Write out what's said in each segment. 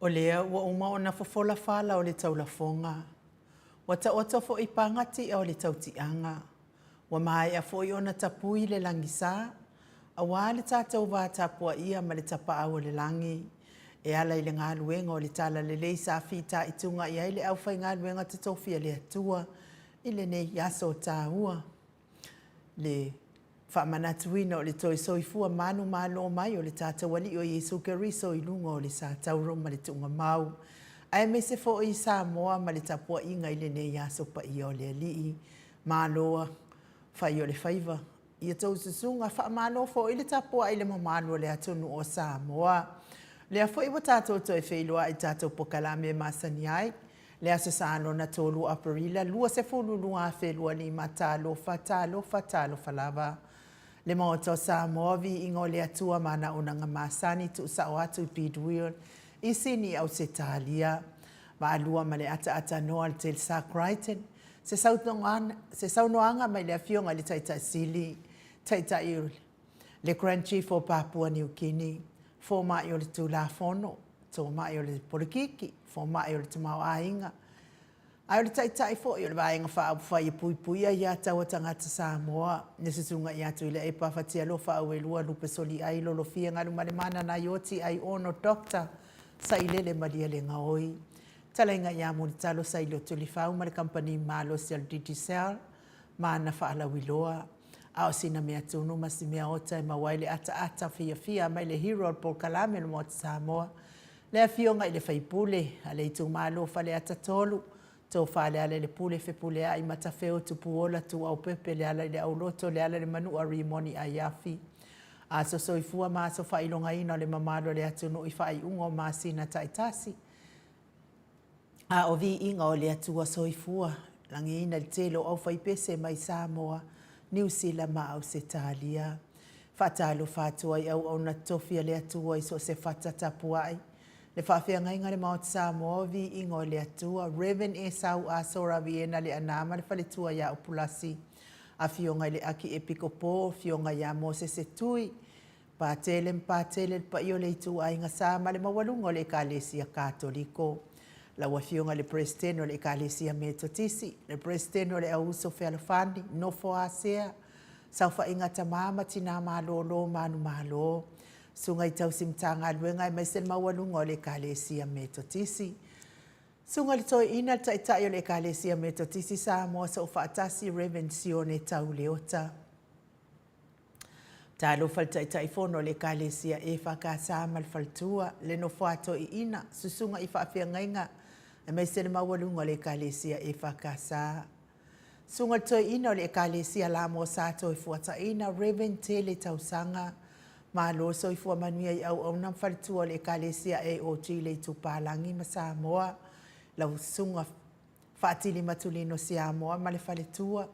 O lea ua uma ona fofola fala o le taulafoga. Ua taoto foi pagati'a o le tautiaga. Ua maea foi ona tapui le lagisa, aua le tatou va tapuaia ma le tapaau o le lagi, e ala i le galuega o le Talalelei sa fitaituga i ai le aufaigaluega totofi a le Atua i lenei aso taua. Le faamanatuina o le toe soifua manumalo mai o le tatou Alii o Iesu Keriso i luga o le satauro ma le tuugamau, aemaise foi Samoa ma le tapuaiga i lenei aso paia o le Alii. Malo fai o le faiva i a outou susuga, faamalo foi le tapuai i le mamalu o le atunuu o Samoa. Lea foi ua tatou toe feiloai i tatou polokalame e masani ai, le Aso Sa lona 3 o Aperila 2025, talofa, talofa, talofa lava. Le Maota o Samoa, viiga o le Atua ma ana auaunaga masani, tuusao atu i Bidwill i Sini, Ausetalia. Vaalua ma le ataatatanoa a le Telsa Crichton, se saunoaga mai le Afioga i le Taitai Sili, Taitai o le Grand Chief o Papua New Guinea, Fomai o le Tulafono, Tomai o le Polokiki, Fomai o le Tamaoaiga, ae o le Taitai foi o le Vaega Faaupufai e Puipuia Ia Taua Tagata Samoa, le Susuga ia Tuilaepa Fatialofa Auelua Lupe Soliai Lolofia Galumalemana Naioti Aiono Doctor Sailele Malielegaoi, Talaiga ia Mulitalo Sailio Tulifau ma le Kamupani Malosi a le Digicel ma ana faalauiloa. A o sina mea tunu ma si mea ota e maua ai le ataata fiafia mai le hero o le polokalame o le Maota Samoa, le Afioga i le Faipule a le itumalo o Faleata 3, Tofa Lealailepule Fepuleai Matafeo Tupuola Tuuaupepe Lealaileauloto Lealailemanua Rimoni Aiafi. Aso soifua ma aso faailogaina o le mamalu o le atunuu i faaiuga o masina taitasi. A o viiga o le Atua soifua, lagiina le tele o aufaipese mai Samoa, Niu Sila ma Ausetalia. Faatalofa atu ai auauna totofi a le Atua i so o se fata tapuai. Le faafeagaiga a le Maota Samoa o viiga o le Atua, Rev. Esau Aso Raviena Leaana ma le faletua ia Upulasi, Afioga i le Akiepikopo, Afioga ia Mosese Tui, Patele ma Patele, le paia o le ituaiga sa ma le maualuga o le Ekalesia Katoliko. Lau Afioga i le Peresetene o le Ekalesia Metotisi, le Peresetene o le Au Uso Fealofani, Nofo Asea, Saofaiga Tama ma Tina Malolo Manumalo, Susuga i Tausi Matagaluega aemaise le maualuga o le Ekalesia Metotisi. Susuga i le Toeaina, le Taitai o le Ekalesia Metotisi Samoa Soofaatasi, Rev. Sione Tau Leota. Talofa le Taitaifono o le Ekalesia EFKS ma le Faletua, le Nofoa Toeaina, Susuga i Faafeagaiga aemaise le maualuga o le Ekalesia EFKS. Susuga le Toeaina o le Ekalesia Lamua Sa Toefuataiina, Rev. Tele Tausaga, Malo soifua manuia i auauna ma faletua o le Ekalesia AOG le Itupalagi ma Samoa, lau Susuga Faatili Matulino Siamoa ma le faletua,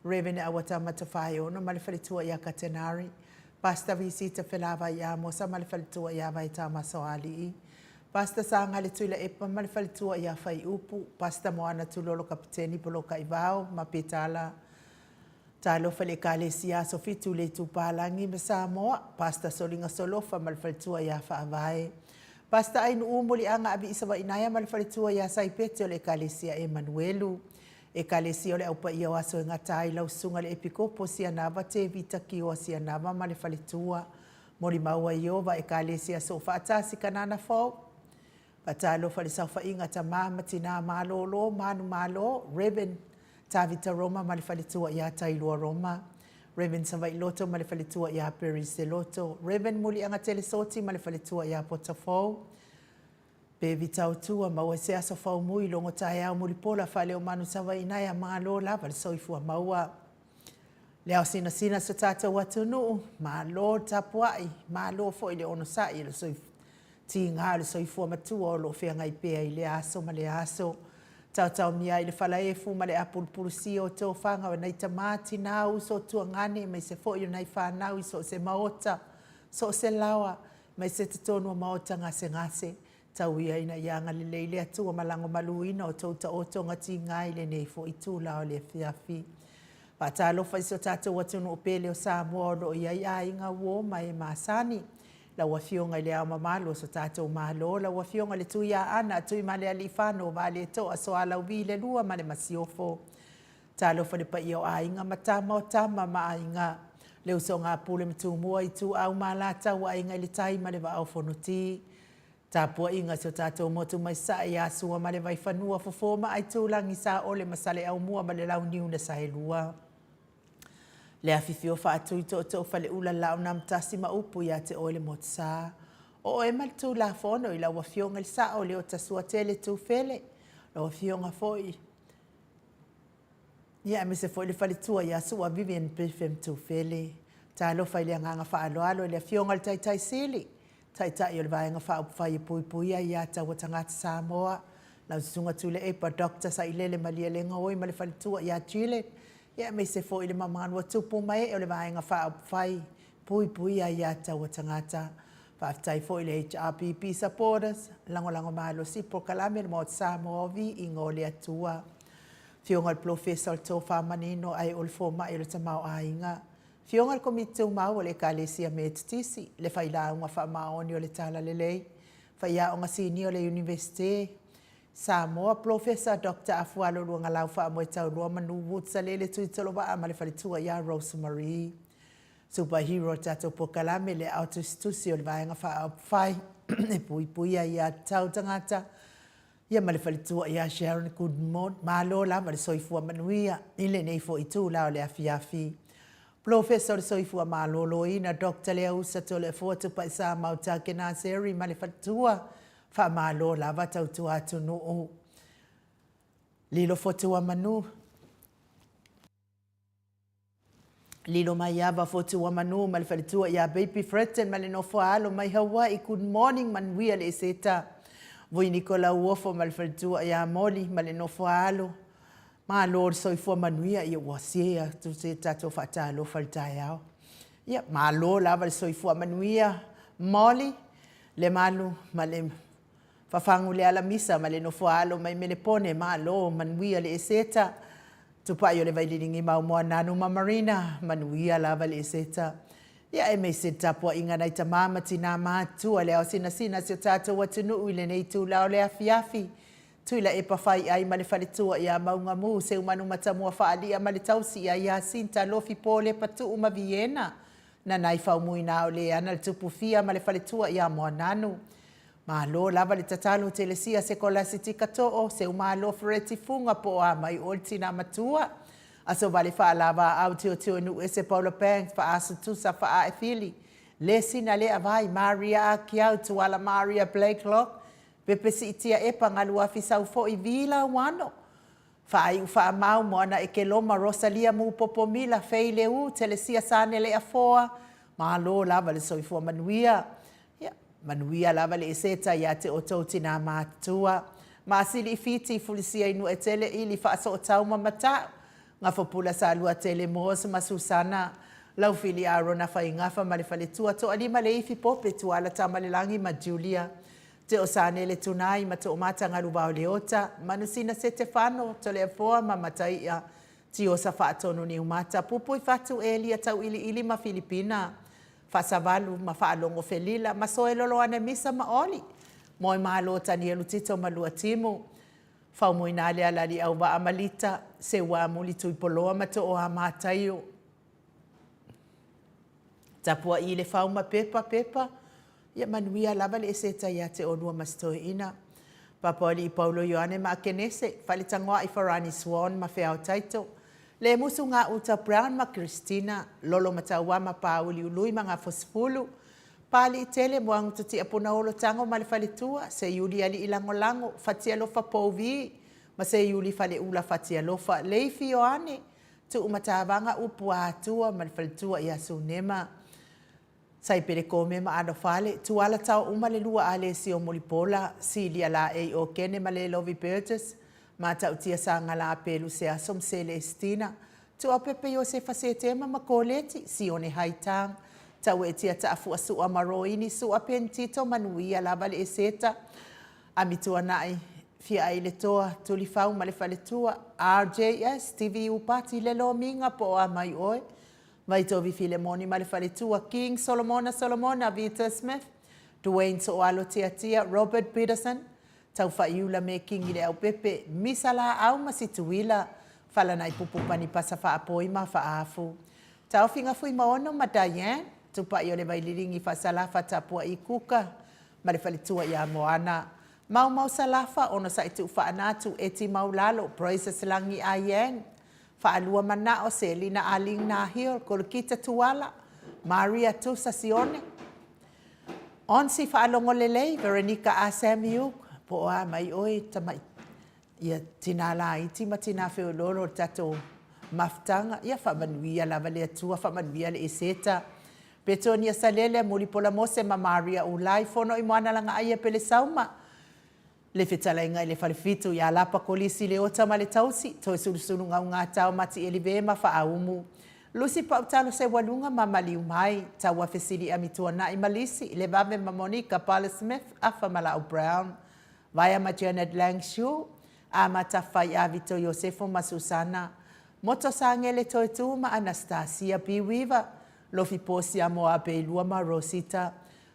Rev. Auata Matafaeono ma le faletua ia Katenari, Pastor Visita Felavai Amosa ma le faletua ia Vaitamasoalii, Pastor Sagale Tuilaepa ma le faletua ia Faiupu, Pastor Moana Tulolo Kapiteni Polokaivao ma Petala Talofa i le Ekalesia Aso Fitu i le Itupalagi ma Samoa, Pastor Soliga Solofa ma le faletua ia Faavae, Pastor Ainuu Muliaga Aviisavainaea ma le faletua ia Saipete o le Ekalesia Emanuelu, Ekalesia o le Au Paia o Aso e Gata ai lau Susuga i le Epikopo Sianava Tevita Kioa Sianava ma le faletua, Molimau a Ieova Ekalesia Soofaatasi Kanana Fou, Faatalofa i le saofaiga tama ma tina malolo, manumalo, Rev. Tavita Roma ma le faletua ia Tailua Roma, Rev. Savailoto ma le faletua ia Perry Seloto, Rev. Muliagatele Soti ma le faletua ia Potafou, Bevi Tautua, maua se aso faumui, logo taeao mulipola, faaleomanu Savainaea, malo lava le soifua maua. Le ao sinasina so tatou atunuu, malo le tapuai, malo foi le onosai i le soifua tiga o le soifua matua o lo o feagai pea i lea aso ma lea aso. Taotaomia ai le falaefu ma le apulupulusia o tofaga o nai tama, tina, uso, tuagane aemaise foi o nai fanau i so o se maota, so o se laoa, aemaise totonu o maota gasegase. Tau ia ina ia agalelei le Atua ma lagomaluina o tou taotoga tiga i lenei foi itula o le afiafi. Faatalofa i si o tatou atunuu pele o Samoa o lo o i ai aiga, uo ma e masani. Lau Afioga i Le Ao Mamalu o so tatou Malo, lau Afioga i le Tuiaana Tuimalealiifano Vaaletoa Sualauvi le Lua ma le Masiofo. Talofa i le paia o Aiga ma Tama o Tama ma Aiga, le usoga a Pule ma Tumua, Ituau ma Alataua, Aiga i le Tai ma le Vaa o Fonoti. Tapuaiga a si o tatou motu mai Sasae ia Sua ma le Vaifanua, Fofo ma Aitulagi, Saole ma Saleaaumua ma le Launiu na Saelua. Le afifio faatui tootoo faleula Laaunaamotasi ma upu ia te oe le Motusa. O oe ma le Tulafono i lau Afioga i le Sao Leotasuatele Tufele, lau Afioga foi ia aemaise foi le faletua ia Sua Vivian Biffem Tufele. Talofa i le agaga faaaloalo i le Afioga i le Taitai Sili, Taitai o le Vaega Faaupufai e Puipuia Aia Tatau a Tagata Samoa, lau Susuga Tuilaepa Doctor Sailele Malielegaoi ma le faletua ia Gillet, ia aemaise foi le mamalu o tupu ma ee o le Vaega Faaupufai Puipuia Aia Tatau a Tagata. Faafetai foi i le HRPP Supporters, lagolago malosi i polokalame a le Maota Samoa o Viiga o le Atua. Afioga i le Polofesa o le Tofa Manino ae o le Fomai o le Tamaoaiga, Afioga i le Komiti Tumau o le Ekalesia Metotisi, le Failauga Faamaoni o le Talalelei, Faiaoga Sinia o le Iunivesite, Samoa, Polofesa Doctor Afualo Luagalau Faamoetauloa Manu Woods Salele Tuitolovaa ma le faletua ia Rose Marie. Super Hero o le tatou polokalame le aao tusitusi o le Vaega Faaupufai e puipuia ai tatau tagata ia ma le faletua ia Sharon Goodmont. Malo lava le soifua manuia i lenei foi itula o le afiafi. Polofesa o le Soifua Maloloina Doctor Leausa Toleafoa Tupaisamau Takenaseri ma le faletua, faamalo lava tautua atunuu. Lilo Fotuamanu. Lilo Maiava Fotuamanu ma le faletua ia Baby Fredton ma le nofo a alo mai Hawaii. Good morning manuia le Eseta. Vui Nikola Uofo ma le faletua ia Molly ma le nofo a alo. Malo le soifua manuia ia ua sie atu se tatou faatalofa i le taeao. Ia malo lava le soifua manuia Molly, Lemalu ma le Fafagu le Alamisa ma le nofo a alo mai Melepone, malo manuia le Eseta. Tupai o le Vaililigi mau Moananu ma Marina, manuia lava le Eseta. Ia aemaise le tapuaiga nai tama ma tina matutua le ao sinasina si o tatou atunuu i lenei itula o le afiafi. Tuilaepa Faiai ma le faletua ia Maugamu, Seumanu Matamua Faalia ma le tausi ia Iasinta Lofi Polepa Tuu ma Viena, Nanai Faumuina o Leana le Tupufia ma le faletua ia Moananu. Malo lava le tatalo Telesia Sekolasitika Too, Seumalo Fereti Fuga po o a mai oe le tina matua. Asovale Faalavaau Tiotio Nuuese Paula Banks Faasu Tusa Faae Fili Lesina Leavai Maria Akiau Tuala Maria Blakelock Pepe Siitia Epa Galuafi Saufoi Vi Lauano Faaiu Faamau Moana Ekeloma Rosalia Mupopo Mila Fei Leu Telesia Sanele Afoa Malo lava le soifua manuia. Ia, manuia lava le Eseta ia te outou tinā matutua. Maasili i Fiti, Fulisia i Nuetele, Ili Faasootau ma Mata'u, Gafopula Saluatele Moos ma Susana, Laufili Arona Faigafa ma le faletua, Toalima Leifi Pope, Tuala Tamalelagi ma Julia, Teosanele Tunai ma Toomata Galuvao Leota, Manusina Setefano, Toleafoa ma Mataia, Tiosa Faatonu Niumata, Pupui Fatu Elia Tauiliili ma Filipina, Faasavalu ma Faalogo Felila ma Soeloloane Misa ma Oli, Moemalo Tanielu Tito ma Luatimu, Faumuina Alealali Auvaa ma Lita, Seuamuli Tuipoloa ma Tooa Mataio, Tapua'i le fau ma Pepa Pepa, Ia manuia lava le eseta ia te olua ma si toeaina. Papaualii Paulo Ioane ma Akenese, Faletagoai Farani Swan ma Feao Taito, Lemusu Gauta Brown ma Christina, Lolo Mataua ma Pāuli Ului ma Gafosifulu, Pāliitele Moagututia Punaolo Tago ma le Faletua, Seiuli Alii Lagolago, Fatialofa Pouvi ma Seiuli Faleula Fatialofa, Leifi Ioane, Tuumatavaga Upu a Atua ma le Faletua ia Sunema. Saipele Kome ma Alofale, Tuala Tao uma le lua Alesio Mulipola, Silia Laei Okene ma Lelovi Burgess, Matautia Sagala Pelu Seaso ma Selestina, Tuapepe Iosefa Setema ma Koleti, Sione Haitang, Tauetia Taafua Sua ma Roini Sua Pentito Manuia lava le Eseta, Amituanai, Fiaai le Toa, Tulifau ma le Faletua, RJS, TV Upati le Lomiga po o a mai oe. Vaitovi Filemoni ma le faletua, King Solomona Solomona, Vita Smith, Duane Sooalo Tiatia, Robert Peterson, Taufaiula me Kingi Leaupepe, Misa Laau ma Situila, Falanaipupu Panipasa Faapoi ma Faafu, Taofiga Fuimaono ma Diane, Tupai o le Vaililigi Faasalafa Tapuai Kuka ma le faletua ia Moana, Maumau Salafa, Onosai Tuufaanatu, Eti Maulalo, Praises Lagi Ayang, Faalua Manao, Selina Aling Nahil, Kolokita Tuala, Maria Tusa Sione, Onsi Faalogo Lelei, Veronica A. Samiuk, po o a mai oe tamai ia tinā laiti ma tinā feoloolo o le tatou mafutaga, ia faamanuia lava le Atua, faamanuia le Eseta, Petonia Salele, Mulipola Mose ma Maria Ulai, Fono i Moana Lagaaia Pele Sauma, Le fetalaiga i le Falefitu ia Lapa Kolisi Leota ma le Tausi, Toesulusulu Gaugata o Mati Elive ma Faaumu, Lusi Pautalo Seualuga ma Maliu Mai, Taua Fesili Amituanai ma Lisi, Levave ma Monica Pala Smith, Afa ma Lau Brown, Vaea ma Janet Lang Shu, Amata Fai'a Vito Iosefo ma Susana, Moto Sangele Toetu ma Anastasia B. Weaver, Lofi Posia Moabeilua ma Rosita,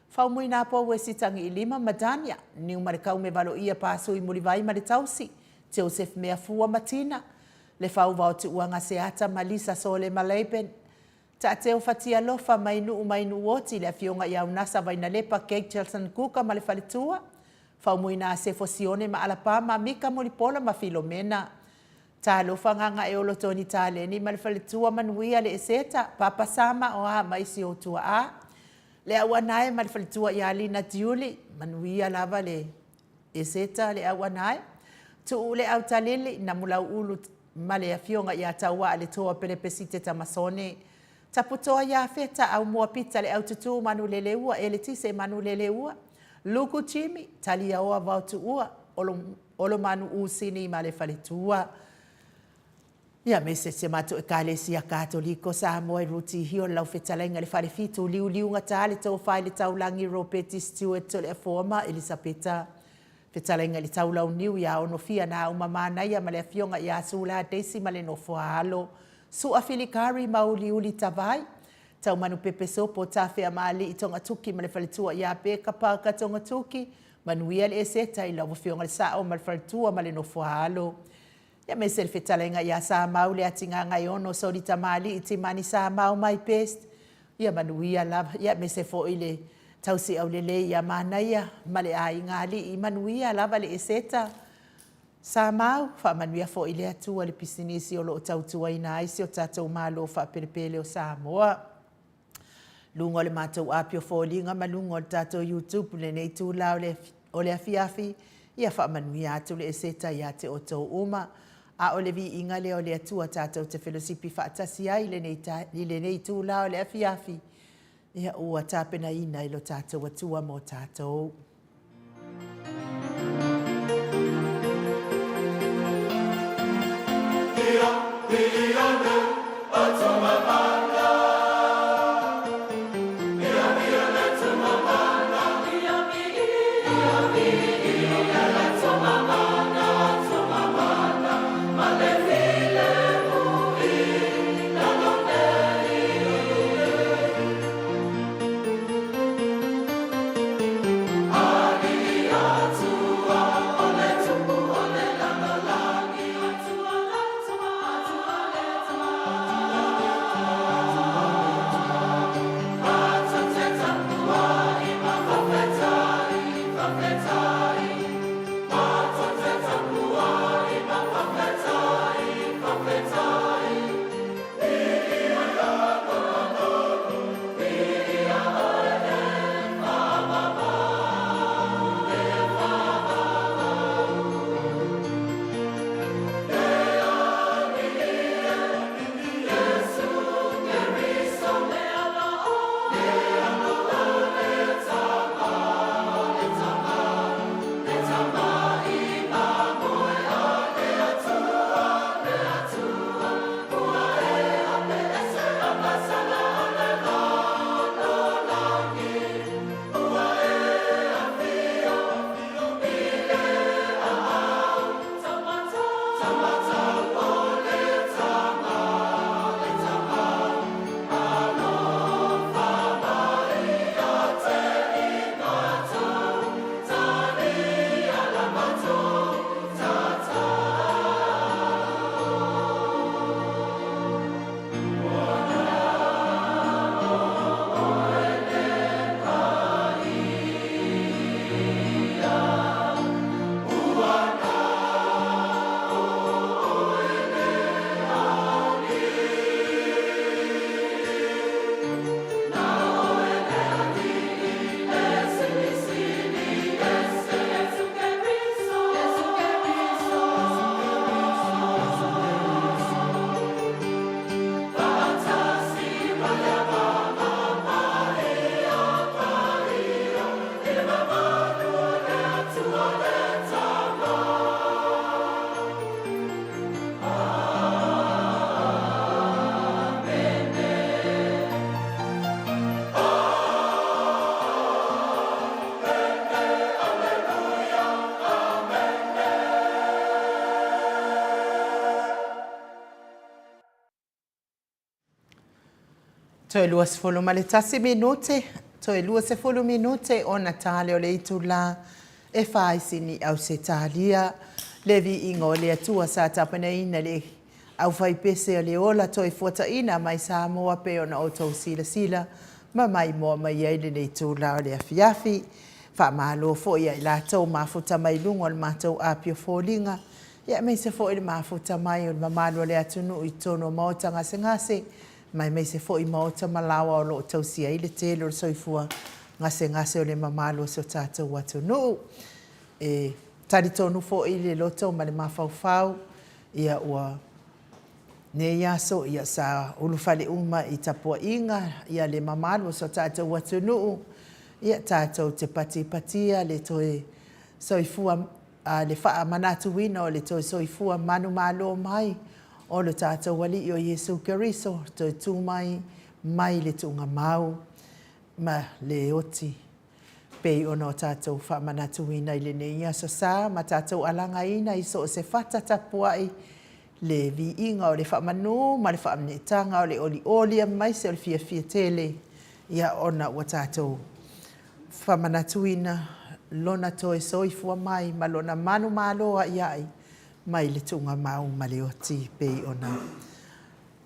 Faumuina Pou e Sitangi i Lima ma Dania, Niu ma le Kaume Valoia Pasui Mulivai ma le Tausi, Joseph Meafua ma Tina, Le Fauva o Tuuaga Seata ma Lisa Sole ma Laban, Taateo Fatialofa mai Nuu mai Nuuoti, le Afioga ia Unasa Vainalepa Kate Chelson Kuka ma le Faletua, Faumuina Asefo Sione ma Alapa ma Mika Mulipola ma Filomena, Talofa Gagaeolo Tony Taleni ma le Faletua Manuia le Eseta, Papa Sama o a ma isi ou tuaa. Le auanae ma le faletua ia Lina Tiuli, manuia lava le Eseta le auanae. Tuu le Autalili, Namulauulu ma le afioga ia Tauaa le Toa Pelepesite Tamasone. Taputoa ia Feta, Aumua Pita le Aututu Manuleleua Eletise Manuleleua, Luku Jimmy, Taliaoa Vaotuua, Olomanu Usini ma le faletua. Ia, me se si a matou Ekalesia Katoliko Samoa i Ruti Hill, lau fetalaiga i le Falefitu, liuliugata le tofa i le taulagi Ropeti Stewart Toleafoa ma Elisapeta. Fetalaiga i le Taulauniu ia Onofia Naauma Manaia ma le Afioga ia Sula Daisy ma le Nofoaalo, Su'a Filikari ma Uliuli Tavai, Taumanu Pepe Sopo, Tafea ma Alii Togatuki ma le Faletua ia Peka Parker Togatuki, Manuia le Eseta i lau Afioga i le Sa'o ma le Faletua ma le Nofoaalo. Ia me se le fetalaiga ia Samau le Atigagaiono Soli Tamalii Timani Samau my best ia manuia lava ia me se foi le tausi aulelei ia manaia ma le aiga alii manuia lava le Eseta Samau faamanuia foi le Atua le pisinisi o loo tautuaina ai si o tatou Malo faapelepele o Samoa. Luga o le matou api o foliga ma luga o le tatou YouTube lenei itula o le, o le afiafi, ia faamanuia atu le Eseta ia te outou uma. A o le viiga lea o le Atua tatou te felosipi faatasi ai i lenei, i lenei itula o le afiafi, ia ua tapenaina e lo tatou Atua mo tatou. Toe 21 minute, toe 20 minute ona ta lea o le itulā e fa i Sini, Ausetalia. Le viiga o le Atua sa tapenaina le aufaipese o le ola toe fuataina mai Samoa pei ona outou silasila ma maimoa mai ai lenei itula o le afiafi. Faamalo foi ia i latou mafuta mai luga o le matou api o foliga, aemaise foi le mafuta mai o le mamalu o le atunuu i totonu o maota gasegase, ma aemaise foi maota ma laoa o lo o tausia ai le tele o le soifua gasegase o le mamalu o si o tatou atunuu. E talitonu foi le loto ma le mafaufau, ia ua nei aso ia sa ulufale uma i tapuaiga ia le mamalu o si o tatou atunuu, ia tatou te patipatia le toe soifua le faamanatuina o le toe soifua manumalo mai o lo tatou Alii o Iesu Keriso, toe tu mai mai le tuugamau ma le oti, pei ona o tatou faamanatuina i lenei aso sa ma tatou alagaina i so o se fata tapuai le viiga o le faamanu ma le faaneetaga o le olioli aemaise o le fiafia tele, ia ona ua tatou faamanatuina lona toe soifua mai ma lona manumalo aiai mai le tuugamau ma le oti pei ona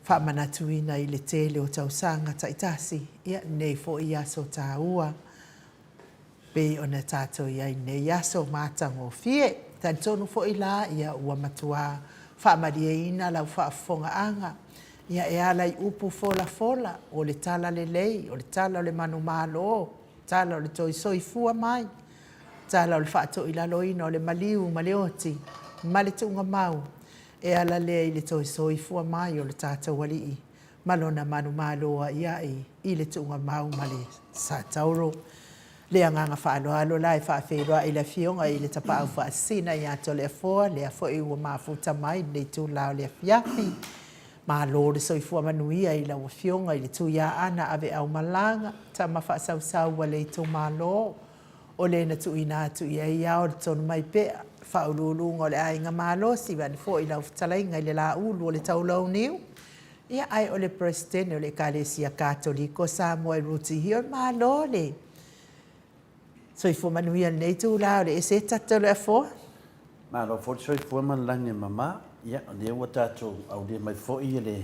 faamanatuina i le tele o tausaga taitasi, ia lenei foi aso taua pei ona tatou i ai i lenei aso matagofie. Talitonu foi la ia ua matua faamalieina lau faafofogaaga ia e ala i upu folafola o le tala lelei, o le tala o le manumalo, tala o le toe soifua mai, tala o le faatoilaloina o le maliu ma le oti ma le tuugamau, e ala lea i le toe soifua mai o le tatou Alii ma lona manumalo aiai i le tuugamau ma le satauro. Le agaga faaaloalo la e faafeiloai i le Afioga i le Tapaau Faasisina ia Toleafoa, lea foi ua mafuta mai i lenei itula o le afiafi. Malo le soifua manuia i lau Afioga i le Tuiaana Aveaumalaga, tama faasausau a le itumalo, o le na tuuina atu i ai ao le Tonumaipea, faauluuluga o le Aiga Malosi, vaeane foi lau fetalaiga i le Laulu o le Taulauniu, ia ae o le Peresetene o le Ekalesia Katoliko Samoa i Rooty Hill. Malo le soifua manuia i lenei itula o le Eseta Toleafoa. Malo foi le soifua ma le lagi e mama. Ia, o lea ua tatou aulia mai foi le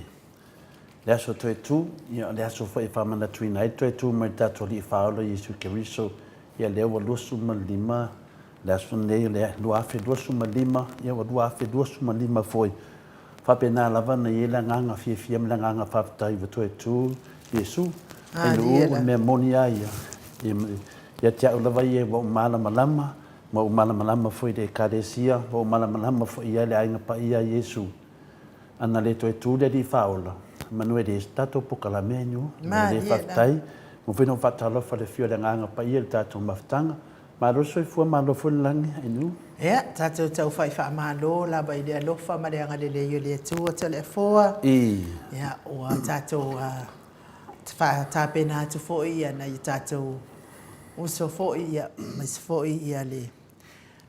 le aso toe tu, ia o le aso foi e faamanatuina ai le toe tu mai le tatou Alii Faaola Iesu Keriso, ia lea ua 25 le aso nei o le 2025, ia ua 2025 foi. Faapena lava ona i ai le agaga fiafia ma le agaga faafetai ua toe tu Iesu. Ae o le mea moni lava ia, ia te au lava ia ua ou malamalama, ua ou malamalama foi i le Ekalesia, ua ou malamalama foi i ai le Aiga Paia a Iesu. Ana le toe tu le Alii Faaola, manu e leai se tatou polokalame ai nuu. O le faafetai, ua mafai ona ou faatalofa i le afio o le Agaga Paia i le tatou mafutaga. Malo le soifua, malo foi le lagi, Ainuu. Ia, tatou taufai faamalo lava i le alofa ma le agalelei o le Atua Toleafoa. Ia, ua tatou tapena atu foi nai o tatou uso foi, ia, aemaise foi le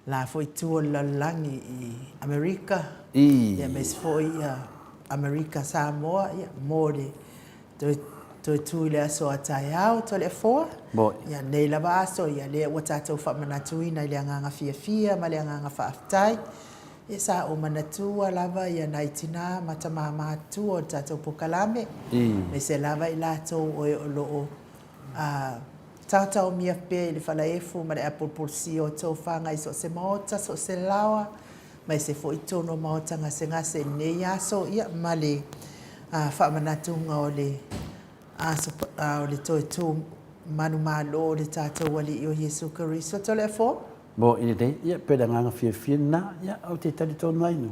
la foi itu o le lalolagi i Amerika, aemaise foi Amerika Samoa, ia, mo le toe, toe tu i le aso a taeao, Toleafoa. Ia, nei lava aso, ia, lea ua tatou faamanatuina i le agaga fiafia ma le agaga faafetai. Ia, sa ou manatua lava ia nai tinā ma tamā matutua o le tatou polokalame, aemaise lava i latou o e o lo o A taotaomia pea i le falaefu ma le apulapulasia o tofaga i so o se maota, so o se laoa, aemaise foi totonu o maota gasegase i lenei aso, ia, ma le faamanatuga o le aso o le toe tu manumalo o le tatou Alii o Iesu Keriso. Toleafoa. Mo i lelei, ia, pei o le agaga fiafia lena, ia, ou te talitonu ai no.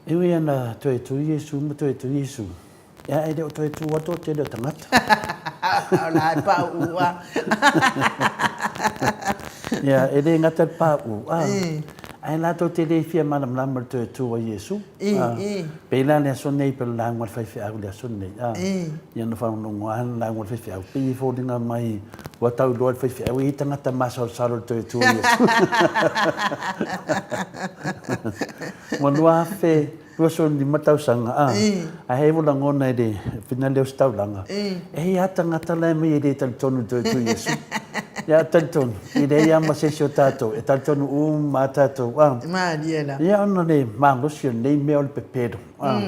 E ui ana toe tu Iesu ma toe tu Iesu, Ia, e le o toe tu atu o tele o tagata. O la e pauu a. Ia, e le gata le pauu, a. Ae latou te le fia malamalama i le toe tu a Iesu. Pei la le aso nei, pei o le lauga a le faifeau i le aso nei, a. Ia na faalogologo lava le lauga a le faifeau, pei e foliga mai ua tau iloa e le faifeau e i ai tagata masalosalo i le toe tu a Iesu. Ua 2000. 25 tausaga, a, ae he lagona i le whina lea o se taulaga, e i ai lava tagata la e aumai e le talitonu i le toe tu Iesu. Ia, talitonu, e leai lava ma se isi o tatou e talitonu uma lava tatou, a. Malie la. Ia, ona o le malosi o lenei mea o le pepelo, a.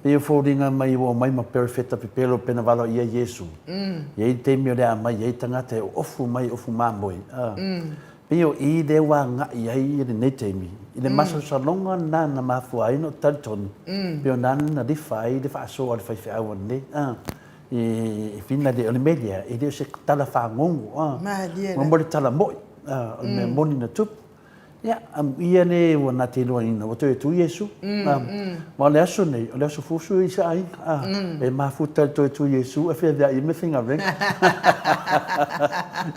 Pei e foliga mai ua omai ma perofeta pepelo pena valaia Iesu. E i ai le taimi o le a aumai ai tagata e oofu mai, ofu mamoe, a. Pei o i lea ua agai ai lenei taimi, i le masalosaloga lena na mafua ai ona ou talitonu, pei o lena na lifa ai le faasoa a le faifeau a lenei, a, e finale, o le mea lea, e le o se tala fagogo, a, mo le tala moi, a, o le mea moni na tupu. Ia, amuia le ua na te iloaina, ua toe tu Iesu, a, ma o le aso nei, o le aso fusu i se aiga, a, e mafuta i le toe tu Iesu, e feaveai ai ma faigaluega.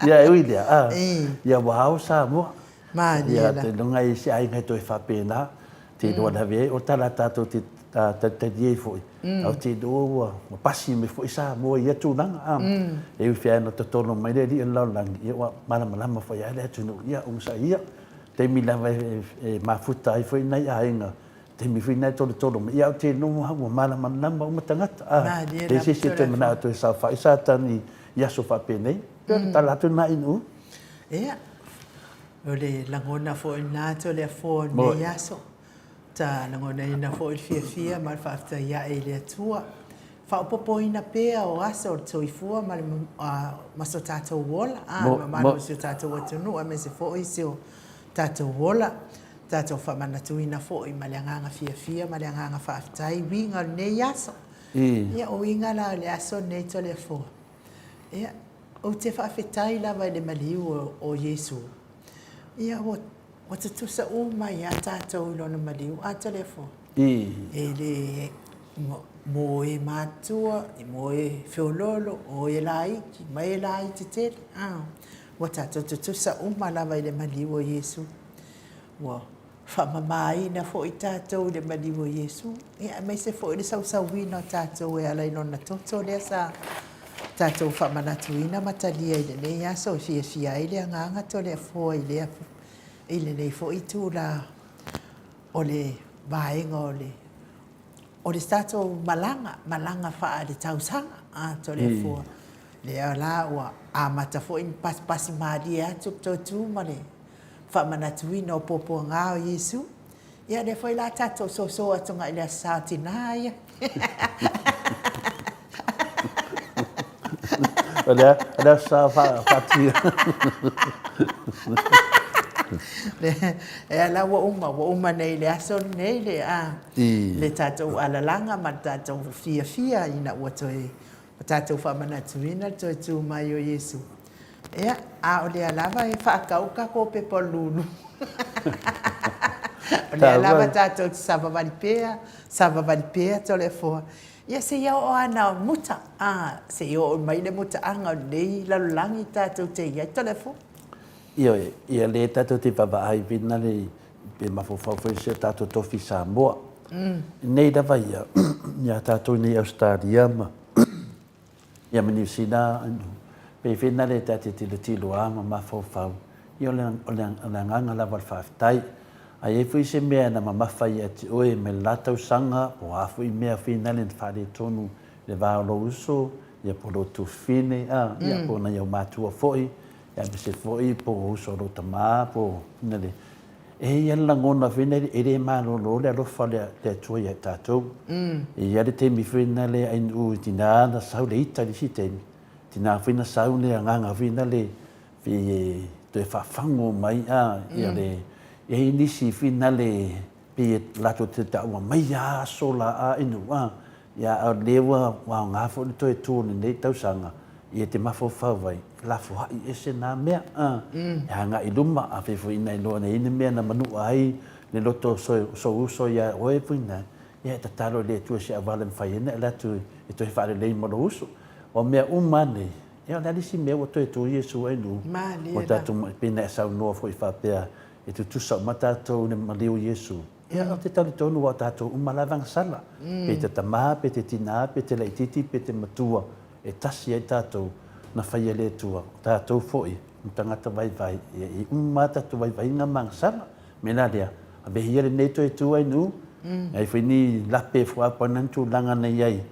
Ia, e ui i lea, a, ia ua ao Samoa. Malie la. Ia, iloga i se aiga e toe faapena, te iloa lava ai, o tala tatou te talitali ai foi, a o te iloa ua pasi mai foi Samoa i ia tulaga, a. E ui fea na totolo mai le alii o le lalolagi, ia ua malamalama foi lava le atunuu, ia onosai ia. Taimi lava e mafuta ai foi nai aiga, taimi foi lena e tolotolo mai, ia ou te iloa ua malamalama uma tagata, a. Leai se isi e toe manao e toe saofai Satani i aso faapenei. Pei o le tala atu lena Inu. Ia, o le lagona foi lena Toleafoa o lenei aso. Ta lagonaina foi le fiafia ma le faafetai ae i le Atua. Faaopoopoina pea o aso o le soifua ma le ma so tatou ola, a, le mamalu o si o tatou atunuu aemaise foi si o tatou ola. Tatou faamanatuina foi ma le agaga fiafia ma le agaga faafetai uiga o lenei aso. Ia, o uiga la o le aso lenei Toleafoa. Ia, ou te faafetai lava i le maliu o Iesu. Ia, ua Ua tutusa uma ai lava tatou i lona maliu. A Toleafoa? E le mō e mātua, mō e feoloolo, o e laiti, ma e laiti tele. Ua tatou tutusa uma lava i le maliu o Iesu. Ua faamamaina foi tatou i le maliu o Iesu, ia aemaise foi le sausauina o tatou e ala i lona toto lea sa tatou faamanatuina ma talia i lenei aso e fiafia ai le agaga Toleafoa i lea i lenei foi itula o le vaega o le o le tatou malaga, malaga faale-tausaga a Toleafoa. Lea la ua amata foi ona pasipasi malie atu le toe tu ma le faamanatuina o puapuaga o Iesu. Ia lea foi la tatou soso atu agai i le Aso Sa o Tina ia. O le Aso Sa faatia. Ea la ua uma, ua uma nei i le aso lenei le, a, le tatou alalaga ma le tatou fiafia ina ua toe Ua tatou faamanatuina le toe tu mai o Iesu. Ia, a o lea lava e faatau tatou pepa o le lulu. O lea lava tatou te savavali pea, savavali pea Toleafoa. Ia, seia oo lava ina muta, a, seia oo mai le mutaaga o lenei lalolagi tatou te i ai Toleafoa. Ioe, ia lea tatou te vaavaai vina le pe mafaufau foi i si o tatou tofi Samoa. Nei lava ia, ia tatou i nei Ausetalia ma ia ma Niu Sila, pei foi nale ta te tilotilo a ma mafaufau, ia o le, o le, o le agaga lava o le faafetai. A i ai foi se mea na mamafa ia te oe mai le la tausaga, po o a foi mea foi nale na faaletonu i le va o lou uso, ia po o lou tuafafine, a, ia po o nai ou matua foi, aemaise foi po o uso o lou tama po o le E i ai le lagona foi lea e le malolo le alofa o le Atua ia i tatou. E i ai le taimi foi lea ainu i tina na sau le ita i le isi taimi, tina foi na sau le agaga foi lea pei e toe faafago mai a ia le e i ai nisi foi lea pei e latou te taua mai a aso la a inu a Ia, a o lea ua aoga foi le toe tu o lenei tausaga, ia e te mafaufau ai, lafoai ese na mea, a, e agai i luma, a fai foi ina iloa nei le mea na manua ai le loto o sou uso ia oe foi na, ia e tatalo i le Atua i se auala e mafai ai ona e alu atu e toe faalelei ma lou uso. O mea uma lava nei, ia o le a le isi mea ua toe tu Iesu ai nu, ua tatou, pei ona e saunoa foi faapea, e tutusa uma tatou i le maliu o Iesu. Ia, ou te talitonu ua o tatou uma lava na sala, pe te tamā, pe te tinā, pe te laitiiti, pe te matua, e tasi ai tatou na faia e le Atua, o tatou foi ma tagata vaivai, ia i uma lava tatou vaivaiga ma agasala. O le mea la lea, ave ia lenei toe tu ai nuu, E ai foi ni lape fuapuana ni tulaga na i ai,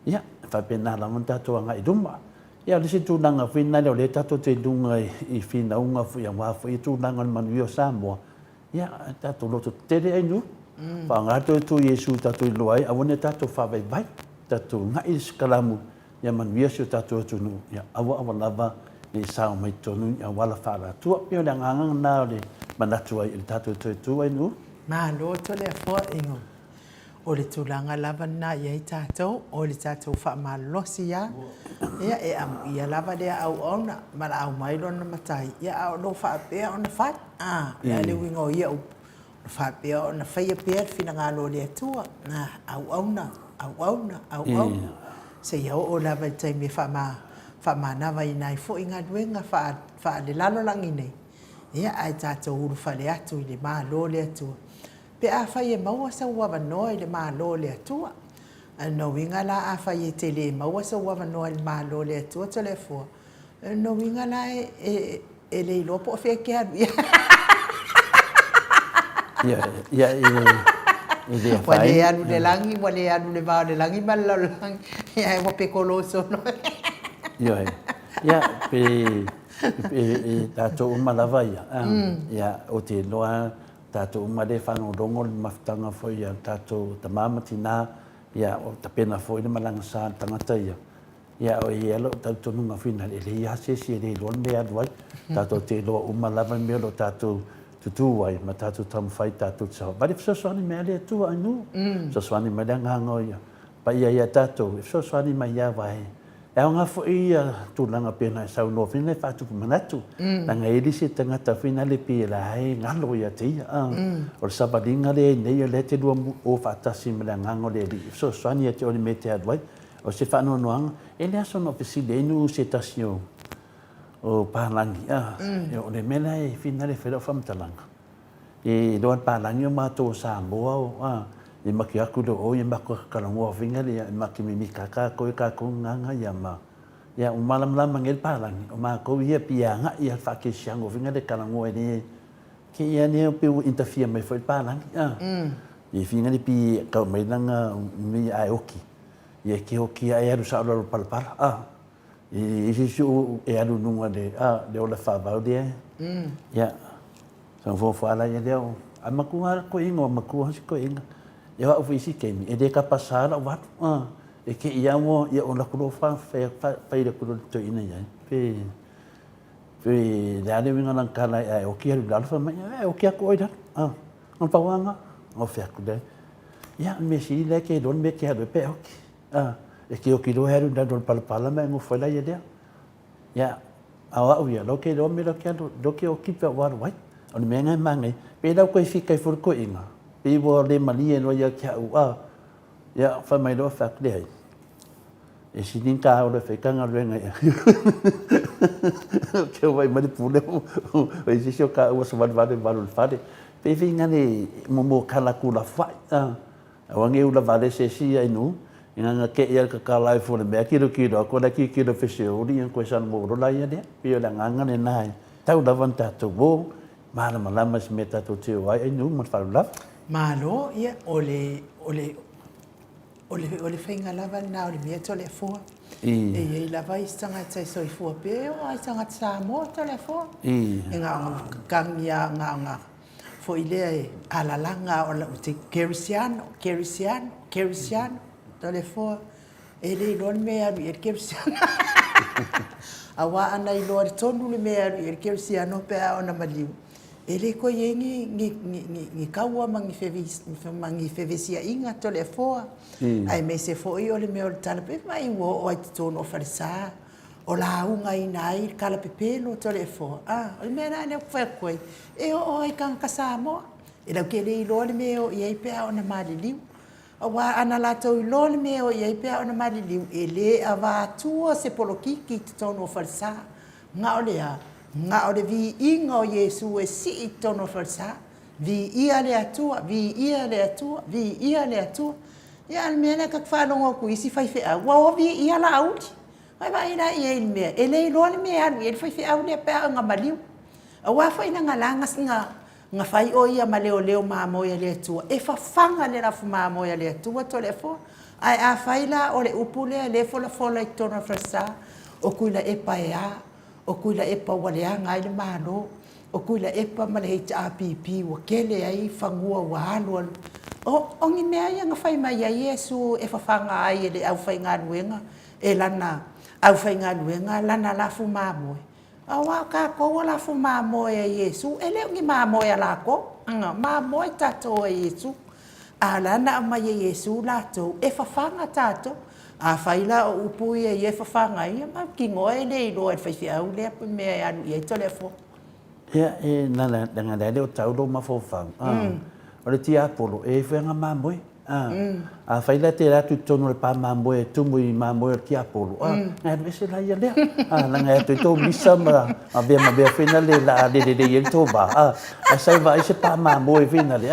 ia, e faapena lava ona tatou agai i luma. Ia, o le isi tulaga foi lena o lea tatou te i luga i finauga foi aua foi tulaga o le manuia o Samoa, ia, tatou loto tetele ai nuu, faaaoga le toe tu Iesu tatou iloa ai, aua ne i tatou faavaivai, tatou una'i le sikalamu ia manuia si o tatou atunuu, ia aua aua lava ne i sao mai totonu ni auala faaalatua. Pei o le agaga lena o le manatu ai i le tatou toe tu ai nuu. Malo Toleafoa Ingo. O le tulaga lava lena i ai tatou, o le tatou faamalolosi lava, ia e amuia lava lea auauna, valaau mai lona matai, ia a o lo o faapea ona fai. A, o le a le uiga o ia upu? O faapea ona faia pea le finagalo o le Atua, auauna, auauna, auauna, seia oo lava i le taimi e faamanavaina ai foi galuega faalelalolagi nei, ia ae tatou ulufale atu i le Malo o le Atua. Pe afai e maua sou avanoa i le Malo o le Atua. A o lona uiga la afai e te le maua sou avanoa i le Malo o le Atua Toleafoa, O lona uiga la e le iloa po o fea e te alu i ai. Ia, e le afaina. Ua le alu i le lagi, ua le alu i le va o le lagi ma le lalolagi, ae ua pekoloso loa. Ioe. Ia, pe e tatou uma lava ia, ia, ou te iloa tatou uma lea e faalogologo le mafutaga foi a tatou tama ma tina, ia, o tapena foi le malaga sa a le tagata ia. Ia, e i ai lou talitonuga foi lea, e leai lava se isi e le iloa le mea e alu ai. Tatou te iloa uma lava le mea o lo o tatou tutū ai ma tatou taumafai tatou te savavali. E fesoasoani mai lava le Atua i nuu, fesoasoani mai le Agaga o Ia Paia ia tatou, e fesoasoani mai lava e aoga foi ia tulaga pei ona e saunoa foi lea e faatupu manatu. Leaga e i ai le isi tagata foi lea pei o la e galo ia te ia. O le savaliga lea e i ai nei, o lea e te lua o faatasi ma le Agaga o le Alii e fesoasoani ia te oe i le mea e te alu ai. O se faanoanoaga, e le aso na ou fesili ai nuu se tasi o o palagi, a, mm. o le mea la e finale e fai lau faamatalaga. E iloa le palagi o matou o Samoa o, a, e maki aku le o ia mako kalongoa finga le ia maki mimi kaka ko e kākou nganga ia ma ia o malamalama nge le palagi o makou ia pia nga ia whaakesiango finga le kalangoa e le ke ia ne o pe ua interfere mai foi le palagi a. Mm. I finga le pi kau mai langa mi ae oki. Ia ke oki ae alu sao lalo palapala, a. I isi isi u e alu nunga le, a, le ola whaavau lea. Mm. Ia, sa fo ala ia lea o, a makua ko ingoa, makua hasi ko inga. Ia wa isi keimi, e le ka pasa la watu, a. E ke ia mo, ia o la kulo fa, fa, fa, fa ira kulo to ina ia. Pe, pe, le ale winga lang kala e oki alu lalo fa mai, e oki aku oi lalo, a. Ngā pawanga, ngā wheaku lea. Ia, me sili lea ke iloa le mea ke alu e pe oki. A, e ke oki loa e alu i lalo palapala ma e ngofo ai la ia lea. Ia, a o au ia, lo ke iloa me lo ke alu, lo ke oki pe o alu ai. O le mea ngai mangai, pe lau koe fika i furu koe inga, pe ua le malie loa ia ke au, a, ia, whai mai loa wheaku lea. E sili ka o le whai ka galuega ia. Ke wai mai le pule o e sisi o ka ua savalivali valu le fale. Pe fi ngane mo mo kala kula fai. A wange ula vale se si ai nu. Ina nga ke ia ka kala i fule mea kilo kilo ako la ki kilo fese ori ia koe san mo rola ia lea. Pe o le nganga le nai. Tau lava ni tātou o, malamalama se mea tātou te o ai ai nu ma le wharu lava. Malo, ia, o le, o le, O le, o le faiga lava lena o le mea Toleafoa. E i ai lava isi tagata e soifua pea, e oo lava i tagata Samoa Toleafoa. E gaogaogia gaoga foi lea e alalaga o lau te kerisiano, kerisiano, kerisiano, Toleafoa. E le iloa le mea e alu i ai le kerisiano. Aua ana iloa tonu le mea e alu i ai le kerisiano pe a ona maliu, E le toe i ai ni, ni, ni, ni, ni kaua ma ni, ma ni fevesiaiga Toleafoa, mm. aemaise foi o le mea o le tala pe mai ua oo ai totonu o falesa, o laugaina ai le kalapepelo Toleafoa. Ah, o le mea la lea ou te fai atu ai, e oo ai tagata Samoa. E lau te le iloa le mea e oo i ai pe a ona maliliu. Aua ana latou iloa le mea e oo i ai pe a ona maliliu, e le avatua se polokiki i totonu o falesa. Na o le a? Na o le viiga o Iesu e sii i totonu o falesa. Viia le Atua, viia le Atua, viia le Atua. Ia, a o le mea lea ta te faalogo atu i isi faifeau, ua o viia Laauli. Vaai vaai la i ai i le mea, e le iloa le mea e alu i ai le faifeau lea pe a ona maliu. Aua foi na la na, Na fai ʻo ia ma leoleo mamoe a le Atua, e fafaga le lafu mamoe a le Atua Toleafoa. Ae afai la o le upu lea lea e folafola i totonu o le falesa, o Tuilaepa e a, o Tuilaepa ua leaga ai le Malo, o Tuilaepa ma le HRPP ua tele ai fanua ua alu alu. O, o ni mea ia na fai mai ai Iesu e fafaga ai e le aufaigaluega, e lana aufaigaluega lana lafu mamoe, Aua o tatou o lafo mamoe a Iesu, e le o ni mamoe a latou, mamoe tatou a Iesu. A o la na aumai e Iesu latou e fafaga tatou. Afai la o upu ia ia e fafaga ai, ia mautinoa e le iloa e le faifeau lea mea e alu i ai Toleafoa. Ia, e leaga o lea e le o tau lou mafaufau, o le tiapolo, e i ai foi ana mamoe. Afai la e te alu atu i totonu o le pa mamoe e tumu i mamoe o le tiapolo, ona alu ese laia lea. Leaga e atu ai tou misa ma mea ma mea foi nale o le a le lelei ai le tou va. Ae sau e vaai se pa mamoe foi nale,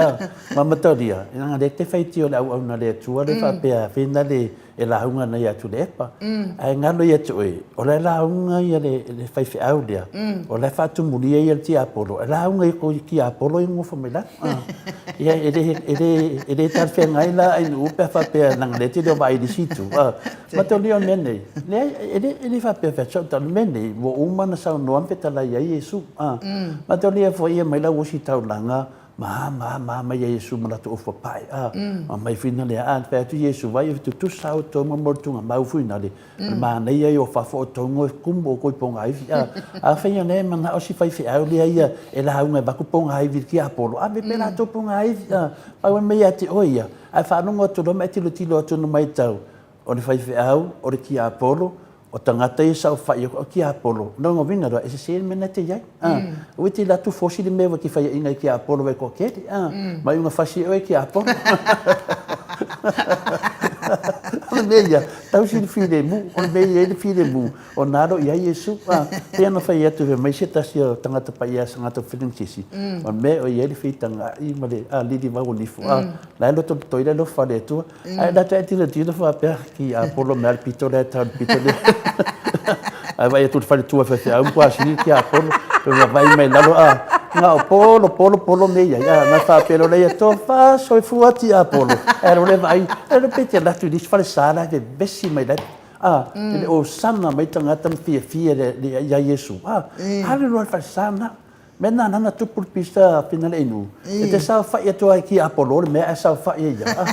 ma mataulia, leaga o lea e te faitio i le auauna a le Atua lea faapea foi nale e lauga nei ia Tuilaepa. Ae galo ia te oe, o la e lauga le faifeau lea, o la e faatumulia ia le tiapolo, e lauga i kou tiapolo ia e nonofo mai lalo. Ia, e le talafeagai la Ainuu pe a faapea leaga o lea e te le o vaai i le isi itu. Mataulia o le mea nei, leai, e le faapea e fai atu sau tala, o le mea nei, ua uma ona saunoa ma fetalai ai Iesu. Mataulia foi e aumai le auositaulaga Ma ma ma mai ia Iesu ma latou ofu papae, a ma mai fuina lea, a fai atu Iesu, vai e tutusa outou ma mo le tuga mau fuina le, o le manaia ia o fafo o tou e kumu outou i pogaivi, a afai ia lea e manao si faifeau lea ia e lauga e avatu pogaivi i le tiapolo, ave pea latou pogaivi, a pau le mea ia te oe ia, ae faalogo atu loa ma e tilotilo atu ma matau, o le faifeau, o le tiapolo, O tagata ia e saofai o tiapolo, lona uiga loa e sese le mea na te iai. Aua e te alu atu fosi le mea ua te faiaina i tiapolo vai toatele, ma iuga fasi e oe e tiapolo. O le mea ia, tausi le filemu, o le mea e i ai le filemu, o na alo i ai Iesu. Pei ona fai atu fai mai se tasi o tagata paia tagata Felenitisi, o le mea o i ai le feitagaai ma le lilivau o nifo, la e lotolotoi la e alofa le Atua. Ae lata e tilotilo faapea ki Apolo mea le pito lea tau le pito lea. Ae vaai atu le faletua faifeau ma tuasili ki Apolo. Pe vaai mai lalo a na o polo polo polo me ia. A na faapea loa ia tofa soifua ti Apolo. Ae lo le vaai e le pe te latu i fale sala e vesi mai la. A le o sana mai tagata ma fiafia le ia Iesu. A alu loa le fale sala. Mea na nana tupu le pisa fina le inu. E te saofai atu ai ki Apolo le mea ae saofai ai ia.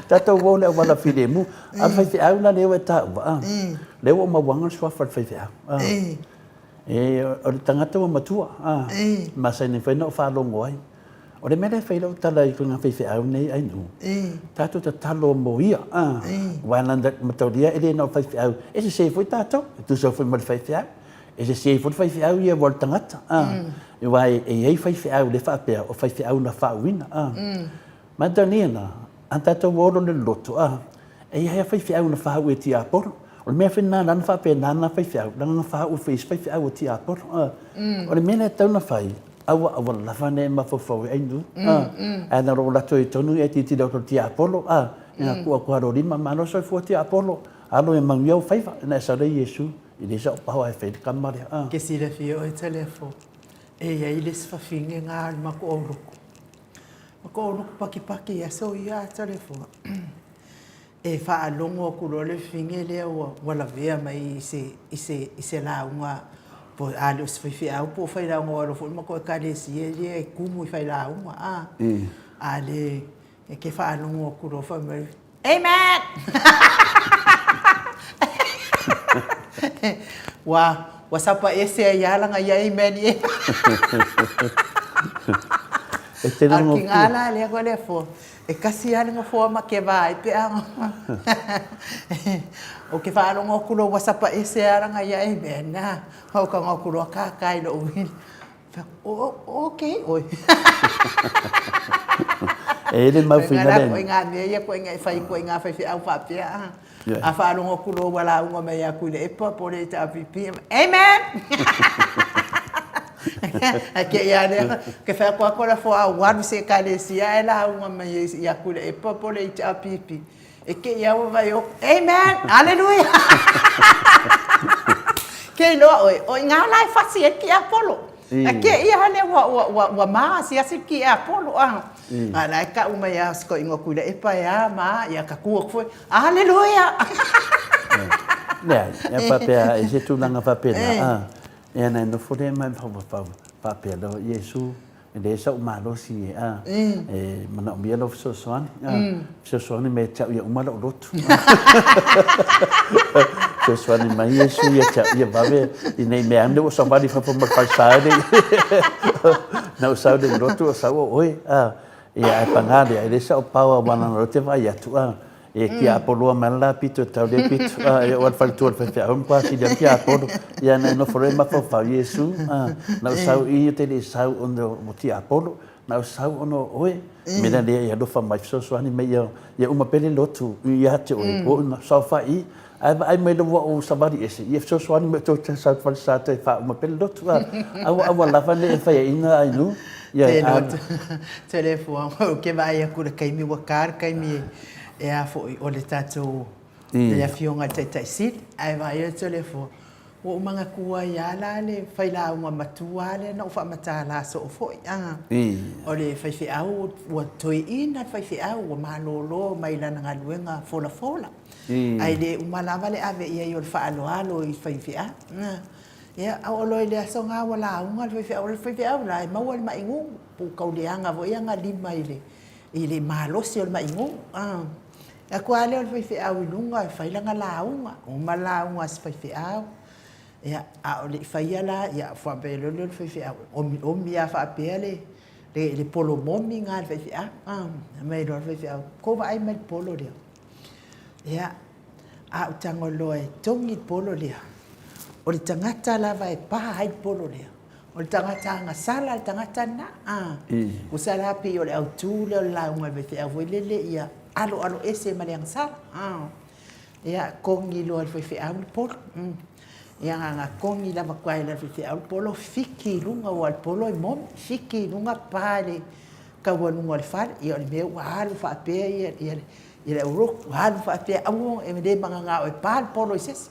Tatou o le auala filemu. A le faifeau la lea ua e taua, a. Lea ua ou mauaga le suafa o le faifeau. E, o le tagata ua matua, a. Masani foi ona ou faalogo ai. O le mea lea e fai lau tala i ngā faifeau nei Ainuu, tātou tatalo mō ia, aua na mataulia e le na o faifeau, e sese foi tātou, e tusa foi ma le faifeau, e sese foi le faifeau ia ua o le tagata, aua e i ai faifeau le faapea, o faifeau na faauuina. Mataulia na, a tātou olo le loto, e i ai a faifeau na faau e tiapolo. O le mea foi lena na faapena na faifeau, leaga na faau foi e isi faifeau o tiapolo. O le mea lea e tatau ona fai, Aua, aua lava ne i mafaufau ai nu, a, ae na lou latou i tonu ia tilotilo atu le tiapolo, a, ina tuu atu alo lima, malo soifua tiapolo, alo e manuia ou faiva, ina e sau lea Iesu, e leai sau paoa e fai le tama lea, a. Ke silafia oe Taleafo, e iai le isi fafine na o le matou auluku. Matou auluku pakipaki i aso ia Taleafo. E faalogo atu loa le fafine lea ua lavea mai i se, i se, i se lauga, po, a le o se faifeau po o failauga aua o lo foi le matou ekalesia lea e tumu i failauga, a. A le, e ke faalogo atu loa fai mai, Amen! Ua, ua sapa ese ai lava lana ia amen i E tele A o le tiga la lea koe le afoa. E kasi lava le nofoa ma keva ai pe a Ou te faalogo atu loa ua sapa ese lava lana ia amen a Ou tago atu loa kākā i lou uili. Fai atu, o, ok oe. E i ai le mau finale. Koe ngā mea ia koe e whai koe ngā whaiwheau whapea. A faalogo atu loa ua lauga mai ia Tuilaepa po o le HRPP, Amen! Ae kei a lea, ke whai atu ako la fo a waru se ekalesia ae lauga mai ai ia Tuilaepa po o le HRPP. E kei a ua vai o, Amen! Hallelujah! Kei loa oe, o i ngā la e whasi ai ki Apollo. A kēia hale ua, ua, ua, ua mā asiasi le kiʻeapolo, a. A la e kaʻu mai a si koʻiga Tuilaepa e a ma, ia ka kū aku foi, Aleluia! Leai, ia faapea e se tulaga faapena, a. Ia na e nofo lea mai mafaufau faapea lava, Iesu, E leai sau malosi e a, e manaomia lou fesoasoani, a, fesoasoani mai ia te au ia uma lou lotu. Fesoasoani mai Iesu ia te au ia vave, ina i mea ane ua savali fafo ma le falesa e lei. Na ou sau lea i lotu o sau o oe, a, ia ae paga lea, e leai sau power aua leaga o lea ou te vaai atu, a, E tiapoloa mai le la pito e tau lea pito, a, e oo lava i le faletua o le faifeau e matua sili atu tiapolo. Ia na e nofo loa e mafaufau, Iesu, a, na ou sau i i ou te le i sau ona ua tiapolo, na ou sau ona o oe. O le mea la lea ia alofa mai fesoasoani mai ia, ia uma pea le lotu ia te oe, ua ou saofai i i, ae vaai mai loa ua ou savali ese, ia fesoasoani mai outou te sau i le falesa toe faauma pea le lotu, a, aua aua lava ne i e faiaina Ainuu. Ia, Te lotu, te le fua, ou ke vaai aku i le taimi ua ta le taimi e E a foi, o le tatou, le Afioga i le Taitai Sili, ae vaai atu le Atua, ua ou manatua ai lava la le failauga matua lea na ou faamatala soo foi, a. O le faifeau, ua toeaina le faifeau, ua malolo mai lana galuega folafola, ae le uma lava le ave i ai o le faaaloalo i faifeau. Ia, a oo loa i le aso lena ua lauga le faifeau, o le faifeau la e maua i le ma'i gugu, po ua tau leaga foi ana lima i le I le malosi o le maʻi gugu. E atu lava lea o le faifeau i luga e fai lana lauga, uma le lauga a si faifeau, ia, a o le i faia la, ia faapea loa lea o le faifeau, e omiomi lava faapea le, le polo momi lena a le faifeau. Fai mai loa le faifeau, tou vaai mai i le polo lea. Ia, a ou tago loa e togi le polo lea, o le tagata lava e pa ai le polo lea, O le tagata agasala le tagata lena. Tusa la pei o le autu lea o le lauga a le faifeau foi lele ia aloalo ese ma le agasala. Ia, kogi loa e le faifeau le polo. Ia na ona kogi lava atu lava e le faifeau le polo, fiki i luga aua o le polo e momi, fiki i luga pa i le taualuga o le fale. Ia o le mea ua alu faapea ia le aulotu, alu faapea aua e le mananao e pa le polo i se isi.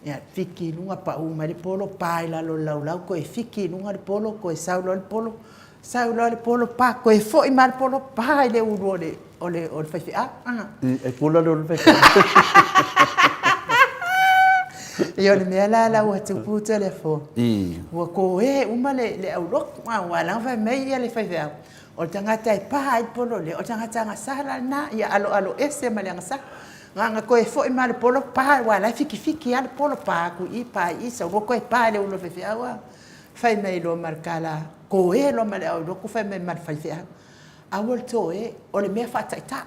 Ia, fiki i luga, pau mai le polo, pa i lalo o le laulau, toe fiki i luga le polo, toe sau loa le polo, sau loa le polo, pa, toe foi mai le polo, pa i le ulu o le, o le, o le faifeau. E kula le ulu faifeau. Ia, o le mea la la ua tupu Toleafoa, ua toē uma le, le aulotu, a ua ala ona fai mai ia le faifeau, o le tagata e pa ai le polo lea, o le tagata agasala lena, ia aloalo ese ma le agasala. Na ona toe foi mai le polo pa aua la e fitifiti lava le polo, pa atu i i, pa i i, sau loa toe pa i le ulu o le faifeau a. Fai mai loa ma le tala, toē loa ma le aulotu fai mai ma le faifeau, aua le toē, o le mea faataitai.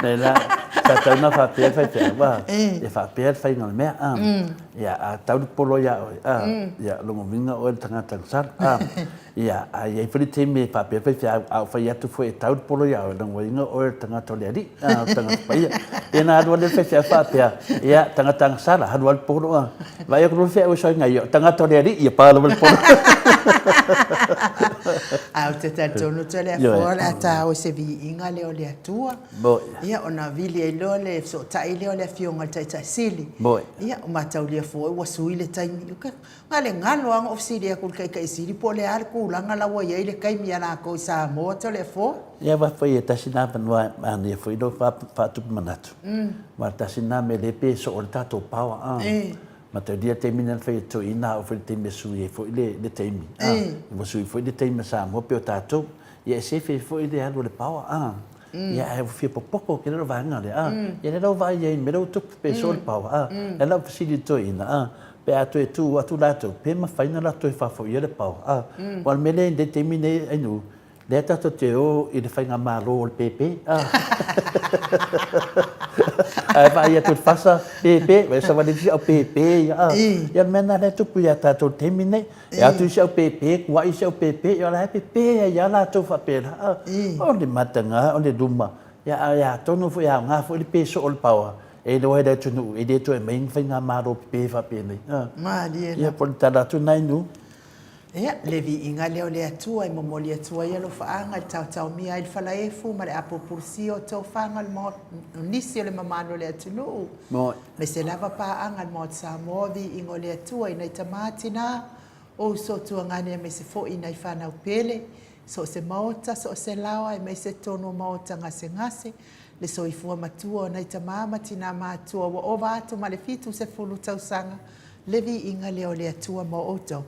Nei la, sa tatau ona faapea le faifeau a, e faapea le faiga o le mea a, ia a tau le polo ia oe a, ia lona uiga oe o le tagata agasala a. Ia, a i ai foi le taimi e faapea faifeau, a o fai atu foi e tau le polo iā oe, lona uiga o oe o le tagata o le Alii, a o le tagata paia. Ia na alu alu ai le faifeau faapea, ia, tagata agasala, alu alu polo a. Vaai atu loa le faifeau e sau ai ia, o le tagata o le Alii, ia pa lava le polo. Ae ou te talitonu Toleafoa o le a ta o i se viiga lea o le Atua. Ia ona vili ai loa le fesootai lea o le Afioga i le Taitai Sili. Ia, ua mataulia foi ua sui le taimi. Na o le galo lava na ou fesili atu i le Taitai Sili po o le a le tulaga la ua i ai le taimi a latou i Samoa Toleafoa. Ia aua foi e tasi lena avanoa e manaia foi lou faatupu manatu. Aua e tasi lena mea lea pei e soo ai le tatou power a. Mataulia le taimi lea na fai e toeaiina a oo foi i le taimi e sui ai foi le taimi a. Ua sui foi le taimi a Samoa pei o tatou. Ia e sefe ai foi le alu o le power a. Ia ae ua fia popoto tele le vaega lea a. Ia lea la ua vaai ai i le mea lea ua tupu pe soo le power a. Lea la ua fesili i le toeaina a, pe a toe tu atu latou, pe mafai ona latou toe faafoia le power a. Aua o le mea lea i le taimi nei Ainuu, lea tatou te o i le faigamalo o le pēpē a. Ae vaai atu i le fasa, pēpē, e savali atu si au pēpē ia a. Ia o le mea lena lea e tupu ia tatou i le taimi nei. E atu i si au pēpē, kuaʻi si au pēpē, ia o la e pēpē ai lava latou faapena a. O le mataga, o le luma, ia ae atonu foi e aoga foi le pē soo o le power e iloa ai le atunuu e le toe aumai ni faigamalo pēpē faapenei. Malie lava. Ia po o le tala atu lena i nuu. Ia, le viiga lea o le Atua e momoli atu ai alofaaga i le taotaomia ai le falaefu ma le apulupulusia o tofaga o le Maota, o nisi o le mamalu o le atunuu, aemaise lava paaga a le Maota Samoa, viiga o le Atua i nai tama, tina, o uso, tuagane aemaise foi nai fanau pele, so o se maota, so o se laoa aemaise totonu o maota gasegase, le soifua matua o nai tama ma tina matutua ua ova atu ma le 70 tausaga, le viiga lea o le Atua mo outou.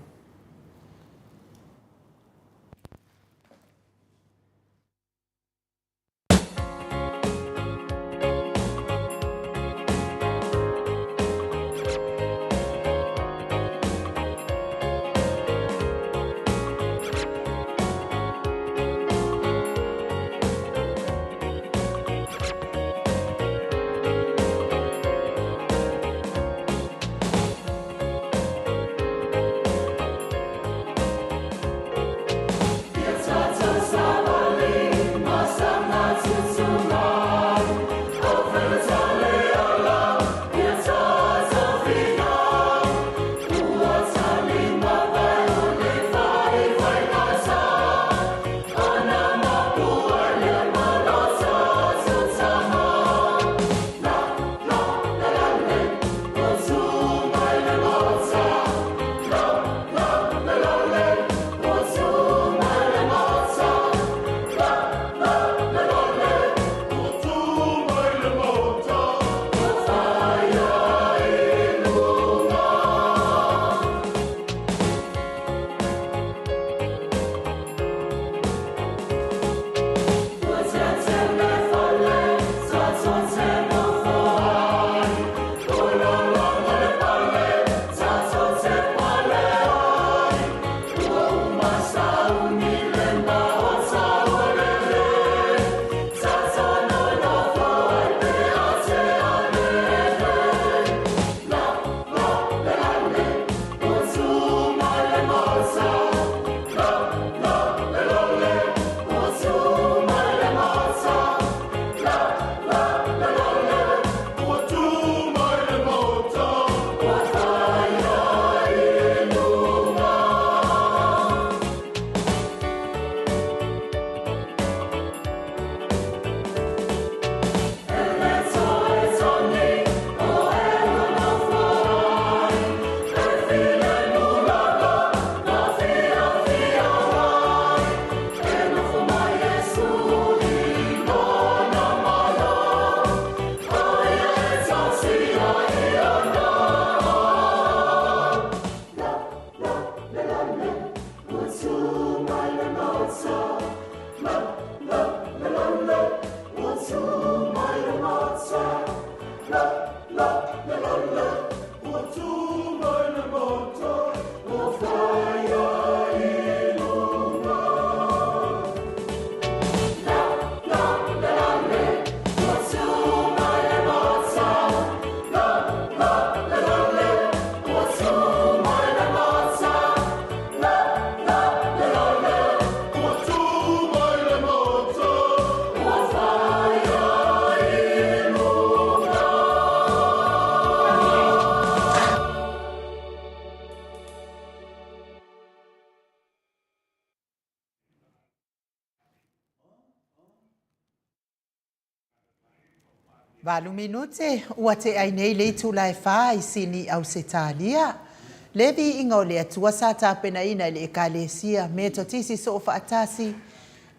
Valu minute ua tea ai nei le itula e fa i Sini, Ausetalia. Le viiga o le Atua sa tapenaina e le Ekalesia Metotisi Soofaatasi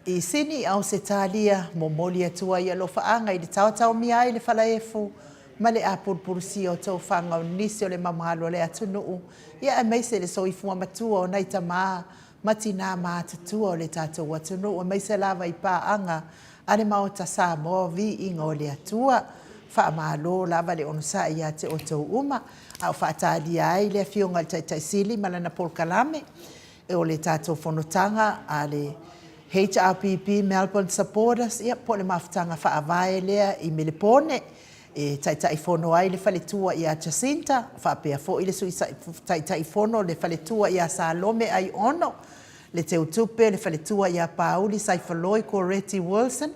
i Sini, Ausetalia, momoli atu ai alofaaga i le taotaomia ai le falaefu ma le apulupulusia o tofaga o nisi o le mamalu o le atunuu, ia aemaise le soifua matua o nai tama ma tinā matutua o le tatou atunuu, aemaise lava i paaga a le Maota Samoa, viiga o le Atua. Faamalo lava le onosai ia te outou uma, a o faatalia ai le Afioga i le Taitai Sili ma lana polokalame o le tatou fonotaga a le HRPP Melbourne Supporters, ia po o le mafutaga faavae lea i Melepone, e Taitaifono ai le faletua ia Jacinta, faapea foi le Sui Taitaifono le faletua ia Salome Aiono, le Teutupe le faletua ia Pauli Saifoloi Koreti Wilson,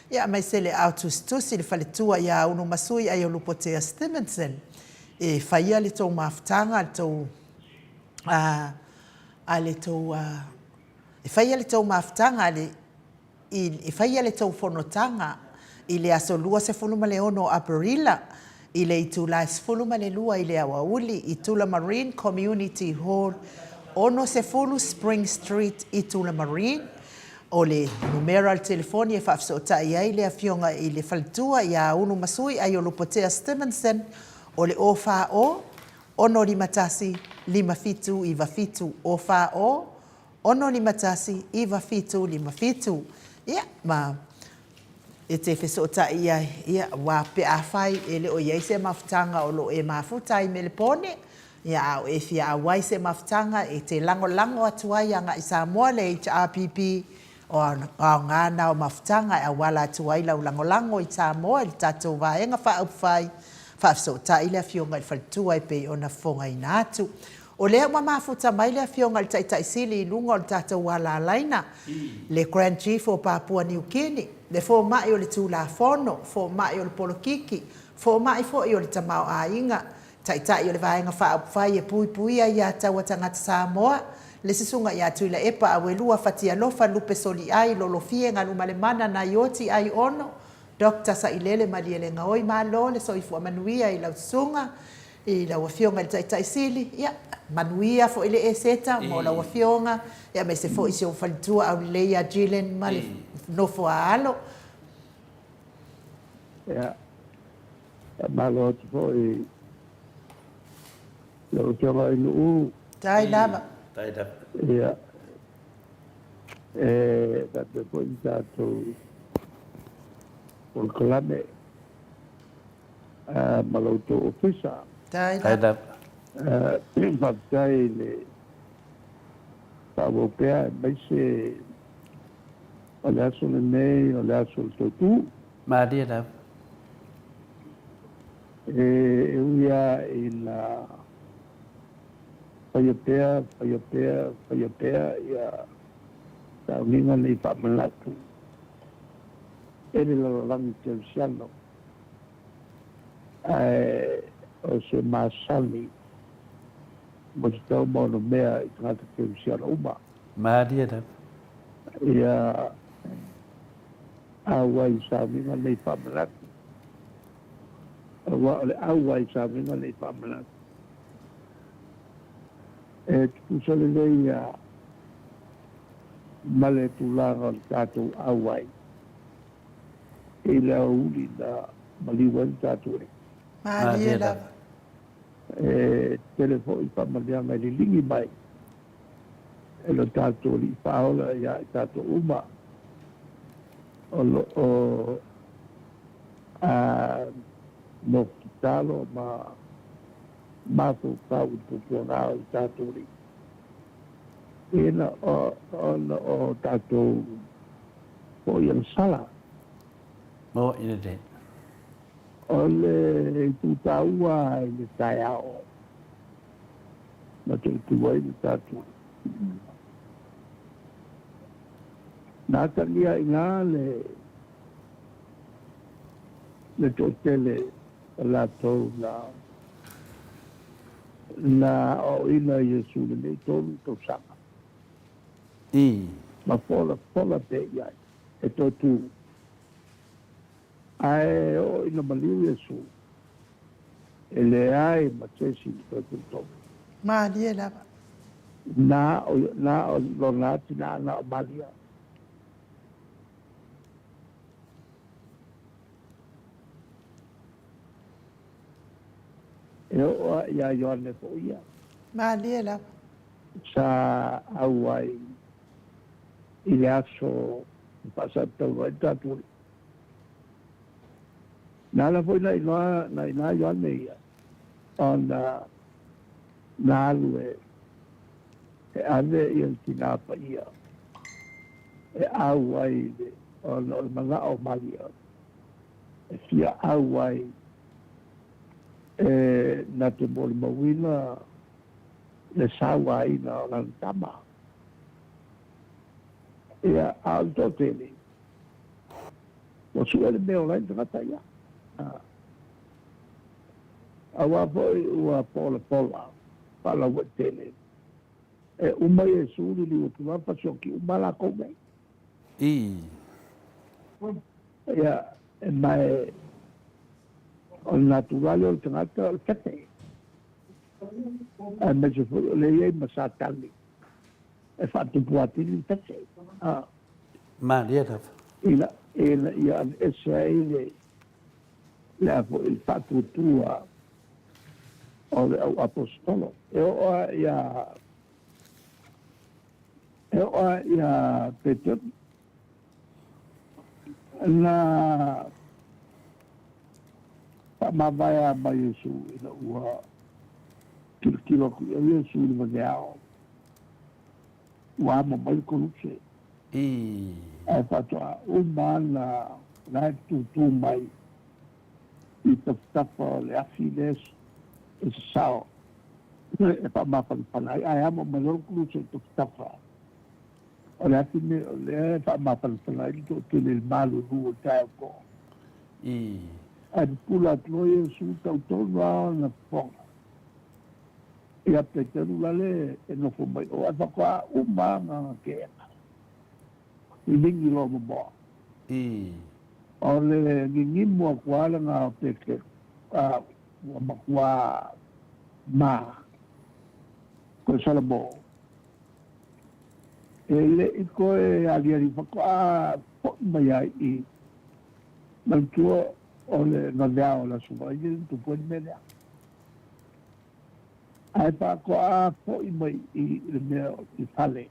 ia aemaise le ao tusitusi le faletua ia Ulumasui Aiolupotea Stevenson. E faia le tou mafutaga, le tou a. a le tou e faia le tou mafutaga a le i e faia le tou fonotaga i le aso 26 o Aperila i le itula e 12 i le aoauli i Tullamarine Community Hall, 60 Spring Street i Tullamarine. O le numera o le telefoni e faafesootai ai le Afioga i le Faletua ia Ulumasui Aiolupotea Stevenson o le 040 651 5797, 040 651 9757. Ia, ma e te fesootai i ai, ia, aua pe afai e le o i ai se mafutaga o lo o e mafuta ai i Melepone, ia, a o e fia auai se mafutaga e te lagolago atu ai agai Samoa le HRPP, o aoga na o mafutaga e auala atu ai lau lagolago i Samoa i le tatou Vaega Faaupufai, faafesootai le Afioga i le Faletua e pei ona fofogaina atu. O lea ua mafuta mai le Afioga i le Taitai Sili i luga o le tatou ala alaina, le Grand Chief o Papua Niu Kini, le Fomai o le Tulafono, Fomai o le Polokiki, Fomai foi o le Tamaoaiga, Taitai o le Vaega Faaupufai e Puipuia Ia Taua Tagata Samoa, le Susuga ia Tuilaepa Auelua Fatialofa Lupe Soliai Lolofie Galumalemana Naioti Aiono, Doctor Sailele Malielegaoi. Malo le soifua manuia i lau susuga i lau Afioga i le Taitai Sili, ia, manuia foi le Eseta mo lau Afioga, aemaise foi si ou faletua aulelei ia Gillian ma le nofo a alo. Ia, faamalo atu foi i lau Afioga i Nu'u. Tai lava. Tai lava. Ia, e faapea foi le tatou polokalame ma lo outou ofisa. Tai lava. Faafetai i le faaauau pea aemaise o le aso lenei o le aso o le Toetu. Malie lava. E ui lava ina faia pea, faia pea, faia pea ia sauniga nei faamanatu e le lalolagi kerisiano, ae o se masani mo se tau ma ona mea i tagata kerisiano uma. Malie lava. Ia auai i sauniga nei faamanatu, aua o le auai i sauniga nei faamanatu e tutusa lelei ia ma le tulaga o le tatou auai i le aoauli na maliu ai le tatou Alii. Malie lava. E tele foi faamaliaga e liligi mai e lo tatou Alii Faaola ia i tatou uma o lo o nofo tatalo ma mafaufau i le puapuaga o le tatou Alii. Ina ona o tatou foi agasala. Mo i lelei. O le itu taua i le taeao na toetu ai le tatou. Na atagia i ina le le toatele o latou na na aoaoina Iesu i lenei tolu tausaga. I. Ma folafola pea i ai e toetu. Ae oo ina maliu Iesu, e leai ma se isi i toe tolotolo. Malie lava. Na o, na o lona tina na o Maria. E oo a ia Ioane foi ia. Malie lava. Sa auai i le aso e faasatau ai le tatou Alii. Na ala foi na inoa, na ina Ioane ia, ona na alu e, e ave ia le tinā paia e auai le, ona o le manao o Maria e fia auai e na te molimauina le sauaina o lana tama. Ia, a o le toatele, ua sue le mea o la e tagata ia. Aua foi ua polapola faalauaitele. E uma Iesu liliu atu loa fasioti uma lakou nei. I. Ia, e mae o le naturale o le tagata o le fefe. Aemaise foi o lea e i ai ma Satani e faatupu atili le fefe. A. Malie lava. Ina, ina ia aveese ai le, le a foi, le faatuatua o le au aposetolo. E oo lava ia, e oo lava ia Peteru, na faamavae lava ma Iesu ina ua tilotilo atu i ai Iesu i le vaveao, ua amo mai le koluse. I. Ae faatoa uma ana la e tutū mai i tafatafa o le afi lea e sasao e faamafanafana ai, ae amo mai loa le koluse i tafatafa o le afi o lea e faamafanafana ai le toatele i le malulu o le taeao poa. I. Ae pupula atu loa Iesu tau tonu lava ona fofoga ia Peteru lale e nofo mai o, ae faatoa uma lava gagakeega liligi loa momoa. I. O le gigimu atu lava lena o Peteru, a ua matua ma koe Salamo. E le i toe aliali faatoa foi mai ai i manatua o le vaveao o le Aso Faraile na tupu ai le mea lea. Ae faatoa foi mai i le mea o le fale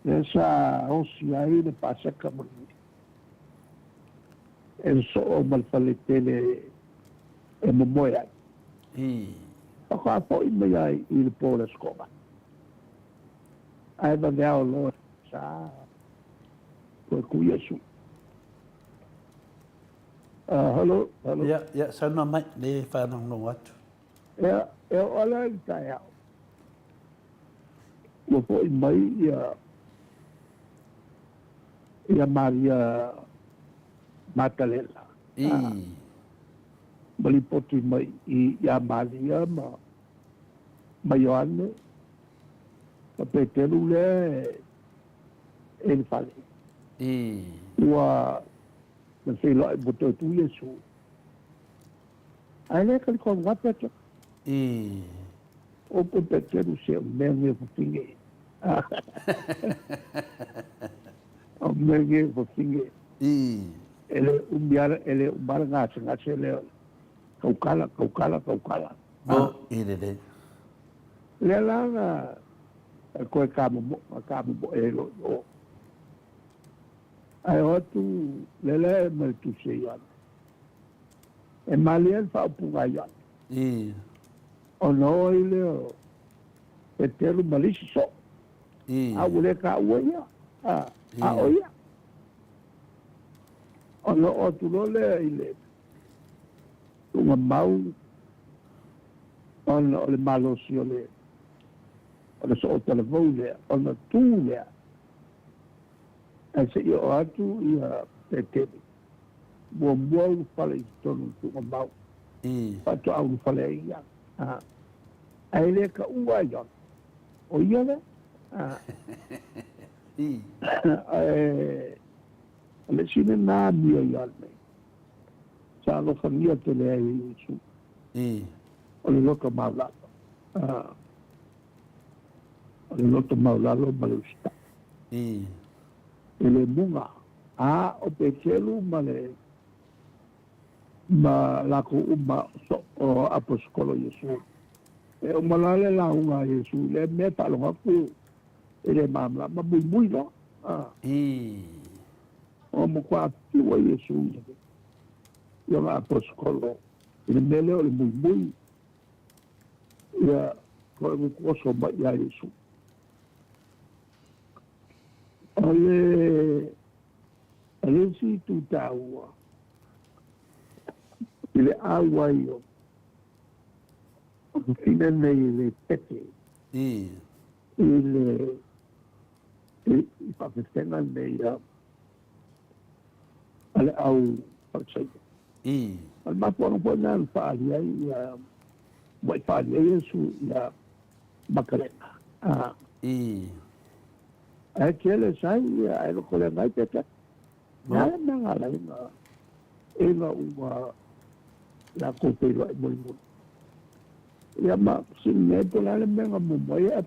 lea sa osi ai le Paseka mulimuli e sosoo ma le fale tele e momoe ai. I. Faatoa foi mai ai i le po o le Aso Toonai. Ae vaveao loa sa toe tu Iesu. Hello, hello. Ia, ia, saunoa mai, le faalogologo atu. Ia, e oo la i le taeao, ua foi mai ia, ia Maria Matalena. I. Ma lipoti mai i, iā Maria ma, ma Ioane, ma Peteru lea e, e i le fale. I. Ua na feiloai ua toe tu Iesu. Ae le kalikonu atu atu. I. O ko Peteru se o mea nge fafine. O mea nge fafine. I. E le umi ala, e le uma ala gasegase lea o le kaukala, kaukala, kaukala. Mo i lelei. Lea la na koe kamomoʻo, kamomoʻe ai loa i o. Ae o atu lea la e ma le tusi a Ioane. E malie le faaupuga a Ioane. I. Ona oo ai lea o Peteru ma le isi soo. I. A ua le taua ia, a, a o ia. Ona oo atu loa lea i le tuugamau ona o le malosi o le o le soo talavou lea, ona tu lea, ae se i oo atu ia Peteru, muamua ulufale i totonu o le tuugamau, faatoa ulufale ai ia. Ae le taua a Iona, o ia lea. Ae o le isi lena amio ia nei, sa alofagia tele ai e Iesu. O le loto maualalo. O le loto maualalo ma le usitai. E le muga. A o Peteru ma le ma lakou uma o aposetolo o Iesu. E uma loa le lauga a Iesu i lea mea, faalogo atu e le malamalama, muimui loa. Ua matua fiu ai Iesu i ona aposetolo i le mea lea o le muimui. Ia, toe utuoso mai ia Iesu. O le o le isi itu taua i le auai o fafine nei i le pete I. i le i faafefega nei a a le au Parisaio. I. O le mafuaaga foi lena na faaali ai ia ua i faaali ai Iesu ia Makalena. A. I. Ae tele sai ia ae loko le ngai pete. Na le mea nga lai na ina ua la ko pe lo mo mo. Ia ma sin ne po la le mea nga mo mo ia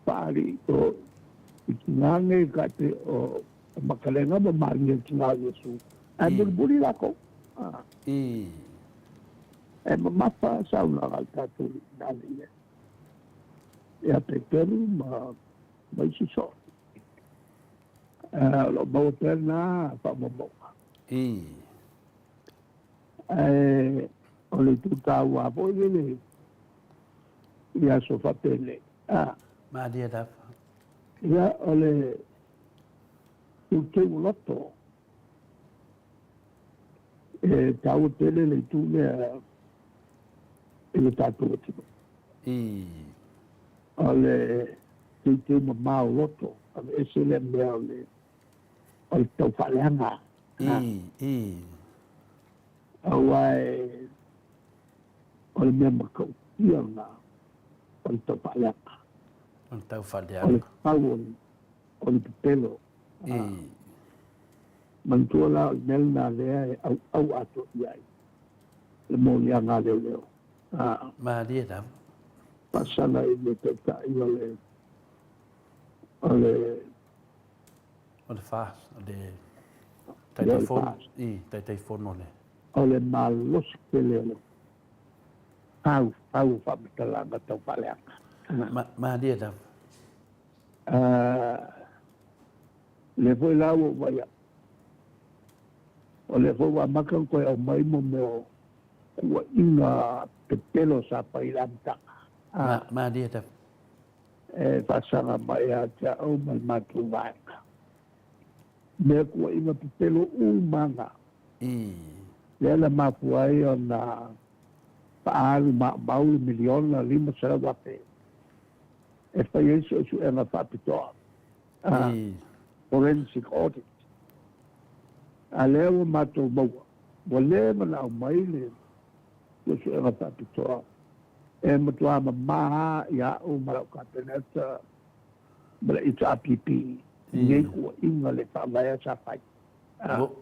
paali o i tinā nei ka te o makalenga ma malia tinā Iesu. Ae mulimuli lākou. Ah. I. E mamafa saunoaga a le tatou na ave i ai. Ia Peteru ma ma isi soo. O lo o maua pea lena faamaumauga. I. Ae o le itu taua foi lele i aso faapenei. Ah. Malie lava. Ia, o le teuteu o loto. E taua tele le itu lea i le tatou atunuu. I. O le teuteu mamao o loto, aveese lea mea o le o le taufaaleaga. I, i. Aua e o le mea matautia lena o le taufaaleaga. O le taufaaleaga. O le pau o le pepelo. I. Manatua la o le mea lena lea e auau atoa i ai le moliaga a leoleo. Malie lava. Faasala i le taitai o le o le O le FAS, o le Taitaifono, i, Taitaifono le. O le malosi tele o le pau, pau o faamatalaga tau faaleaga. Ma, malie lava. Lea foi la ua ou vaai atu, o lea foi ua amata ona toe aumai mo mea o tuuaiga pepelo sa fai i le amataga. Ma, malie lava. E faasaga mai ia te au ma le matou vaega. Mea tuuaiga pepelo uma na. I. Lea na mafua ai ona faaalu maumau le miliona $500,000 e fai ai suesuega faapitoa, I. forensic audit. A lea ua matou maua, ua leva ona aumai le suesuega faapitoa e matua mamā ia au ma lau Kapeneta ma le HRPP i nei tuuaiga le faavaea sa fai.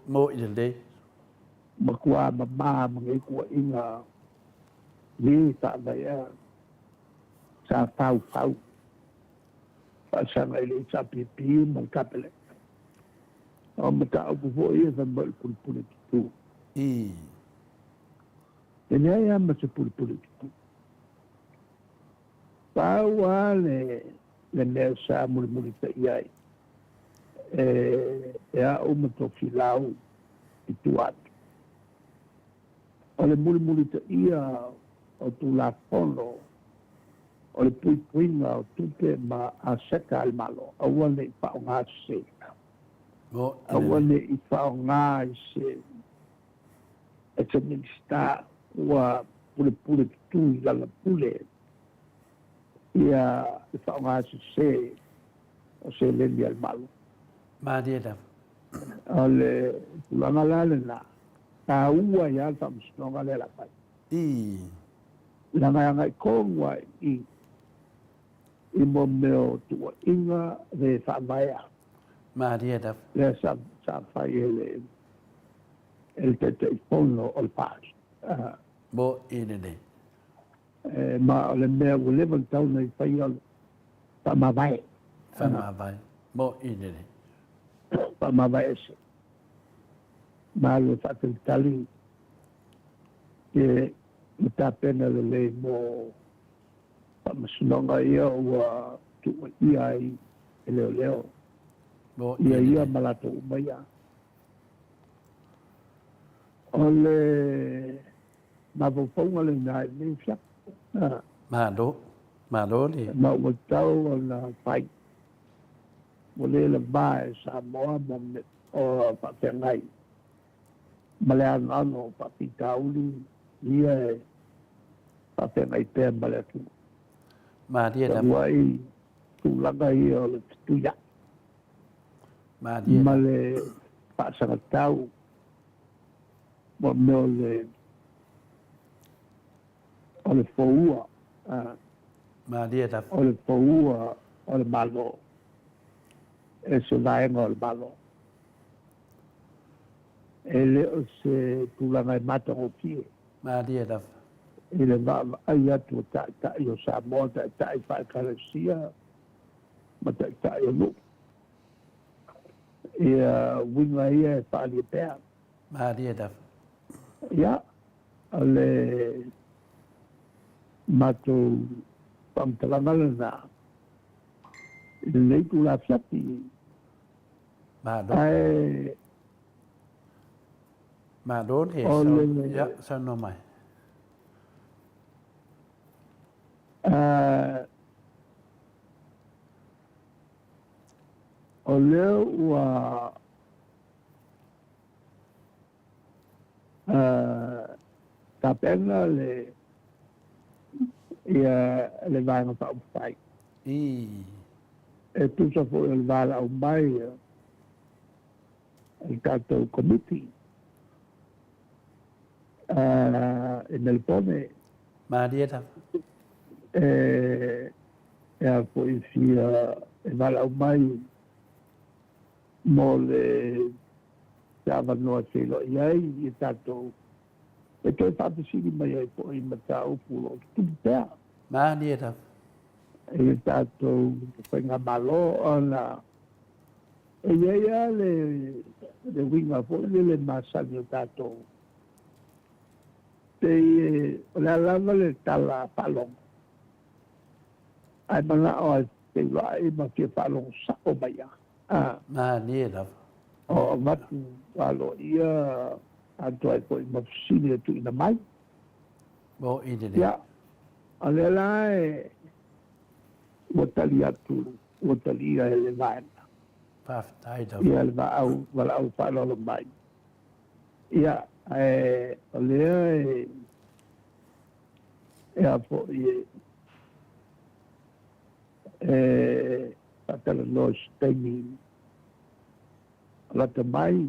Mo i lelei. Matua mamā ma nei tuuaiga le faavaea sa faufau faasaga i le HRPP ma le Kapeneta. O mataupu foi ia fai mai o le pulepule tutū. I. E leai lava ma se pulepule tutū. Pau lava le, le mea sa mulimulitaia ai e, e au ma Tofilau i tua atu. O le mulimulitaia o Tulafono o le puipuiga o tupe ma aseta a le Malo, aua ne i faaaoga sese. Aua ne i faaaoga i se e se Minisita ua pulepule tutū i lana pule ia le faaaoga sese o seleni a le Malo. Malie lava. O le tulaga la lena, taua ai lava le faamasinoga lea o le a fai. Ii. Leaga e agai tonu lava i i mo mea o tuuaiga le faavaea. Malie lava. Lea sa sa fai e le e le Taitaifono o le Pasi. Mo i lenei. E, ma o le mea ua leva ona tatau ona i faia o le faamavae. Faamavae. Mo i lenei. Faamavae ese. Ma alu e faatalitali ke ma tapena lelei mo faamasinoga ia ua tuuaia ai e leoleo ia ia ma latou uma ia. O le mafaufauga lena i lenei afiafi. Malo, malo le. Ma ua tatau ona fai. Ua le lava e Samoa ma o faafeagai ma le anoano o faafitauli ia e faafeagai pea ma le atunuu. Malie lava. Talu ai tulaga ia o le fetuiai. Malie ma le faasagatau mo mea o le o le foua. Malie lava. O le paua o le Malo e se vaega o le Malo. E le o se tulaga e matagofie. Malie lava. I le vaavaai atu o Taitai o Samoa, Taitai faaekalesia ma Taitai o nuu. Ia uiga ia e faaalia pea. Malie lava. Ia, o le matou faamatalaga lena i lenei itula afiafi. Malo. Ae Malo le o sau, le ia, saunoa mai. O lea ua tapena le ia le Vaega Faaupufai. Ii. E tusa foi o le valaau mai a le tatou Komiti i Melbourne. Malie lava. E e a foi fia e valaau mai mo le se avanoa e feiloai ai i tatou e toe faafesili mai ai foi i mataupu o lo o tutupu pea. Malie lava. I le tatou faigamalo ona e i ai lava le le uiga foi lele masani o tatou pei o le a lava le tala faalogo ae manao e feiloai ma fia faalogo sao mai lava. A. Malie lava. O avatu aloaia atoa ai foi ma fesili e tuuina mai. Mo i lelei. Ia, o lea la e ua tali atu, ua talia e le vaega. Faafetai lava. Ia le vaau, valaau faaaloalo mai. Ia, ae o lea e, e a foi e, e faatalanoa i se taimi lata mai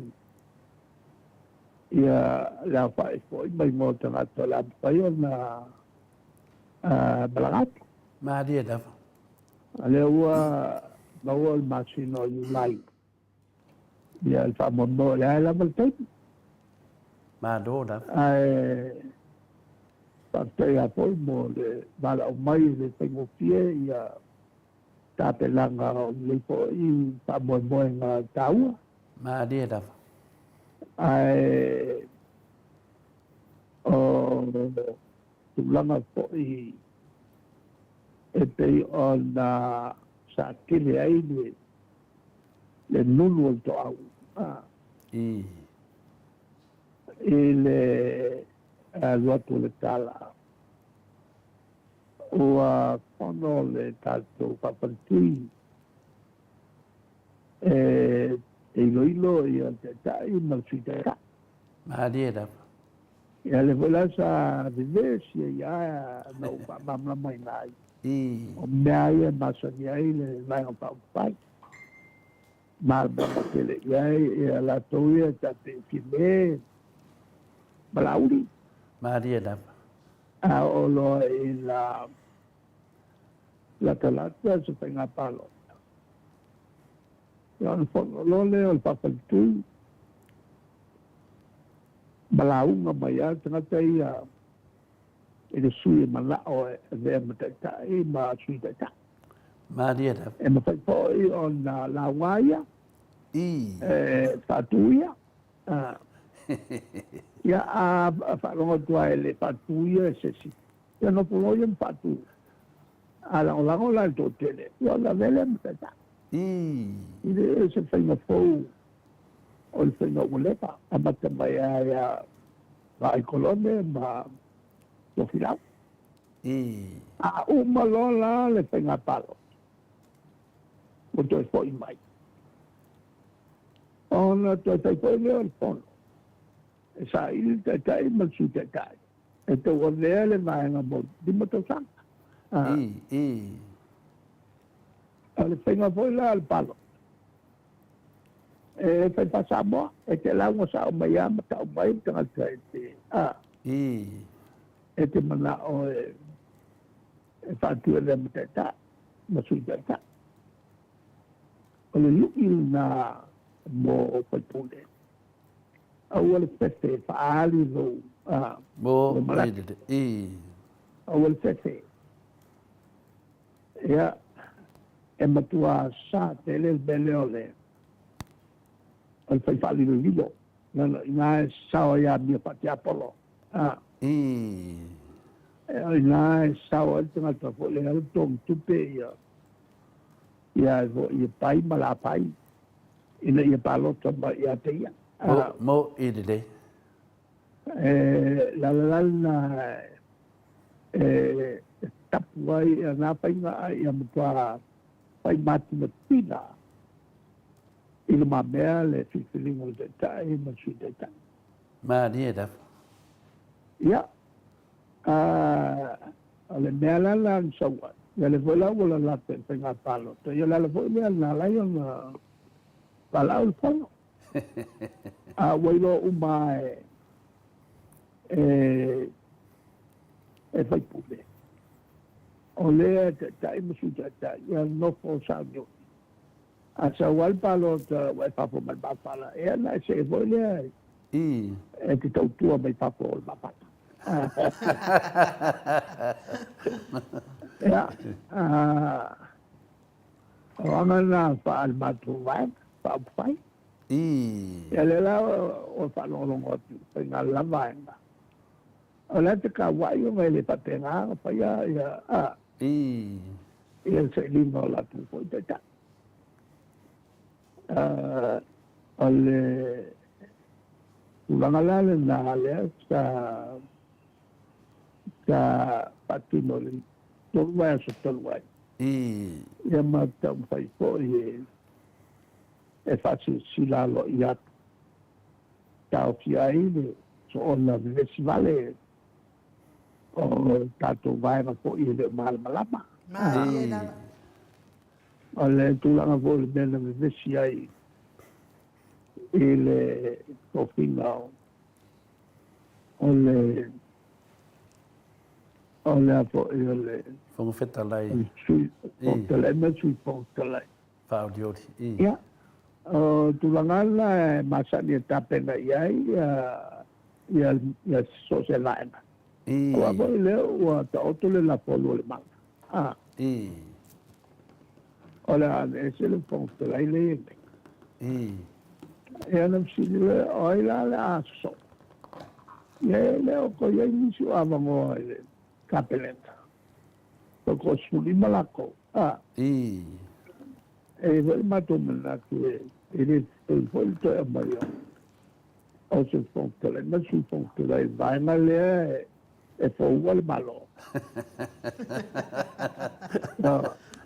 ia le aofai foi ma igoa o tagata o le a mafai ona malaga atu. Malie lava. O lea ua maua le masina o Iulai ia le faamoemoe o lea lava le taimi. Malo lava. Ae faafetai lava foi mo le valaau mai e le faigofie ia tapenaga o lenei foi faamoemoega taua. Malie lava. Ae o tulaga foi e pei ona sa tele ai le le nunu o le toau I. i le alu atu o le tala ua fono le tatou faafaletui e iloilo ia le Taitai ma le Sui Taitai. Malie lava. Ia lea foi la sa vevesi ai lava na ou faamalamalamaina ai. I. O mea ia e masani ai le Vaega Faaupufai. Malamalama tele i ai ia latou ia ta te Fiame ma Laauli. Malie lava. A oo loa ina latalata se faiga palota, ia ona fono loa lea o le faafaletui ma lauga mai lava le tagata ia i le sui e manao e avea ma taitai ma sui taitai. Malie lava. E mafai foi ona lauga ia, I. e faatu ia. Ia, a faalogo atu lava e le faatu ia e se isi, ia nofo loa ia ma faatu. A lagolago la i le toatele, ia ona avea lea ma taitai. I. E le o se faiga fou, o le faiga ua leva, amata mai lava ia Vaai Kolone ma Tofilau. I. A uma loa la le faiga palota, ua toe foi mai. Ona toe fai foi lea o le fono, e saili le taitai ma le sui taitai, e tauavea le vaega mo le 5 tausaga. I, i. O le faiga foi la o le palota, e fai faa-Samoa, e te lauga sao mai lava ma tau mai le tagata e te, I. e te manao e, e faatu e ma taitai ma sui taitai. O le lu'i lena mo faipule. Aua le fefe e faaali lou Mo manatu. Aua le fefe. Ia, e matua sa tele le mea lea o le o le fai faalilolilo. Leaga o i ina e sao ai amio faatiapolo. A. O i ina e sao ai le tagata foi lea e alu togitupe ia ia foi ia pai ma lapai ina ia palota mai ia te ia. Mo, mo i lelei. E lalelale na e tapu ai ia nā faiga a ia matua fai matimatina i lumamea le filifiliga o le Taitai ma le Sui Taitai. Malie lava. Ia, a, o le mea la la na sau ai, ia lea foi la ua lalata i le faiga palota, ia o le ala foi lea na ala ai ona valaau le Fono. A ua iloa uma lava e, e, e faipule, o lea e Taitai ma Sui Taitai, ia nofo sauniuni. A sau lava le palota ua e fafo mai le mafala, ia ona e see foi lea e te tautua mai fafo o le mafala. Ia, o aga na faa le matou vaega, faaupufai. Ia lea la ua faalogologo atu i faiga la vaega. O le a te kaua'i ona e le faapena ona faia ia ia le sailiga o latou foi taitai. O le tulaga la lena lea sa sa faatino i le 3 vaiaso talu ai. Ia ma taumafai foi e faasilasila aloaia atu taofia ai le soona vevesi vale o tatou vaega foi e le o malamalama. Malie lava. O le tulaga foi o le mea na vevesi ai i le tofiga o le o le a foi o le Fofoga Fetalai. Sui Fofoga Fetalai ma le Sui Fofoga Fetalai. Faaolioli. Ia, o tulaga la e masani e tapena i ai ia ia so o se vaega. Aua foi lea ua taoto le lafo lua le mala. A. O le a aveese le Fofoga Fetalai lea e i ai nei. Ia ona fesili lea, o ai la le a sosoo? Ia e le o toe i ai nisi o avanoa i le Kapeneta. Toe 35 latou. A. E i ai foi le matou manatu e le tatau foi le toe aumaia o se Fofoga Fetalai ma le Sui Fofoga Fetalai i le vaega lea e foua le Malo.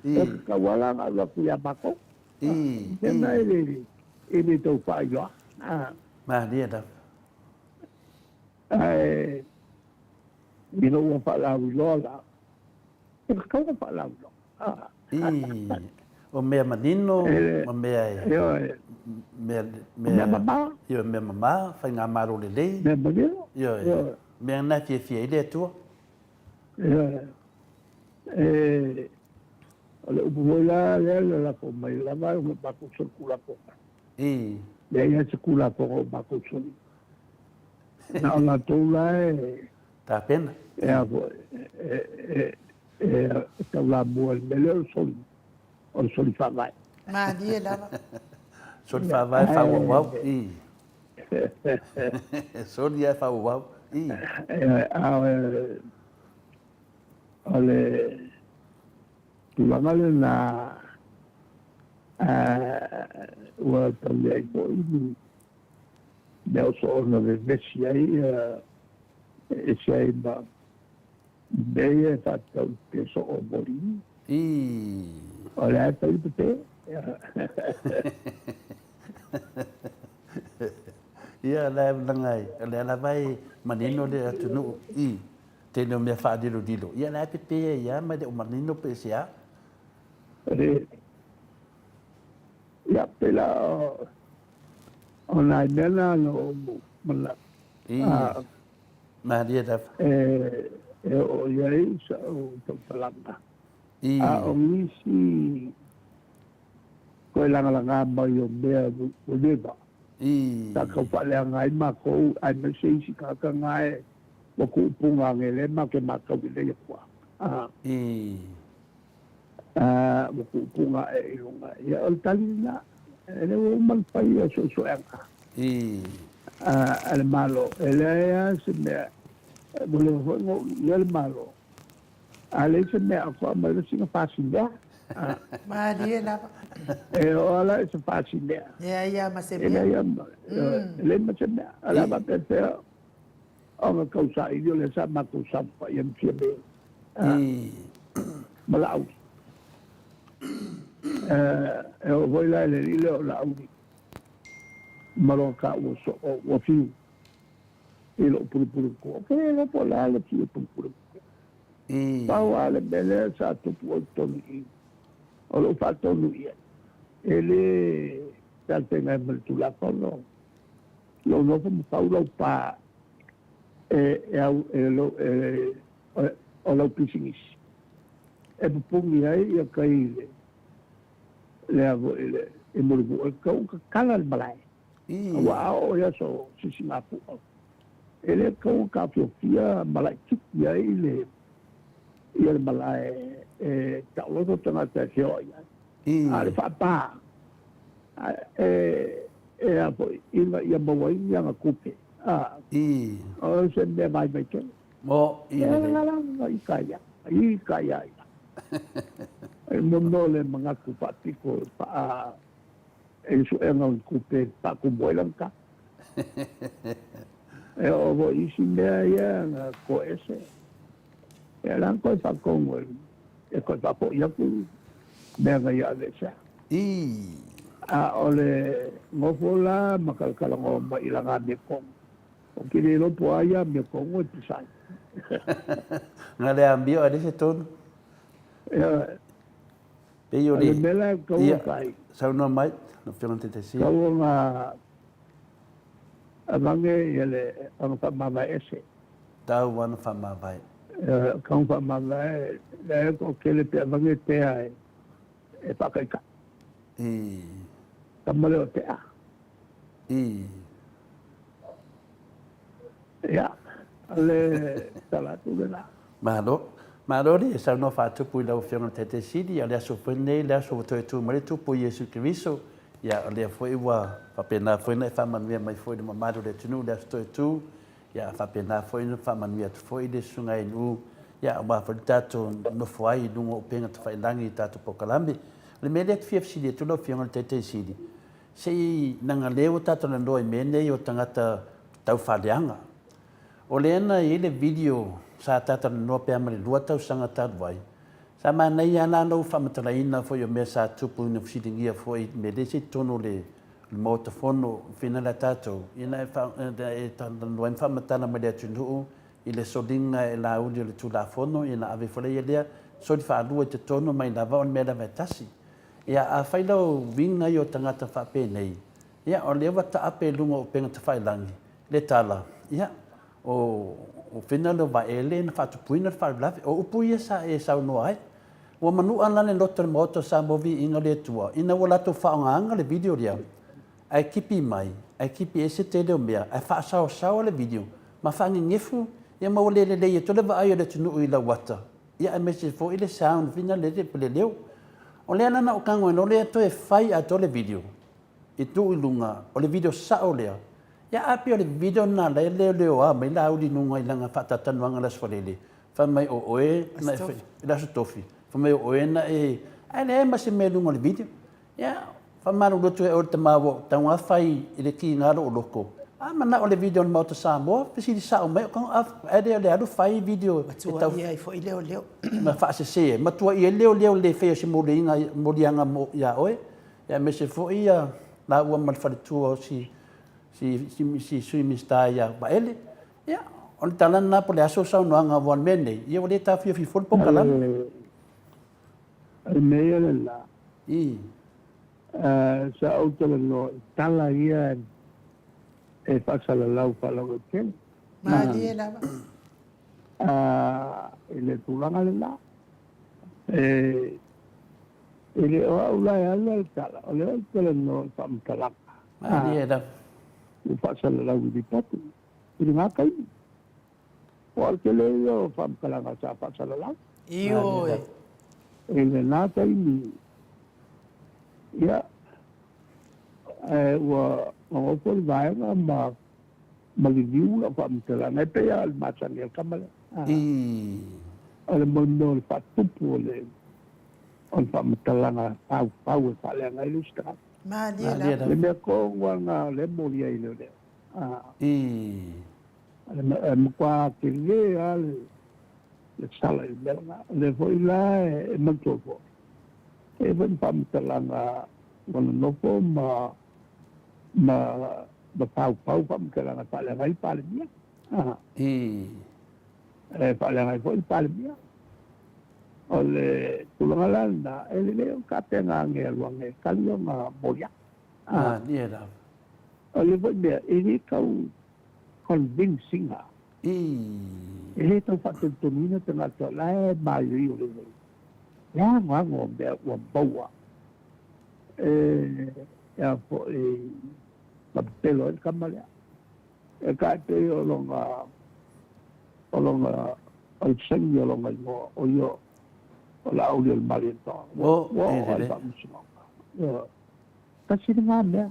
E tatau lava la ona alu atu ia matou. Mea na e le tau faailoa. Malie lava. Ae ina ua faalauiloa la, e tatau ona faalauiloa. O mea manino ma mea e... Mea, mea mamā. Ioe, mea mamā, faigamalo lelei. Mea manino. Ioe, mea na e fiafia ai le Atua. Ioe. E, o le upu foi la lea na lafo mai lava o matou soli Tulafono. Leai lava se Tulafono o matou soli. Na o latou la e... Tapena. E a foi, e, e, e taulamua i le mea lea o le soli, o le soli faavae. Malie lava. Soli faavae faaauau. Soli ae faaauau. A o le tulaga lena ua tau leai foi ni mea o soona vevesi ai e ese ai ma mea ia e faatatau i pe soo moli. O le a e fai le pepe. Ia, la e laga ai, o lea lava e manino le atunuu i tele o mea faalilolilo. Ia, la e pepe ai lava ma e le o manino pe se a. Ia, pei la o nai mea na na ou manatu. Malie lava. E e oo i ai sa'u tautalaga. A o nisi toe lagalaga mai o mea ua leva sa tau faaleaga ai matou aemaise isi tagata na e ua tuupuga ane lea matou te matau lelei atu a ua tuupuga ae i luga. Ia o le tali lena, e le ua uma ona fai ia suesuega a le Malo, e leai lava se mea, ua leva foi ona ou iloa le Malo, a leai se mea atoa aumai loa sina fasimea. Malie lava. E oo lava la i se fasimea. Leai lava ma se mea. E leai lava, e leai ma se mea. O le a faapefea ona tausaili o lea sa matou saofai ai ma Fiame ma Laauli. E oo foi la i le alii lea o Laauli ma lona taua soo ua fiu i lou pulupulu matua. Ou te le iloa po o le a le fiu e pulupulu matua. Pau lava le mea lea sa tupu ai i totonu i i, o lou faatonu i ai, e le talafeagai ma le Tulafono lou nofo ma fau lau pa e, e, au, e, e, e, o lau pisinisi e pupuni ai ia tai i le, le a foi le, i Mulimu'u e tatau ona tatala le malae. Aua a oo i aso sisigafu'a, e le tatau ona taofiofia ma laitiiti ai le, ia le malae e taoloto tagata e feoai ai. A o le faapa, e, e a foi, ina ia maua ai ni ana tupe, a, o se mea vaivai tele. Mo, i lelei. La, la, la, i ka ia, i ka ia ia. E mono le manatu faapito faa e le suega o ni tupe e faatumu ai lana tala. E oo foi i isi mea ia na toese, ia la na toe faatonu e toe faafoi atu mea na ia aveesea. A o le nofo la ma talatalanoa mai i lana amiotonu, ou te le iloa po o a ia amiotonu e pisa ai. Na le amio ae leai se tonu. Ioe. Pei o A le le mea la e tatau ia ona fai, saunoa mai lau Afioga i le Taitaifono. tatau ona aveane ia le ona faamavae ese. Tau ona faamavae. Tatau ona faamavae, leai e toatele pe aveane tea e faataitai. Tama lea o tea. Ia, o le tala atu lena. Malo. Malo le saunoa faatupu i lau Afioga i le Taitai Sili, a o le aso foi lenei, le aso ua toe tu mai le Tupu o Iesu Keriso, ia, o lea foi ua faapena foi ona e faamanuia mai foi i le mamalu o le atunuu i le aso toe tu, ia, faapena foi ona faamanuia atu foi i le Susuga i Nu'u, ia, aua foi le tatou nofo ai i luga o upega tafailagi i tatou polokalame. O le mea lea e fia fesili atu lau Afioga i le Taitai Sili, se i leaga lea ua tatou talanoa i mea nei o tagata taufaaleaga. O lea na i ai le video sa ta talanoa pe a ma le 2 tausaga talu ai, sa manaia lava la lou faamatalaina foi o mea sa tupu ina fesiligia foi i mea lea se i totonu o le Maota Fono fina lea tatou, ina e talanoa ai ma faamatala mai le atunuu i le soliga e Laauli o le Tulafono, ina ave foi lea lea soli faalua i totonu mai lava o le mea lava e tasi. Ia, afai lau uiga ia o tagata faapenei, ia o lea ua taape i luga o upega tafailagi, le tala, ia, o fena lea o Vaele na faatupuina le faalavelave. O upu ia sa e saunoa ai. Ua manua la le loto o le Maota o Samoa Viiga o le Atua, ina ua latou faaaogaina le video lea, ae kipi mai, ae kipi ese tele o mea, ae faasaosaoa le video ma faanenefu, ia ma ua le lelei atu le vaai o le atunuu i lau ata, ia aemaise foi le sound fina le leo. O lea la na ou tago ai loa lea toe fai atoa le video, i tuu i luga, o le video sao lea, ia a pei o le video lena la e leoleoa mai Laauli i luga i lana faatatalanoaga i le Aso Faraile, fai mai o oe na e fai, i le Aso Tofi, fai mai o oe na e, ae leai ma se mea i luga o le video. Ia, faamalulu atu e oe le tama ua ou tago lava fai i le kiga lou loto, a manao le video a le Maota Samoa, fesili sao mai, ae le o le alu fai video e tau... Matuaia ai foi leoleo. Ma faasese ai, matuaia ai leoleo le faia o se moliaga ia oe. Ia aemaise foi ia laua ma le faletua o si si si si Sui Minisita ia Vaele. Ia, o le tala lena po o le a sou saunoaga aua o le mea lenei, ia ua le taofiofi fua le polokalame. O le mea ia lena, I. sa ou talanoa i tala ia e faasalalau faalauaitele. Malie lava. I le tulaga lena. E le o au la e alu le tala, o lea ou te talanoa i faamatalaga. Malie lava. Ua faasalalau i lipoti i lena taimi. Po o le tele ia o faamatalaga sa faasalalau. Ioe. I lena taimi, ia, ae ua nonofo le vaega ma ma liliu lau faamatalaga, e pei lava o le masani a le tama lea. O le mea o le faatupu o le o le faamatalaga faufau e faaleaga ai le isi tagata. Malie lava. Le mea tonu lava lena o lea e molia ai leoleo. E matua tele lava le sala i le mea lena. O lea foi la e manatua foi, e i ai foi ma faamatalaga ua nonofo ma ma ma faufau faamatalaga e faaleaga ai le Palemia. E faaleaga ai foi le Palemia. O le tulaga la lena, e lelei ona tapena ane e alu ane e tali ona moliaga. Malie lava. O le foi mea, e le tau convince ina. E le tau faatonutonu tagata o la e maioio lelei. Le anoano o mea ua maua e a foi ma pepelo ai le tama lea. E tai pei o lona o lona o le saini o lona igoa o ia o Laaulialemalietoa. Ua ua oo lava i le faamasinoga. Tasi lena mea,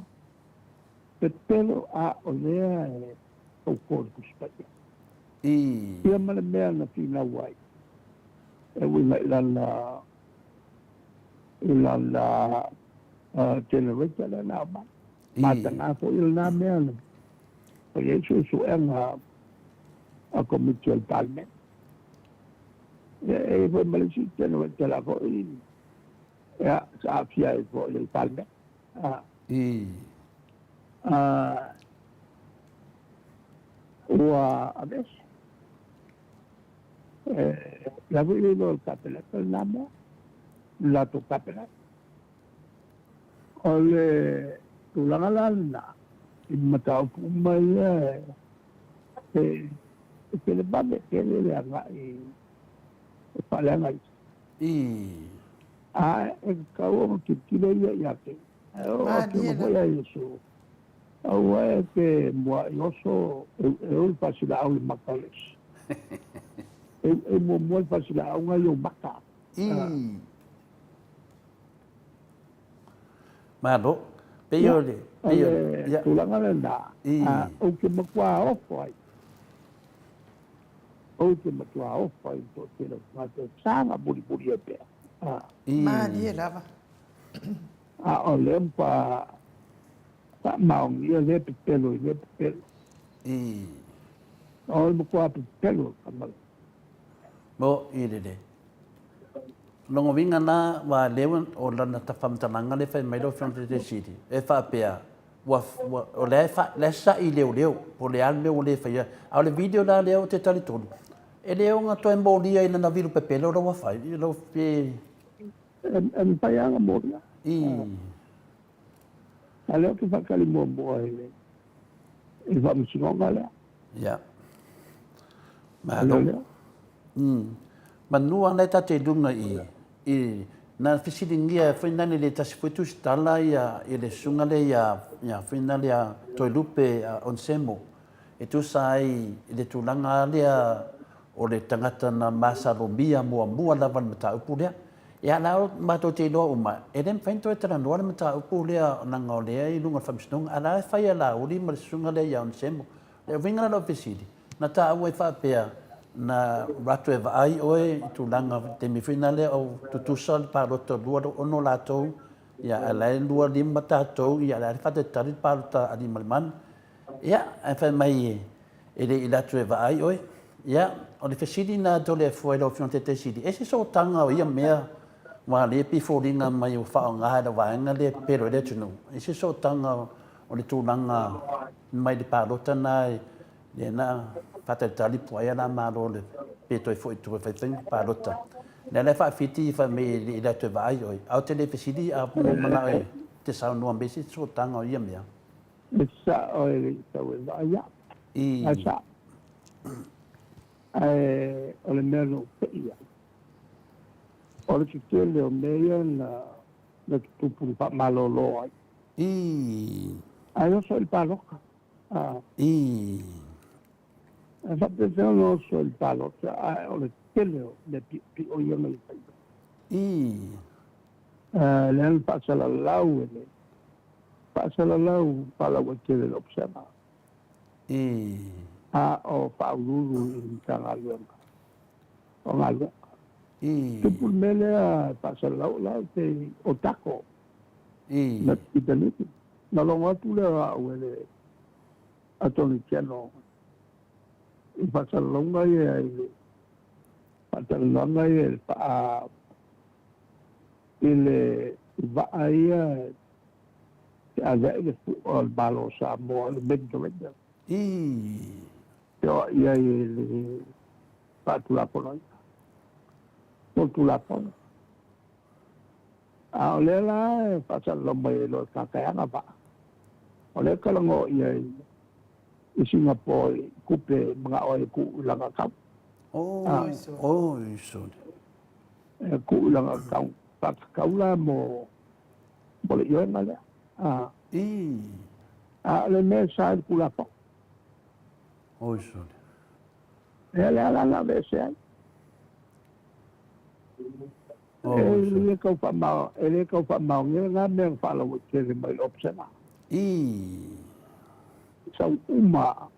pepelo a o lea e tauto i le Tusi Paia. Ia ma le mea na finau ai e uiga i lana i lana generator lea na aumai. Mataga foi lena mea na fai ai suesuega a Komiti o le Palemene. Ia e i ai foi ma le isi generator la foi ia sa aafia ai foi le Palemene. Ua aveese. La foi le iloa o le Kapeneta lena mea, le latou Kapeneta. O le tulaga la lena, i mataupu uma ia e televave tele le agai e faaleaga isi. Ae e tatau ona tilotilo ia ia te ia. Ae o afioga foi a Iesu, aua e te mua'i oso e ou le fasilaau i le maka o le isi. E muamua le fasilaauga i ou maka. Malo. Pei o le... O le tulaga lena, ou te matua ofo ai. Ou te matua ofo ai i le toatele o tagata e saga mulimuli ai pea. Malie lava. A o lea ua faamaonia lea pepelo i lea pepelo. O le matua pepelo o le tama lea. Mo i lele. Lona uiga la, ua leo o lana faamatalaga lea e fai mai lau Afioga i le Sili, e faapea, ua, ua, o lea e fa, lea e sa'i leoleo, po o le a le mea ua le faia. A o le video la lea ou te talitonu, e le ono toe molia i lana vilu pepelo la ua fai, lau, pe... E mafai lava ona molia. A o lea ou te faatali muamua i le i le faamasinoga lea. Ia. Malo. Manu ana e tātou i lunga i, i na fesiligia foi nani le tasi foi tusitala ia i le susuga lea ia ia foi na lea Toelupe Onesemo e tusa ai i le tulaga lea o le tagata na masalomia muamua lava le mataupu lea. Ia la matou te iloa uma, e le mafai ona toe talanoa le mataupu lea leaga o lea i luga o le faamasinoga, a la e fai a Laauli ma le susuga lea ia Onesemo. O le uiga la o lau fesili, na taua ai faapea, na alu atu e vaai oe i tulaga i taimi foi na lea o tutusa le palota 26 latou, ia a o la e 25 tatou, ia o le a le faatalitali le palota a Aliimalemanu. Ia, ae fai mai e le i alu atu e vaai oe. Ia, o le fesili lena Toleafoa i lau Afioga i le Taitai Sili, e se sootaga o ia mea aua o lea e pei e foliga mai ua faaaoga e le vaega lea e pepelo ai le atunuu, e se sootaga o le tulaga mai le palota lena lea na faatalitali po o ai o le a malo pe toe foi i tua e fai faiga palota. Lea la e faafiti fai mai e le i alu atu e vaai oe, ae ou te le fesili a ua ou manao e te saunoa mai se sootaga o ia mea. E sao e le i tau e vaai au. Ae sao. Ae. O le mea na ou te'i ai, o le tetele o mea ia na na tutupu na faamalolo ai. Ii. Ae oso i le palota. A. Ii. E faapefea ona oso i le palota ae o le tele o mea piopio ia na ia faia. Ii. Lea na faasalalau e le faasalalau faalauaitele e le Upsema. Ii. A o faauluulu i le Matagaluega o Galuega. Ii. Tupu le mea lea e faasalalau la pe o tako. Ii. Na pitaniki. Na logo atu lea o au e le Attorney General i faasalalauga ia i le faatalanoaga ia i le faa i le vaa ia e ave ai le fua o le Malo o Samoa i le Mediterranean. Ii. Feoai ai i le faatulafonoina mo le Tulafono. A o lea la e faasalalau mai ai loa e Kakaeaga vaa, o lea e talanoa i ai i Singapore i tupe e manao ai e tuu i lana account. Oh, oi sole. E tuu i lana account faatatau la mo mo le ioega lea. A. Ii. A o le mea e sa i le Tulafono. Oi sole. Ia lea la na aveese ai. E le tau faamao, e le tau faamaonia lena mea na faalauaitele mai le Opsena. Ii. Sau uma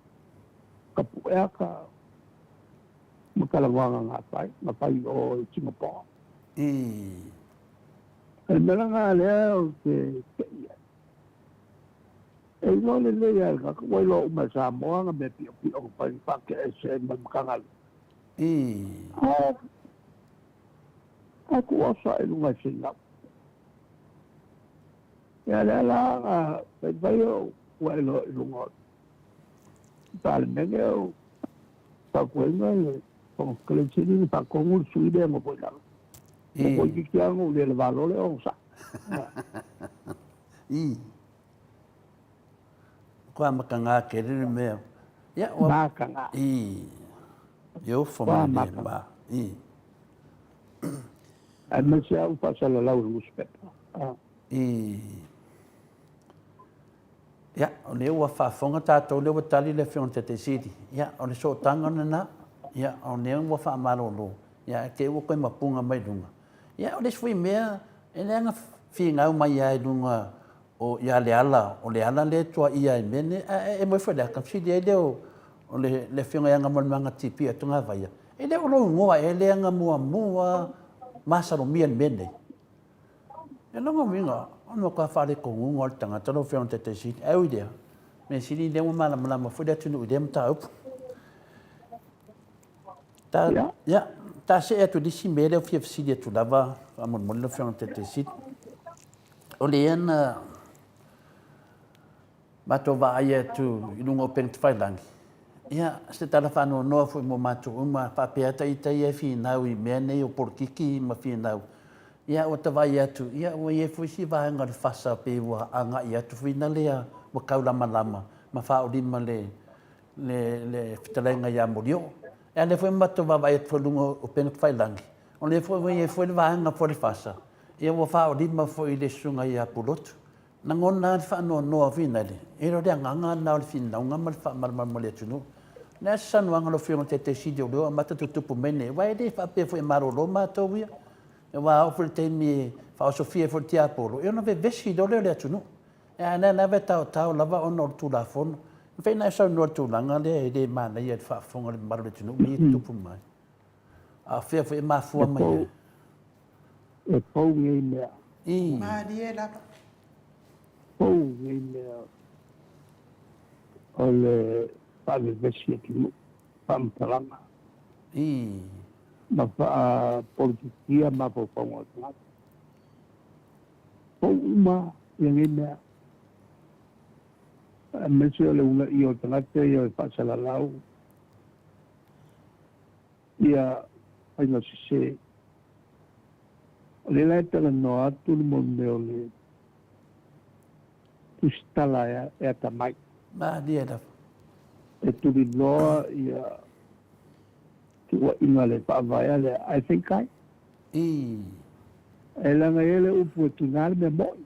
ka puea ka ma talanoaga na fai, na fai i o i Singapore. Ii. O le mea lena lea ou te tei ai. E iloa lelei lava e le tagata, ua iloa uma e Samoa na mea piopio na fai na faatea ese ai ma le Matagaluega. Ii. Ae, ae tuu oso ae i luga i finau. Ia lea la na faifai ou ae loa i luga o le Palemene ou fautuaina le Fofoga Fetalai sili ona faatonu le sui lea nofo i lalo. Ua toeitiiti lava ona ou le lava loa le onosai. Ii. Kua makaga tele le mea. Ia, ua... Makaga. Ii. E ofo Kua mai le makaga. ma. Ii. Aemaise lava ua faasalalau i le nusipepa. Ii. Ia, o lea ua faafofoga tatou, lea ua tali le Afioga i le Taitai Sili. Ia, o le sootaga lena. Ia, o lea ua faamalolo. Ia, ae te i ua toe mapuga mai luga. Ia, o le isi foi mea, e leaga finau mai lava i luga o ia Leala, o Leala lea e tuaia ai i mea nei. Ae e moe foi i le ata, fesili ai lea o le Afioga ia Gamolemana TP Atogavaia, e le o lou igoa ea lea na muamua masalomia i le mea nei? E lona uiga, o le matua faaletonuga o le tagata lau Afioga i le Taitai Sili. Ae ui i lea, mea sili lea ua malamalama foi le atunuu i lea mataupu. Ta, ia, ta see atu i le isi mea lea ua fia fesili atu lava faamolemole lau Afioga i le Taitai Sili. O lea na matou vaai atu i luga o upega tafailagi, ia, se tala faanoanoa foi mo matou uma, faapea ta ita ia e finau i mea nei o polokiki ma finau. Ia, ua ta vaai atu, ia, ua i ai foi si vaega o le fasa pei ua agai atu foi na lea ua taulamalama ma faaulima le, le, le fetalaiga ia Molioo. Ia, lea foi matou vaavaai atu foi i luga o upega tafailagi, o lea foi ua i ai foi le vaega foi o le fasa, ia ua faaulima foi i le susuga ia Pulotu. Lagona lava le faanoanoa foi lale, e le o le agaga lena o le finauga ma le faamalamalama o le atunuu. O le a se saunoaga a lau Afioga i le Taitai Sili o lea ua amata tutupu mai nei, aua e le faapea foi e malolo matou ia. Aua a oo foi i le taimi e faaosofia ai foi le tiapolo, ia ona vevesi loa lea o le atunuu. A o lea lava e taotao lava ona o le Tulafono. E mafai ona e saunoa i le tulaga lea e le manaia i le faafofoga a le mamalu o le atunuu mea ia e tutupu mai. A o fea foi e mafua mai ai? E pou nei mea. Ii. Malie lava. Pou nei mea o le faavevesi atunuu, faamatalaga. Ii. Ma faapolitikia mafaufauga o tagata. Pou uma ia nei mea. Aemaise o le uunaia o tagata ia e faasalalau ia faiga sese. O lea la e talanoa atu le mea o le tusitala e atamai. Malie lava. E tuliloa ia Tuuaiga le faavaea lea ae feikai. Ii. E leaga e i ai le upu e tiga le mea mo'i.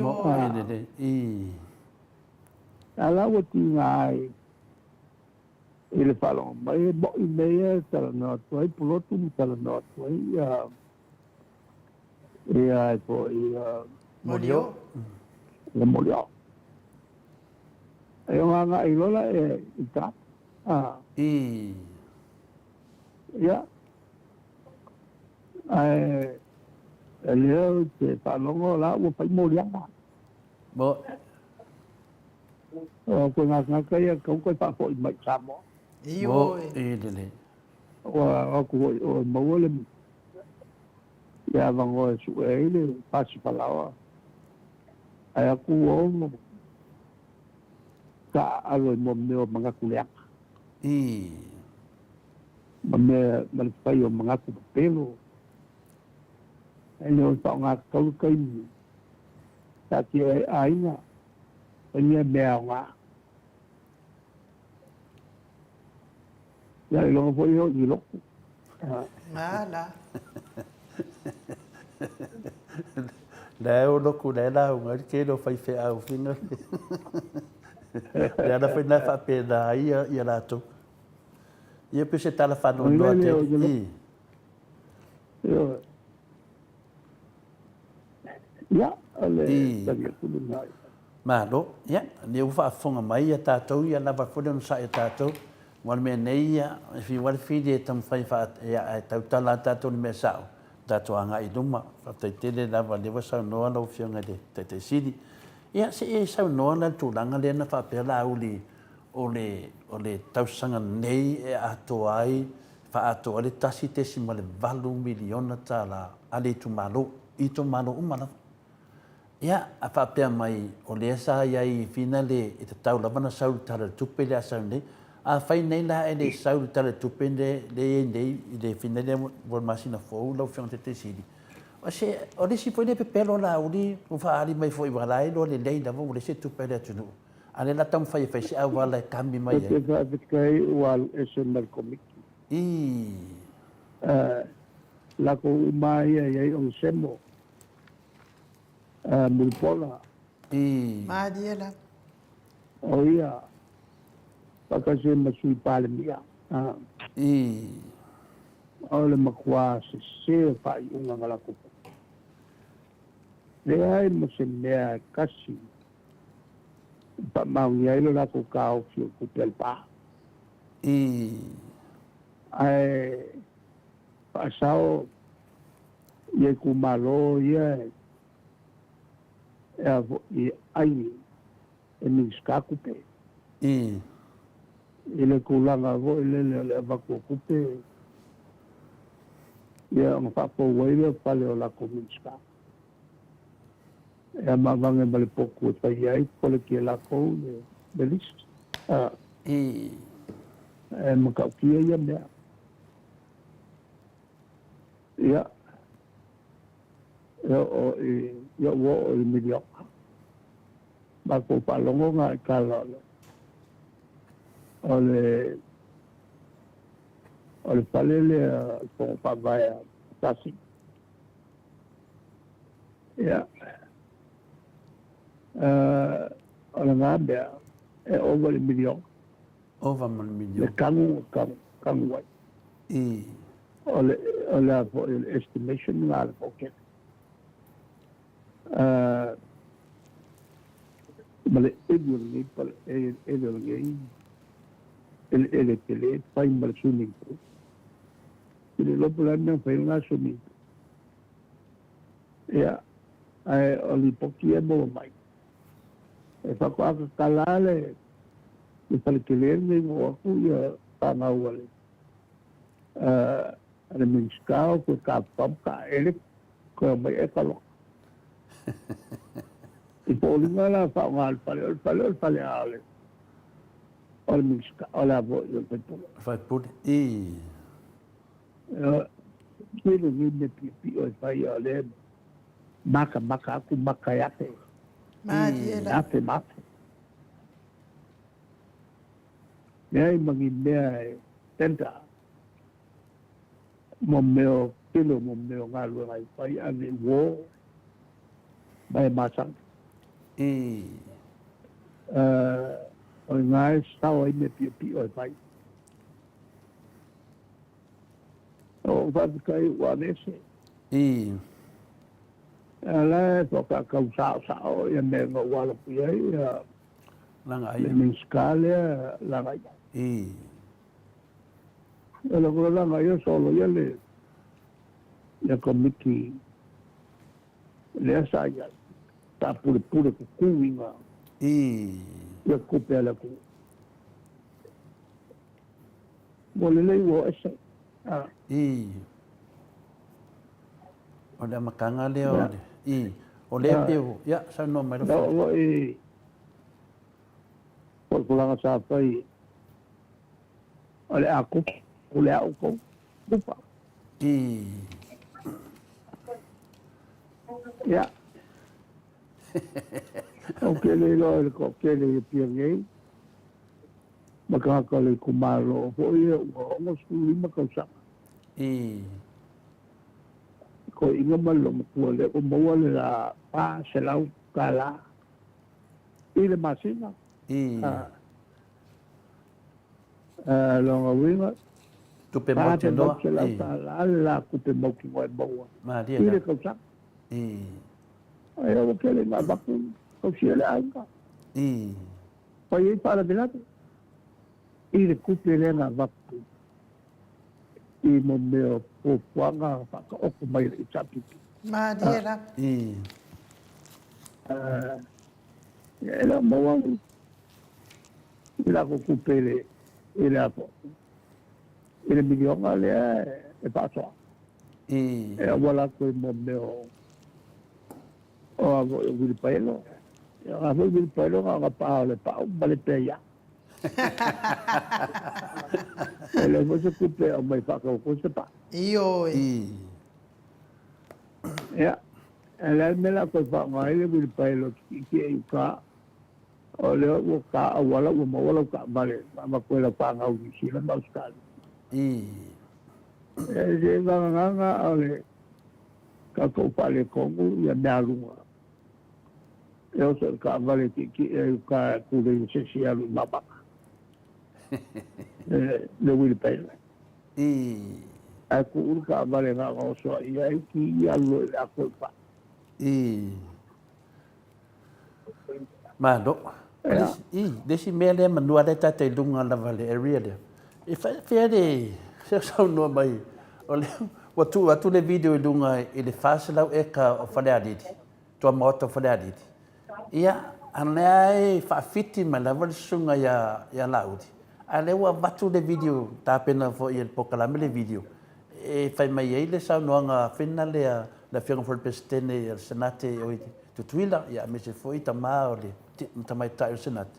Mo'i lelei. Ii. A la ua tiga ai i le faalogo mai e mo'i mea ia e talanoa atu ai Pulotu ma talanoa atu ai ia ia ai foi ia Molioo. Ia Molioo. E o agai loa la e i ta. A. Ii. Ia. Ae e lea ou te faalogo la ua fai moliaga. Mo. O koe gagata ia kau koe faafoi mai i Samoa. Mo i lelei. Ua o atu foi oe maua le le avanoa e sue ai le pasi falaoa. Ae atu ua ono taaalo i mo mea o manatu leaga. Ii. Ma mea ma le fai o manatu pepelo. Ae le o le faaaoga tatau le taimi taatia ai aiga, fai mea mea aoga. Ia iloga foi e oo i lotu. Ala. La e o lotu la e lauga ai le tele o faifeau fina. Le ala foi lena e faapena ai ia latou. Ia pei o se tala faanoanoa tele. I. Ia, o le tali atu lena. Malo. Ia, lea ua faafofoga mai ia tatou, ia lava foi le onosai a tatou. Aua o le mea nei, ia, e fiu lava le fili e taumafai e tautala lava tatou i le mea sao, tatou agai i luma. Faafetai tele lava o lea ua saunoa lau Afioga i le Taitai Sili. Ia, se i e saunoa la i le tulaga lea na faapea Laauli o le, o le tausaga nei e atoa ai, faaatoa ai le $1.8 miliona a le itumalo, i itumalo uma lava. Ia, a faapea mai, o lea sa i ai i finale e tatau lava ona sau i le Tala o le Tupe lea a sau nei. Afai nei la e le i sau i le Tala o le Tupe lea e i ai nei i le finale mo le masina fou lau Afioga i le Taitai Sili, o se, o le isi foi lea pepelo Laauli ua faaali mai foi aua o la e iloa lelei lava ua leai se tupe a le atunuu, a o lea o le a taumafai e fai se auala e kami mai ai. Ou te faafetai ua alu ese mai le Komiti. Ii. Lakou uma ia e i ai Onesemo. Mulipola. I. Malie lava. O ia, faatasi ai ma Sui Palemia. I. O le matua sese o faaiuga na latou faia. Leai ma se mea e tasi e faamaonia ai lo latou taofi o tupe a le pa. I. Ae faasao ia itumalo ia e a foi ai e Minisita tupe. I. I le tulaga foi lele o le avatu o tupe ia ona faapou ai lea o fale o latou Minisita. E amavange ma le potu e fai ai koleki e latou le list. I. E matautia ia mea. Ia, e oo i, ia ua oo i le miliona. Matou faalogo na i tala o le, o le, o le fale lea o le Fono Faavae a Tasi. Ia, o lena mea, e ova i le miliona. Ova ma le miliona. Le kanu, kanu, kanu ai. I. O le, o le a foi, o le estimation lena a le toatele. Ma le eli o lenei pale, eli o lenei eleele tele fai ma le swimming pool. I le iloa po o le a le mea na fai ai lena swimming pool. Ia, ae o lipoti ia e maua mai, e faatoa tatala lava le le fale tele lenei ua oo atu ia fanau a le a le Minisita o toe tafafao ma taele toe omai e taloka. I foliga la faaaoga le fale, o le fale o le fale a le o le Minisita, o le a foi o le faipule. Faipule, ii. Tele nei mea piopio e fai a o lea makamaka atu maka e afe. Malie la. Afe ma afe. Leai ma ni mea e tender. Mo mea o tele o mo mea o galuega e fai ave i uō ma e masani. O i ina e sao ai mea piʻopiʻo e fai. O ou faafetai ua aveese. A la e toakaakau saosao ia mea na ou alo atu i ai ia Lagaia. Le Minisita lea Lagaia. O le Lagaia solo ia le ia komiti lea sa i ai, sa pulepule kuku i ngā ia kupe a le atunuu. Ua lelei ua o ese. O le amataga lea o le, o lea pei o, ia, saunoa mai lau Afioga. Na oo foi i tulaga sa fai o le a kupu le a outou kupa. Ia. Ou te le iloa i le toatele i Apia nei, ma tagata o le itumalo foi ia ua 65 tausaga. Toeaina ma le loomatua lea ua maua le la $400 i le masina. Lona uiga, Tupe mautinoa. $400 le la tupe mautinoa e maua i le tausaga. Ae ua tele ina avatu tausia le aiga. Fai ai faalavelave i le tupe lea na avatu i mo mea o fuafuaga faataoto mai e le HRPP. Malie lava. E le o maua i latou tupe i le i le apo i le miliona lea e faasoa. E auala atu i mo mea o o a foi o uilipaelo. Ia o a foi uilipaelo na ona pā o le pau ma le pea. E le foi se tupe e aumai faatau se pā. Ioe. Ia, e le a le mea o le a toe faaaoga ai le uilipaelo e tietie i uta, o lea ua ta auala ua maua lau taavale ma avatu ai lau fanau i Niu Sila ma Ausetalia. E se vaganaga o le tatou faaletonu ia mealuga e oso i le taavale e tietie i uta e tulei e se isi e alu i Mavaga le uilipaelo. Ae tuu le taavale na ona oso ai i ai ki i alu loa i le ato i pā. Malo. Le isi mea lea manua lea tatou i luga lava le area lea, e faapefea le saunoa mai, o lea ua tuu atu le video i luga i le 400 eka o Falealili, tuamaota o Falealili. Ia, a o lea e faafiti mai lava le susuga ia Laauli, a o lea ua avatu le video, tapena foi e le polokalame le video, e fai mai ai le saunoaga fena lea le Afioga foi i le Peresetene o le Senate o Tutuila, ia aemaise foi tama o le tamaitai o le Senate.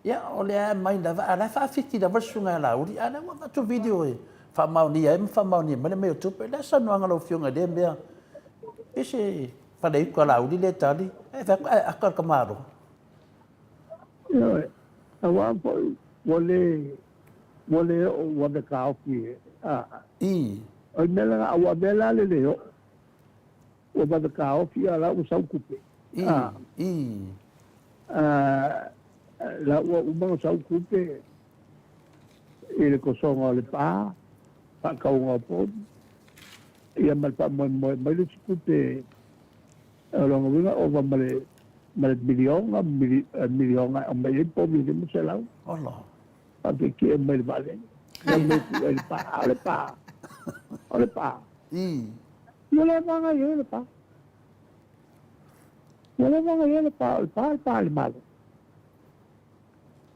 Ia, o lea e aumai lava, a o la e faafiti lava le susuga ia Laauli, a o lea ua avatu video e faamaonia ai ma faamaonia mai le mea o tupe. O le a le saunoaga a lau Afioga i lea mea? Pe se Faleitu a Laauli lea e tali, ae fai atu, ae aka le tamaloa. Ioe, aua foi ua le, ua le oo ua ave taofi e, a. O le mea lena, a ua avea la le le oo, ua vave taofi a la ua sau tupe. A. A, la ua uma ona sau tupe i le tosoga o le pa, faatauga o povi, ia ma le faamoemoe mai le isi tupe, o lona uiga ova ma le ma le miliona, miliona e aumai ai povi e 500. Ola. Faatietie mai le vaalele. Ia mai ku ai le pa, a o le pa. O le pa. Ia le vaga i ai le pa. Ia le vaga i ai le pa, o le pa, o le pa a le Malo.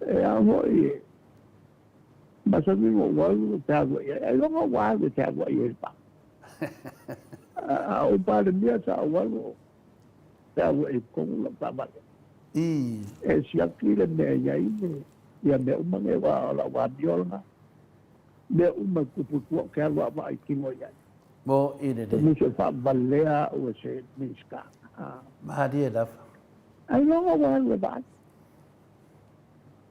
E a foi e masani na ou alu ou te alu ai, ailoga ua alu e te alu ai i le pa. A ou Palemia sa ou alu ou te alu ai i totonu lau taavale. E siaki le mea e i ai le, ia mea uma nei aua o lau amio lena. Mea uma e tupu i tua ou te alu lava vaai tino i ai. Mo i lelei. Te musu e faavalea au e se Minisita. Malie lava. Ailoga ua alu e vaai.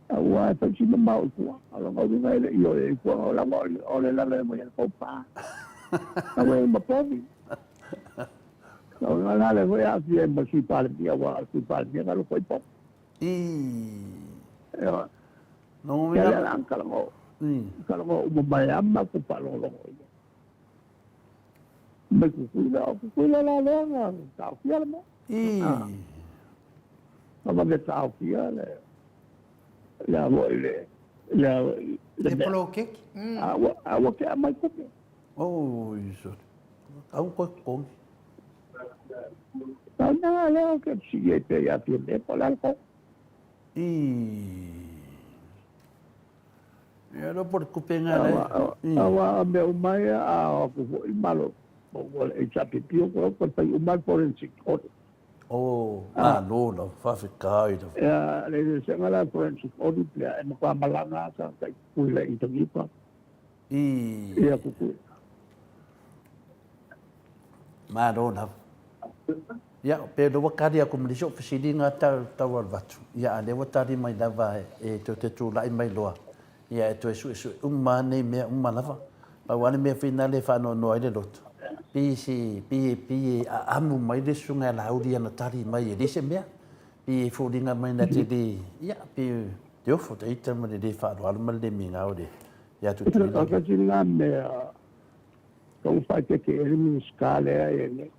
Aua e fai si mamao i tua. O lona uiga e le i oe i tua, o lava o le lalo e mai e le kou pa. Ua ma povi. O la le foi aafia ai ma le Sui Palemia, aua o le Sui Palemia na loko ai povi. Ioe. Ia lea la na talanoa uma mai lava ma matou faalogologo i ai. Mai Tutuila, o Tutuila la lea na taofia le mea. Na vave taofia le le a foi le le le mea. Poloketi. A ua a ua tea mai tupe. Oi sole. Au koe totogi. Tau na lea o ke fesili ai pea ia Fiame po o le a le tonu. Ia lo po le tupe nga le. Aua o mea uma ia a o atu foi malo ua le HRPP o koe koe fai uma le forensic audit. Oh, malo lava, faafetai lava. Ia, le eseesega la forensic audit lea e matua malaga lava tagata i Tutuila i interview pa. Ia Tutuila. Malo lava. Ia, pe lea ua tali atu ma nisi o fesiliga tau tau alu atu. Ia, a lea ua tali mai lava e toe te tulai mai loa, ia e toe suesue uma lava nei mea uma lava. Pau lava le mea foi lena e faanoanoa ai le loto, pei se, pei e, pei e aamu mai le susuga ia Laauli i ana tali mai e leai se mea. Pei e foliga mai na te le, ia, pei te ofo te ita ma le le faaaloalo ma le le migao i le, ia Tutuila. O tasi lena mea Tou faaeteete i ai le Minisita lea e nei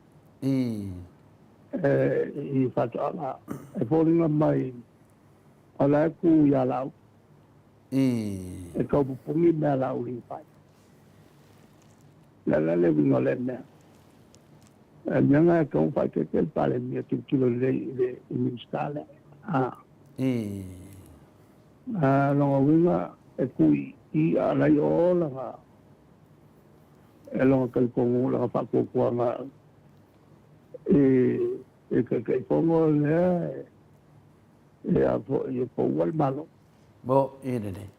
i Faatoaga. E foliga mai o la e ku ia Laauli. E tau pupuni mea a Laauli i fai. O le a la le uiga o lea mea? O le mea lena e tatau ona faaeteete le Palemia e tilotilo lelei i le Minisita lea. A o lona uiga e ku i i a o la e i o lana e lona talitonuga, lana faatuatuaga i le Taitaifono lea e a foi e poua le Malo. Mo e lelei.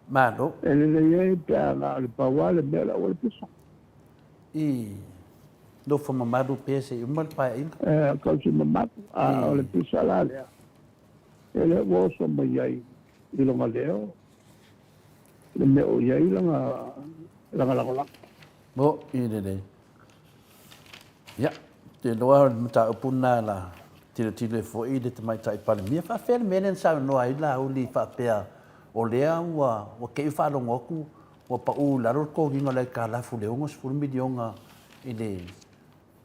Malo. E lelei ai pe a na o le pau lava le mea o le auala pisa. I nofo mamalu pea se i uma le paeaiga. E tausi mamalu, a o le pisa la lea, e le ua oso mai ai i lona leo le mea o i ai lana lagolago. Mo i lelei. Ia, te iloa o le mataupu lena la tilotilo ai foi le Tamaitai Palemia. Faafefea le mea lea na saunoa ai Laauli faapea o lea ua ua te i faalogo atu ua pau i lalo le toniga o le aitalafu i le $60 miliona i le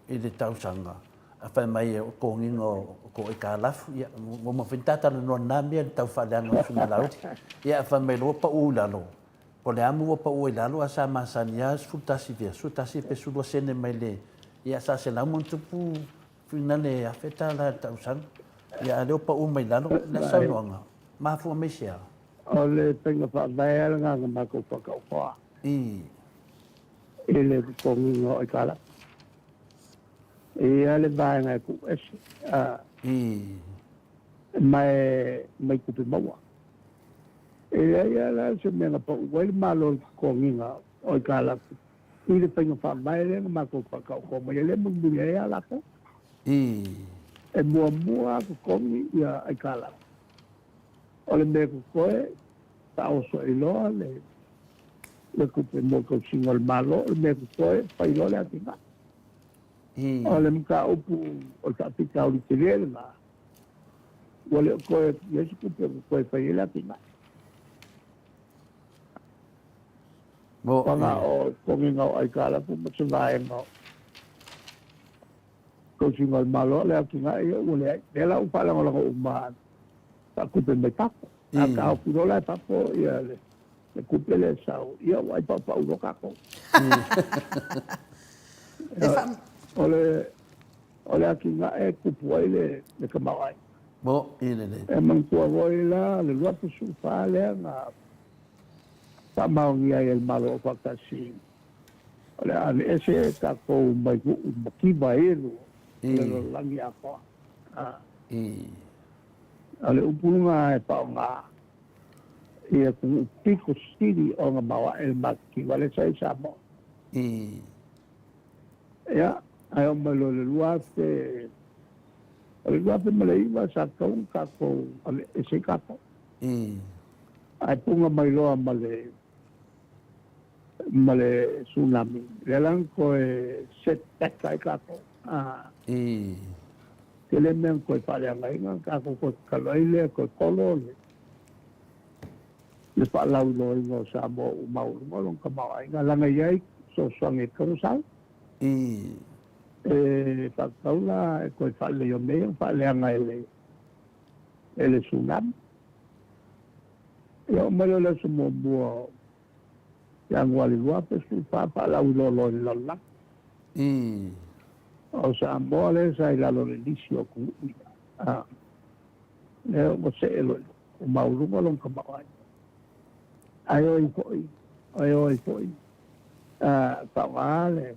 i le tausaga, a fai mai o toniga o tou aitalafu, ia, ua uma foi ona ta talanoa i lena mea i le tau faaleaga o le Susuga Laauli. Ia, a fai mai loa ua pau i lalo, po o le a mea ua pau ai i lalo, ae sa masani lava 11, 11 pe 12 sene mai le, ia sa 100+ finale $1,000 i le tausaga. Ia, a o lea ua pau mai i lalo, le saunoaga, mafua mai se a? O le faiga faavae lava lena na matou faataotoa. I le totogiina o aitalafu. E i ai le vaega e tuu ese ma e mai tupe maua. E leai lava la se mea na pau ai le Malo i le totogiina o aitalafu i le faiga faavae lea na matou faataoto mai ai, lea e mulimuli ai lava latou. E muamua totogi ia aitalafu. O le mea totoe, faaoso ai loa le le tupe mo le tausiga o le Malo, o le mea totoe, fai loa le atinae. O le mataupu o le faafitauli tele lena, ua le o toe i ai se tupe o toe fai ai le atinae. Ona o totogiga o aitalafu ma se vaega o tausiga o le Malo, o le atinae ia ua leai. Lea la ua faalagolago uma faatupe mai fafo. A taofi loa la e fafo ia le le tupe lea e sau, ia ua ai paupau loa tatou. O le, o le atinae e tupu ai le, le tamaoaiga. Mo, i lelei. E manatua foi la le 24 lea na faamaonia ai e le Malo Aufaatasi o le a aveese tatou mai nuu mativa e lua o le lalolagi atoa. O le upu lena e faaaoga i atunuu pito sili ona maoae le matitiva lea sa i Samoa. Ia, ae oo mai loa i le 2000, o le 2009 sa tatau ona tatou aveese ai tatou. Ae puna mai loa ma le Ma le tsunami, lea la na toe set back ai tatou. Tele mea na toe faaleagaina, tatou toe tatalo ai lea toe kolo le le faalauiloaina o Samoa ua maualuga lona tamaoaiga, leaga e i ai fesoasoani e tatau ona sau. E faatatau la e toe faaleleia o mea ia na faaleaga e le e le tsunami. Ia oo mai lea o le aso muamua o Ianuari 2014 faalauiloa loa i le lalolagi. O Samoa lea sa i lalo o le lisi o atunuu ia, a, lea ua see loa i luga, ua maualuga lona tamaoaiga. Ae o ai foi, ae o ai foi faaaoga le,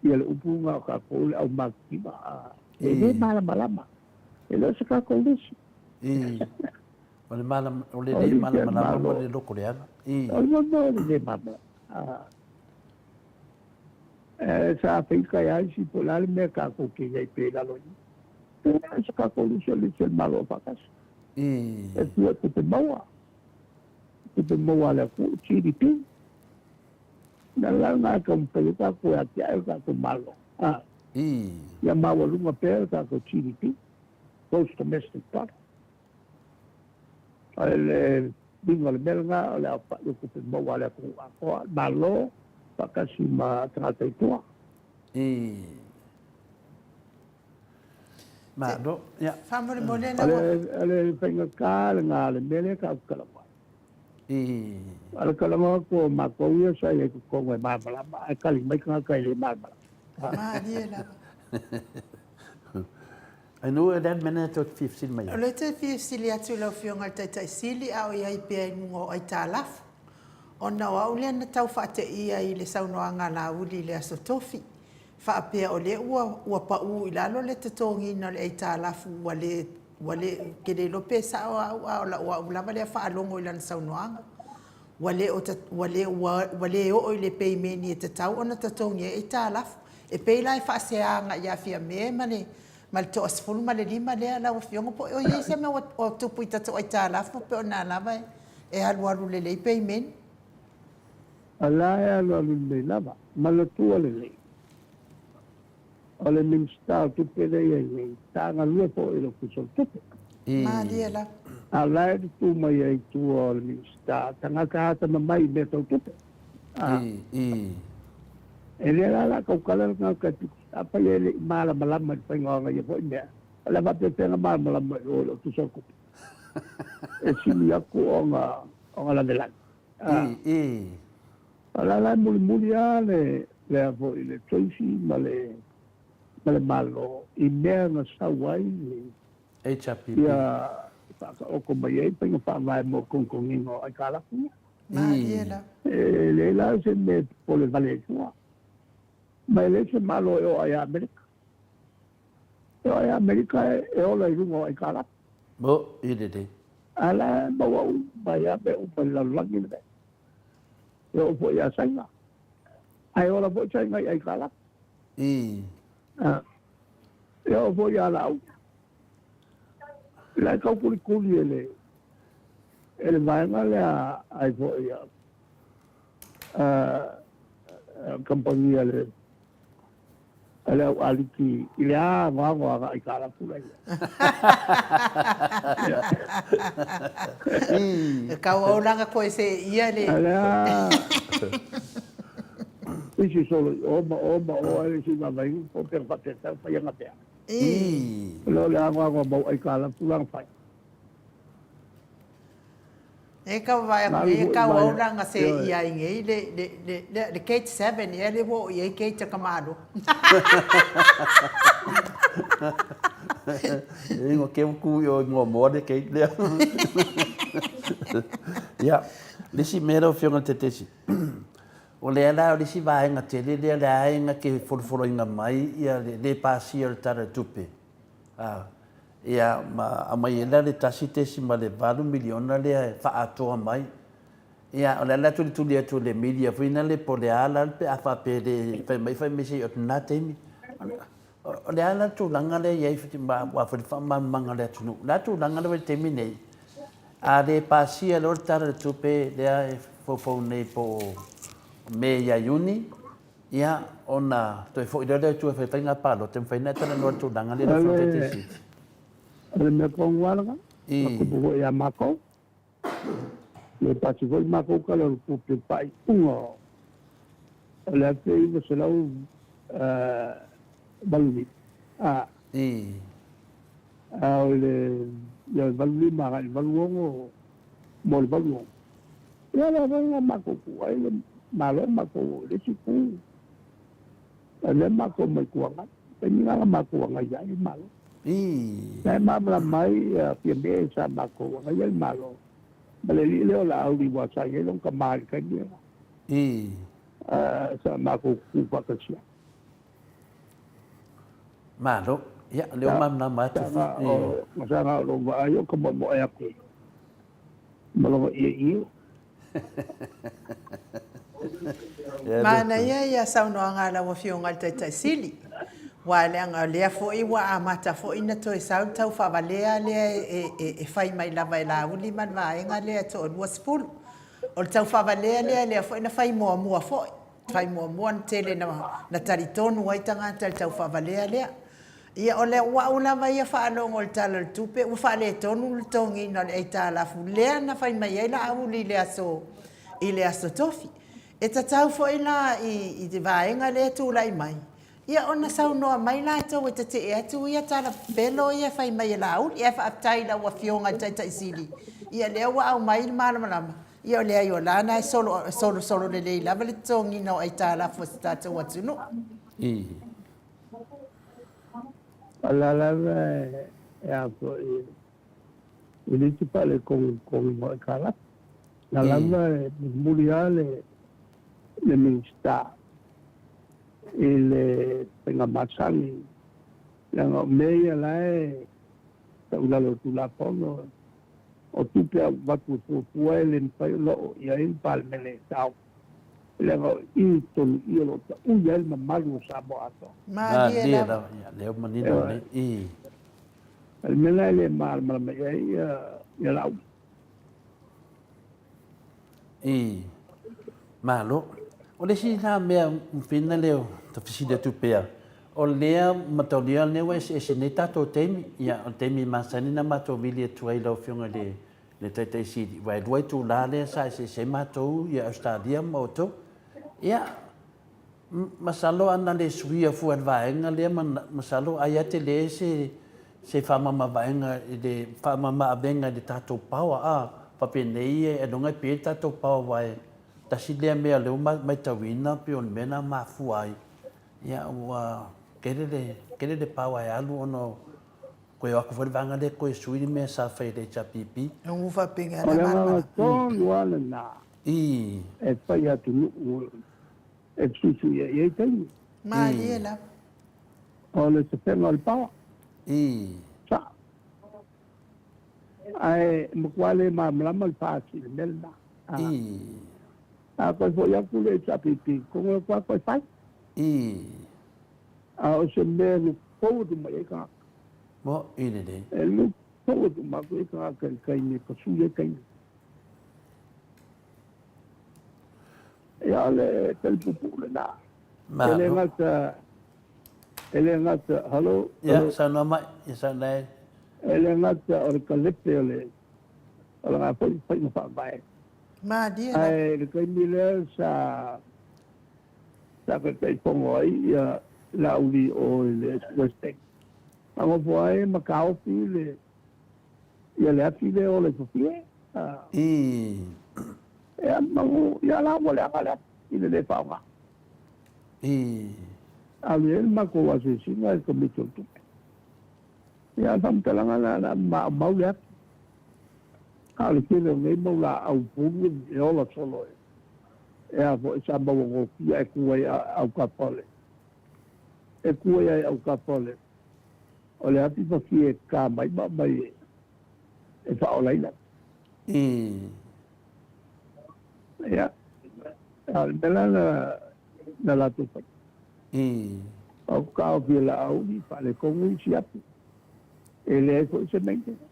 ia le upu lena o tatou le aumatutiva, a, e le malamalama, e le o se tatou lisi. O le malama, o le le malamalama ma le loko leaga. O le mea o le le malamalama. E sa feitai ai isi po o le a le mea tatou te i ai pea i lalo i i. E leai se tatou lisi o le lisi a le Malo Aufaatasi. E fua i tupe maua, tupe maua a le atunuu, GDP. O le ala lena e taumafai ai tatou e atiae le tatou Malo, ia maualuga pea le tatou GDP, Gross Domestic Product. O le uiga o le mea lena, o le aofai o tupe maua a le atunuu atoa, Malo faatasi ma tagata i tua. Malo, ia. Faamolemole lau. O le faigata lena o le mea lea tatou te talanoa ai. O le talanoa atu o matou ia sa i ai i totonu e malamalama, ae tali mai tagata e le malamalama. Malie lava. I know e le a le mea lena tou te fia fesili mai ai. O lea te fia fesili atu i lau Afioga i le Taitai Sili a o i ai pea i luga o aitalafu, ona o au lea na tau faateia i le saunoaga a Laauli i le Aso Tofi, faapea o lea ua ua pau i lalo le totogiina o le aitalafu ua le ua le ou te le iloa pe sao au a o lau au lava lea faalogo i lana saunoaga ua le o ua le ua le oo i le peimeni e tatau ona totogi ai aitalafu. E pei la e faasea agai ia Fiame ma le ma le toasefulu ma le lima lea lau Afioga po o i ai se mea ua tupu i tatou aitalafu pe o lena lava e alualu lelei peimeni. O la e alualu lelei lava. Manatua lelei, o le Minisita o Tupe lea e i ai nei, sa galue foi i le Ofisa o le Tupe. Malie lava. A o la e tutū mai ai i tua o le Minisita, tagata atamamai i mea tau tupe. E le la la tautala le tagata e pito, afai e le i malamalama i le faiga o ana ia foi mea, o le a faapefea ona malamalama i o i le Ofisa o le Tupe? E sili atu ona lavelave. A o la la e mulimuli lava le lea foi le Treasury ma le ma le Malo i mea na sau ai le HRPP. Ia faataoto mai ai faiga faavae mo togitogiga o aitalafu ia. Malie lava. E leai la se mea e popole vale ai fua. Ma e leai se Malo e oo ai ia Amerika. E oo ai ia Amerika e ola i luga o aitalafu. Mo i lelei. A la e maua uma ai lava mea uma i le lalolagi lenei. E oo foi ia Saina. Ae ola foi Saina i aitalafu. E oo foi ia Lauga. La e taukulikuli e le e le vaega lea ai foi a kamupani a le a le au aliki i le anoano agai i aitalafu la ia. E kau aulaga koe se ia le. Alea. Isi solo i o ma o ma o ai si vaavaaiga po o pea faapea fai ana pea. O le anoano mau aitalafu la na fai. E kau vaai aku nei, e kau aulaga se ia i nei le le le le le gate 7 ea le ua oo i ai gate a ka Malo. E ingoa ke ku i o ingoa moa le gate lea. Ia, le isi mea lau Afioga i le Taitaisi, o lea la o le isi vaega tele lea le aiga ke folofoloina mai ia le le pasia o le Tala o le Tupe. Ia, ma aumai ai la le $1.8 miliona lea e faaatoa mai. Ia, o le a la tulituli atu i le media foi lea po o le a la pe a faapea e le fai mai fai mai se i o atu i lena taimi. O le a la le tulaga lea e i ai aua foi le faamalamalamaga o le atunuu. O le a le tulaga lea ua i ai i le taimi nei? A le pasia loa le Tala o le Tupe lea e foufou nei po o Me ia Iuni, ia, ona toe foi lea lea i tua e fai faiga palota, e mafai ona e talanoa i le tulaga lea i lau Afioga i le Taitai Sili. O le mea tonu lava lena, na tupu foi ia matou, le pasi foi le matou Tala o le Tupe i le faaiuga o le 1985, a o le 85 agai i le 86 mo le 86. Ia lea foi na matou tuu ai le Malo matou o i le isi itu. O lea matou mai Itu Agai. Taimi lena na matou agaia ai le Malo. Na e malamalama ai Fiame sa matou agaia le Malo ma le alii lea o Laauli aua sa i ai lona tama i le taimi lena. Sa matou tutu faatasi ai. Malo. Ia, o lea ua malamalama atu. Sa na o lou vaai o ka moemoe atu ma lona ieie. Manaia ia saunoaga a lau Afioga i le Taitai Sili, aua leaga o lea foi ua amata foi ona toe sau le tau faavalea lea e fai mai lava e Laauli ma le vaega lea e toalua sefulu. O le tau faavalea lea, lea foi na fai muamua foi, fai muamua na tele na talitonu ai tagata i le tau faavalea lea. Ia, o au lava ia faalogo i le Tala o le Tupe ua faaletonu le totogiina o le aitalafu lea na fai mai ai Laauli i le aso i le aso Tofi. E tatau foi la i le vaega lea e tulai mai, ia ona saunoa mai latou e tetee atu ia tala pepelo ia e fai mai e Laauli. Ae faafetai i lau Afioga i le Taitai Sili, ia lea ua aumai le malamalama, ia o leai o la na e solosolo lelei lava le totogiina o aitalafu a si tatou atunuu. O la lava e a foi e le isi faaletonu i totonu o aitalafu. O la lava e mulimuli lava le Minisita i le faiga masani, leaga o mea ia la e tau i lalo o le Tulafono, o tupe a avatu e fuafua e le mafai ona oo i ai le Palemene e taofi. Leaga o i i totonu i i o lo o taui ai le mamalu o Samoa atoa. Malie lava. Ia, lea ua manino lelei. I. O le mea la e le malamalama i ai ia Laauli. I. Malo. O le isi la mea mafina lea ta fesili atu pea, o lea mataulia lea ua eseese nei tatou taimi. Ia, o le taimi masani na matou vili atu ai lau Afioga i le le Taitai Sili, aua e lua itula lea sa eseese ai matou i Ausetalia ma outou. Ia, masalo ana le suia fua i le vaega lea, masalo ai lava tele se se faamamavaega i le faamamaavega i le tatou power, a faapenei ailoga e pay le tatou power aua e tasi lea mea o lea ua matauina pei o le mea lena e mafua ai, ia ua tele le tele le power e alu ona o Toe o atu foi le vaega lea toe sui le mea sa fai e le HRPP. O le agaga tonu lava lena e fai atunuu e fesuisuia i ai taimi. Malie lava. O le sefega o le paoa. Sao. Ae matua le malamalama le FAST i le mea lena. A toe foi atu le HRPP, kogo atu lava toe fai. A o se mea e look forward uma i ai tagata. Mo i lelei. E look forward uma atu i ai tagata i le taimi e pasui ai taimi. Ia o le tali puupuu lena. Malo. E le gata, e le gata, hello? Ia, saunoa mai, ia saunoa e. E le gata o le kalepe o le, o lana foi faiga faavae. Malie lava. Ae i le taimi lea sa Sa Taitaifono ai ia Laauli o i le West Bank. Na nofo ai ma taofi le ia le afi lea o le fafie. I. Ia manu ia la ua leaga le afi i le le faaaoga. I. Alu i ai le matou asiasiga i le Komiti o le Tupe. Ia o le faamatalaga lena na maumau le afi. A o le tele o nei mau laau pulu e ola solo e E a foi sa maua gofie e ku ai autafa o le e ku ai ai autafa o le o le afi fafie e ka mai ma aumai e faaolaina. Ia, a o le mea la na na latou fai. O taofi e Laauli faaletonu isi afi. E leai foi se maintenance.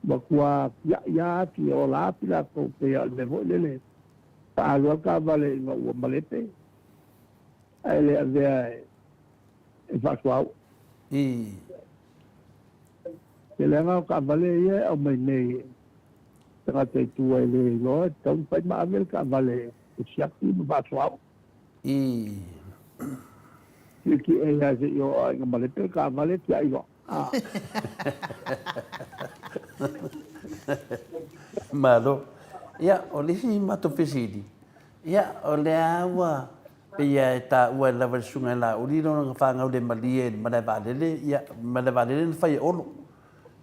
Matua tiai lava atu e ola atu latou pei lava o le mea foi lele. Faaalu lava le taavale ina ua malepe ae le avea e faasuauu. Te leaga o taavale ia e aumai nei e tagata i tua e le iloa e tatau ona fai ma ave le taavale e siaki ma faasuauu. Tietie lava se i oo lava ina malepe le taavale tiai loa. Malo. Ia, o le isi matou fesili, ia, o lea ua pei lava e taua lava e le Susuga ia Laauli lona faagaulemalie i le malae vaalele, ia, malae vaalele na fai e Olo.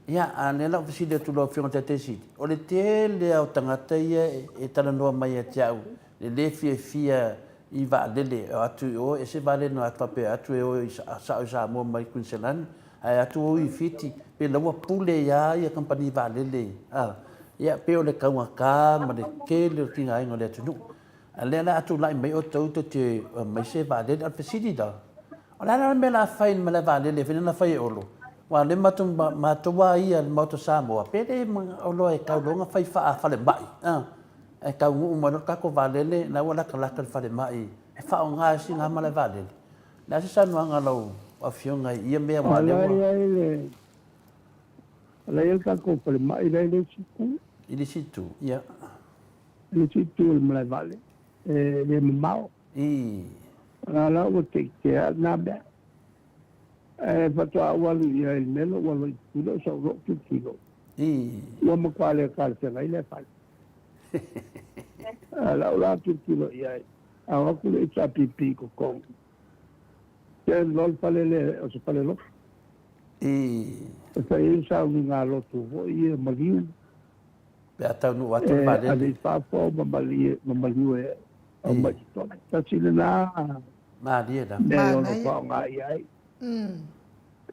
Ia, a o lea la ua fesili atu i lau Afioga i le Taitai Sili, o le tele lava o tagata ia e talanoa mai ia te au, e le fiafia i vaalele e o atu i o, ese vaalele na o atu faapea e atu e o sao i Samoa mai Kuiniselani, ae atu o i Fiti, pe la ua pule ia ia kamupani vaalele, a, ia pei o le taugata ma le tele o le tigaina o le atunuu. A o lea la a tulai mai outou tou te aumai se vaalele. A o le fesili la, o le a la le mea o le a fai i le malae vaalele foi lea na fai e Olo? Aua o lea matou, matou lava ia i le Maota o Samoa, pe le oloa e tau loa ona fai faa-falemai, a, ae taunuu mai loa le tatou vaalele, la ua latalata i le falemai e faaaoga ai sina malae vaalele. O le a se saunoaga a lau Afioga i ia mea aua o lea ua... O la e i ai le, o la e i ai le tatou falemai la e i le isi itu. I le isi itu, ia. I le isi itu o le malae vaalele, e le mamao. O la la ua teite'a lena mea. Ae faatoa ou alu i ai i le mea lea ua alu ai i Tutuila, o sau loa ou tilotilo, ua matua le talafeagai lea fale. A o lau la tilotilo i ai, a o atu le HRPP i totonu, turn loa le fale lea o se fale lotu. E fai ai sauniga lotu foi ia maliu. Pe a taunuu atu le vaalele. E ave i fafo ma maliu e aumai i totonu. Tasi lena Malie la. mea e ono faaaoga i ai.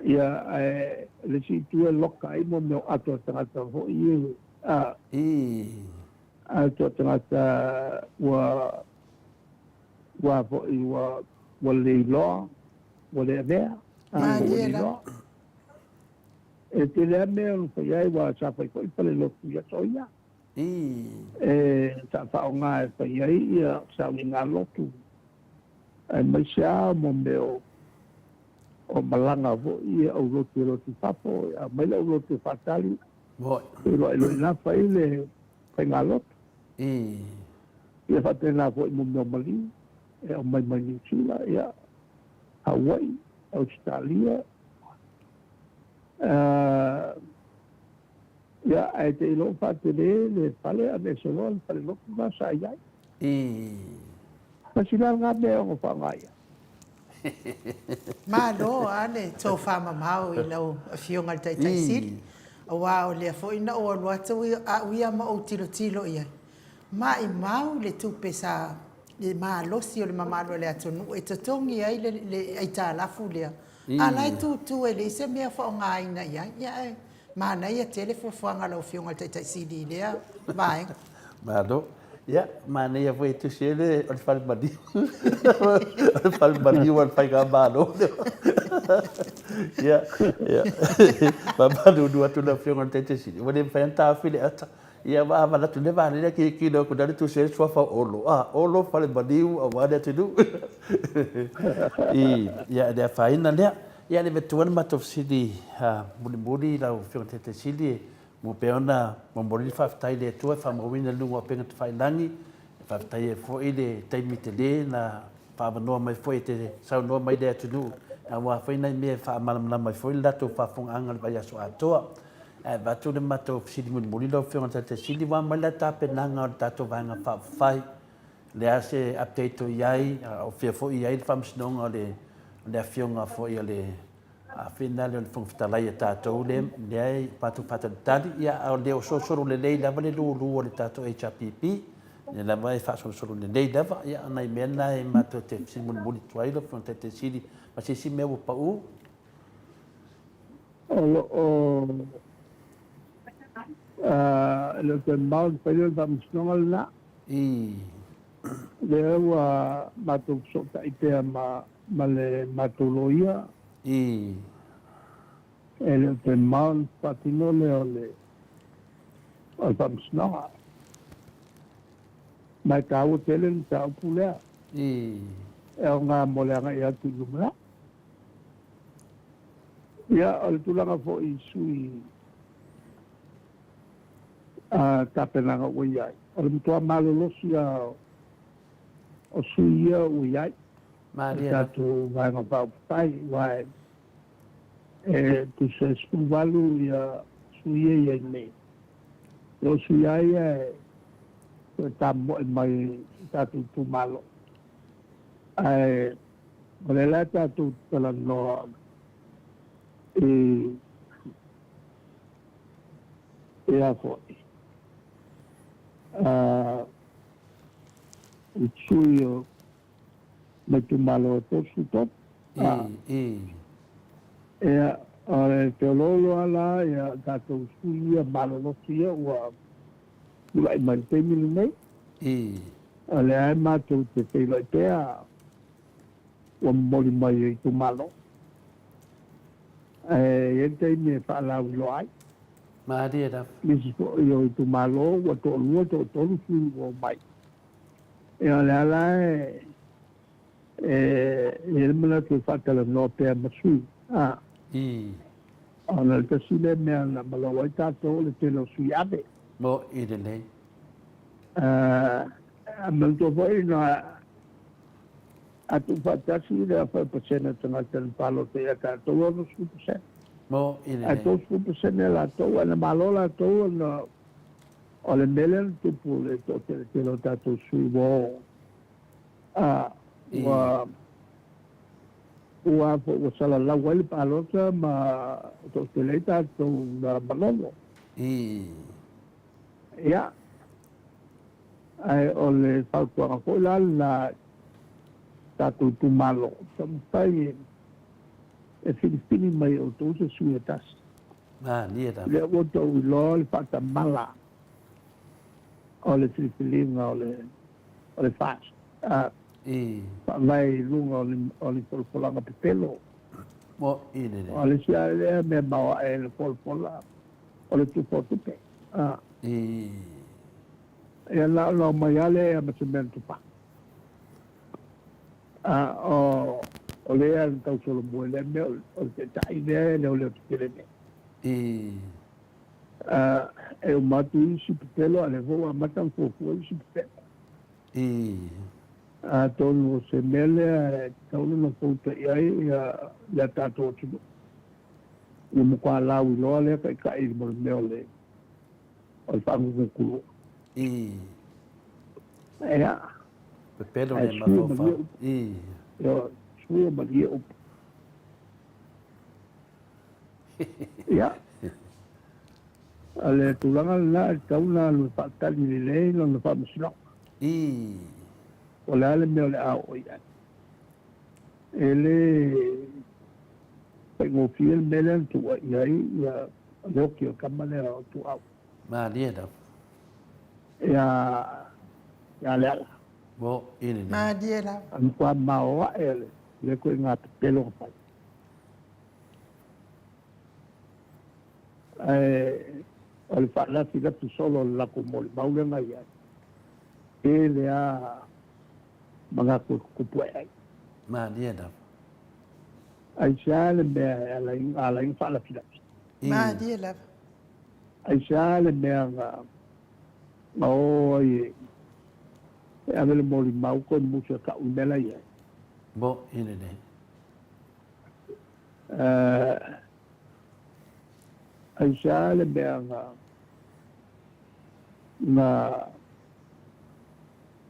Ia, ae le isi itu e loka ai mo mea o ato a tagata foi ia, a. Ato a tagata ua, ua foi ua, ua le iloa, ua le avea, a, ua le iloa. E tele lava mea e ono fai ai, aua sa fai foi fale lotu i aso ia. E sa faaaoga e fai ai ia sauniga lotu, aemaise lava mo mea o malaga foi ia au lotu e lotu i fafo, e aumai le au lotu e faatali, feiloai loa i ina fai le faiga lotu. Ia faapena foi mo mea o maliu e aumai mai Niu Sila, ia Hawaii, Ausetalia, Ia, ae te iloa ua faatele le fale, aveese loa le fale lotu lena sa i ai. Tasi la lena mea e ono faaaoga i ai. Malo a le tofa mamao i lau Afioga i le Taitai Sili, aua o lea foi na ou alu atu au ia ma ou tilotilo i ai, maimau le tupe sa le malosi o le mamalu o le atunuu e totogi ai le aitalafu lea, a la e tutu e leai se mea o faaaogaina i ai. Ia ae manaia tele fuafuaga a lau Afioga i le Taitai Sili i lea vaega. Malo. Ia, manaia foi e tusi ai le, o le fale maliu. O le fale maliu a le Faigamalo. Ia, ia. Faamalulu atu lau Afioga i le Taitai Sili, ua le mafai ona taofi le ata. Ia ma a manatu le vaalele kilokilo atu na tusi ai le suafa o Olo. A, Olo fale maliu aua le atunuu. I, ia, le afaina lea. Ia, le matua le matou fesili mulimuli lau Afioga i le Taitai Sili, mo pea ona momoli le faafetai i le Atua e faamauina i luga o upega tafailagi, e faafetai ai foi le taimi tele na faaavanoa mai foi e te saunoa mai i le atunuu, aua foi nai mea e faamalamalama ai foi le latou faafofogaaga i le vaiaso atoa. Ae avatu le matou fesili mulimuli lau Afioga i le Taitai Sili, ua aumai la tapenaga o le tatou Vaega Faaupufai, o le a se update o i ai, a o fea foi i ai le faamasinoga o le le Afioga foi o le Finale o le Fofoga Fetalai a tatou lea e matou faatalitali, ia a o le o solosolo lelei lava le lulu o le tatou HRPP, lea lava e faasolosolo lelei lava, ia o nai mea na e matou te fesili mulimuli atu ai lau Afioga i le Taitai Sili ma se isi mea ua pau. O lo o e le o toe mamao ona fai lea o le faamasinoga lena. Lea ua matou fesootai pea ma ma le matou loia. E le o toe mamao ona faatino lea o le faamasinoga. Ma e taua tele le mataupu lea. E aoga mo le agai atu i lumanai. Ia, o le tulaga foi i sui a tapenaga ua i ai, o le matua malolosi lava o sui ia ua i ai. O le tatou Vaega Faaupufai, aua e tusa e 18 ia sui ia e i ai nei. O sui lava ia e toe tamoe mai i tatou itumalo. Ae o lea la tatou te talanoa i ia foi i sui o mai itumalo e 33. Ia, o le feoloolo lava la ia tatou sui ia malolosi ia ua tulai mai i le taimi lenei. O lea e matou te feiloai pea ua momoli mai e itumalo. Ae i ai le taimi e faalauiloa ai. Malie lava. Nisi foi o itumalo ua toalua, toatolu sui ua omai. Ia o lea la e e i ai le manatu e faatalanoa pea ma sui. Ona o le tasi lea mea na malau ai tatou o le tele o sui ave. Mo i lenei. A manatua foi na a tuufaatasi le 40% o tagata na palota ia tatou e 60%. Mo i Ae lenei. 30% latou ae na malo latou ona o le mea lea na tupu i le toateletele o tatou sui ua o a ua ua foi ua salalau ai le palota ma toatele ai tatou na malolo. Ia, ae o le fautuaga foi la lena i tatou itumalo, taumafai e filifili mai e outou se sui e tasi. Malie lava. Lea ua outou iloa le faatamala o le filifiliga o le o le FAST, a faavae i luga o ni folafolaga pepelo. Mo i lelei. O le isi lava lea mea maoae i le folafola, o le tufa o tupe. Ia na ona omai lava lea ma se mea na tufa. A o o lea na tausolomua i lea mea o le taitai lea e leoleo tetele nei. E uma atu isi pepelo, a o lea foi ua amata ona fuafua isi pepelo. Atonu o se mea lea e tatau ona fouta i ai le tatou atunuu. Ua matua lauiloa lea taitai mo le mea o le faagugukulua. Ia. Pepelo Ae le sua malie mafaufau. upu. Ioe, sua malie upu. Ia. O le tulaga lena e tatau ona alu e faatali lelei lona faamasinoga. Po o le a le mea o le a oo i ai. E le faigofie le mea lea na tuuai ai le oki o le tama lea o Tuau. Malie lava. Ia, ia Leala. Mo i lenei. Malie lava. A matua maoae le ituaiga pepelo na fai. Ae o le faalafilafi solo o le latou molimau lea na i ai, tele lava manatu e tutupu ae ai. Malie lava. Aisea le mea e ala ai ona faalafilafi? Malie lava. Aisea le mea na o ai e ave le molimau toe musu e tau i le mea la e i ai? Mo i lenei. Aisea le mea na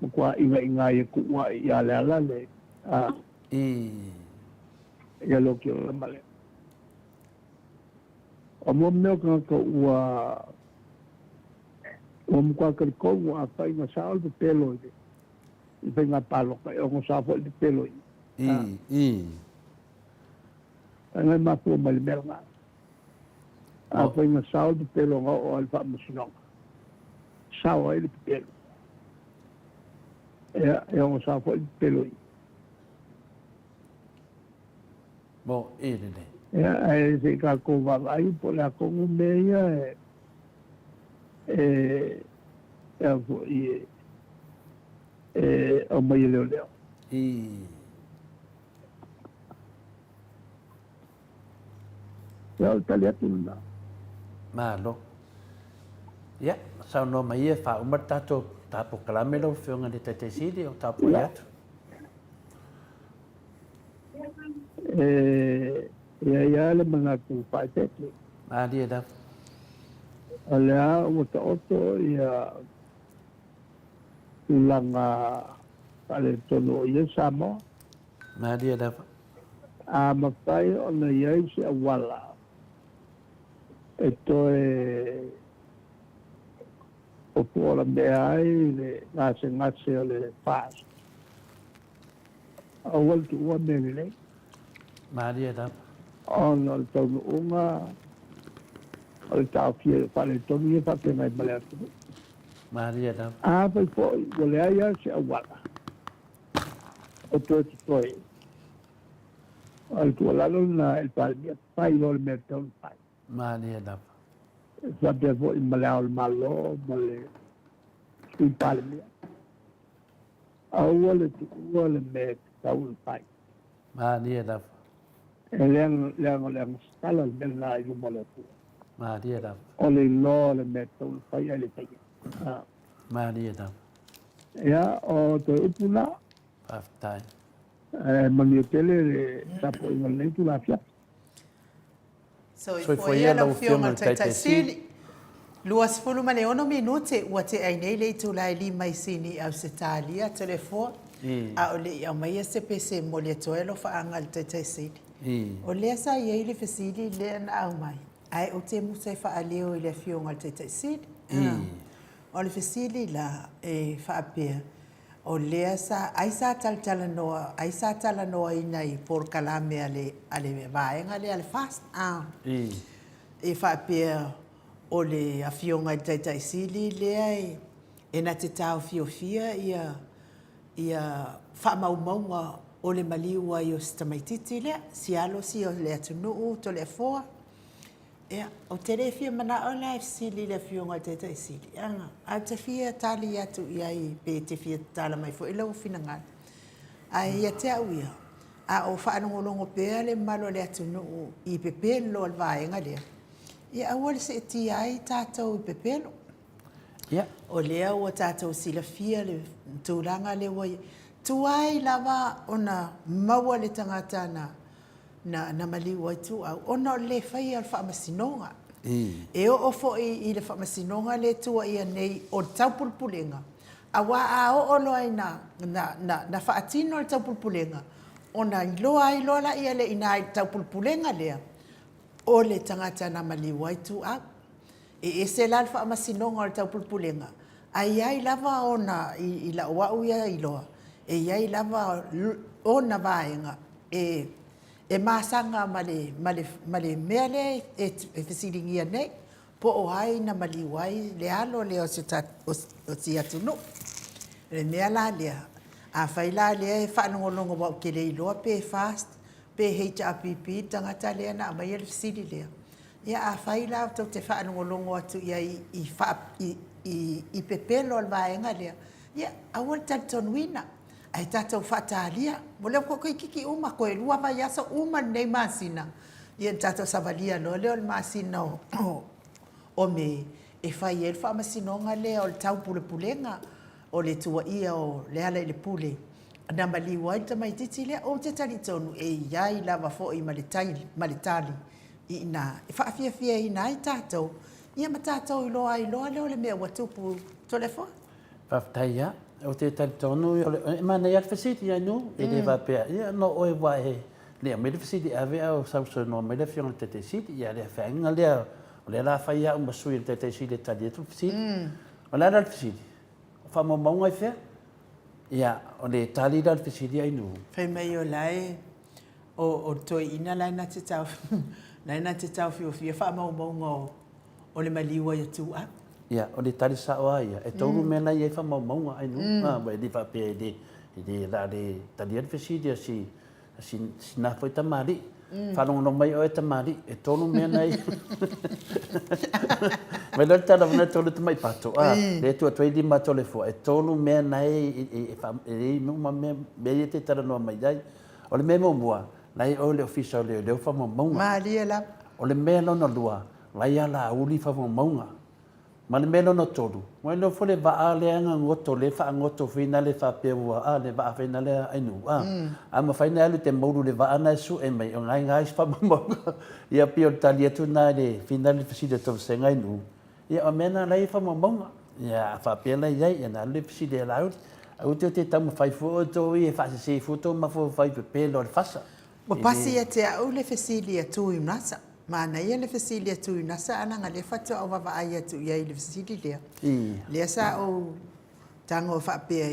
matua ingaiga ai e tuu ae ia Leala le ia le oki o le tama lea. O mua mea o tagata ua ua matua talitonu afai na sao le pepelo i le faiga palota, e ono sao foi le pepelo i. Ae mafua mai le mea lena. Afai na sao le pepelo na oo i le faamasinoga, sao ai le pepelo. Ia, e ono sao foi le pepelo i. Mo i lenei. Ia, ae se i tatou vaavaai po o le a tonu mea ia e a foi e E aumai e leoleo. Ii. Ia, o le tali atu lena. Malo. Ia, saunoa mai ia e faauma le tatou polokalame lau Afioga i le Taitai Sili o tapuai atu. E i ai lava le manatu faaeteete. Malie lava. O lea ua taoto ia tulaga faaletonu o i ai Samoa. Malie lava. A mafai ona i ai se auala e toe opuolamea ai le gasegase o le FAST, aua le tuua mea lelei. Malie lava. Ona o le taunuuga o le taofia faaletonu ia faafeagai ma le atunuu. Malie lava. Afai foi ua leai lava se auala o toe totoe, o le tuualalo lena i le Palemia, fai loa le mea e tatau ona fai. Malie lava. E faapea foi ma Le Ao o le Malo ma le Sui Palemia. Aua le tuua le mea e tatau ona fai. Malie lava. E leaga, leaga o le agasala le mea lena i luma o le Atua. Malie lava. O le iloa o le mea e tatau ona fai ae le faia. Ah. Malie lava. Ia, o toe upu na. Faafetai. Ae manuia tele le tapuaiga o lenei itula afiafi. Soifua ia lau Afioga i le Taitai Sili. 26 minute ua tea ai nei le itula e lima i Sini i Ausetalia, Toleafoa, a o le i aumaia se pese e momoli atu ai alofaaga i le Taitai Sili. O lea sa i ai le fesili lea na aumai, ae ou te musa e faaleo i le Afioga i le Taitai Sili. O le fesili la e faapea, O lea sa, ai sa talatalanoa, ai sa talanoaina i polokalame a le, a le vaega lea a le FAST, a, e faapea o le Afioga i le Taitai Sili lea e, e na te taofiofia ia, ia faamaumauga o le maliu ai o si tamaitiiti lea, si alo si o le atunuu Toleafoa. Ia, ou te le fia manao la e fesili i le Afioga i le Taitai Sili, ae ou te fia tali atu i ai pe e te fia tatala mai foi lou finagalo. Ae ia te au ia, a o faalogologo pea le mamalu o le atunuu i pepelo a le vaega lea, ia aua le seetia ai tatou i pepelo. Ia. O lea ua tatou silafia le tulaga lea ua i ai. Tuai lava ona maua le tagata na na, na maliu ai Ituau, ona o le lē faia o le faamasinoga. E oo foi i le faamasinoga lea e tuuaia nei o le taupulepulega, aua a oo loa ina na, na, na faatino le taupulepulega, ona iloa ai loa laia lea i ina i le taupulepulega lea, o le tagata na maliu ai Ituau. E ese la le faamasinoga o le taupulepulega, ae i ai lava ona, i, i lau au ia iloa, e i ai lava ona vaega e e masaga ma le, ma le, ma le mea lea e, e fesiligia nei, po o ai na maliu ai le alo lea o si, o, o si atunuu. O le mea la lea, afai la lea e faalogologo aua ou te le iloa pe FAST pe HRPP le tagata lea na aumaia le fesili lea, ia afai la tou te faalogologo atu i ai i, faa, i, i, i pepelo a le vaega lea, ia aua le talitonuina. Ae tatou faatalia, o lea ua toeitiiti uma, toe lua vaiaso uma lenei masina, ia ona tatou savalia loa lea o le masina o Me e fai ai le faamasinoga lea o le taupulepulega o le tuuaia o Lealailepule na maliu ai le tamaitiiti lea. Ou te talitonu e i ai lava foi ma le ma le tali i ina e faafiafiaina ai tatou, ia ma tatou iloa ai loa lea o le mea ua tupu. Toleafoa. Faafetai ia. Ou te talitonu, e manaia lava le fesili ai nuu, e le faapea, ia no oe ua e le aumai le fesili e ave a o sausaunoa mai le Afioga i le Taitai Sili. Ia le feaiga lea, o lea o le a fai au ma sui o le Taitai Sili e tali atu le fesili. O le a la le fesili? O faamaumauga i fea? Ia, o le tali la o le fesili ai nuu. Fai mai o la e, o le toeaina la e na te tao, la e na te taofiofia faamaumauga o o le maliu ai o Tuuau. Ia, o le tali sao lava ia, e tolu mea la e i ai faamaumauga ai nuu, a, e le faapea e le, e le, o le a le talia le fesili a si sina foi tamalii. Faalogologo mai oe tamalii, e tolu mea na ia. Mai loa le tala e tolu tamai pato, a, lea e tuu atu ai lima atu o le fua, e tolu mea na e i ai uma mea ia e te talanoa mai ai. O le mea muamua, la e i oe le Ofisa o Leoleo faamaumauga. Malie lava. O le mea lona lua, la e ia Laauli faamaumauga. Ma le mea lona tolu, ua iloa foi le vaa lea na goto, lea e faagoto foi lea faapea ua, a, le vaa foi lea a Ainuu, a, a mafai ona e alu e te moulu i le vaa na e sue mai, o na e i ina isi faamaumauga. Ia pei o le tali atu lena i le finau i le fesili a Tomasega Ainuu, ia o mea na o la e i ai faamaumauga. Ia a faapea la e i ai, ia ona alu lea fesili ia Laauli, aua tou te taumafai fua outou ia e faasese fua outou mafaufau i pepelo o le fasa. Ua pasi ia te au le fesili a Tuiunasa. Manaia le fesili a Tuiunasa ae leaga lea faatoa ou vaavaai atu i ai i le fesili lea. Lea sa ou tago faapea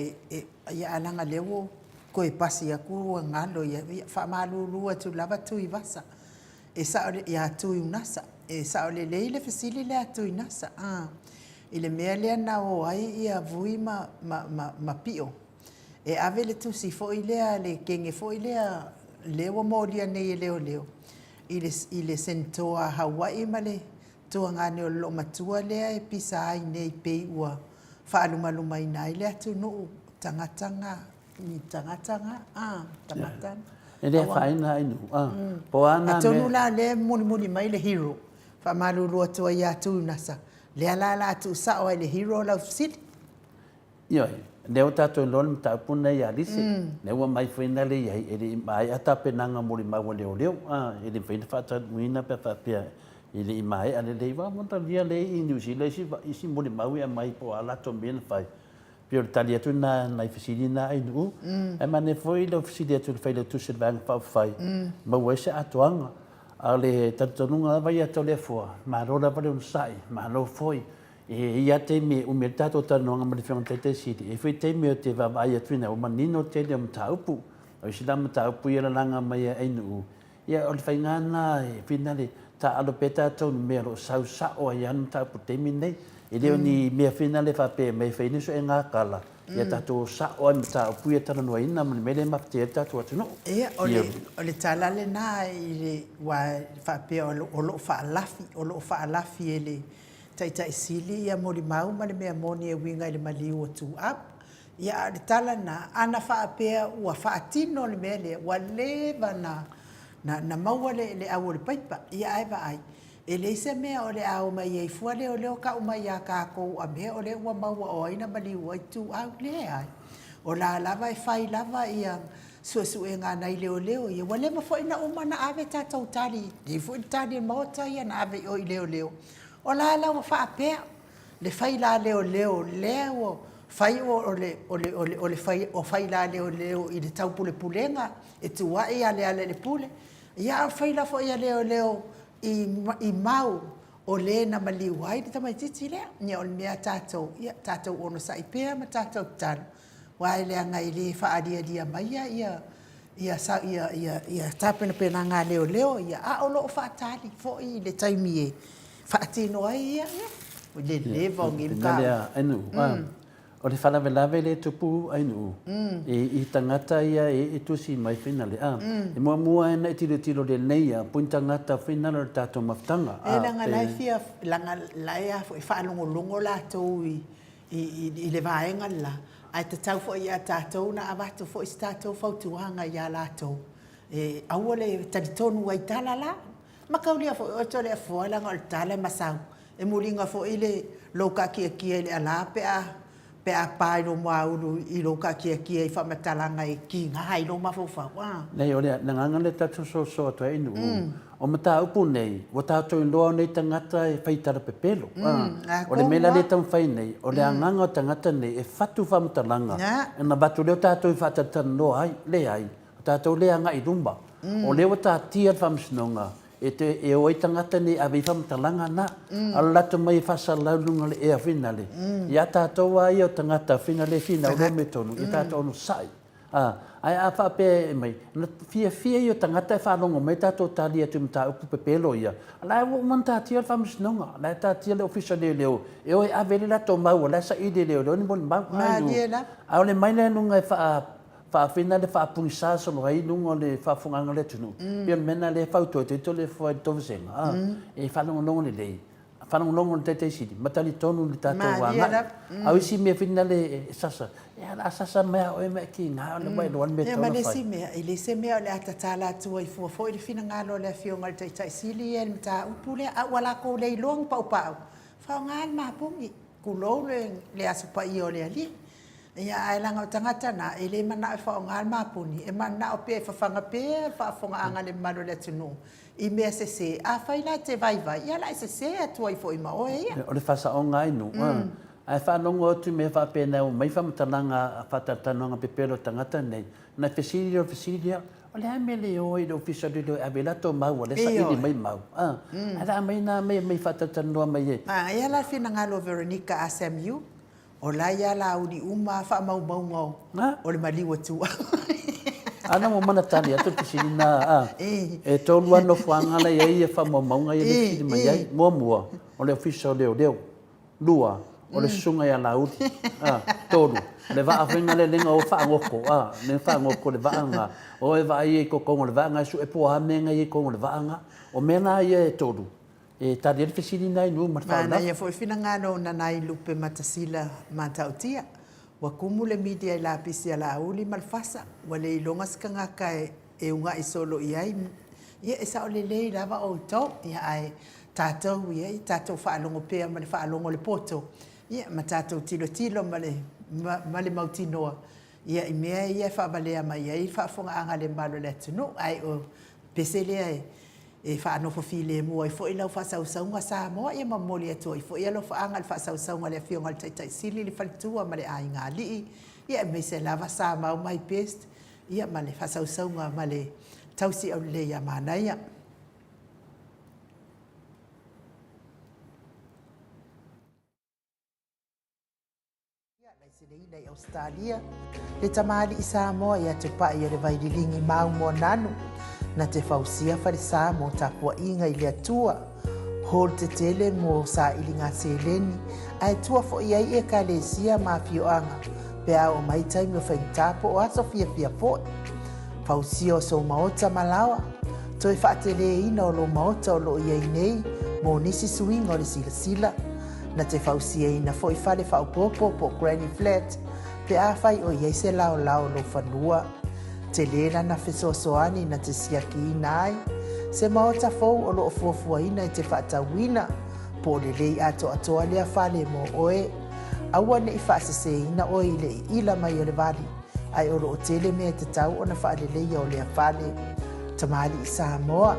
ia ae leaga lea ua toe pasi atu ua galo ia. Ia faamalulu atu lava Tuivasa e sao ia Tuiunasa, e sao lelei le fesili lea a Tuinasa i le mea lea na o ai ia Vui ma ma Pio e ave le tusi foi lea le kege foi lea lea ua molia nei e leoleo i le i le Senetoa a Haua'i ma le tuagane o le loomatua lea e pisa ai nei pei ua faalumalumaina ai le atunuu tagata ga ni tagata ga a tagata E le afaina ai nuu a po o a na mea. Atonu la lea e mulimuli mai le hero faamalulu atu ai ia Tuiunasa lea la la tuusao ai le hero lau fesili. Ioe, lea ua tatou iloa le mataupu lenei ia Lise, lea ua aumai foi na le i ai, e le i maea tapenaga molimau a leoleo, a, e le mafai ona faataunuuina pe a faapea e le i maea lelei. Aua ua talia lea i Niu Sila isi, isi molimau e aumai po o a latou mea na fai. Pei o le tali atu lena i nai fesili na Ainuu. Ae manaia foi lau fesili atu i le Failautusi o le Vaega Faaupufai, maua ai se atoaga. A o le talitonuga lava ia Toleafoa, malo lava le onosai, malo foi E i ai lava taimi e umi ai le tatou talanoaga ma le Afioga i le Taitai Sili, e i ai foi taimi ou te vaavaai atu ina ua manino le tele o mataupu. O isi la mataupu ia e lalaga mai e Ainuu, ia o le faiga lena e finale taaalo pea tatou i le mea o lo o sau sao ai lava le mataupu i le taimi lenei. E le o ni mea finale faapea e omai e fai ni suega tala, ia tatou o sao lava i mataupu ia e talanoaina ma le mea lea e mafatia ai le tatou atunuu. Ia, o le tala lena i le, aua e faapea o lo o faalafi, o lo o faalafi e le Taitai Sili ia molimau ma le mea moni e uiga i le maliu o Tuuap. Ia a o le tala lena, ana faapea ua faatino le mea lea, ua leva na, na, na maua le, le au o le paipa. Ia ae vaai, e leai se mea o le a omai ai fua leoleo tau mai ia tatou a mea o lea ua maua o ai na maliu ai Tuuau. Leai. O la lava e fai lava ia suesuega a nai leoleo ia. Ua leva foi na uma na ave tatou tali, e i ai foi le tali a le Maota ia na ave i o i leoleo, O la la ua faapea le faila leoleo lea ua fai o le o le o le o le fai o faila leoleo i le taupulepulega e tuai a Lealailepule ia a o faila foi a leoleo i i mau o le na maliu ai le tamaititi lea. Ia o le mea a tatou ia tatou onosai pea ma tatou tatalo aua e leaga e le faalialia maia ia ia ia ia tapenapenaga a leoleo ia, a o lo o faatali foi i le taimi e faatino ai ia, ia, le leva o nei mataupu. O le faalavelave lea e tupu Ainuu, i tagata ia e tusi mai finale, a, e muamua lava ona e tilotilo lelei lava po o ni tagata finale o le tatou mafutaga. E leaga la e fia, leaga la e a foi, faalogologo latou i i le vaega le la, ae tatau foi ia tatou ona avatu foi se tatou fautuaga ia latou, e aua le talitonu ai i tala la. Mataulia foi oe Toleafoa leaga o le tala e masau, e muliga foi le lou taatiatia i le ala pe a pe a pa i lou muaulu i lou taatiatia i faamatalaga e tiga ai lou mafaufau. A. Leai, o le agaga lea tatou te soasoa atu ai i nuu, o mataupu nei, ua tatou iloa o nei tagata e fai tala pepelo. O le mea la lea e taumafai nei, o le agaga o tagata nei e fatu faamatalaga, ona avatu lea o tatou e faatalatalanoa ai. Leai, o tatou lea e agai i luma. O lea ua taatia le Faamasinoga e toe e o ai tagata nei e ave i ai faamatalaga na. A o le latou mai e faasalalau i luga o le ea finale, ia tatou lava ia o tagata finale e finau loa amiotonu, ia tatou onosai. A, ae a faapea e mai, na fiafia ia o tagata e faalogo mai tatou tali atu i mataupu pepelo ia, o la e ua uma ona taatia le Faamasinoga, o la e taatia le Ofisa o Leoleo e o e ave ai le latou mau, o la e saili e leoleo ni molimau. Malie lava. A o le mai lea i luga e faa Faafina le faapugisa solo ai i luga o le faafofogaaga a le atunuu, pei o le mea lena lea e fautua atu ai Toleafoa i le Tovasega, e faalogologo lelei, faalogologo i le Taitai Sili ma talitonu i le tatou agai. A o isi mea foi nale e sasa, ia o le a sasa mai lava oe ma e tiga ona ua e iloa le mea e tatau ona fai. Ma le isi mea, e le se mea o le a tatala atu ai fua foi le finagalo o le Afioga i le Taitai Sili ia i le mataupu lea, a ua latou le iloa ni paupau, faaaoga le mapuni, tulou le Aso Paia o le Alii. Ia, ae leaga o tagata na, e le manao e faaaoga le mapuni, e manao pea e fafaga pea le faafofogaaga a le mamalu o le atunuu i mea sese. Afai la e te vaivai, ia o le a e sese atu ai foi ma oe ia. O le faasaoga ai nuu, ae faalogo atu i mea faapena e omai faamatalaga faatalatalanoaga pepelo a tagata nei, ona fesili lea o le fesili lea, O le a le mea e le o ai i le Ofisa o Leoleo e ave ai latou mau a o lea e saili mai mau? Ae o le a aumai na mea e faatalatalanoa mai ai. Manaia la le finagalo o Veronica SMU, O la ia Laauli uma a faamaumauga o le maliu a Tuau. Ana ua mana tali atu le fesili na a. E tolu lava nofoaga la e i ai faamaumauga ia lea e fesili mai ai. Muamua, o le Ofisa o Leoleo. Lua, o le Susuga ia Laauli. Tolu, o le vaa foi lena lea na o faagoto, lea na faagoto le vaa lena. O e vaai i totonu o le vaa lena e sue po o a mea na i ai i totonu o le vaa lena. O mea la ia e tolu, E tali ai le fesili lena i nuu ma le faaolaga. Manaia foi finagalo o Nanai Lupe Matasila Matautia. Ua tumu le media i lapisi a Laauli ma le Fasa, ua le iloga se tagata e una'i solo i ai. Ia e sao lelei lava outou, ia ae tatou ia, ia tatou faalogo pea ma le faalogo le poto, ia ma tatou tilotilo ma le ma le mautinoa ia i mea ia e faavalea mai ai le faafofogaaga a le mamalu o le atunuu. Ae o pese lea e E faanofo filemu ai foi lau faasausauga Samoa, ia ma momoli atu ai foi alofaaga i le faasausauga a le Afioga i le Taitai Sili, le Faletua ma le Aiga Alii, ia aemaise lava Samau my best, ia ma le faasausauga ma le tausi aulelei ia Manaia. Laiseleina i Ausetalia, le tamalii Samoa ia Tupai o le Vaililigi Maumoananu, na te fausia falesa mo tapuaiga i le Atua, hall tetele mo sailiga seleni, ae tua foi ai ekalesia ma afioaga pe a oo mai taimi o faigata po o aso fiafia foi. Fausia o sou maota ma laoa, toe faateleina o lou maota o lo o i ai nei mo nisi suiga o le silasila, Na te fausiaina foi fale faaopoopo po o granny flat pe afai o i ai se laolao o lou fanua. Tele lana fesoasoani na te siakiina ai se maota fou o lo o fuafuaina e te faatauina po o lelei atoatoa lea fale mo oe. Aua ne i faaseseina oe i le iila mai o le vali, ae o lo o tele mea e tatau ona faaleleia o lea fale. Tamalii Samoa,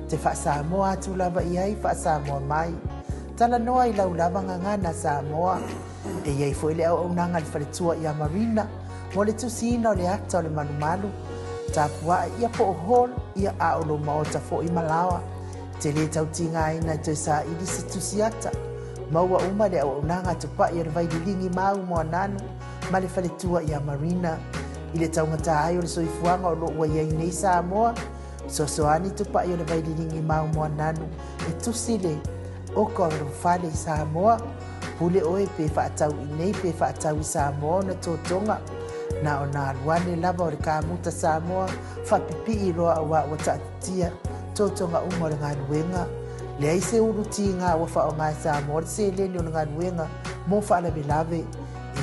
te faa-Samoa atu lava i ai, faa-Samoa mai. Talanoa i lau lava gagana Samoa. E i ai foi le auaunaga a le faletua ia Marina mo le tusiina o le ata o le malumalu, tapua'i ia po o hall ia a o lou maota foi ma laoa. E te lē tau tigaina e toe saili se tusi ata. Maua uma le auaunaga a Tupa'i o le Vaililigi Mau Moananu ma le faletua ia Marina. I le taugata ai o le soifuaga o lo o ua i ai nei Samoa, Fesoasoani Tupa'i o le Vaililigi Mau Moananu e tusi le oko a lou fale i Samoa. Pule oe pe faatau i nei pe faatau i Samoa ona totoga. Na ona alu ane lava o le kamuta Samoa faapipii loa auā ua taatitia totoga uma o le galuega. Leai se ulu tiga ua faaaoga e Samoa le seleni o le galuega mo faalavelave.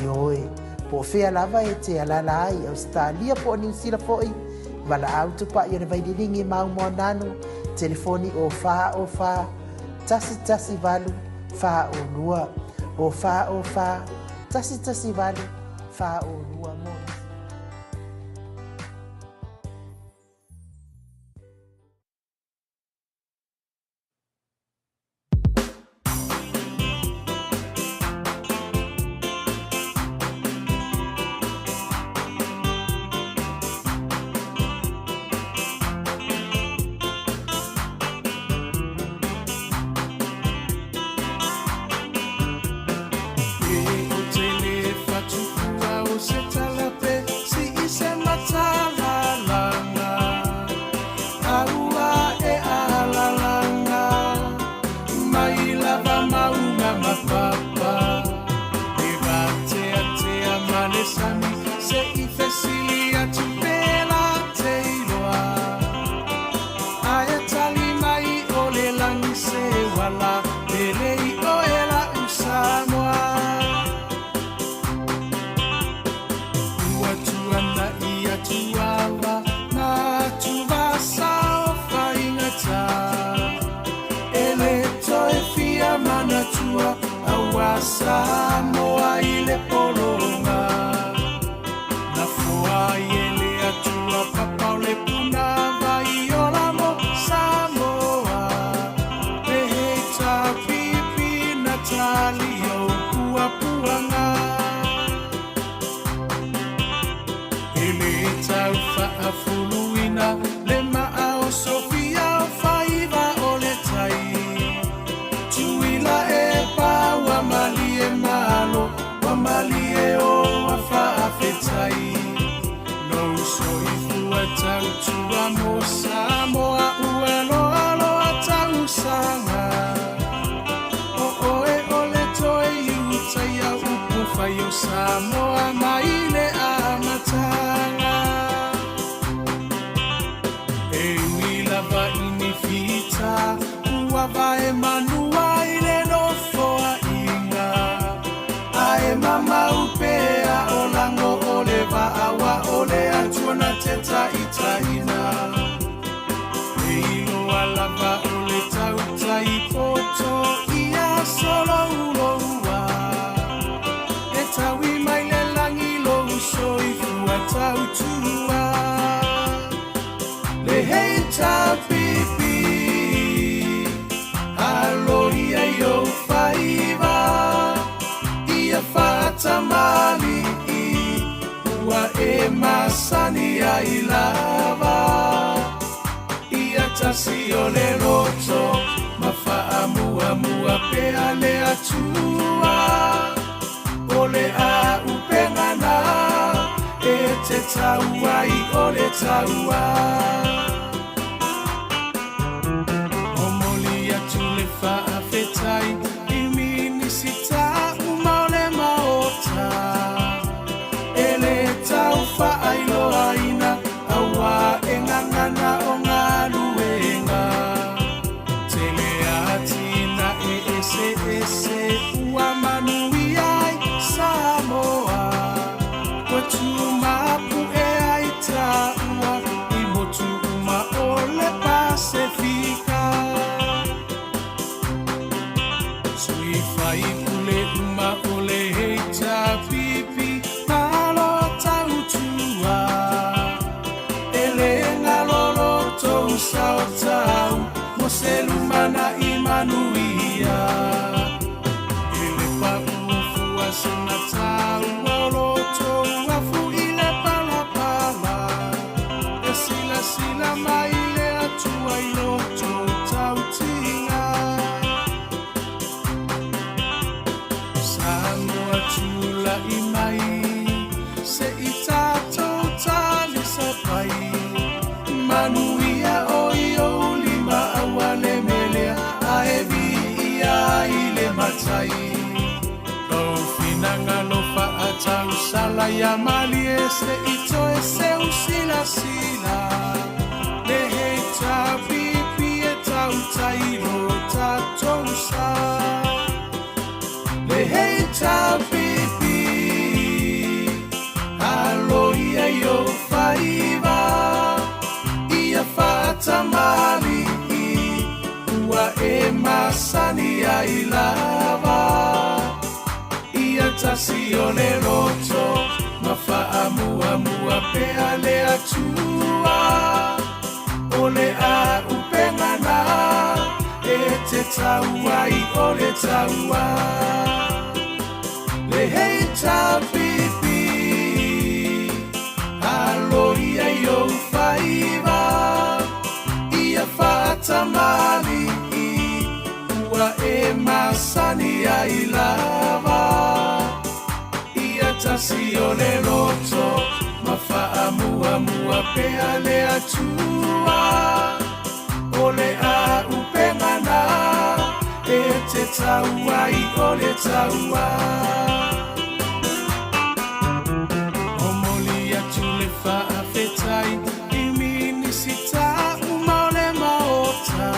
Ioe, po o fea lava e te alaala ai i Ausetalia po o Niu Sila foi, valaau Tupai o le Vaililigi Mau Moananu, telefoni o 4 o 4 1 1 8 4 o 2, o 4 o 4 1 1 8 4 o 2 mo nisi. E ou te le fatu fua o se. Samoa i le pologa Na foa ai e le Atua papa o le puna vai ola mo Samoa Le HRPP na tali ou puapuaga E le tau faafuluina le maa o Sofia o faiva o le tai Tuila e pa ua malie malo ua malie o a faafetai Lou soifua tautua mo Samoa ua loaloa tausaga O oe o le toe Iutaia upu fai o Samoa mai le amataga E ui lava i ni fita ua vae manua i le nofoaiga Ae mamau pea o lago o le vaa aua o le Atua na te taitaiina E iloa lava o le tautai poto ia solouloua E taui mai le lagi lou soifua tautua Le HRPP Aloia i ou faiva Ia faatamalii Ua e masani ai lava Ia tasi o le loto Ma faamuamua pea le Atua O le auupega na E te tau ai o le taua Momoli atu le faafetai i Minisita uma o le Maota E le tau faailoaina auā e gagana o galuega Tele atinae eseese ua manuia ai Samoa Ua tumapu'e ai taua i motu uma o le Pasefika Sui faipule uma o le HRPP malo tautua E le galo lo tou sao tau mo se lumanai manuia E le paʻu fua sina taua o lo tou afu i le palapala E silasila mai le Atua i lo tou tautiga Samoa tula'i mai se i tatou talisapai Manuia o i ou lima aua le melea ae viia ai le Matai Lou finagalo faatausala ia malie se i toe seu silasila Le HRPP e tautai lo tatou sa Le HRPP Aloia i ou faiva Ia faatamalii Ua e masani ai lava Ia tasi o le loto Ma faamuamua pea le Atua O le auupega na E te tau ai o le taua Le HRPP Aloia i ou faiva Ia faatamalii Ua e masani ai lava Ia tasi o le loto Ma faamuamua pea le Atua O le auupega na E te tau ai o le taua Momoli atu le faafetai i Minisita uma o le Maota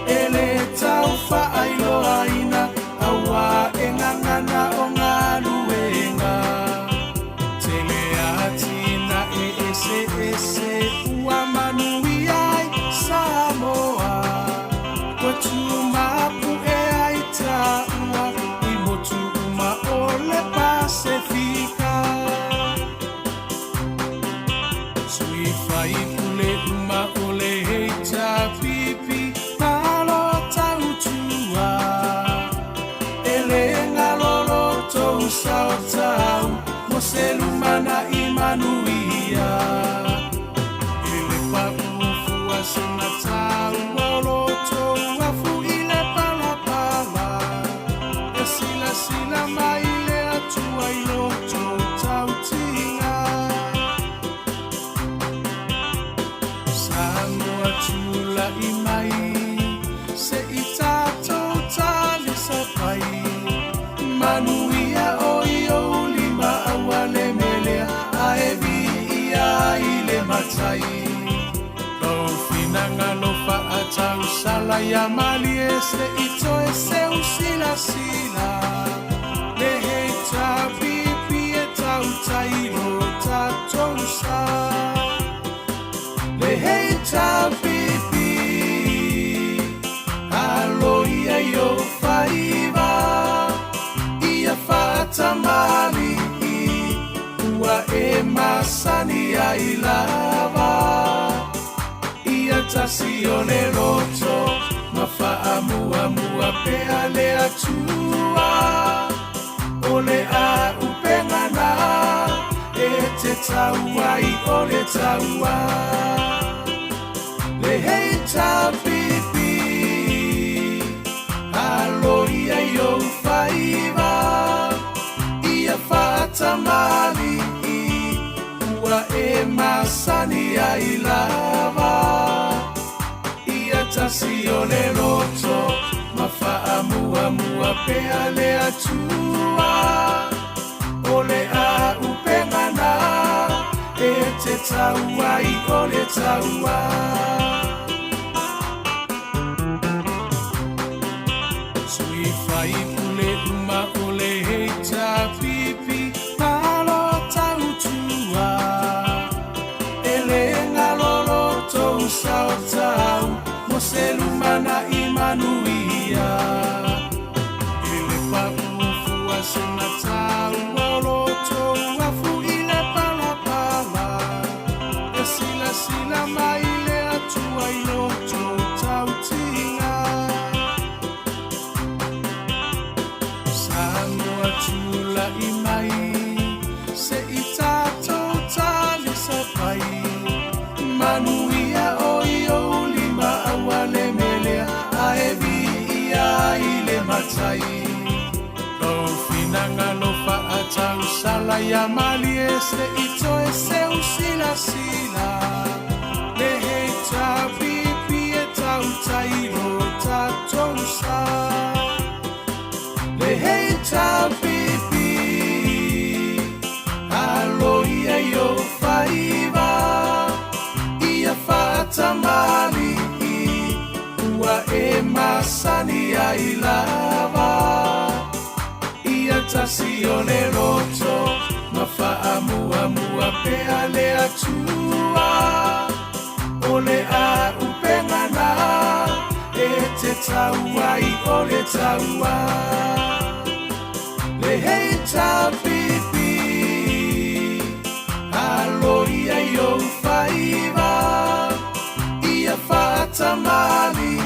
E le tau faailoaina auā e gagana o galuega Tele atinae eseese ua manuia ai Samoa Ua tumapu'e ai taua faipule uma o le HRPP, malo tautua. E le galo lo tou sao tau mo se lumanai manuia. E le paʻu fua se mataua o lo tou afu i le palapala. E silasila mai le Atua i lo tou tautiga. Samoa tulai mai se i tatou talisapai. Manuia o i ou lima aua le melea ae viia ai le Matai. Lou finagalo faatausala ia malie se i toe seu silasila. Le HRPP e tautai lo tatou sa. Le HRPP, alo ia i ou faiva, ia faatamalii, ua e masani ai lava. Ia tasi o le loto, ma faamuamua pea le Atua. O le auupega na e te tau ai o le taua. Le HRPP, alo ia i ou faiva, ia faatamalii, ua e masani ai lava. Ia tasi o le loto, ma faamuamua pea le Atua. O le auupega na e te tau ai o le taua. Sui faipule uma o le HRPP, malo tautua. E le galo lo tou sao tau mo se lumanai manuia. E le paʻu fua se mataua o lo tou afu i le palapala. E silasila mai le Atua i lo tou tautiga. Samoa tulai mai se i tatou talisapai. Manuia o i ou lima aua le melea ae viia ai le Matai. Lou finagalo faatausala ia malie se i toe seu silasila. Le HRPP e tautai lo tatou sa. Le HRPP, alo ia i ou faiva, ia faatamalii, ua e masani ai lava. Ia tasi o le loto, ma faamuamua pea le Atua. O le auupega na e te tau ai o le taua. Le HRPP, alo ia i ou faiva, ia faatamalii,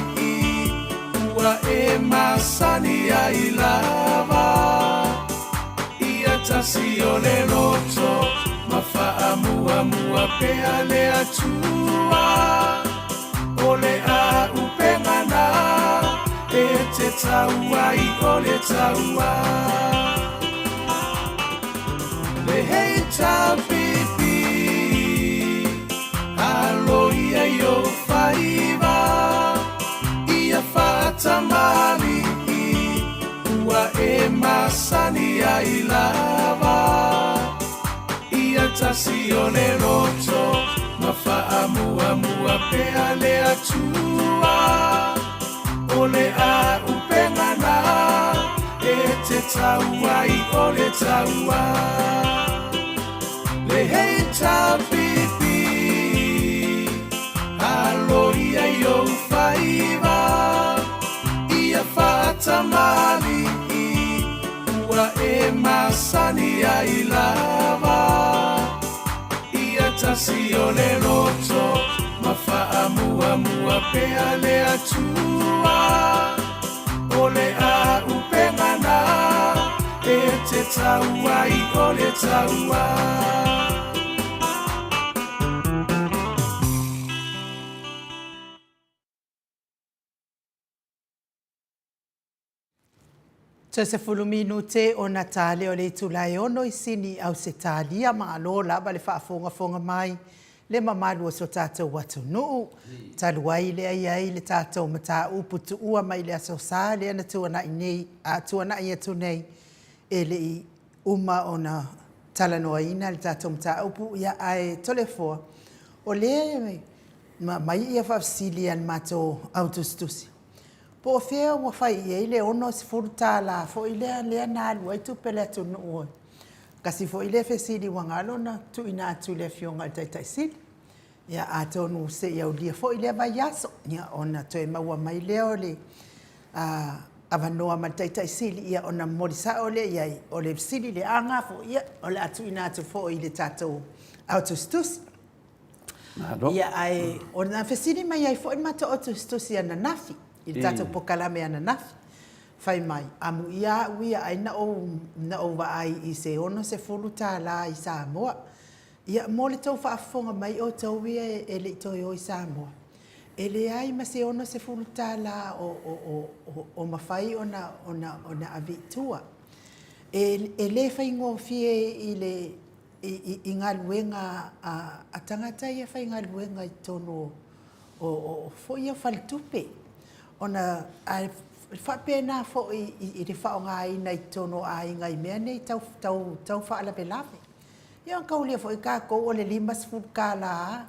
ua e masani ai lava. Ia tasi o le loto, ma faamuamua pea le Atua. O le auupega na e te tau ai o le taua. Le HRPP, alo ia i ou faiva, ia faatamalii, ua e masani ai lava. Ia tasi o le loto, ma faamuamua pea le Atua. O le auupega na e te tau ai o le taua. Le HRPP, alo ia i ou faiva, ia faatamalii, ua e masani ai lava. Ia tasi o le loto, pea le Atua, o le āupega na e te tau ai o le taua. Toe 10 minute ona ta lea o le itula e ono i Sini, Ausetalia. Malo lava le faafogafoga mai le mamalu o so tatou atunuu. Talu ai lea i ai le tatou mataupu tuua mai le Aso Sa lea na tuanai nei, a tuanai atu nei, e le i uma ona talanoaina le tatou mataupu, ia ae Toleafoa, o lea na aumai ia faafesili a le matou au tusitusi, Po o fea ua fai i ai le $60 foi lea lea na alu ai tupe a le atunuu. Tasi foi lea fesili ua galo na tuuina atu i le Afioga i le Taitai Sili. Ia atonu se i aulia foi lea vaiaso ona toe maua mai lea o le avanoa ma le Taitai Sili ona momoli sao lea i ai o le fesili lea, a na foi, ia o le a tuuina atu foi i le tatou Au Tusitusi. Malo. Ia, ae na fesili mai ai foi le matou au tusitusi ananafi, i le tatou polokalame ananafi, fai mai, amuia au ia ai na ou, na ou vaai i se $60 i Samoa. Ia, mo le tou faafofoga mai outou ia e le i toe o i Samoa, e leai ma se $60 o, o, o, o mafai ona, ona, ona ave i tua. E, e le faigofie i le, i galuega a tagata ia faigaluega i totonu o foi ia faletupe ona ae faapena foi i le faaaogaina i totonu o aiga i mea nei tau faalavelave. Ia ona taulia foi tatou o le $50 lava,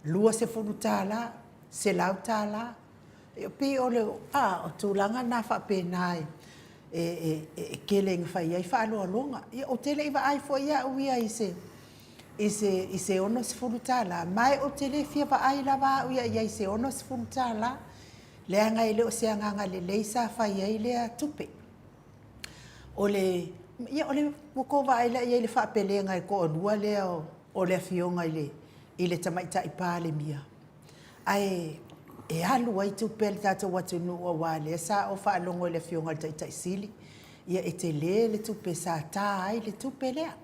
$20, $100. E pei o le a, o tulaga na faapena e tele ina fai ai faaaloaloga. Ia ou te le i vaai foi au ia i se i se i se $60, ma ou te le fia vaai lava au ia i ai i se $60, leaga e le o se agaga lelei sa fai ai lea tupe. O le, ia o le, ua tou vaai la i ai i le faapelega e toalua lea o le Afioga i le i le Tamaitai Palemia, ae e alu ai tupe a le tatou atunuu aua o lea sa ou faalogo i le Afioga i le Taitai Sili, ia e tele le tupe sa ta ai le tupe lea,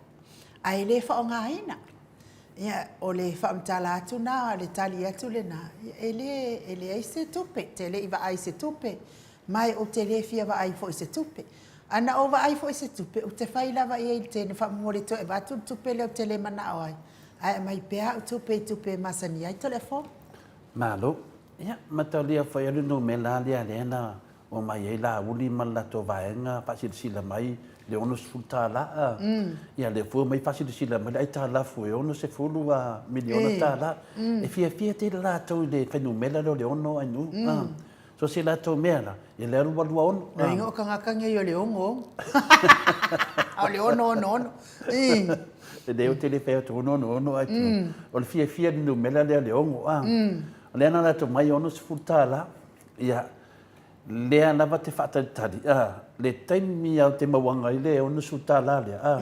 ae le faaaogaina. Ia, o le faamatala atu lena, o le tali atu lena, e le, e leai se tupe, ou te le i vaai i se tupe, ma ou te le fia vaai foi i se tupe. A na ou vaai foi i se tupe, ou te fai lava i ai i le teine, faamolemole toe avatu le tupe lea ou te le manao ai, ae aumai pea au tupe i tupe e masani ai Toleafoa. Malo. Ia, mataulia foi le numera lea lea na omai ai Laauli ma le latou vaega faasilasila mai le 60 tala a. Ia, lea foi omai faasilasila mai le aitalafu e 60 miliona tala. E fiafia tele latou i le fuainumera lea o le 6 ainu. So se latou mea la, e le alu alua ono. Lona uiga o tagata nei o le ono ono. O le ono ono ono. E le o te le fai atu ono ono ono ai. O le fiafia le numera lea le ono a. O lea na latou mai $60 ia lea lava te faatalitali a le taimi au te mauaga ai le $60 lea a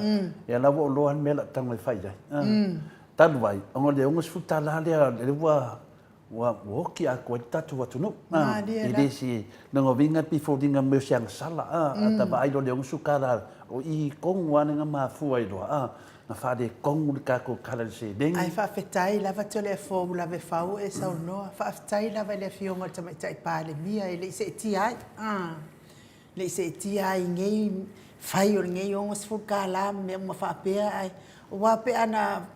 ia la ua ou iloa le mea la tago e fai ai a. Talu ai ona o le $60 lea lea ua Ua oti atoa ai le tatou atunuu. E le se lona uiga pei foliga mai o se agasala a ta vaai loa i le 60 tala o i tonu lava lea na mafua ai loa na faaletonu le tatou tala i le seleni. Ae faafetai lava Toleafoa ua lave fau e saunoa. Faafetai lava i le Afioga i le Tamaitai Palemia e le i seetia ai, e le i seetia ai i nei fai o lenei $60 ma mea uma faapea ae aua pe ana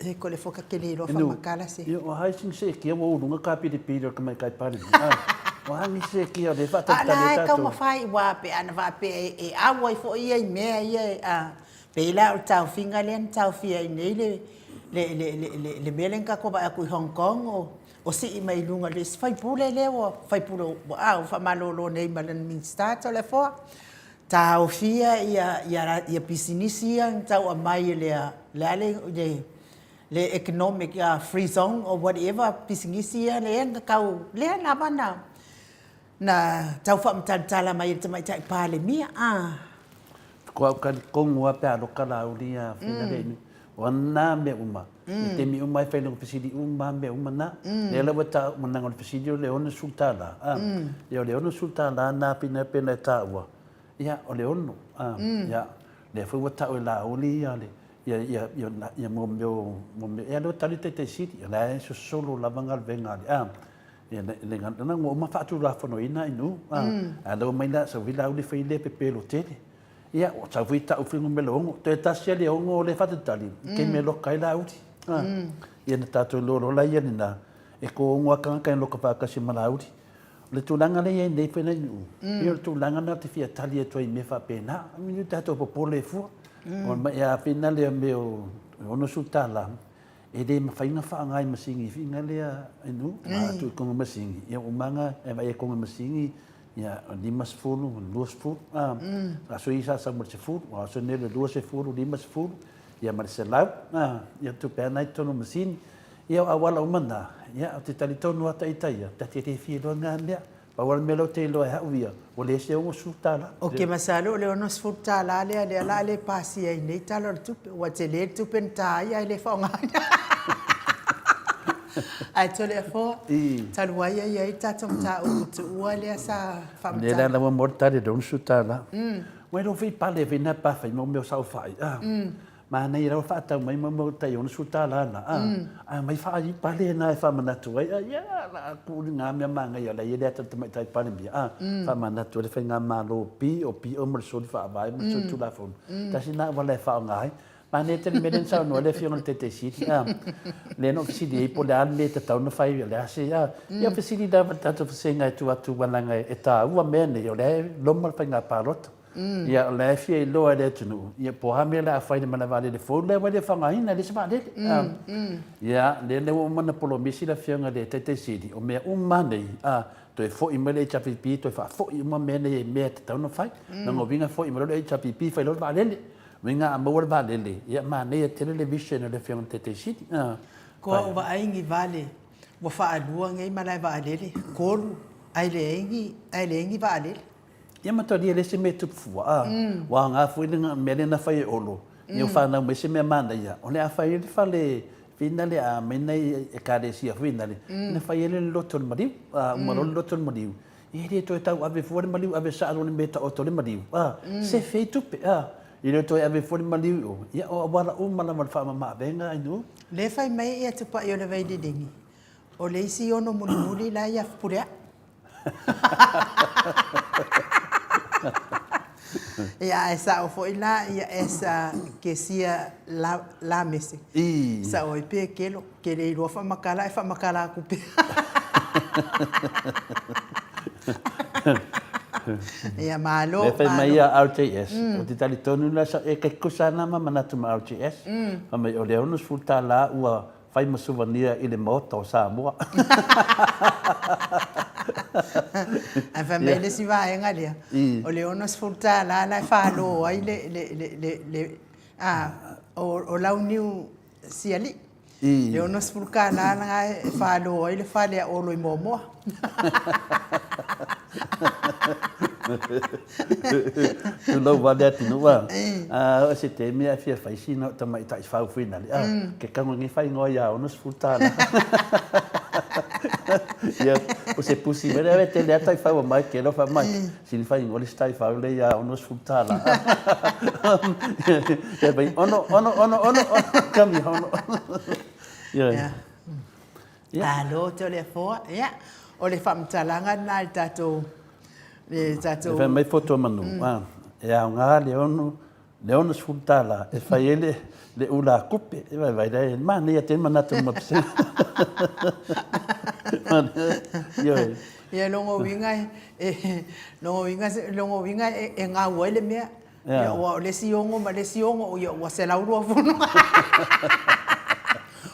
E ko le foka ke le iloa whamakala se. Io o hai sing se kia wo lunga ka pili pili o ka mai kai pali. O hangi se kia le fa ta ta le ta. Ka mawhai wa pe ana wa pe e awa i fo ia i mea ia a pe la o tau finga le an tau fia i nei le le le le le le mea le ka ko va aku i Hong Kong o o si i mai lunga le fai pule le o fai pule o a o fa malolo nei ma le minista to le foa. Taofia ia ia ia pisinisi ia na tau aumai e le le a le le le economic free zone or whatever pisinisi ia lea na tau lea lava na na tau faamatalatala mai e le Tamaitai Palemia a. Ko au talitonu lava pe a loka Laauli ia Fina le inu. O a na mea uma, i taimi uma e whai lona fesili uma mea uma na. Lea la ua tāua nanga o le fesili o le 60 tālā. Ia o le 60 tālā nā pina pena e tāua, ia o le ono. Ia, lea foi ua ta'u e Laauli ia le, ia, ia, ia, ia mo mea o, mo mea, ia lea ua tali le Taitai Sili, o la e sosolo lava galuega a le, a, ia le, le, le, ua uma faatulafonoina i Nuu, a, a lea ua omai la, sau foi Laauli fai lea pepelo tele. Ia, ua sau foi ta'u fuainumera ono, toe tasi a le ono o lea e faatalitali, i taimi e loka ai Laauli. A, ia na tatou iloa loa la ia lena, e ko ono a tagata e loka faatasi ma Laauli. O le tulaga lea e i ai nei foi nuu, pei o le tulaga lena ou te fia tali atu ai i mea faapena. Aua tatou popole fua. O le mai afina lea mea o $60, e le mafai ona faaaoga i masini foi lea e nuu. A tuu i totonu o masini, ia ua uma ona e vaai i totonu o masini, ia 50, 20, a. Aso ia sa sau ma le 10, a o aso nei o le 20, 50, ia ma le 100, a. Ia tupe lava na i totonu o masini. Ia o auala uma na, ia, ou te talitonu lava ita ia, ta te le fia iloa na mea. Pau lava le mea lea ou te iloa e au ia, ua le se $60. Ok, masalo o le $60 lea, lea o le a le pasia ai nei Tala o le Tupe, ua tele le tupe na ta ai ae le faaaogaina. Ae Toleafoa, talu ai e i ai le tatou mataupu tuua lea sa faamatala. Lea la ua maua le tali i le $60. Ua iloa foi pale foi na pa fai mo mea o saofai. Manaia lava faatau mai mo mea tai $60 na, a, a mai faaipale na e faamanatu ai, a, ia, la a kuu ni ngā mea manaia la ia le ata le tamaitai Palemia, a, faamanatu ai le faigamalo pi o pi o ma le soli faavae ma le soli tulafono. Tasi na auala e faaaoga ai. Manaia tele mea lea na saunoa ai le Afioga i le Taitai Sili, a, lea na ou fesili ai po o le a le mea e tatau ona fai, o le a se, a, ia fesili lava i le tatou vasega e tuu atu aua leaga e taua mea nei, o lea e loma le faiga palota. Ia, o la e fia iloa e le atunuu, ia po o a mea o le a fai i le malae vaalele fou lea ua le faaaogaina, e leai se vaalele. Ia, lea la ua uma ona polomisi le Afioga i le Taitai Sili, o mea uma lava nei, a, toe foi mai le HRPP toe faafoi uma mea nei i mea e tatau ona fai. Lona uiga foi mai loa le HRPP fai loa le vaalele. Uiga a maua le vaalele, ia manaia tele le vision a le Afioga i le Taitai Sili. Koa ua vaai ni vale ua faalua nei malae vaalele, kolu, ae leai ni, ae leai ni vaalele. Ia ma talia le isi mea e tupu fua, a, ua aoga foi le mea lea na fai e Olo, ia ua fanau mai se mea manaia, o le a fai ai le fale finale a aumai nai ekalesia finale, ona fai ai lea le loto o le maliu. A uma loa le loto o le maliu, ia e le toe tau ave fua le maliu, ave sao loa le mea e taoto le maliu, a, sefe ai tupe, a, e le toe ave fua le maliu i o, ia o auala uma lava o le faamama-avega ai nuu. Lea fai mai ia Tupai o le Vaililigi, o le isi ono mulimuli la ia Fepuleai. Ia ae sao foi la ia as a kesia la la mese. I. Sao ai pe kelo, ke le iloa faamatala ae faamatala atu pea. Ia malo, Lea fai mai ia RJS, ou te talitonu la sa e kekusa ana ma manatu ma RJS. Fai mai o le $60 ua Fai ma souvenir i le Maota o Samoa. Ae fai mai le isi vaega lea, o le $60 la e falo ai le, le, le, le, le a, o, o Launiu Sialii. Le $60 lena e falo ai le fale a Olo i Moamoa. Tulou vale atunuu a. A o se taimi a fia fai sina o tamaitai fau finale a. Ke kago ngi fai ngoa ia $60. Ia o se pusi mai le tele a tai fau mai ke lo fa mai. Sini fai ngoa le stai fau le ia $60. Ia bai ono ono ono ono kami ono. Ia. Ia. Malo Toleafoa. Ia, o le faamatalaga lena i le tatou, le tatou. E fai mai Fotu o Manu, a, e aoga le ono, le $60 e fai ai le, le ula a Kupe. E vaivai la e manaia tele manatu ma pesega. Ioe. Ia, lona uiga e, lona uiga, lona uiga e gau ai le mea. Ia, aua o le isi ono ma le isi ono, ia ua 120.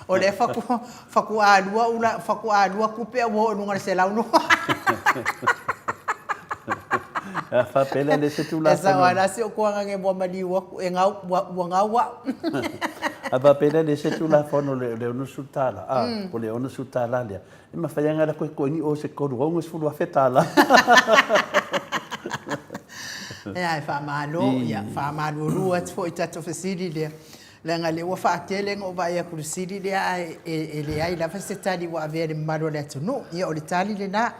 O lea fatu, fatualua ula, fatualua tupe a ua oo i luga o le 120. A faapea lea le isi Tulafono. E sao lava la si ou tuagage ua maliu atu, e gau, ua, ua gau au. A faapea lea le isi Tulafono le, le $60, a, o le $60 lea, E mafai lava ona alu atu i o se $60,000. Ia, e faamalo, ia, faamalualu atu foi i tatou fesili lea. Leaga lea ua faatele na ou vaai atu i le sili lea ae e leai lava se tali ua avea i le mamalu o le atunuu. Ia o le tali lena.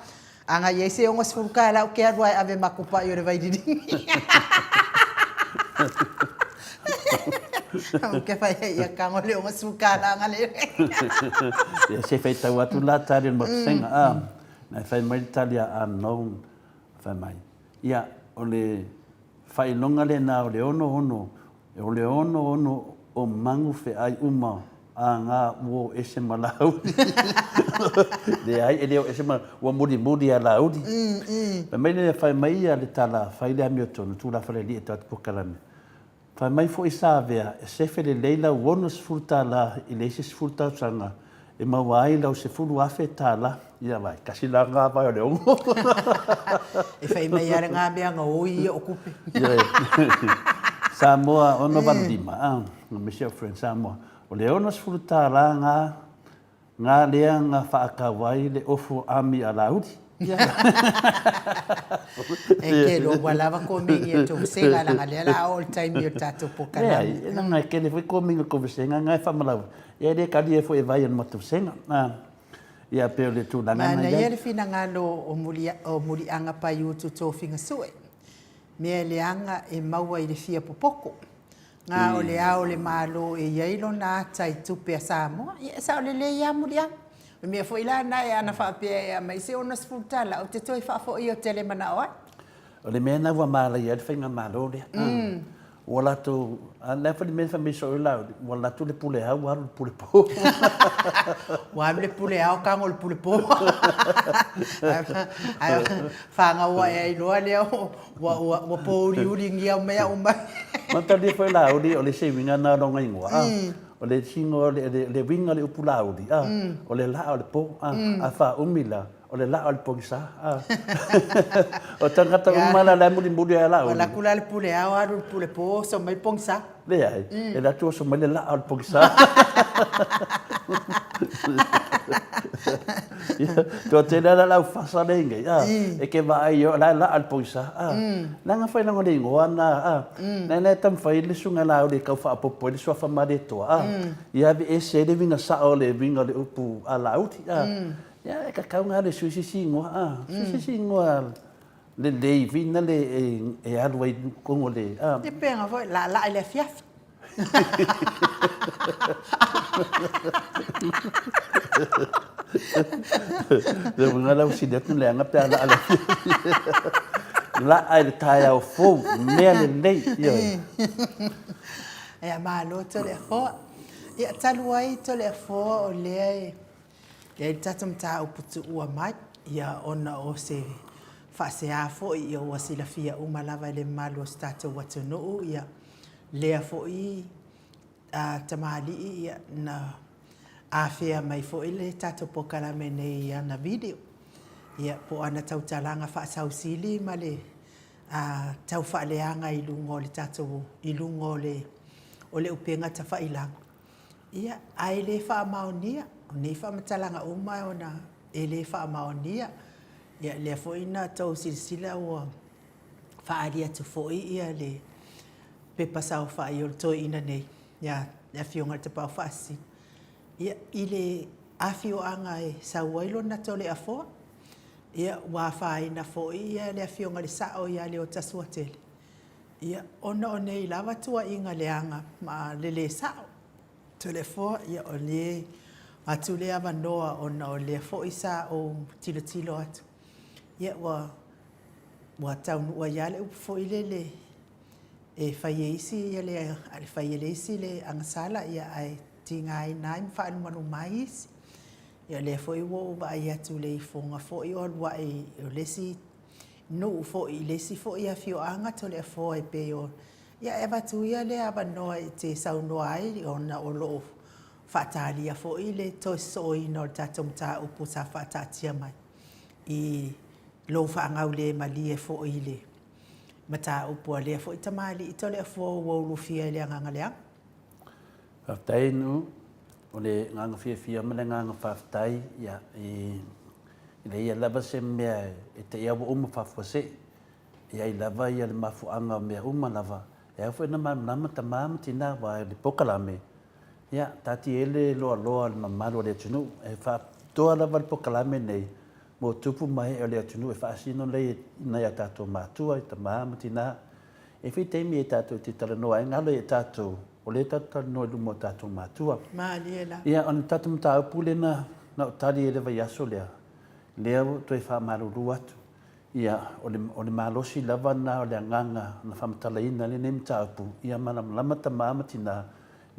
A na i ai se 60 tala ou te alu lava e ave e matou pai o le vaililigi. Ou te fai ai, ia tago le 60 tala na le. Ia se faitau atu la tali o le motusenga. A, na fai mai le tali a Unknown, fai mai, ia, o le faailoga lena o le 66 O le 66 o magu feai uma a nga uo ese ma Laauli. Leai, e le o ese ma, ua mulimuli ia Laauli. Fai mai lea, fai mai ia le tala, fai le amiotonu, tulafale alii e tau atu polokalame. Fai mai foi Savea, e sefe lelei lau 60 tala i le isi 10 tausaga e maua ai lau $10,000. Ia vai, tasi la nga vai o le ono. E fai mai lava nga mea nga oi ia o tupe. Samoa 685, ah, Michelle Friend Samoa. O le $60 nga nga lea nga faakau ai le ofu ami a Laauli. E kelo ua lava komigi e tou sega laga lea la oo le taimi o le tatou pokalame. Leai, leaga e kele foi komigi o kovesega nga e faamalau. Ia e le kali ai foi e vai o le matou sega. Ia pei o le tulaga na iai. Manaia le finagalo o Muliaga Paiutu Tofiga Sue. Mea leaga e maua i le fia popoto. Nga o le Ao o le Malo e i ai lona ata i tupe a Samoa. Ia e sao lelei lava Muliaga. O le mea foi la na e ana faapea e aumai se 60 tala ou te toe faafoi ou te le manao ai. O le mea lena ua malaia ai le faigamalo lea. Ua latou, a le a foi le mea na fai mai soo ai Laauli, ua alu atu le pule ao ua alu le pule po. Ua alu le pule ao tago le pule po. Ae fanau ae ai loa lea ua pouliuligia mea uma. Matalia foi Laauli o le isi uiga na o lona igoa, a. O le isi igoa, le uiga o le upu Laauli, a, o le laa o le po, a. A faaumi la, O le laa o le pogisa. O tagata uma la la e mulimuli ai la. Ua alu atu la le pule ao alu le pule po oso mai le pogisa. Leai, e alu atu oso mai le laa o le pogisa. Toatele la lau fasa lea inei, e ke vaai o la e laa le pogisa. Leaga foi leaga o le igoa na, na e taumafai le susuga Laauli e tau faaopoopo ai le suafa Malietoa, ia aveese ai le uiga sao o le uiga o le upu a Laauli. Ia, e tatau ona alu e sui se isi igoa, a, sui se isi igoa lelei foi na le e alu ai i totonu o le, a. Ia pe aga foi, laalaa i le afiafi. Le uiga la ua sili atu ona leaga pe a laa i le afiafi. Laa i le taeao fou, mea lelei, ioe. Ia, malo Toleafoa. Ia, talu ai Toleafoa o lea e E i ai le tatou mataupu tuua mai, ia, ona o se faasea foi, ia, ua silafia uma lava e le mamalu o si tatou atunuu, ia, lea foi a tamalii, ia, na afea mai foi le tatou polokalame nei i ana video, ia, po o ana tautalaga faasausili ma le a tau faaleaga i luga o le tatou, i luga o le, o le upega tafailaga. Ia, ae le faamaonia. O nei faamatalaga uma ona e le faamaonia. Ia, lea foi na tou silasila ua faaali atu foi ia le pepa saofai o le toeaina nei, ia le Afioga i le Tapaau Faasisina, ia, i le afioaga e sau ai lona Toleafoa. Ia, ua afaina foi ia le Afioga i le Sao ia Leota Suatele, Ia, ona o nei lava tuuaiga leaga ma le lē sa'o, Toleafoa, ia o le atu le avanoa ona o lea foi sa ou tilotilo atu, ia ua, ua taunuu ai lava le upu foi lele e fai e isi ia le, fai e le isi le agasala, ia ae tigaina ai ma faalumaluma ai isi. Ia o lea foi ua ou vaai atu i le ifoga foi o alu ae o le isi nuu foi i le isi foi afioaga Toleafoa e pei o, ia e avatu ia lea avanoa e te saunoa ai ona o lo o faatalia foi le toe sosooina o le tatou mataupu sa faataatia mai i lou faagaulemalie foi i le mataupu a lea foi tamalii Toleafoa ua ulufia i le agaga leaga. Faafetai Nuu, o le agaga fiafia ma le agaga faafetai ia i E leai lava se mea e te i a ua uma faafuasei. E i ai lava ia le mafuaaga o mea uma lava. E ao foi ona malamalama tama ma tina aua i le polokalame, ia, taatia ai le loaloa o le mamalu o le atunuu. E faapitoa lava le polokalame nei mo tupu ma ee o le atunuu e faasino lelei e nai a tatou matua, i tama ma tina. E i ai foi taimi e tatou te talanoa ai, galo ia i tatou, o lea tatou te talanoa i luma o tatou matua. Malie la. Ia, o le tatou mataupu lea na ou tali ai i le vaiaso lea, lea ua ou toe faamalulu atu. Ia, o le, o le malosi lava lena o le agaga na faamatalaina ai lenei mataupu, ia malamalama tama ma tina,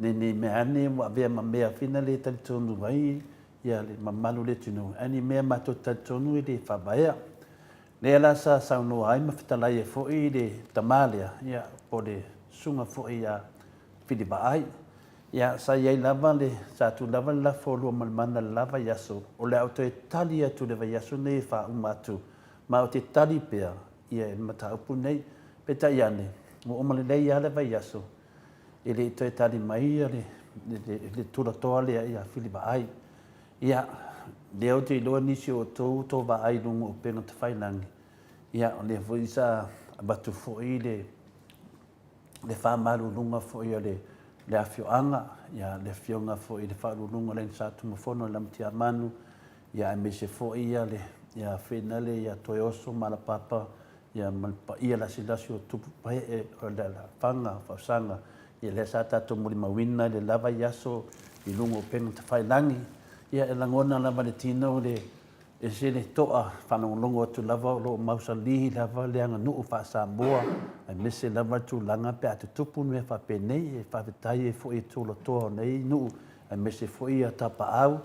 ne, ne i mea ane ua avea ma mea fina le talitonu ai ia le mamalu o le atunuu, ae ni mea matou te talitonu e le faavaea. Lea la sa saunoa ai ma fetalai ai foi le tama lea, ia, po o le susuga foi ia Fili Vaai. Ia, sa i ai lava le, sa tuu lava le lafo o Luamalemana i le la vaiaso, o le a ou toe tali atu i le vaiaso nei e faauma atu, ma ou te tali pea ia i le mataupu nei. Peitai ane, ua uma lelei lava le vaiaso, e le i toe tali mai le, le, le tulatoa lea ia Fili Vaai. Ia, lea ou te iloa nisi o outou ua tou vaai i luga o upega tafailagi, ia, o lea foi sa avatu foi le, le faamaluluga foi a le, le afioaga, ia, le afioga foi i le Faauluuluga o le Aiga Sa Tumafono i Lamatiamanu, ia, aemaise foi ia le, ia Finale ia Toeoso ma Alapapa, ia, ma le paia lasilasi o tupu paee o le alaalafaga o Fausaga, ia, lea sa tatou molimauina i le la vaiaso i luga o upega tafailagi. Ia, e lagona lava e le tino le, Ese le toa faalogologo atu lava o lo o mausali lava le aganuu faa-Samoa aemaise lava le tulaga pe a tutupu ni mea faapenei. E faafetai ai foi i tulatoa o nei nuu aemaise foi ia Tapaau.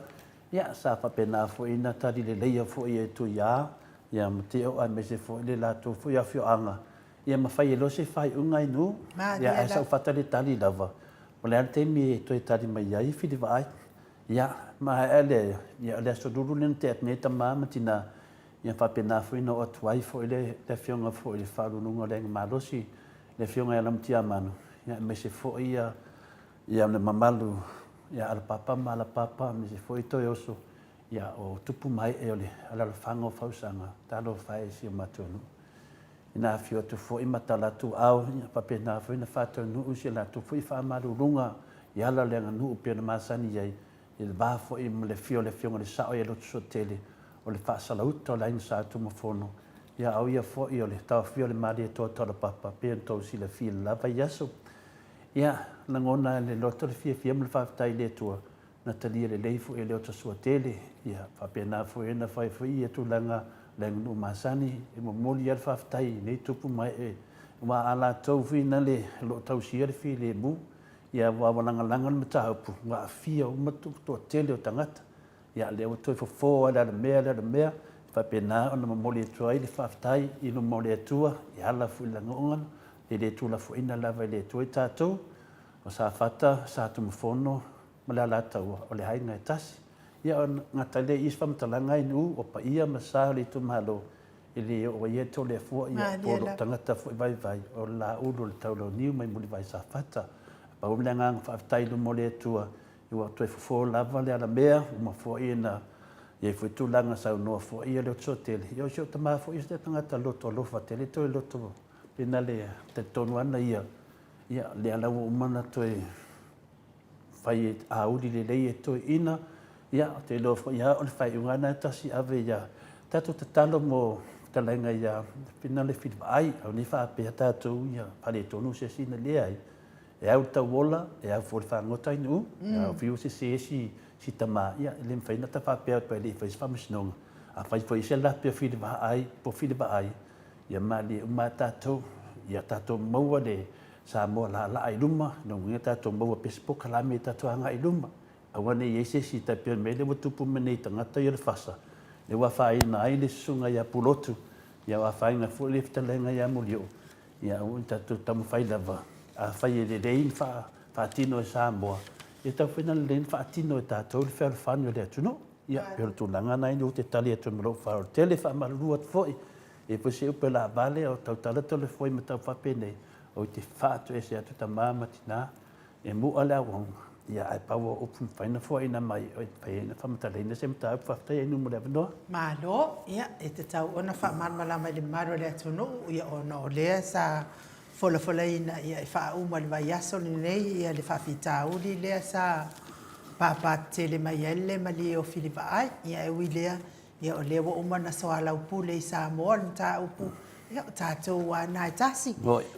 Ia, sa faapena foi ona tali leleia foi e Tuia ia ma Teo aemaise foi le latou foi afioaga ia ma fai ai loa se faaiuga i nuu. Ia, ae sa ou faatalitali lava po o le a le taimi e toe tali mai ai Filivaai. Ia, maea lea, ia, o le Aso Lulu lea na tea atu nei tama ma tina, ia faapena foi ona oo atu ai foi le, le Afioga foi i le Faauluuluga o le Aiga Malosi, le Afioga ia Lamutiamanu, ia, aemaise foi ia, ia le mamalu ia Alapapa ma Alapapa, aemaise foi Toeoso, ia, o tupu ma ee o le alaalafaga o Fausaga, talofa e i si o matou nuu. Ina afio atu foi ma tala atu ao, ia faapena foi ona faataunuu si a latou foi faamaluluga i ala o le aganuu pei ona masani ai i le va foi ma le afio o le Afioga i le Sao ia Lotosuatele, o le faasalauta o le Aiga Sa Tumafono, ia a o ia foi o le taofia o le Malietoa Taulapapa pei ona tou silafia i le la vaiaso. Ia, lagona e le loto le fiafia ma le faafetai i le Atua na talia lelei foi e le Otasuatele, ia faapena foi ona fai foi ia tulaga o le aganuu masani, e momoli lava le faafetai i nei tupu ma ee, aua a latou foi na le o lo o tausia le filemu, ia aua ua lagalaga le mataupu, ua aafia uma le toatele o tagata, ia lea ua toe fofo lava i le alamea i le alamea, e faapena ona momoli atu ai le faafetai i luma o le Atua, e ala foi i le lagona, e le tuulafoaina lava e le Atua i tatou, O Safata, Satunumafono ma le Alataua, o le aiga e tasi. Ia ona gata ai lea i i se faamatalaga i nuu o paia ma sa o le itumalo, e le oo ai ia Toleafua, ia po o lou tagata foi vaivai, o le laulu o le Taulauniu mai Mulivai Safata. Pau le agaga faafetai i luma o le Atua, ua toe fofo lava le alamea, uma foi ona i ai foi tulaga saunoa foi ia Leotosuatele. Ia o si ou tama foi ia o se tagata loto alofa tele, toe loto pena le talitonu ana ia Ia, lea la ua uma ona toe fai e auli lelei e toeaiina. Ia, ou te iloa foi lava o le faaiuga lena e tasi ave ia tatou tatalo mo fetalaiga ia Finale Filivaai, aua ne i faapea tatou ia faaletonu se isi, leai. E au le tauola, e au foi le fagota i nuu, a fiu se se si si tama, ia e le mafai ona ta faapea atu ai e le i faia se faamasinoga. Afai foi e ese le lape o Filivaai po o Filivaai, Ia malie uma a tatou, ia tatou maua le Samoa laalaa i luma, lona uiga tatou maua pea se polokalame tatou agai i luma. Aua ne i i ai se isi tai pei o le mea lea ua tupu mai nei i tagata ia o le fasa, lea ua afaina ai le susuga ia Pulotu, ia ua afaina foi le fetalaiga ia Molioo, ia aua ne i tatou taumafai lava, afai e lelei ona faatino e Samoa, ia tatau foi ona lelei ona faatino e tatou le fealofani o le atunuu. Ia, pei o le tulaga lena ou te tali atu ai ma lou faaaloalo tele, e faamalulu atu foi, E foi se upu e laavale o tautala tole foi ma tau faapenei, oi te faatoese atu tama ma tina, e mu'a le auauna, ia ae pau o upu mafai na foaina mai oi te fai ai na faamatalaina se mataupu faafetai ai nu mo le avanoa. Malo, ia e tatau ona faamalamalama i le mamalu o le atunuu, ia ona o lea sa folafolaina ia e faauma i le vaiaso lenei ia le faafitauli lea sa pāpā tetele mai ai le malie o Filivaai. Ia e ui i lea, ia o lea ua uma ona soalaupule i Samoa le mataupu, ia o tatou lava na e tasi.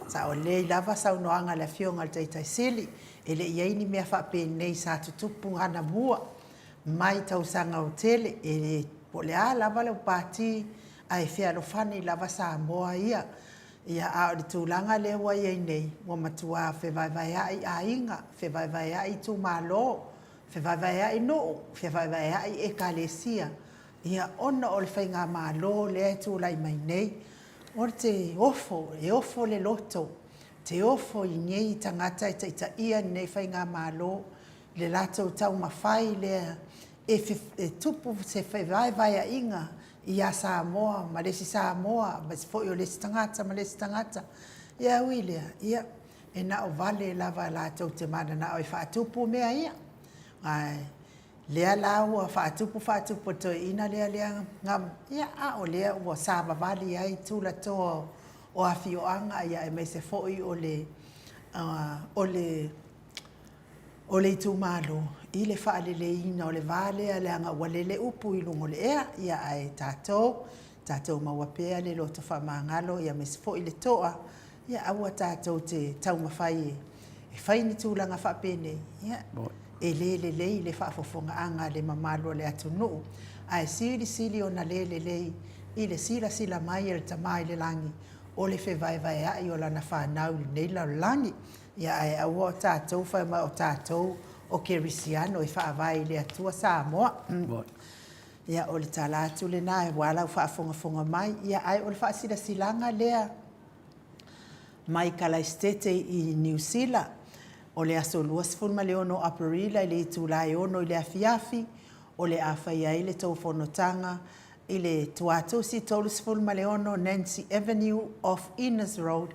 Saolelei lava saunoaga a le Afioga i le Taitai Sili, e le i i ai ni mea faapenei sa tutupu anamua mai tausaga o tele, e po o le a lava lau Pati, ae fealofani lava Samoa ia. Ia, a o le tulaga lea ua i ai nei, ua matua fevaevaea'i aiga, fevaevaea'i itumalo, fevaevaea'i nuu, fevaevaea'i ekalesia, ia, ona o le faigamalo lea e tulai mai nei. O te ofo, e ofo le loto, te ofo i nei tagata e taitaia lenei faigamalo i le latou taumafai lea e tupu se fevaevaeaiga ia Samoa ma le isi Samoa, aemaise foi o le isi tagata ma le isi tagata. Ia ae ui i lea, ia, e na o vale lava latou te mananao e faatupu mea ia. Ae lea la ua faatupu faatupu e le toeaina lea lea, ia, a o lea ua savavali ai tulatoa o afioaga, ia aemaise foi o le o le o le itumalo i le faaleleiina o le va lea leaga ua lele upu i luga o le ea. Ia ae tatou, tatou maua pea le loto faamagalo ia aemaise foi le toa, ia aua tatou te taumafai e fai ni tulaga faapenei, ia e le lelei i le faafofogaaga a le mamalu o le atunuu, ae silisili ona le lelei i le silasila mai a le Tama i le Lagi o le fevaevaea'i o lana fanau i lenei lalolagi. Ia ae aua o tatou fai mai o tatou o kerisiano e faavae i le Atua Samoa. Ia o le tala atu lena aua lau faafogafoga mai. Ia ae o le faasilasilaga lea mai Kalaisitete i Niu Sila o le aso 26 o Aperila i le itula e 6 i le afiafi o le a faia ai le tou fonotaga i le Tuatusi 36 Nancy Avenue off Innes Road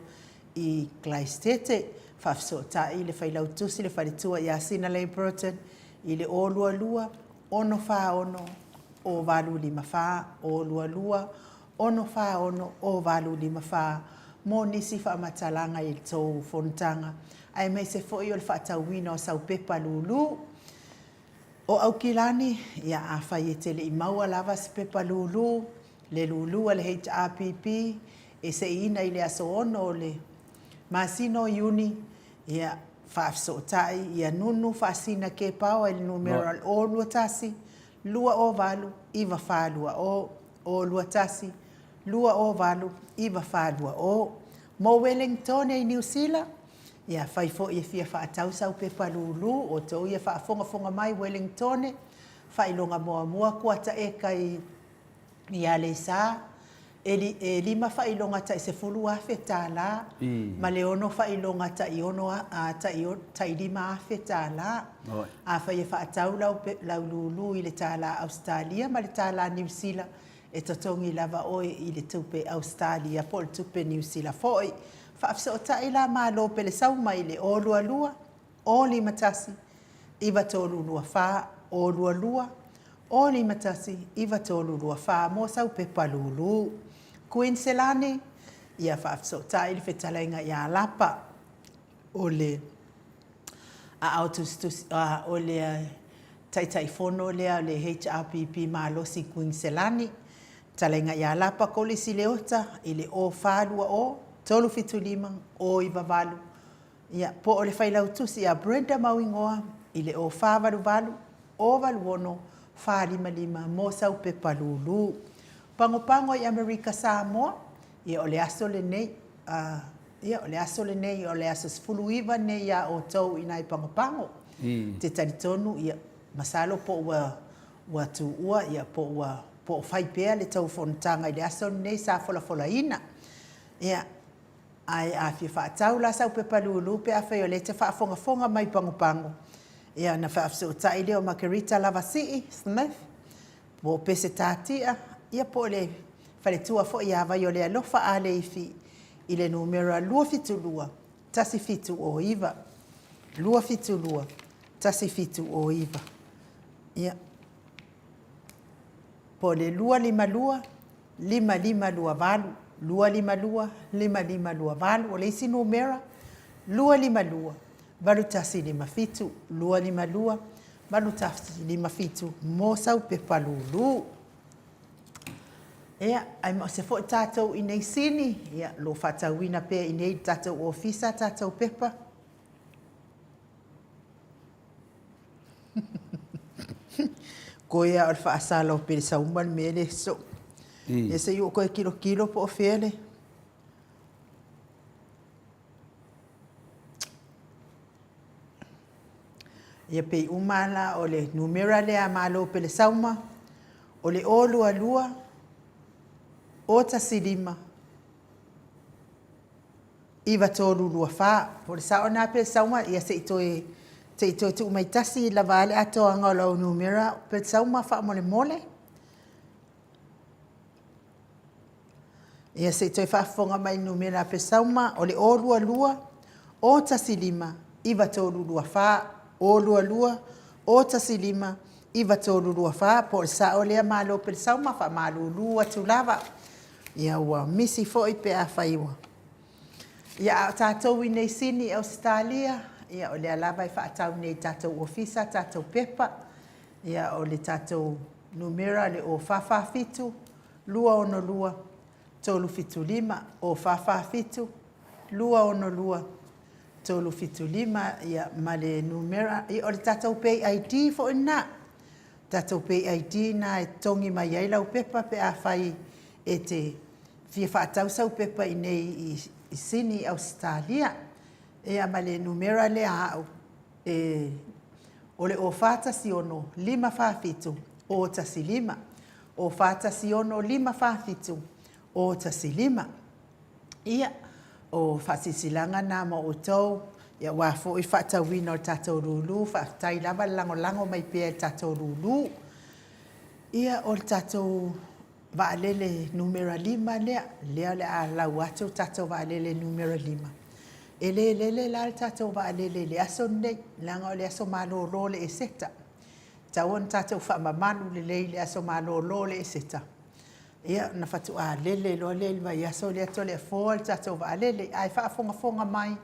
i Kalaisitete. Faafesootai le Failautusi le Faletua ia Sinalei Burton i le 022 646 0854 022 646 0854 mo nisi faamatalaga i le tou fonotaga aemaise foi o le faatauina o sau pepa lulu. O Aukilani, ia afai e te le i maua lava se pepa lulu, le lulu a le HRPP e seiina i le aso 6 o le masina o Iuni, ia faafesootai ia Nunu Faasina Kepaoa i le numera o le 021 208 9420, 021 208 9420. Mo Welengtone i Niu Sila, ia afai foi e fia faatau sau pepa lulu, o tou ia faafogafoga mai Welengtone, faailoga muamua kuata eka i i Aleisa, e, e lima faailoga tai $10,000 ma le ono faailoga tai ono, a, tai, tai $5,000. Afai e faatau lau, lau lulu i le tālā Ausetalia ma le tālā Niu Sila, e totogi lava oe i le tupe Ausetalia po o le tupe Niu Sila foi. Faafesootai la Malo Pelesau mai i le 022 051 9324 022 051 9324 mō sau pepa lūlū. Kuiniselani, ia faafesootai le fetalaiga iā Lapa o le aao tusitusi, o le Taitaifono lea o le HRPP malosi i Kuiniselani, fetalaiga iā Lapa Kolisi Leota i le 0420 375 098 Ia, po o le Failautusi ia Brenda Mauigoa i le 0488 086 455 mo sau pepa lūlū. Pagopago i Amerika Samoa, ia o le aso lenei, a, ia o le aso lenei, o le aso 19 nei iā outou i nai Pagopago. Te talitonu, ia, masalo po ua, ua tuua, ia, po ua, po o fai pea le tou fonotaga i le aso lenei sa folafolaina. Ia, Ae a fia faatau la sau pepa lulu pe afai o lea e te faafogafoga mai Pagopago, ia ona faafesootai lea o Makerita Lavasii Smith, po o Pese Tatia, ia po o le faletua foi ia Vaiolealofa Aleifi i le numera 272 1709. 272 1709. Ia, po o le 252 5528. 252 5528. O le isi numera, 252 8157, 252 8157 mo sau pepa lūlū. Ia, ae ma o se foi tātou i nei sini, ia, lo whaatauina pea i nei tātou ofisa, tātou pepa. Koe a o le faasala o Pelesauma le mea lea so. Ia se i oo koe kilokilo po o fea le. Ia pei uma la o le numera lea a Malo Pelesauma, o le 022 015 9324. Po o le sao lena Pelesauma, ia se i toe, se i toe tuu mai tasi lava a le atoaga o lau numera Pelesauma faamolemole. Ia se i toe faafofoga mai i le numera a Pelesauma, o le 022 015 9324. 022 015 9324. Po o le sao lea Malo Pelesauma, faamalulu atu lava. Ia ua misi foi pe afai ua... Ia a o tatou i inei i Sini, Ausetalia, ia o lea lava e faatau nei i tatou ofisa tatou pepa. Ia o le tatou numera o le 0447 262 375, 0447 262 375, ia ma le numera, ia o le tatou pay ID foi lena. Tatou pay ID lena e totogi mai ai lau pepa pe afai e te fia faatau sau pepa i inei i Sini, Ausetalia. Ia ma le numera lea a au e o le 0416 547 015. 0416 547 015. Ia, o faasilasilaga na mo outou, ia aua foi le faatauina o le tatou lulu. Faafetai lava le lagolago mai pea i le tatou lulu. Ia, o le tatou vaalele numera 5 lea, lea o le a lau atu le tatou vaalele numera 5. E le lele la le tatou vaalele i le aso lenei, leaga o le aso malolo o le Eseta. E tatau ona tatou faamamalu lelei i le aso malolo o le Eseta. Ia, ona faatoa lele loa lea i le vaiaso lea Toleafoa le tatou vaalele. Ae faafogafoga mai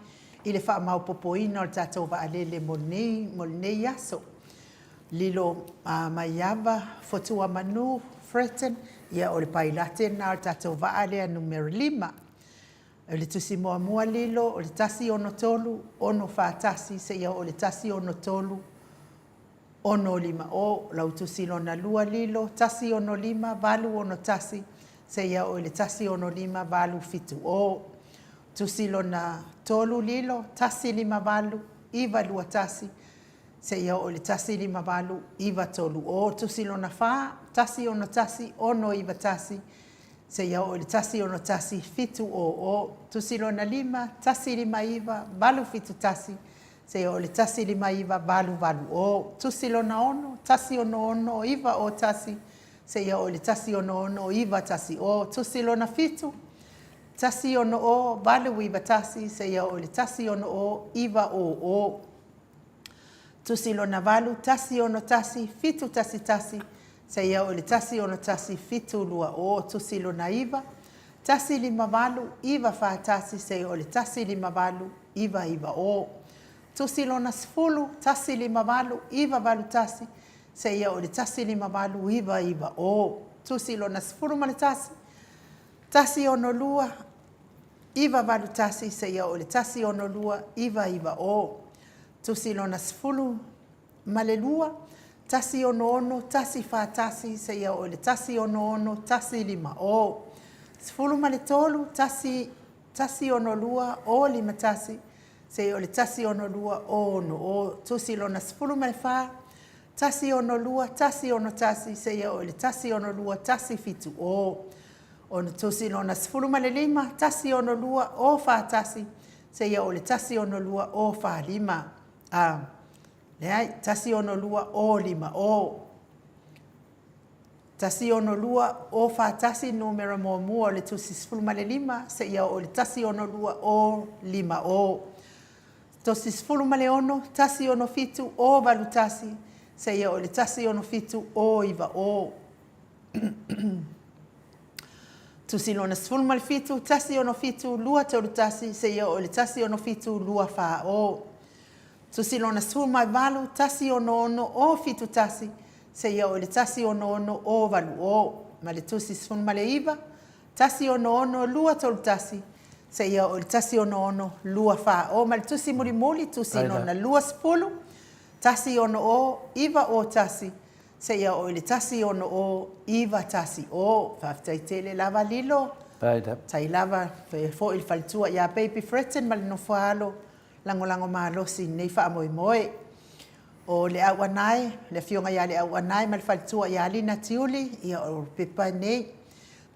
i le faamaopoopoina o le tatou vaalele mo lenei, mo lenei aso. Lilo Maiava, Fotuamanu, Fretton, ia o le pailate lena o le tatou vaa lea numera 5. O le tusi muamua lilo o le 163 641 seia oo i le 163 650. Lau tusi lona lua lilo 165 861 seia oo i le 165 870. Tusi lona tolu lilo 158 921 seia oo i le 158 930. Tusi lona fa 161 691 seia oo i le 161 700. Tusi lona lima 159 871 seia oo i le 159 880. Tusi lona ono 166 901 seia oo i le 166 910. Tusi lona fitu 160 891 seia oo i le 160 900. Tusi lona valu, 161, 711, seia oo i le 161, 720. Tusi lona iva, 158, 941, seia oo i le 158, 990. Tusi lona sefulu, 158, 981, seia oo i le 158, 990. Tusi lona 11, 162, 981 seia oo i le 162 990. Tusi lona 12, 166 141 seia oo i le 166 150. 13, 1 162 051 seia oo i le 162 060. Tusi lona 14, 162 161 seia oo i le 162 170. Ona tusi lona 15, 162 041 seia oo i le 162 045. A, leai, 162 050. 162 041 numera muamua o le tusi 15 seia oo i le 162 050. Tosi 16, 167 081 seia oo i le 167 090. Tusi lona 17, 167 231 seia oo i le 167 240. Tusi lona 18, 166 071 seia oo i le 166 080. Ma le Tusi 19, 166 231 seia oo i le 166 240. Ma le Tusi mulimuli, Tusi lona 20, 160 901 seia oo i le 160 910. Faafetai tele lava Lilo. Tai lava foi le faletua ia Baby Fretton ma le nofoaalo lagolago malosi i lenei faamoemoe. O Leauanae, le afioga ia Leauanae ma le faletua ia Lina Tiuli, ia o le pepa lenei,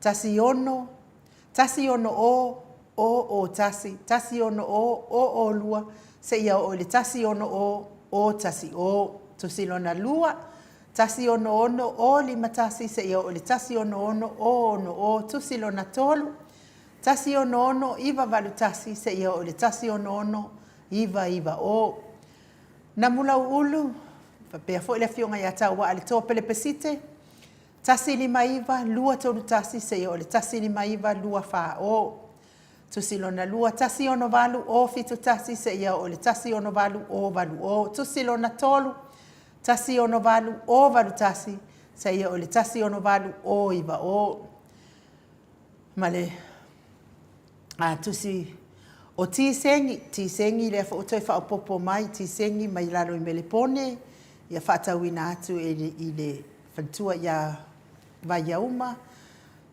16, 160 001, 160 002, seia oo i le 160 010. Tusi lona 2, 166 051 seia oo i le 166 060. Tusi lona 3, 166 981 seia oo i le 166 990. Namulauulu, faapea foi le afioga ia Tauaaletoa Pelepesite, 159 231 seia oo i le 159 240. Tusi lona 2, 168 071 seia oo i le 168 080. Tusi lona 3, 168 081 seia oo i le 168 090. Ma le tusi o Tisengi, Tisengi lea foi ua toe faaopoopo mai, Tisengi mai lalo i Melepone, ia faatauina atu i le faletua ia Vaiauma.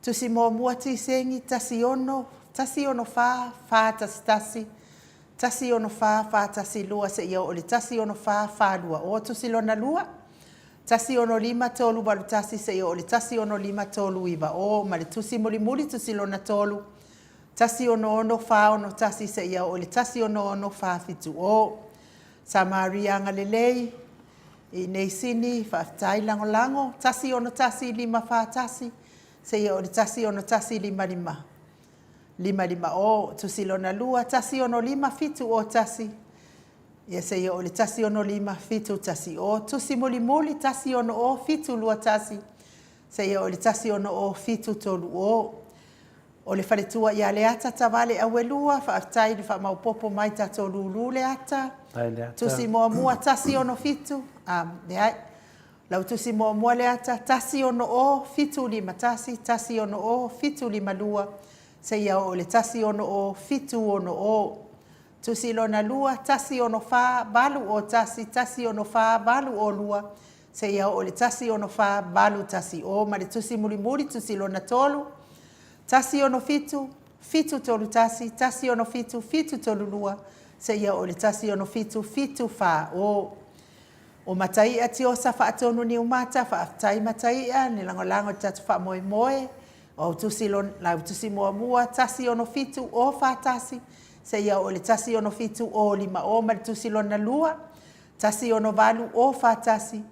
Tusi muamua Tisengi, 16, 164, 411, 164, 412 seia oo i le 164, 420. Tusi lona 2, 165, 381 seia oo i le 165, 390. Ma le tusi mulimuli, tusi lona 3, 166, 461 seia oo i le 166, 470. Samaria agalelei i Neisini, faafetai lagolago, 161, 541 seia oo i le 161, 55. 550, tusi lona 2, 165, 701, ia seia oo i le 165, 710, tusi mulimuli, 160, 721, seia oo i le 160, 730. O le faletua ia Leata Tavale Auelua, faafetai i le faamaopoopo mai tatou lulu Leata. Tusi muamua, 167, leai. Lau tusi muamua Leata, 160, 751, 160, 752, seia oo i le 160, 760. Tusi lona 2, 164, 801, 164, 802, seia oo i le 164, 810. Ma le tusi mulimuli, tusi lona 3, 167, 731, 167, 732, seia oo i le 167, 740. O Mataia Tiosa Faatonu Niumata, faafetai Mataia, le lagolago i le tatou faamoemoe. O au tusi lon, lau tusi muamua, 167 041, seia oo i le 167 050 ma le tusi lona 2, 168 041,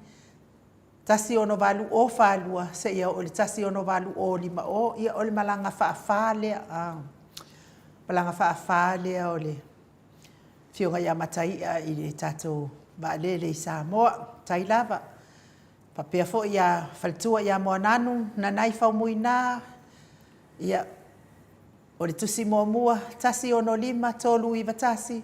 168 042, seia oo i le 168 050. Ia, o le malaga faafa lea, ah, malaga faafa lea o le Afioga ia Mataia i le tatou vaalele i Samoa. Tai lava. Faapea foi ia Faletua ia Moananu, Nanai Faumuina, ia, o le tusi muamua, 165 391,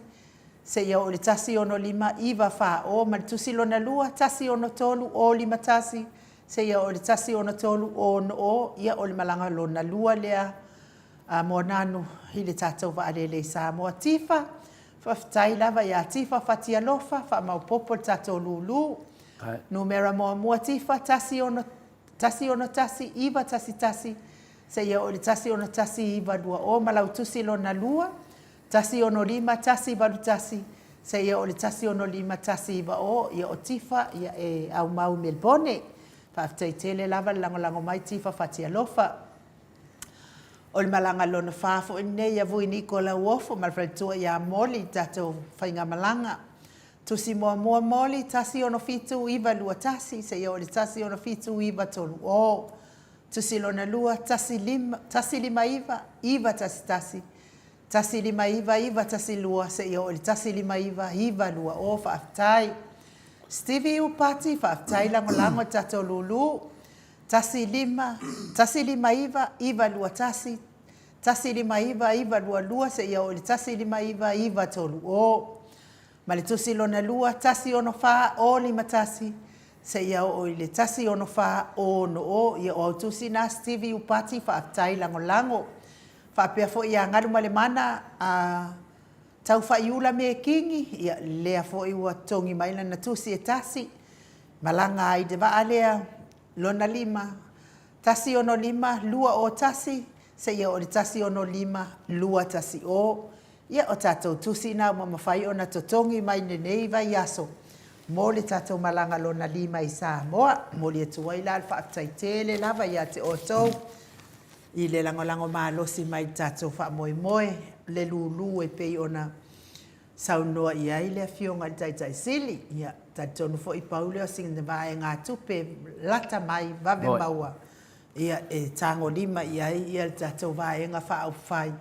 seia oo i le 165 940, ma le tusi lona 2, 163 051, seia oo i le 163 060, ia, o le malaga lona 2 lea a Moananu i le tatou vaalele i Samoa. Tifa, faafetai lava ia Tifa Fatialofa, faamaopoopo le tatou lulu. Numera muamua Tifa, 16 161 911 seia oo i le 161 920 ma lau tusi lona 2, 165 181 seia oo i le 165 190. Ia o Tifa ia e aumau i Melebone. Faafetai tele lava le lagolago mai Tifa Fatialofa. O le malaga lona fa foi lenei ia Vui Niko Lauofo ma le faletua ia Moli i le tatou faigamalaga. Tusi muamua Moli, 167 921 seia oo i le 167 930. Tusi lona 2, 15 159 911, 159 912 seia oo i le 159 920. Faafetai. Stevie Upati, faafetai lagolago i le tatou lulu. 1 5 1 5 9 9 2 1, 1 5 9 9 2 2 seia oo i le 1 5 9 9 3 0. Ma le tusi lona lua, 1 6 4 0 5 1, seia oo i le 1 6 4 0 6 0. Ia o au tusi na Stevie Upati, faafetai lagolago. Faapea foi ia Galumalemana a Taufaiula Mekingi, ia lea foi ua totogi mai lana tusi e tasi, malaga ai i le vaa lea lona lima, 165 201 seia oo i le 165 210. Ia o tatou tusi na ua mafai ona totogi mai lenei vaiaso mo le tatou malaga lona lima i Samoa. Momoli atu ai la le faafetai tele lava ia te outou i le lagolago malosi mai i le tatou faamoemoe, le lulu e pei ona saunoa i ai le Afioga i le Taitai Sili. Ia, talitonu foi pau lea o sina vaegatupe lata mai vave maua ia e tagolima i ai ia le tatou Vaega Faaupufai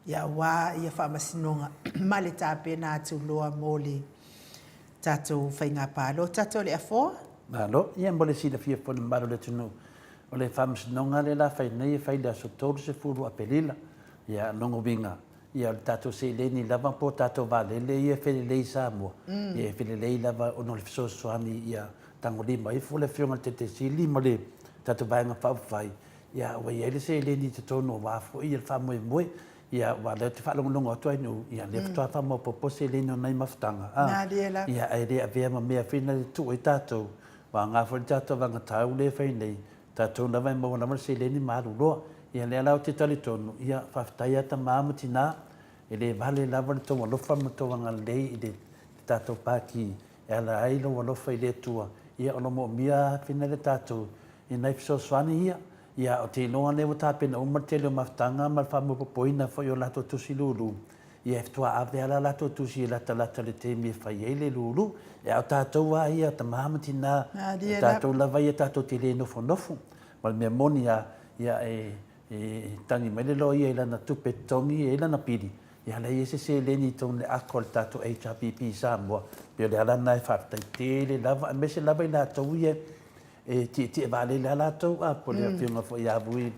ia aua ia faamasinoga ma le tapena atu loa mo le tatou faiga palota Toleafoa. Malo. Ia mo le silafia foi e le mamalu o le atunuu, o le faamasinoga lea o le a fai nei e fai i le aso 30 o Aperila. Ia, lona uiga, ia o le tatou seleni lava po o tatou vaalele ia e felelei i Samoa, ia e felelei lava ona o le fesoasoani ia tagolima ifo le Afioga i le Taitai Sili ma le tatou Vaega Faaupufai, ia ua i ai le seleni i totonu aua foi le faamoemoe. Ia aua o lea ou te faalogologo atu ai, ia lea faatoa faamaopoopo seleni o nai mafutaga, a, ia ae le avea ma mea foi lea e tuu ai tatou, vagana foi le tatou vagatau lea e fai nei, tatou lava e maua lava le seleni ma alu loa. Ia lea la ou te talitonu, ia faafetai lava tama ma tina, e le vale lava le tou alofa ma le tou agalelei i le tatou Pati e ala ai lou alofa i le Atua, ia o lo o moomia lava le tatou i nai fesoasoani ia. Ia, ou te iloa lea ua tapena uma le tele o mafutaga ma le faamoepopoina foi o latou tusi lulu, ia e faatoa ave lava la latou tusi e latalata i le taimi e fai ai le lulu. Ia, a o tatou lava ia, tama ma tina, o tatou lava ia tatou te le nofonofo. Ma le mea moni lava, ia e e tagi mai le loia i lana tupe e totogi ai lana pili, ia leai ai se seleni i totonu o le ato a le tatou HRPP i Samoa. E pei o le ala lena e faafetai tele lava, aemaise lava i latou ia e tietie vaalele lava latou, a, po o le afioga foi ia Vui,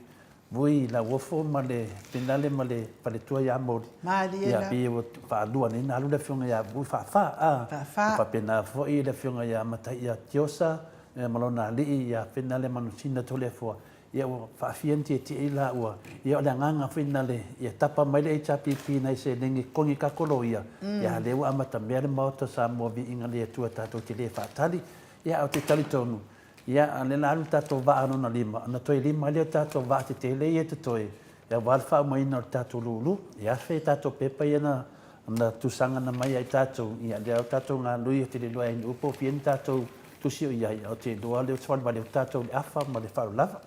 Vui Lauofo ma le Finale ma le faletua ia Moli. Malie Ia, pei ua faalua nei ona alu le afioga ia Vui, faafa, a. Faafa. E faapena foi le afioga ia Mataia Tiosa ma lona alii ia Finale Manusina Toleafoa. Ia ua faafia ona tietie ai laua. Ia o le agaga foi lena le, ia tapa mai le HRPP i nai seleni e totogi i tatou loia, ia a lea ua amatamea le Maota o Samoa viiga le Atua tatou te le faatali. Ia ae ou te talitonu, ia a o lea o le a alu le tatou vaa lona lima, ona toe lima ai lea o tatou vaa tetele ia e totoe, aua le faaumaina o le tatou lulu. Ia afe tatou pepa ia na na tusaga na mai ia i tatou, ia lea o tatou galui ou te le iloa e ainu po o fia ni tatou tusi o i ai, ae ou te iloa lea ou te valevale atu tatou i le afa ma le faaaloalo lava.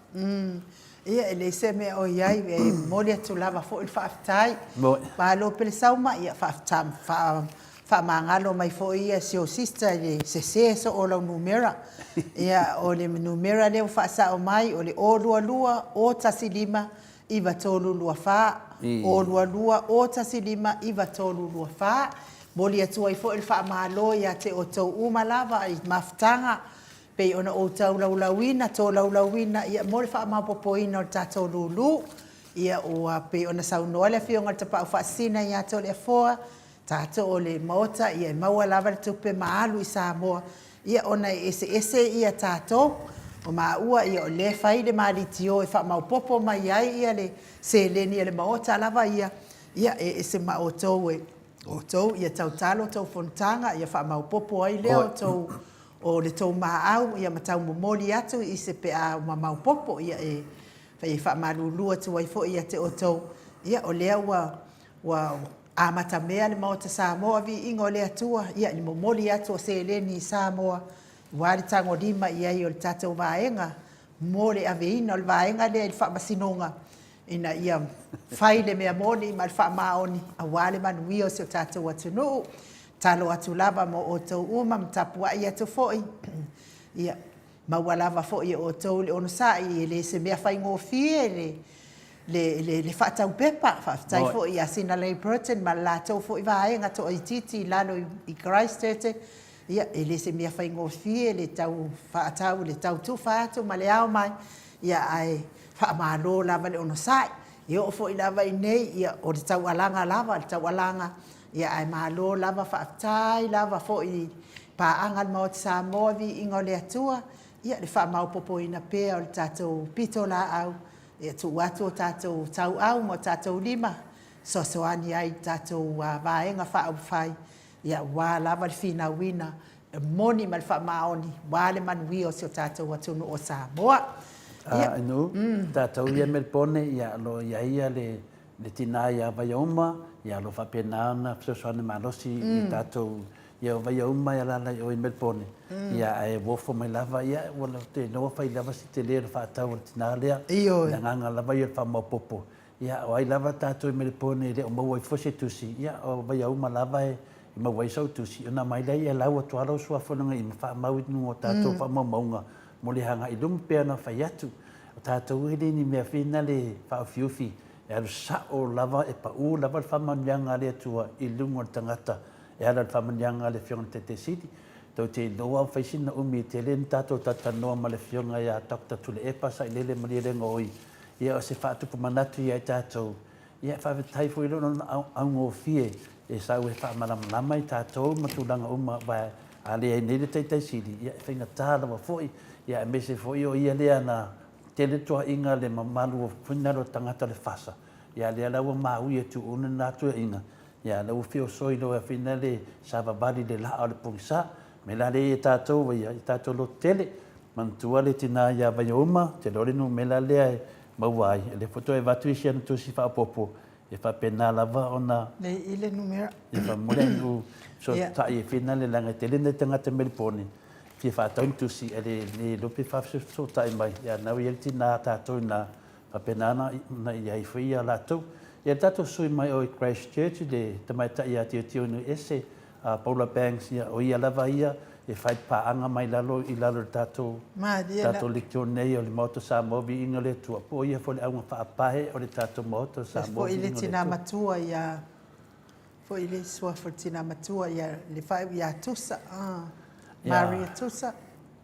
Ia, e leai se mea o i ai, e momoli atu lava foi le faafetai. Malo Pelesauma, ia faamagalo mai foi ia si ou sister i le sese soo o lau numera. Ia, o le numera lea ua faasao mai, o le 022 015 9324, 022 015 9324. Momoli atu ai foi le faamalo ia te outou uma lava i mafutaga pei ona ou taulaulauina, tolaulauina, ia, mo le faamaopoopoina o le tatou lulu. Ia, ua pei ona saunoa le Afioga i le Tapaau Faasisina ia Toleafoa, tatou o le Maota, ia e maua lava le tupe ma alu i Samoa, ia ona e eseese ia tatou. O maua, ia o lea e fai le malitio e faamaopoopo mai ai ia le seleni a le Maota lava ia, ia e ese ma outou e outou, ia tautalo tou fonotaga, ia faamaopoopo ai lea o tou o le tou maau, ia ma tau momoli atu i se pe a ua maopoopo, ia e e faamalulu atu ai foi ia te outou, ia o lea ua ua amatamea le Maota Samoa, viiga o le Atua, ia i le momoli atu o seleni i Samoa, aua le tagolima i ai o le tatou vaega mo le aveina o le vaega lea i le faamasinoga, ina ia fai le mea moni ma le faamaoni aua le manuia o si o tatou atunuu. Tatalo atu lava mo outou uma ma tapuai atu foi, ia maua lava foi e outou le onosai, e le se mea faigofie le le, le, le faatau pepa. Faafetai foi ia Sinalei Burton ma le latou foi vaega toaitiiti i lalo i, i Christchurch. Ia, e le se mea faigofie le tau faatau, le tau tufa atu ma le ao mai, ia ae faamalo lava le onosai. E oo foi lava i inei, ia o le taualaga lava, le taualaga, ia ae malo lava, faafetai lava foi i paaga a le Maota Samoa, viiga o le Atua, ia le faamaopoopoina pea o le tatou pitolaau, e tuu atu o tatou tauau ma o tatou lima e fesoasoani ai i le tatou Vaega Faaupufai, aua lava le finauina e moni ma le faamaoni aua le manuia o si o tatou atunuu o Samoa. Ia. Inu, tatou ia Melbourne, ia o lo o i ai ia le tina ia Vaiauma, ia o lo o faapena ona fesoasoani malosi i tatou ia o Vaiauma e alaala i o i Melbourne, ia ae uofo mai lava, ia ua ou te iloa ua fai lava si tele o le faatau a le tina lea, o le agaga lava ia o le faamaopoopo. Ia, o ai lava tatou i Melepone e le o maua ifo se tusi, ia, o Vaiauma lava e maua ai sau tusi, ona aumai lea ia lau atu lava lau suafa i ma faamau i luga o tatou faamaumauga mo le agai i luma. Pei ona fai atu, o tatou e le ni mea foi na le faaufiufi, e alu sao lava, e pau lava le faamanuiaga a le Atua i luga o le tagata e ala i le faamanuiaga a le Afioga i le Taitai Sili. Tou te iloa ua fai sina umi e tele ona tatou talatalanoa ma le Afioga ia Doctor Tuilaepa Sailele Malielegaoi Ia o se faatupu manatu ia i tatou, ia e faafetai foi i lona augofie e sau e faamalamalama i tatou ma tulaga uma aua a leai nei le Taitai Sili, ia e faigata lava foi, ia aemaise foi o ia lea na tele tuaiga le mamalu o finagalo o tagata o le FASA, ia lea la ua maui e Tuuu lena tuaiga, ia lea ua feosoi loa foi lea le savavali i le laa o le pogisa. O le mea la lea ia tatou ia tatou lototele, Manatua le tina ia Vaiouma, te iloa le numera lea e maua ai, o lea foi toe avatu isi ana tusi faaopoopo, e faapena lava ona Nei i le numera. Ia faamolemole ai u fesootai e fina le leaga e tele nai tagata Melipone e fia faatau ni tusi ae le iloa pe faafesootai mai, a o lena ua i ai le tina a tatou i ina faapena ona i ai foi ia latou. Ia le tatou sui mai o i Christchurch le tamaitai ia Tilotilo Nuuese, a Paula Banks, ia, o ia lava ia e fai paaga mai lalo i lalo i le tatou, tatou lekione nei o le Maota o Samoa, Viiga o le Atua, po o ia foi le auga faapae o le tatou Maota o Samoa, Viiga o le Atua. Foi le tina matua ia, foi le suafa o le tina matua ia, le faaiu ia Tusa, Maria Tusa.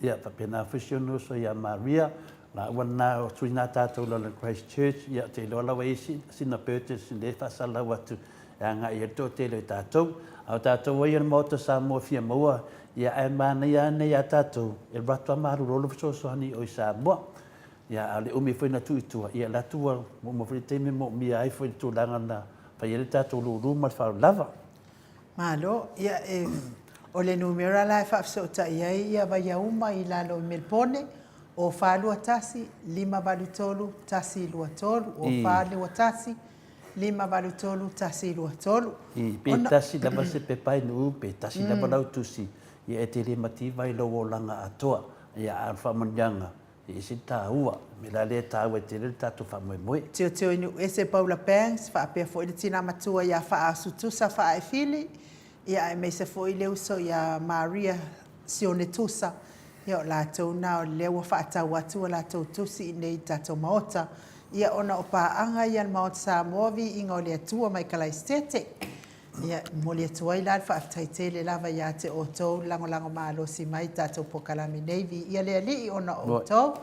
Ia, faapena foi si ona uso ia Maria, lāua lena o tui nā tātou lalo i Christchurch, ia, ou te iloa lava e i ai sina purchase lea e faasalalau atu e agai i ai le toatele o tatou. A o tatou ai o le Maota Samoa fia maua, ia ae manaia ane iā tatou, e alu atu lava malolo le fesoasoani o i Samoa. Ia, a o le umi foi na tuu i tua, ia alu atu ua uma foi le taimi e moomia ai foi le tulaga na fai ai le tatou lulu ma le faaolava. Malo. Ia, e, o le numera la e faafesootai ai ia Vaiauma i lalo i Melpone, o 421 583 123, o 421 583 123. I, pe tasi lava se pepa i Nuu, pe tasi lava lau tusi, ia e te le mativa i lou olaga atoa. Ia, a o le faamanuiaga, E ese le taua, o le mea la lea e taua ai tele le tatou faamoemoe. Tilotilo i Nuuese Paula Banks, faapea foi le tina matua ia Faaasutusa Faaefili, ia aemaise foi le uso ia Maria Sione Tusa, ia o latou na o lea ua faatau atu a latou tusi i inei i le tatou Maota, ia ona o paaga ia a le Maota Samoa, Viiga o le Atua mai Kalaisitete. Ia, e momoli atu ai la le faafetai tele lava ia te outou le lagolago malosi mai i tatou polokalame nei, viia le Alii ona o outou.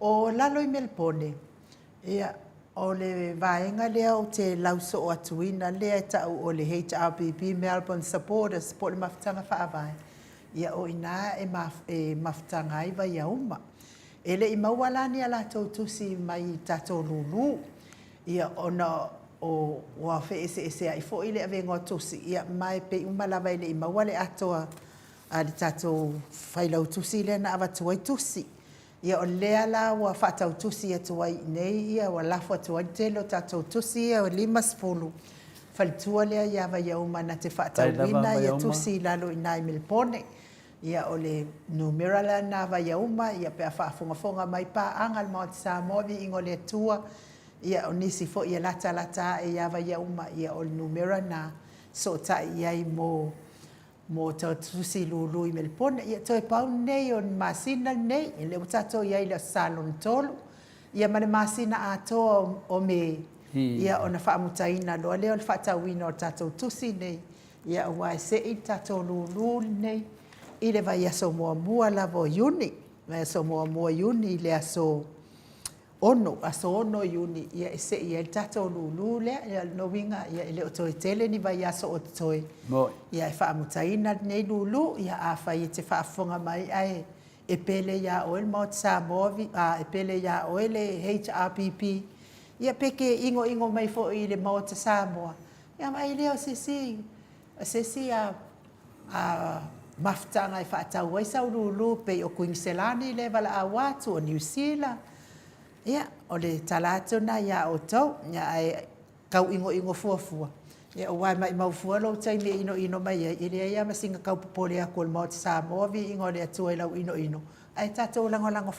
O lalo i Melepone, ia, o le vaega lea ou te lausoo atuina lea e tau o le HRPP Melbourne Supporters po o le mafutaga faavae, ia o i ina e mafutaga ai Vaiauma. E le i maua la ni a latou tusi mai i tatou lulu, Ia, ona o, ua feeseesea'i foi le avega o tusi, ia, ma e pei uma lava e le i maua le atoa a le tatou failautusi lea na avatu ai tusi. Ia, o lea la ua faatautusi atu ai i inei, ia, ua lafo atu ai le tele o tatou tusi ia e 50 faletua lea ia Vaiauma na te faatauina ia tusi i lalo i ina i Melepone. Ia, o le numera la lena a Vaiauma, ia, pe a faafogafoga mai paaga a le Maota Samoa, Viiga o le Atua, Ia, o nisi foi e latalata ae ia Vaiauma, ia o le numera na sootai i ai mo, mo tusi lulu i Melepona. Ia, toe pau lenei o le masina lenei, lea ua tatou i ai i le Aso Sa lona tolu, ia ma le masina atoa o, o Me, ia ona faamutaina loa lea o le faatauina o tatou tusi nei, ia aua e se'i le tatou lulu lenei. i le vaiaso muamua lava o Iuni, vaiaso muamua o Iuni i le aso 6, aso 6 o Iuni, ia e sei ai le tatou lūlū lea. Ia o lona uiga, ia e le o toe tele ni vaiaso o totoe, ia e faamutaina lenei lūlū. Ia afai e te faafofoga mai ae e pele ia oe le Maota Samoa, e pele ia oe le HRPP, ia pe ke igoigo mai foi i le Maota Samoa, ia vaai lea o se isi, o se isi a mafutaga e faatau ai sau lulu pei o Kuiniselani lea e valaau atu, o Niu Sila. Ia, o le tala atu lena ia outou, ia ae tau igoigo fuafua, ia aua e maumau fua lou taimi e inoino mai ai, e leai lava ma sina tau popole atu a le Maota Samoa, viiga o le Atua i lau inoino, ae tatou lagolago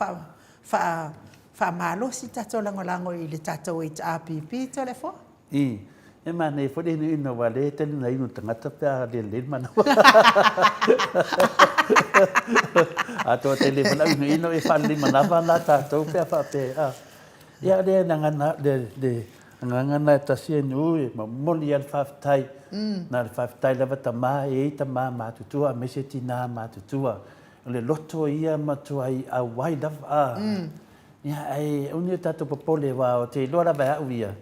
faamalosi tatou lagolago i le tatou HRPP Toleafoa. I, e manaia foi le inuinu aua o lea e tali na inu le tagata pe a le lelei le manawa. Atoa tele foi lau inuinu e faalelei manava la tatou pe a faapea, a. Ia o le agaga le le agaga lena e tasi e nuu e momoli lava le faafetai. Na o le faafetai lava tama e i ai tama matutua aemaise tina matutua. O le loto ia matuai auai lava a. Ia ae aua ne i o tatou popole aua ou te iloa lava e au ia,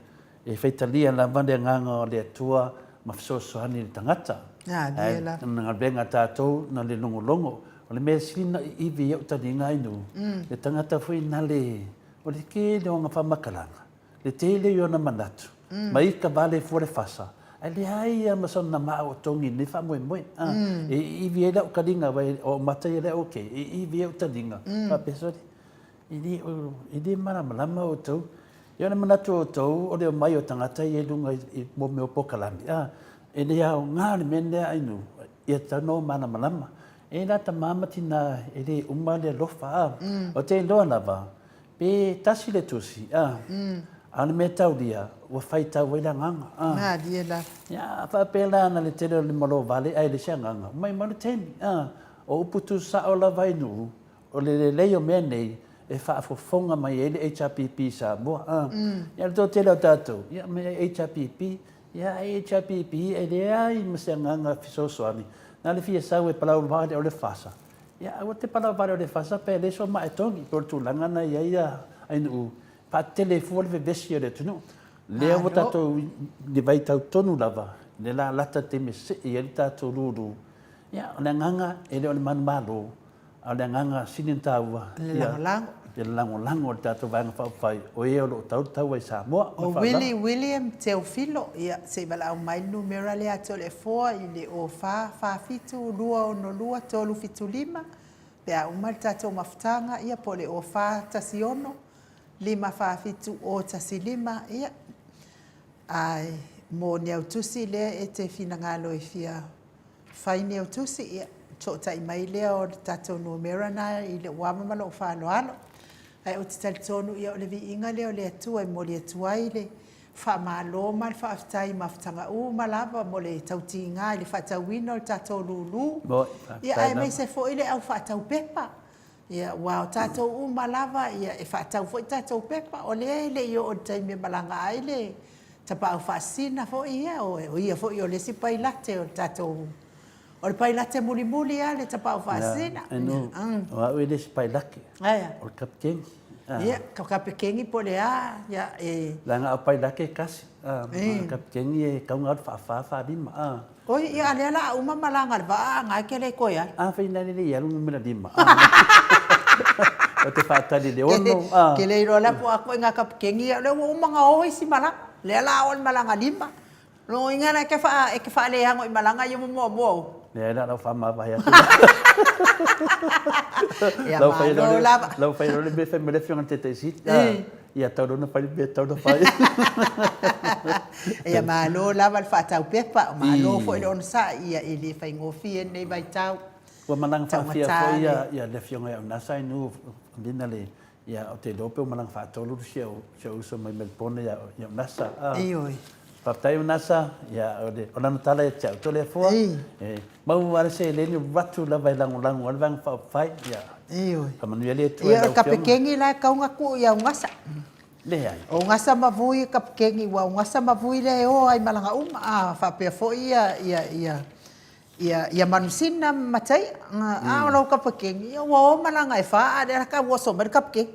e faitalia lava le agaga o le Atua ma fesoasoani i le tagata. Ae o le galuega a tatou na le logologo. O le mea sili na iivi ai ou taliga Ainuu, le tagata foi na le, o le tele o ana faamatalaga, le tele i ona manatu, ma ita vale fua le fasa, ae leai lava ma sona maa o togi i lenei faamoemoe. E iivi ai lau taliga, aua o au mata ia lea okay, e iivi ai au taliga, faapea sole, E le, e le malamalama outou. Ia o le manatu o outou, o le omai o tagata ia i luga i mo mea o polokalame, a, e le aoga le mea lea Ainuu, ia tatau ona o malamalama. E la tama ma tina e le uma le alofa, a. Ou te iloa lava, pe tasi le tusi, a, a o le mea taulia, ua faitau ai le agaga, a. Malie lava. Ia, a faapea la na le tele o le malo vale ae leai se agaga, maumau le taimi, a. O upu tuusao lava Ainuu, O le lelei o mea nei, e faafofoga mai ai le HRPP i Samoa. A. Ia o le toatele o tatou, ia me HRPP, ia ai HRPP e leai ma se agaga fesoasoani, na o le fia sau e palau vale o le fasa. Ia aua te palau vale o le fasa pe leai so maa e togi, po o le tulaga na i ai a Ainuu, faatele fua le vevesi o le atunuu. Lea ua tatou i le vaitau tonu lava, le lalata taimi e see ai le tatou lulu. Ia o le agaga e le o le manumalo, A o le agaga sili ona taua, Le lagolago. Ia le lagolago o le tatou Vaega Faaupufai, o e o lo o tau le taua i Samoa. Ma O Willie William Teofilo, ia, se i valaau mai le numera lea a Toleafoa i le 04 47 262 375, pe a uma le tatou mafutaga, ia, po o le 04 16 547 015, ia, a mo ni au tusi lea e te finagalo e fia Fai ni au tusi, ia, toatai mai lea o le tatou numera na i lou ava ma lou faaaloalo. Ae ou te talitonu, ia, o le viiga lea o le Atua e momoli atu ai le faamalo ma le faafetai i mafutaga uma lava mo le tautiga i le faatauina o le tatou lulu, ia, aemaise foi le au faatau pepa. Ia, aua o tatou uma lava, ia, e faatau foi tatou pepa. O lea e le i oo i le taimi e malaga ai le Tapaau Faasisina foi ia, o ia foi o le isi pailate o le tatou, o le pailate mulimuli lava le Tapaau Faasisina. Ia, o au e le isi pailate, o le kapikeni. Ia, ka kapikeni po o le a, ia, e. Leaga a o pailate e tasi, a o le kapikeni e tatau ona alu faafa, faalima. Oi, ia a lea la a uma malaga a le vaa a na e te le toe alu. A fai na le i alu numera 5. Ou te faatali i le 6. A. Ke le iloa la po o a ituaiga kapikeni ia, o lea ua uma ona o isi malaga. Lea la a oo i le malaga 5. Lona uiga la e te faa, e te faaleano i malaga ia ua muamua o. Leai la, lau faamavae atu. Ia malo lava. Lau fai loa le mea fai mai le afioga i le Taitaiisili. Ia tau loa ona fai le mea e tatau ona fai. Ia malo lava le faatau pepa, malo foi le onosai, ia e le faigofie lenei vaitau. Ua malaga faafia foi ia le afioga ia Unasa i Nuu lina le ia ou te iloa pe ua malaga faatolu si au uso mai Melbourne ia Unasa. Ioe. Faafetai Unasa, ia o lana tala ia te au Toleafoa, e maua lava le seleni o avatu lava e lagolago ai le Vaega Faaupufai, ia Ioe. faamanuia le Atua i lau Afioga. Ia o le kapikeni la e tatau ona tuu ia Unasa. Leai. O Unasa ma Vui e kapikeni, ua Unasa ma Vui lea e o ai malaga uma, a faapea foi ia ia ia. Ia, ia Manusina ma Mataia, a o lau kapakeni, ia ua o malaga e fa, a lea la ka ua oso mai le kapakeni.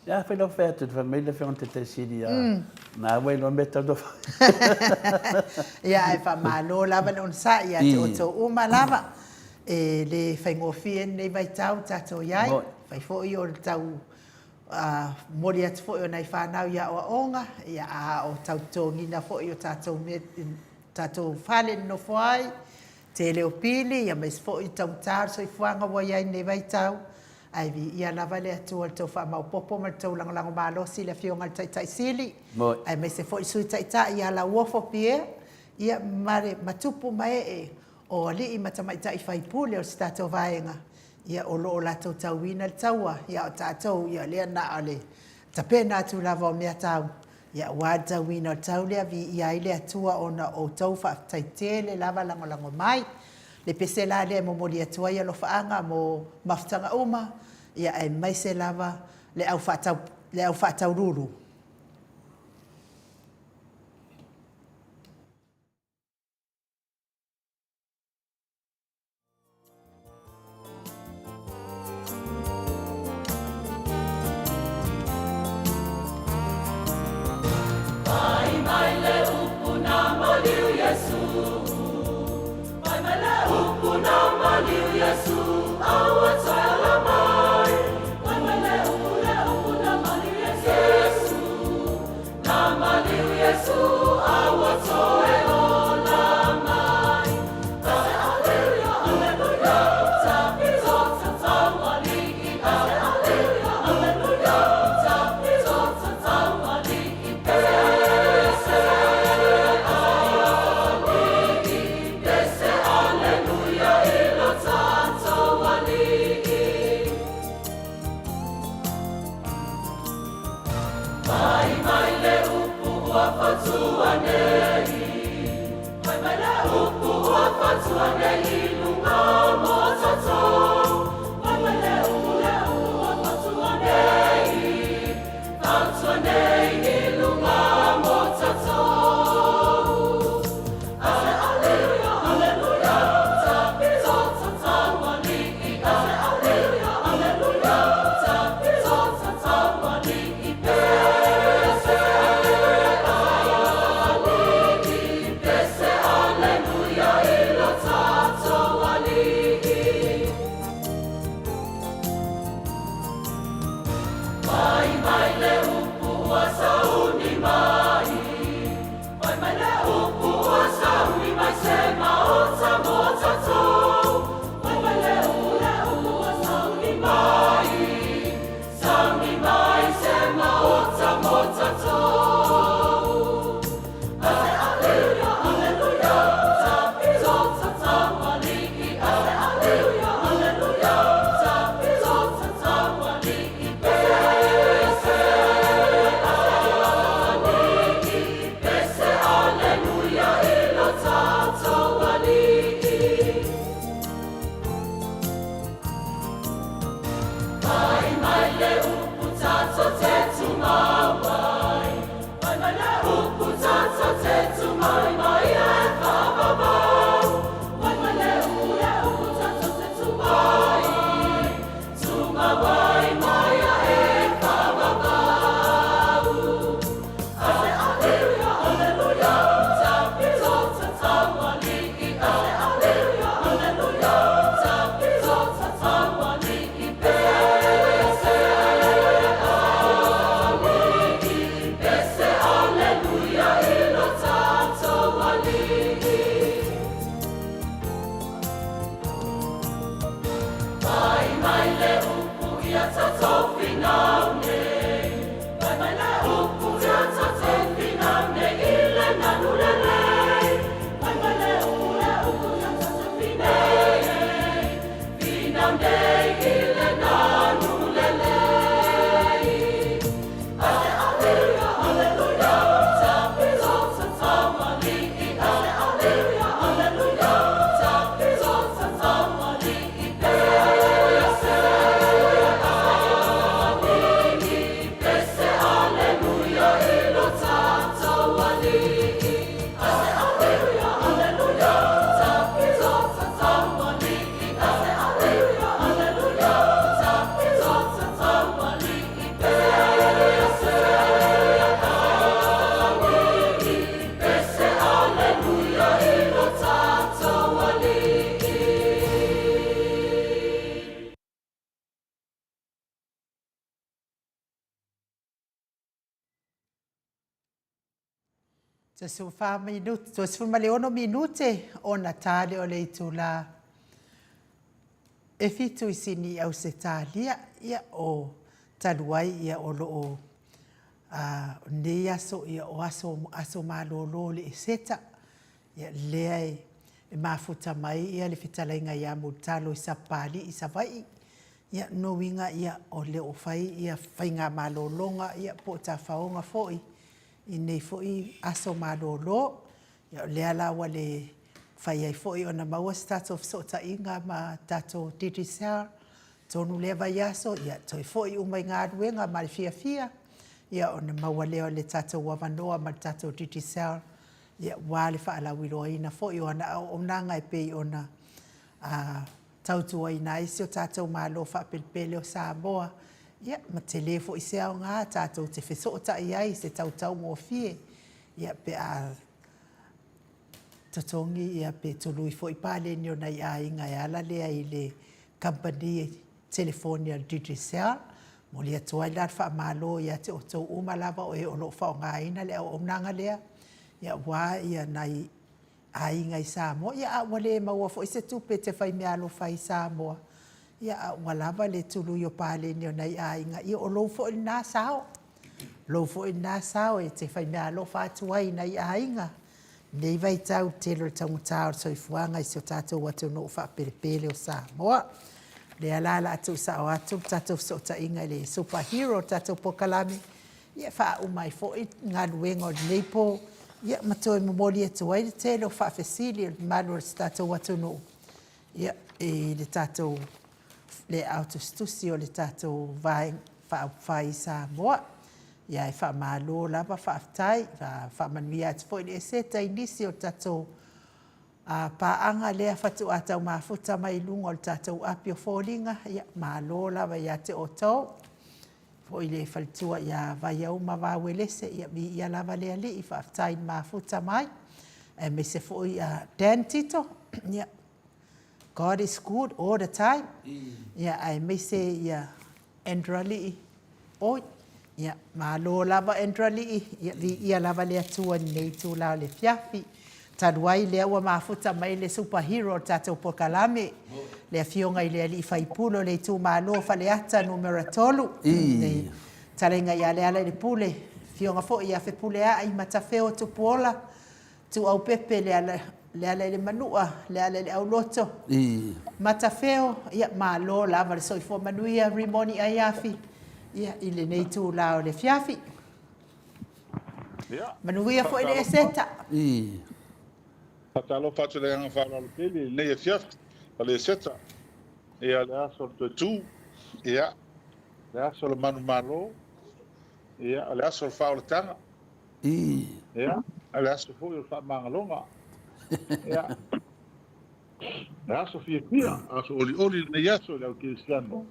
Ia, afai lau fai atu, fai mai le afioga i le Taitai Sili, a, na ua iloa mea tau fai. Ia, ae faamalo lava le onosai ia te outou uma lava. E le faigofie lenei vaitau tatou i ai. Fai foi o le tau momoli atu foi o nai fanau i aoaoga, ia, a o tau totogiina foi o tatou mea, tatou fale e nonofo ai, tele o pili, aemaise foi o taugata o le soifuaga ua i ai i lenei vaitau. Ae viia lava le Atua i le tou faamaopoopo ma le tou lagolago malosi i le Afioga i le Taitai Sili, aemaise foi le Sui Taitai ia Lauofo Pierre, ia ma le ma tupu ma ee o alii ma tamaitai faipule o si tatou vaega, ia o lo o latou tauina le taua, ia o tatou, ia lea na o le tapena atu lava o meatau, Ia aua le tauina o le tau lea, viia ai le Atua ona o outou, faafetai tele lava lagolago mai. Le pese la lea e momoli atu ai alofaaga mo mafutaga uma, ia aemaise lava le au faatau, le au faataululu. Pai mai le upu na maliu Iesu Pai mai le upu na maliu Iesu Aua toe ala mai Pai mai le upu le upu na maliu Iesu Na maliu Iesu Aua toe ola mai Mai mai le upu ua fatua nei Mai mai le upu ua fatua nei I luga mo tatou Mai mai le upu le upu ua fatua nei Fatua nei I luga mo tatou 14 minute, 16 minute ona tā lea o le itulā e fitu i Sini i Ausetalia, ia, o talu ai ia o lo o a, nei aso ia o aso, aso malolo o le Eseta, ia lea e, e mafuta mai ia le fetalaiga ia Mulitalo i Sapapalii i Savaii, ia no uiga ia o le o fai ia faiga malologa ia po o tafaoga foi i nei foi aso malolo. Ia o lea la ua le fai ai foi ona maua se tatou fesootaiga ma tatou Digicel tonu lea vaiaso, ia toe foi uma i galuega ma le fiafia, ia ona maua lea o le tatou avanoa ma le tatou Digicel, ia aua le faalauiloaina foi o ana auaunaga e pei ona a tautuaina ai si o tatou Malo faapelepele o Samoa, ia ma tele foi se aoga tatou te fesootai ai i se tautaugofie, ia pe a totogi ia pe tului foi paleni o nai aiga e ala lea i le kamupani telefoni a le Digicel. Momoli atu ai la le faamalo ia te outou uma lava o e o lo o faaaogaina le auaunaga lea, ia aua ia nai aiga i Samoa, ia a ua le maua foi se tupe e te fai meaalofa ai i Samoa, ia a ua lava le tului o paleni o nai aiga, ia o lou foi lena sao. Lou foi lena sao e te fai meaalofa atu ai i nai aiga i lenei vaitau i le tele o le taugata o le soifuaga i si o tatou atunuu faapelepele o Samoa. O lea la o le a tuusao atu le tatou fesootaiga i le Super Hero o le tatou polokalame, ia e faauma ai foi galuega o lenei po, ia ma toe momoli atu ai le tele o faafesili o le mamalu o si tatou atunuu, ia, i le tatou le aao tusitusi o le tatou Vaega Faaupufai i Samoa. Ia, e faamalo lava faafetai, faamanuia atu foi le Eseta i nisi o tatou A paaga lea faatoa tau mafuta mai luga o le tatou api o foliga, ia, malo lava ia te outou. Foi le faletua ia Vaiauma Vauelese, ia viia lava le Alii, faafetai i le mafuta mai. Aemaise foi ia Dan Tito, ia, God is good all the time. Ia, aemaise ia Andrew Alii, Oi, ia, malo lava Andrew Alii, ia, viia lava le Atua i lenei itula o le afiafi. Talu ai lea ua mafuta mai le super hero o le tatou polokalame, le Afioga i le Alii Faipule o le itumalo o Faleata Numera 3, le Fetalaiga ia Lealailepule, Afioga foi ia Fepuleai Matafeo Tupuola, Tuuaupepe, Lealailemanua, Lealaileauloto, Matafeo, ia malo lava le soifua manuia Rimoni Aiafi, ia i lenei itula o le afiafi. Manuia foi le Eseta. Faatalofa atu i le agaga faaaloalo tele i lenei afiafi o le Eseta. Ia le aso o le toe tu, ia le aso o le manumalo, ia o le aso o le faaolataga. Ia, o le aso foi o le faamagaloga. Ia, le aso fiafia, aso olioli lenei aso i le au kerisiano.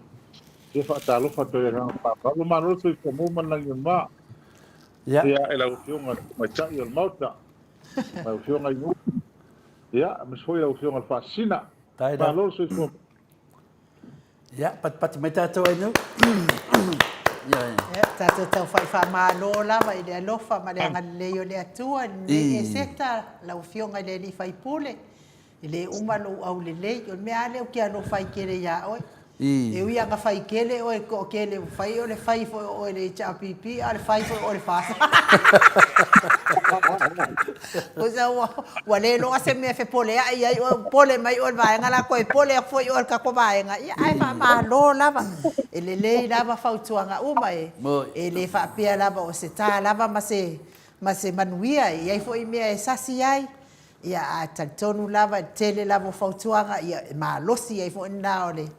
Ia faatalofa atu ai i le agaga faaaloalo. Malo le soifua maua ma le lagi e mama. Ia. Ia, i lau Afioga i le Tamaitai o le Maota, lau Afioga i Nuu, ia, aemaise foi lau Afioga i le Faasisina. Malo le soifua. Ia, patipati mai tatou ai nuu. Ia, ia tatou taufai faamalo lava i le alofa ma le agalelei o le Atua i lenei Eseta, lau Afioga i le Alii Faipule, e le uma lou aulelei. O le mea lava lea ou te alofa ai tele ia oe. E ui lava ina fai tele oe i le toatele ua fai, o le fai foi o oe i le HRPP, a o le fai foi o oe i le FAST. Tusa ua, ua le iloa se mea e fepoleai ai oe, ua pole mai oe i le vaega la, toe pole atu foi oe i le tatou vaega, ia ae faamalo lava. E lelei lava fautuaga uma, e, e le faapea lava o se ta lava ma se, ma se manuia, e i ai foi mea e sasi ai, ia ae talitonu lava i le tele lava o fautuaga, ia e malosi ai foi lena o le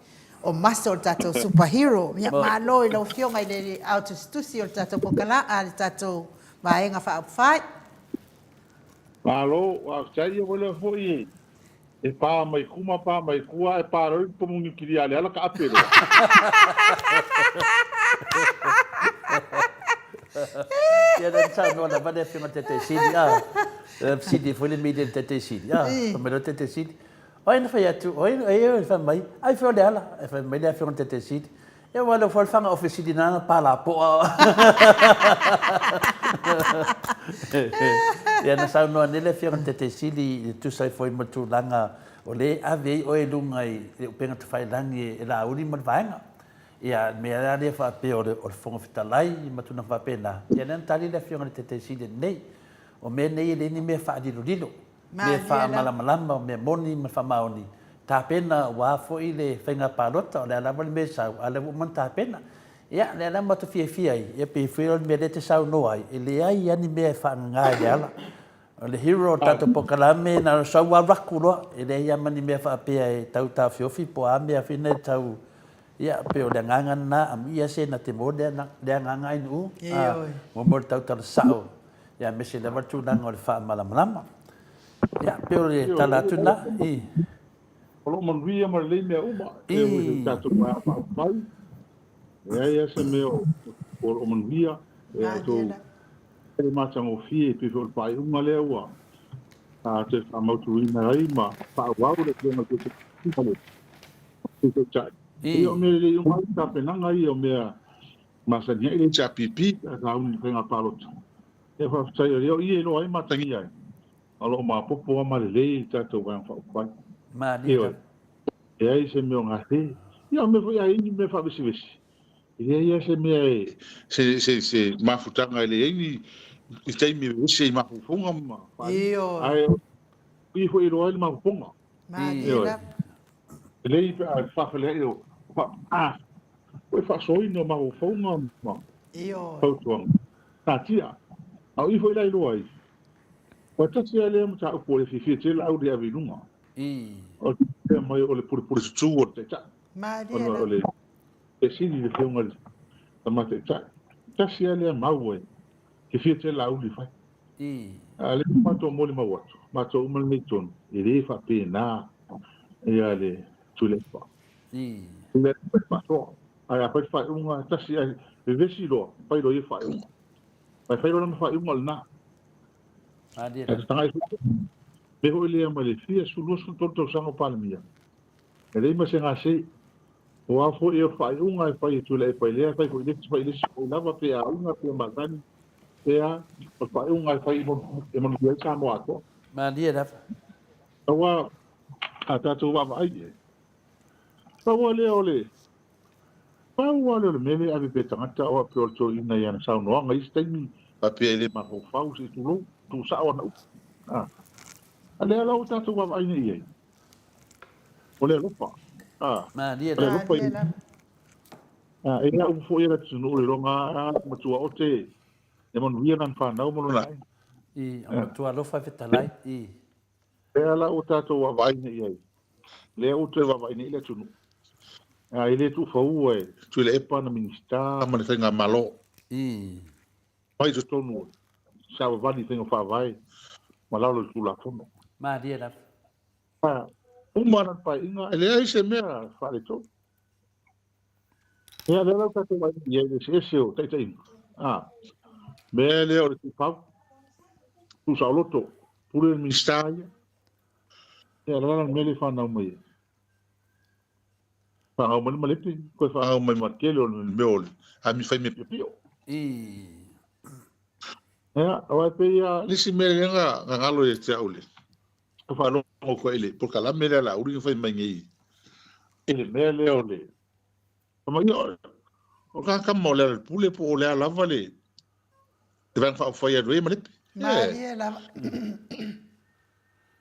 o maso o le tatou super hero. Ia malo i lau Afioga i le ao tusitusi o le tatou pokala, a le tatou Vaega Faaupufai. Malo, faafetai. Ia ua iloa foi e pa mai kuma pa mai kua ae pa loa le pomu niukilia a Leala taape loa. Ia lea na saunoa lava le Afioga i le Taitaisili, a, fesili ai foi le media i le Taitaisili, a, fai mai loa le Taitaisili, o ai na fai atu, o ai, e fai mai, ai fai o Leala. Ae fai mai le Afioga i le Taitaisili, Ia aua lea foi le fanga ofisili na na palapoa. Ia, na saunoa nei le Afioga i le Taitaisili e tusa ai foi ma le tulaga o lea e ave ai oe i luga i le upega tafailagi e Laauli ma le vaega. Ia, le mea la lea faapea o le Fofoga Fetalai ma tulaga faapena, ia lea na tali le Afioga i le Taitaisili nei. O mea nei e leai ni mea faalilolilo, mea faamalamalama, o mea moni ma faamaoni, tapena aua foi le faiga palota, o le a lava le mea e sau, a o lea ua uma ona tapena. Ia, o lea la matou fiafia ai, ia pei foi o le mea lea e te saunoa ai, e leai lava ni mea e faagaga i le ala. O le hero o le tatou polokalame, na ona sau lava raku loa, e leai lava ma ni mea faapea e tau taofiofi po o a mea foi nei tau, ia, pei o le agaga lena, amuia se na te maua lea agaga ainuu, a, mo le tautala sao, ia, aemaise lava le tulaga o le faamalamalama. Ia, pei o le tala atu lena, i. O lo o manuia ma lelei mea uma, e ui i le tatou vaega faaupufai, leai lava se mea o lo o manuia, e outou le matagofie e pei foi o le faaiuga lea ua toe faamautuina ai ma faaauau le Afioga i le Sui Taitai. Ia o mea lelei uma lava tapenaga ia o mea masani ai le HRPP pe a sauni i le faiga palota. Ia faafetai o lea o i e iloa ai ma atagia ai o lo o maopoopo lava ma lelei le tatou Vaega Faaupufai. Malie. Leai se mea o gase. Ia o mea foi a i ai ni mea faavesevese, e leai lava se mea e, se, se, se mafutaga e leai ni, ni taimi e vevesi ai i mafaufauga ma faaaliga. Ioe. Ae o i foi e iloa ai le mafaufauga. Malie Ioe. lava. Lelei pe a faafeleai o fa, a, o e faasoaina o mafaufauga ma Ioe. fautuaga. Taatia. A o i foi la e iloa ai, ua tasi lava lea mataupu o le fiafia tele au i le ave i luga. O le faapea mai o le pulepule tutū o le Taitai, Malie ona lava. o le fesili i le Afioga i le Tama Taitai. Tasi lava lea mau e fiafia tele Laauli e fai. A o lea ua matou molimau atu, matou uma lenei tonu, e le faapena ia le Tuilaepa. Tuilaepa e faasoa, ae a fai le faaiuga, e tasi ae vevesi loa, fai loa ia faaiuga. Ae fai loa lana faaiuga o lena. Malie Ae lava. tagai foi, mea foi lea mai le fia 12, 13 tausaga o Palemia, e leai ma se gase. O a foi o le faaiuga e fai e Tuilaepa i lea, fai foi i le isi, fai i le isi, foi lava pe aiga, pe masani, pe a, o le faaiuga e fai e manuia ai Samoa atoa. Malie lava. Aua a tatou vaavaai i ai, pau lava lea o le Pau lava lea o le mea lea e ave pea e tagata o faapea o le toeaina i ana saunoaga i isi taimi, faapea e le mafaufau se i tulou, tuusao ana upu. A, a lea la ua tatou vaavaai nei i ai, o le alofa. A, Malie o le lava. alofa i, Malie lava. a, e ia upu foi e le atunuu le iloga a matua ote e manuia lana fanau ma lona aiga. I, o matua alofa e fetalai. I. Lea la ua tatou vaavaai nei i ai, lea ua toe vaavaai nei le atunuu, a e le tuufaua e Tuilaepa ana Minisita ma le Faigamalo mai totonu o savavali i faiga faavae ma lalo i le Tulafono. Malie lava. A uma lana paeaiga, e leai se mea faaletonu. Ia, lea la ua tatou vaai i ai i le eseese o taitaiga. A, mea lea o le tuufau, tuusaoloto, pule le Minisita ia. Ia, o le a la le mea lea e fanau mai ai? Fanau mai le malepe, toe fanau mai ma le tele o le mea o le ami fai mea piopio. Ia, aua e pei lava le isi mea lea na galo ia te au le faalogo koe i le polokalame lea a Laauli na fai mai nei i le mea lea o le Fai mai, o le tagata ma o le Pule po o le a lava le Vaega Faaupufai e alu ai Malepe. Malie lava.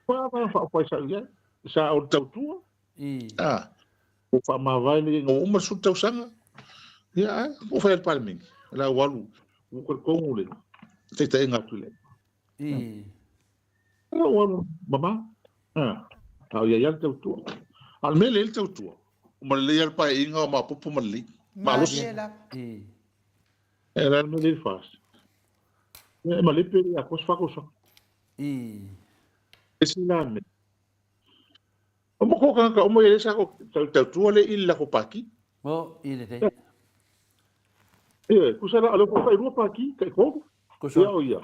Ko a Vaega Faaupufai sa i ai? Sa o le tautua? A, ua faamavae le ua uma le 10 tausaga. Ia, ae, ua fai e le Palemene. O le a ua alu, ua talitonu le taitaiga atu i le. Ua alu mama. A o i ai lava le tautua. A o le mea lea i le tautua, ua malelei lava le paeaiga o maopoopo ma lelei. Malosi. Malie lava. E la le mea lea i le FAST. E malepe le atoa se 4 tausaga. Esi la mea. O mo ko tagata uma ia lea sa tautua lea i le latou pati. Mo i lelei. Ioe, tusa la, o lea ua tailua pati, taitolu. Tusa. Ia o ia.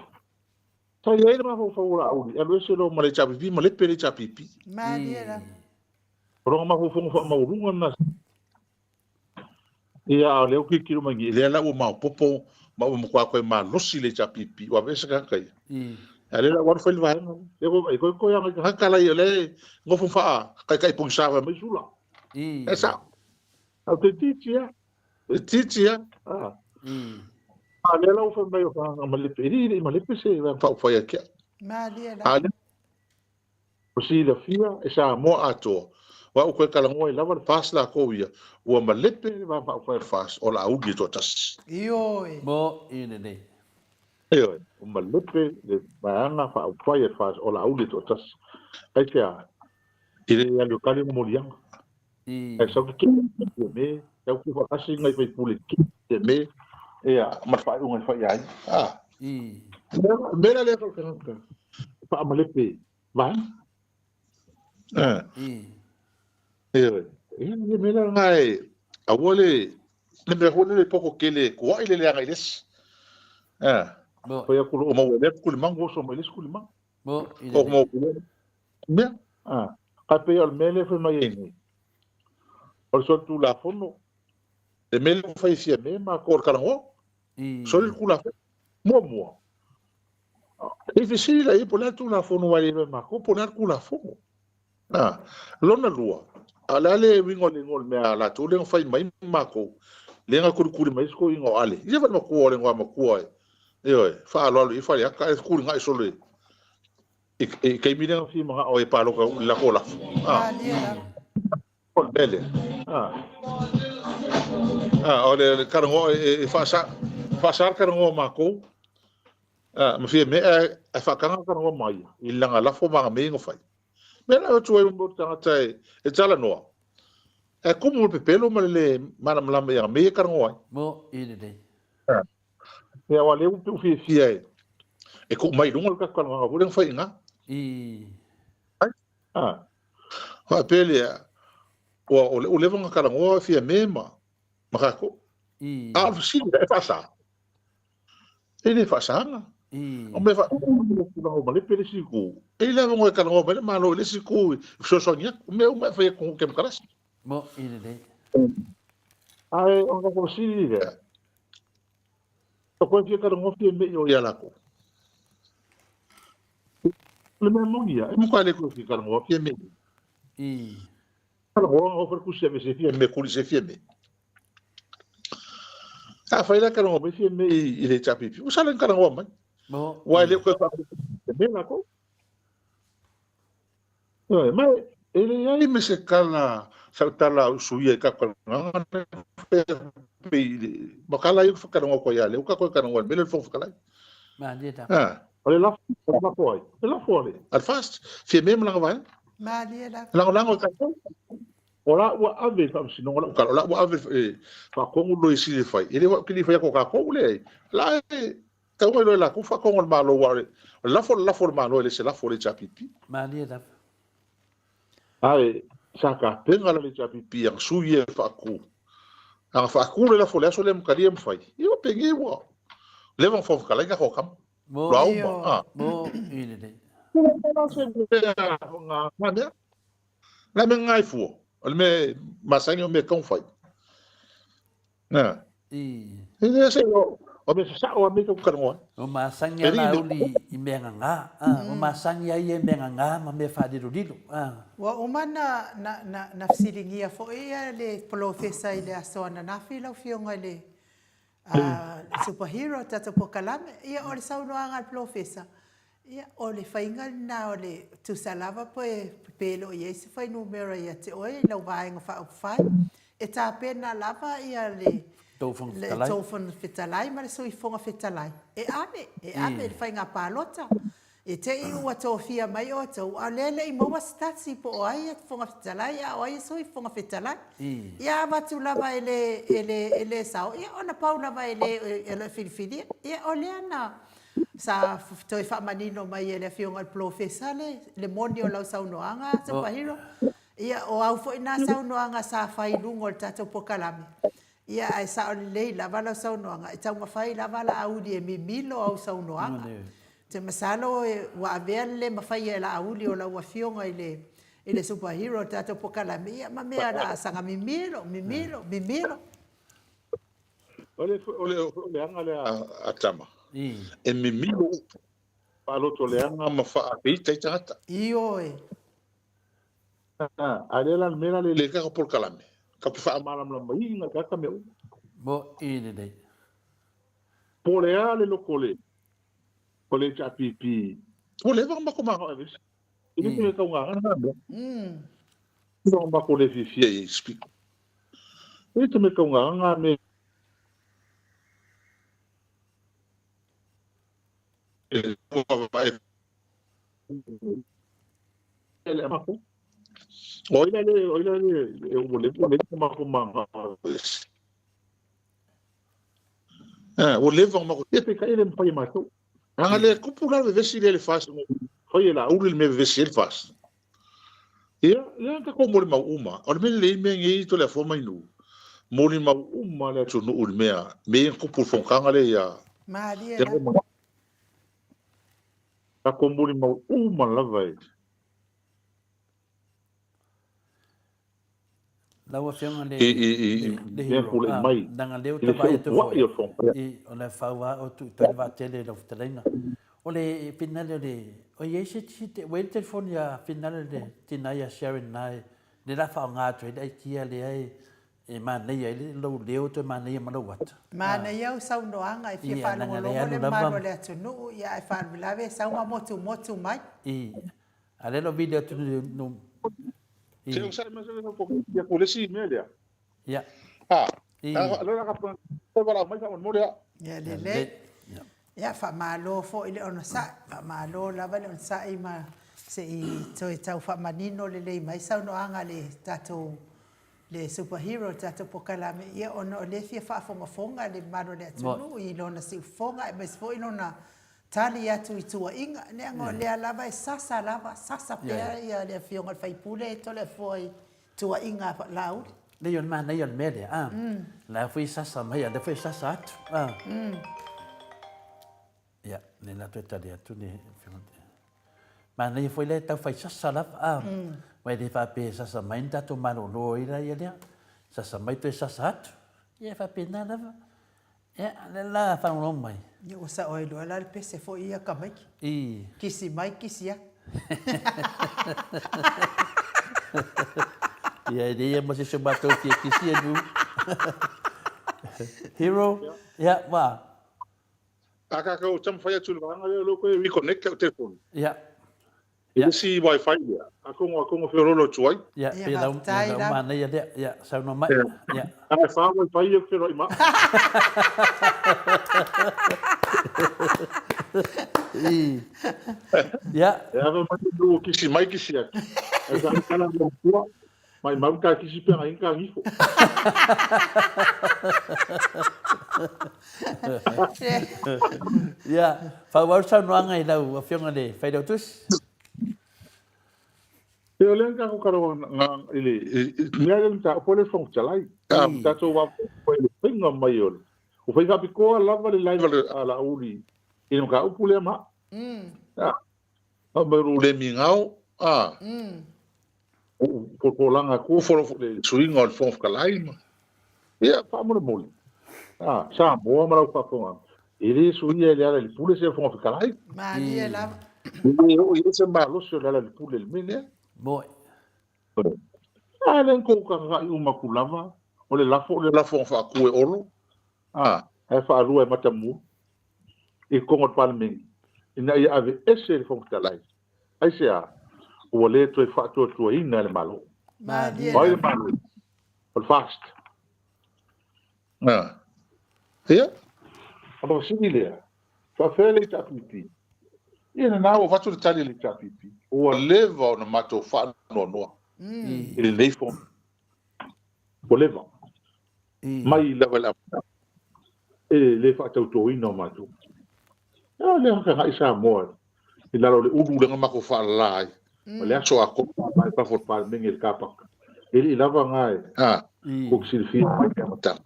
Sa i ai le mafaufau o Laauli, alu ese loa ma le HRPP, malepe le HRPP. Malie lava. O lona mafaufauga faamaualuga lena. Ia, a o lea ua tilotilo mai nei, lea la ua maopoopo ma ua matua toe malosi le HRPP, ua aveese tagata ia. A lea la ua alu fai le vaega lea. Lea ua vaai, koe koe aga i ka kala ia lea e nofo faa taitai pogisa fai mai sula. E sao. Au te titi a. Te titi a. Ah. A lea la ua fai mai o ka malepe. E le i malepe se vaega faaupufai a ke. Malie la. A lea ua silafia e Samoa atoa. Aua ua toe talanoa ai lava le FAST latou ia, ua malepe le Vaega Faaupufai a le FAST o Laauli e toatasi. Ioe. Mo i lenei. Ioe, ua malepe le Vaega Faaupufai a le FAST o Laauli e toatasi. Aisea? E le alu e kali ona moliaga. Ae sau te me, sau te faatasi nai faipule te me, ia, ma le faaiuga e fai ia ia. Ah. Mea la lea ko le tagata, faamalepe vaega. Ah. Ioe. Ia, le mea la lena e, aua le, le mea foi lele poko tele kuai le leaga i le isi. Ah. Fai atu loo maua e lea tulimagu oso mai le isi tulimagu. O mau mea. Ah. Kai pei o le mea lea fai mai ai nei. O le solitulafono, le mea lea ua fai e Fiame ma ko le talanoa. Soli le Tulafono. Muamua, e fesili la i ai po o le a le Tulafono aua e le iloa e matou po o le a le Tulafono. A, lona lua, a o le a le uiga o le igoa o le mea a latou lea na fai mai ma matou, lea na kulikuli mai ai si toeaina o Ale. Ia fai matua o le igoa matua e, ioe, faaaloalo i ai Faleata ae tulinai solo i, i taimi lea na fia manao ai e palota i le latou lafo. A. O le mea lea. A, o le talanoa e faasa, faasa le talanoa o matou, a, ma fia mea ae faataga le talanoa ma ia i lana lafo ma ana mea ia na fai. Mea la atu ai mo le tagata e talanoa, ae tumu le pepelo ma le le malamalama i ana mea ia e talanoa ai. Mo i lenei. Ia, aua o lea ua pei ua fiafia e tuu mai i luga le tatou talanoaga foi lea na fai i ina. I. Ai? A. Faapea lea, ua o lea ua leva ona talanoa Fiame ma ma tatou. I. A o le fesili la, e faasa? E le faasaga. I. O mea faa tulaga o malepe le isi itu, e i ai le avanoa e talanoa mai le Malo i le isi itu e fesoasoani atu. O mea uma e fai atu Kemokarasi. Mo i lenei. Ae o le tatou fesili lea, O koe fia talanoa Fiame i o ia latou. O le mea moni ia, e matua le koe fia talanoa Fiame. I. Talanoa o fai kusi ave se Fiame, kuli se Fiame. A fai la talanoa mai Fiame i le HRPP, ua sala ni talanoa mai. Mo. Ua le koe faa Fiame latou. Ioe, ma e leai ma se tala, sau tala usuia i tatou talanoaga pei ma tala ia ua talanoa atu ai ia lea ua tatou talanoa i le mea lea o le Fofoga Fetalai. Malie lava. A, o le lafo, o le lafo ai? Le lafo a le, a le FAST, Fiame ma lana vaega. Malie lava. Lagolago e tatou. O la ua ave i le Faamasinoga lau tala, o la ua ave e faatonu le Loia Sili e fai. E le o te le i fai atu o tatou, leai. O la e Tau ai loa e latou faatoga o le Malo aua o le lafo o le lafo o le Malo e le se lafo o le HRPP. Malie lava. Ae sa tapena la le HRPP i ana sui ia e faatu. Ana faatu le lafo i le aso lea ma talia ma fai, ia ua penei ua leva ona Fofoga Fetalai tatou tama. Mo, Loa uma, a. Mo i lenei. La mea ngai fua, o le mea masani o mea e tatau ona fai. Na. I. E le se o o mea sasao a me tau talanoa ai. Ua masani a Laauli i mea gagā. Ua masani ai ia i mea gagā ma mea faalilolilo. Ua uma na, na, na, na fesiligia foi ia le polofesa i le aso ananafi lau Afioga i le, a, le Superhero tatou polokalame. Ia o le saunoaga a le polofesa, Ia, o le faiga lena o le tusa lava pe pe le o i ai se fuainumera ia te oe i lau Vaega Faaupufai, e tapena lava ia le Tou Fofoga Fetalai. tou Fofoga Fetalai ma le Sui Fofoga Fetalai e ave, e ave i le faiga palota. I te i ua tofia mai outou, a o lea e le i maua se tasi po o ai e Fofoga Fetalai a o ai e Sui Fofoga Fetalai. Ia avatu lava e le, e le, e le sao, ia ona pau lava e le o lo o filifilia. Ia o lea na Sa toe faamanino mai e le Afioga i le Polofesa le le moni o lau saunoaga Superhero. Ia, o au foi na saunoaga sa fai i luga o le tatou polokalame. Ia, ae sao lelei lava lau saunoaga, e taumafai lava Laauli e mimilo au saunoaga. Ou te masalo ua avea le le mafaia e Laauli o lau Afioga i le i le Superhero o le tatou polokalame, ia ma mea o le a saga mimilo, mimilo, mimilo. O le, o le, o le aga lea a tama, e mimilo upu. Faalotoleaga ma faapeita ai tagata. Ioe. A lea la le mea la le le kaka polokalame, ka te faamalamalamaina i tagata mea uma. Mo'i lelei. Po o le a le loko o le o le HRPP, ua leva ona matou manao e aveese. E le toe taugaga lena mea. Leva ona matou le fiafia i Speaker. E le toe taugaga lena mea. Ua leva ona matou peitai e le mafai e matou. Leaga le tupu la le vevesi lea i le FAST, fai e Laauli le mea e vevesi ai le FAST. Ia, lea na tatou molimau uma, o le mea lelei mea nei Toleafoa ma Inu, molimau uma le atunuu i le mea, mea ia na tupu i le fonotaga lea ia Malie lava. Tatou molimau uma lava e. Lau Afioga le le Hero, leaga lea ou te vaai atu foi i o le fau a o tuu tai le vaatele i lau fetalaiga. O le finale o le, o i ai se tisi, ua i ai le telefoni a finale le tina ia Sharon na e, le la faaaoga atu ai le aikia lea e, e manaia ai le lou leo toe manaia ma lou ata. Manaia au saunoaga e fia faalogologo le mamalu o le atunuu ia ae faalavelave e sau ma motumotu mai. I, A lea lo vili atu nu i. Se onosai mai se ko ia ko le isi mea lea. Ia. A. I. A lea ka pa valaau mai faamolemole a. Ia lelei. Ia faamalo foi le onosai, faamalo lava le onosai ma se i toe tau faamanino lelei mai saunoaga a le tatou le super hero le tatou pokalame ia ona o lea e fia faafogafoga le mamalu o le atunuu i lona siufofoga aemaise foi lona tali atu i tuuaiga, leaga o lea lava e sasa lava, sasa pea ia le afioga i le sui usufono Toleafoa i tuuaiga a Laauli. Leai o le manaia o le mea lea, a, la foi e sasa mai, a o lea foi e sasa atu, a. Ia, lea la toe tali atu le afioga. Manaia foi lea e tau fai sasa lava, a. Aua e le faapea e sasa mai ni tatou malolo ai la ia lea. Sasa mai toe sasa atu. Ia e faapena lava. Ia, lea la faalogologo mai. Ia ua sao ai loa la le pese foi ia tamaiti. I. Kisi mai, kisi atu. Ia, e leai ma se isi o matou e fia kisi e nu. Hero, ia, wa. A kākou taumafai atu i le vaega lea o lea ua toe reconnect lau telefoni. Ia. I le isi wifi lea, atonu atonu e feoloolo atu ai. Ia, Ia, pei lau, faafetai lau lava. manaia lea. Ia, saunoa mai. Ia. Ia. A e whā wifi ia whenua i ma. I. Ia. E ava mai le kisi mai kisi atu. E sa kala mo tua. Mai mau ka kisi pe ngai ka ngifo. Ia, faaauau le saunoaga i lau Afioga i le Failautusi. E o lea ka karo nga i le mea le mataupu le Fofoga Fetalai. A tatou vaavaai i le faiga mai o le o fai faapitoa lava le live a Laauli i le mataupu lea ma. A mai o le migao a. Polapolaga atu le suiga o le Fofoga Fetalai ma ia faamolemole a Samoa ma lau faafofoga e le suia e Lealailepule se Fofoga Fetalai. Malie lava. E le oo i ai se malosi o Lealailepule i le mea lea. Moe. A lea na tou tagatagai uma atu lava, o le lafo o le lafo na faatu e Olo, a, ae faalua e Matamua i totonu o le Palemene ina ia aveese le Fofoga Fetalai. Aisea? Ua le toe faatuatuaina e le Malo. Malie O ai le lava. Malo? O le FAST. A. Ia, ona fesili lea, faapefea le HRPP? Ia, lena ua avatu le tali a le HRPP, ua leva ona matou faanoanoa i lenei fono. Ua leva. Mai lava i le amataga e le faatautoina o matou. A lea na tagai Samoa i lalo o le ulu lea na matou faalala ai, o le aso atoa ma i fafo o le Palemene i le kapaka. E le i lava na e tou te silafia mai le amataga.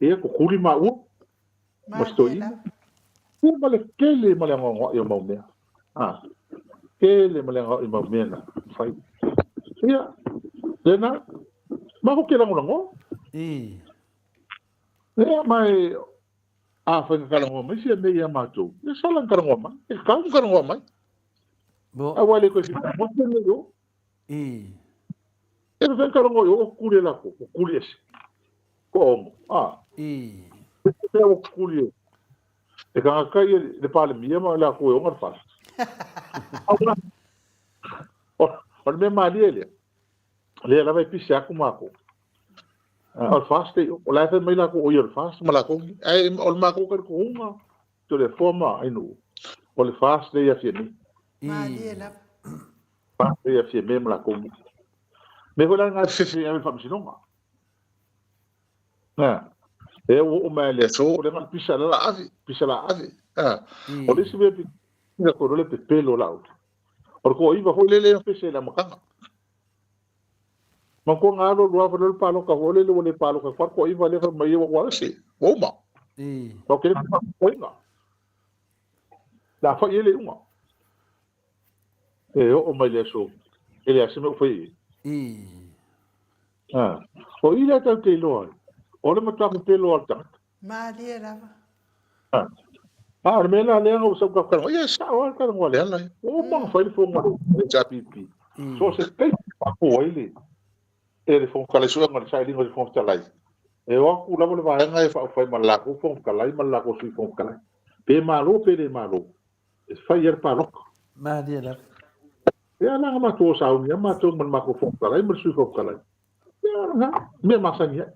Ia, tutuli maua ma si toeaina. Ia ma le tele ma le anoanoai o mau mea. A, tele ma le anoanoai o mau mea na fai. Ia, lena, matou te lagolagoa. Ia, ma e, Afai na talanoa mai Fiamē ia matou, ia sala na talanoa mai, e tatau ona talanoa mai. Aua e le toe fia talanoa Fiamē i o. E mafai ona talanoa i o, o kuli e latou, o kuli ese. Toaono, a. Pea ua kuli e, e tagata ia le Palemia ma latou e ona le FAST. O le mea malie lea, lea lava e pisa atu matou. O le FAST, o la e fai mai latou o ia o le FAST ma latou, ae o le matou talitonuga, Toleafoa ma Ainuu, o le FAST lea ia Fiamē. Malie lava. FAST lea ia Fiamē ma latou. Mea foi la lena e fefe ai le Faamasinoga. E ua oo mai le aso, o lea na o le pisa la ave, pisa la ave. O le isi mea, o le pepelo la O le toaiva foi lele na pese i le amataga. Manatua na alu alu lava le palota foi lele ua le palota atu lava le toaiva lea fai mai ua ua ese, ua uma. Ma ou te le faafofoina. Le a fai i ai le iuga. E oo mai le aso, e leai se mea o fai i ai. O i lea tatou te iloa ai, o le matua pepelo lava o le tagata. Malie lava. A o le mea la lea na ou sau talanoa, ia e sao lava le talanoa a Leala ia. Ua uma ona fai le fono a le HRPP. So o se taimi e faapu ai le e le Fofoga Fetalai, suega o le sailiga o le Fofoga Fetalai, e o atu lava le vaega e faaufai ma le latou Fofoga Fetalai ma le latou Sui Fofoga Fetalai. Pe malo pe le malo, e fai lava le palota. Malie lava. Ia la na matou o sauni lava matou ma le matou Fofoga Fetalai ma le Sui Fofoga Fetalai. Ia o lena, mea masani ai.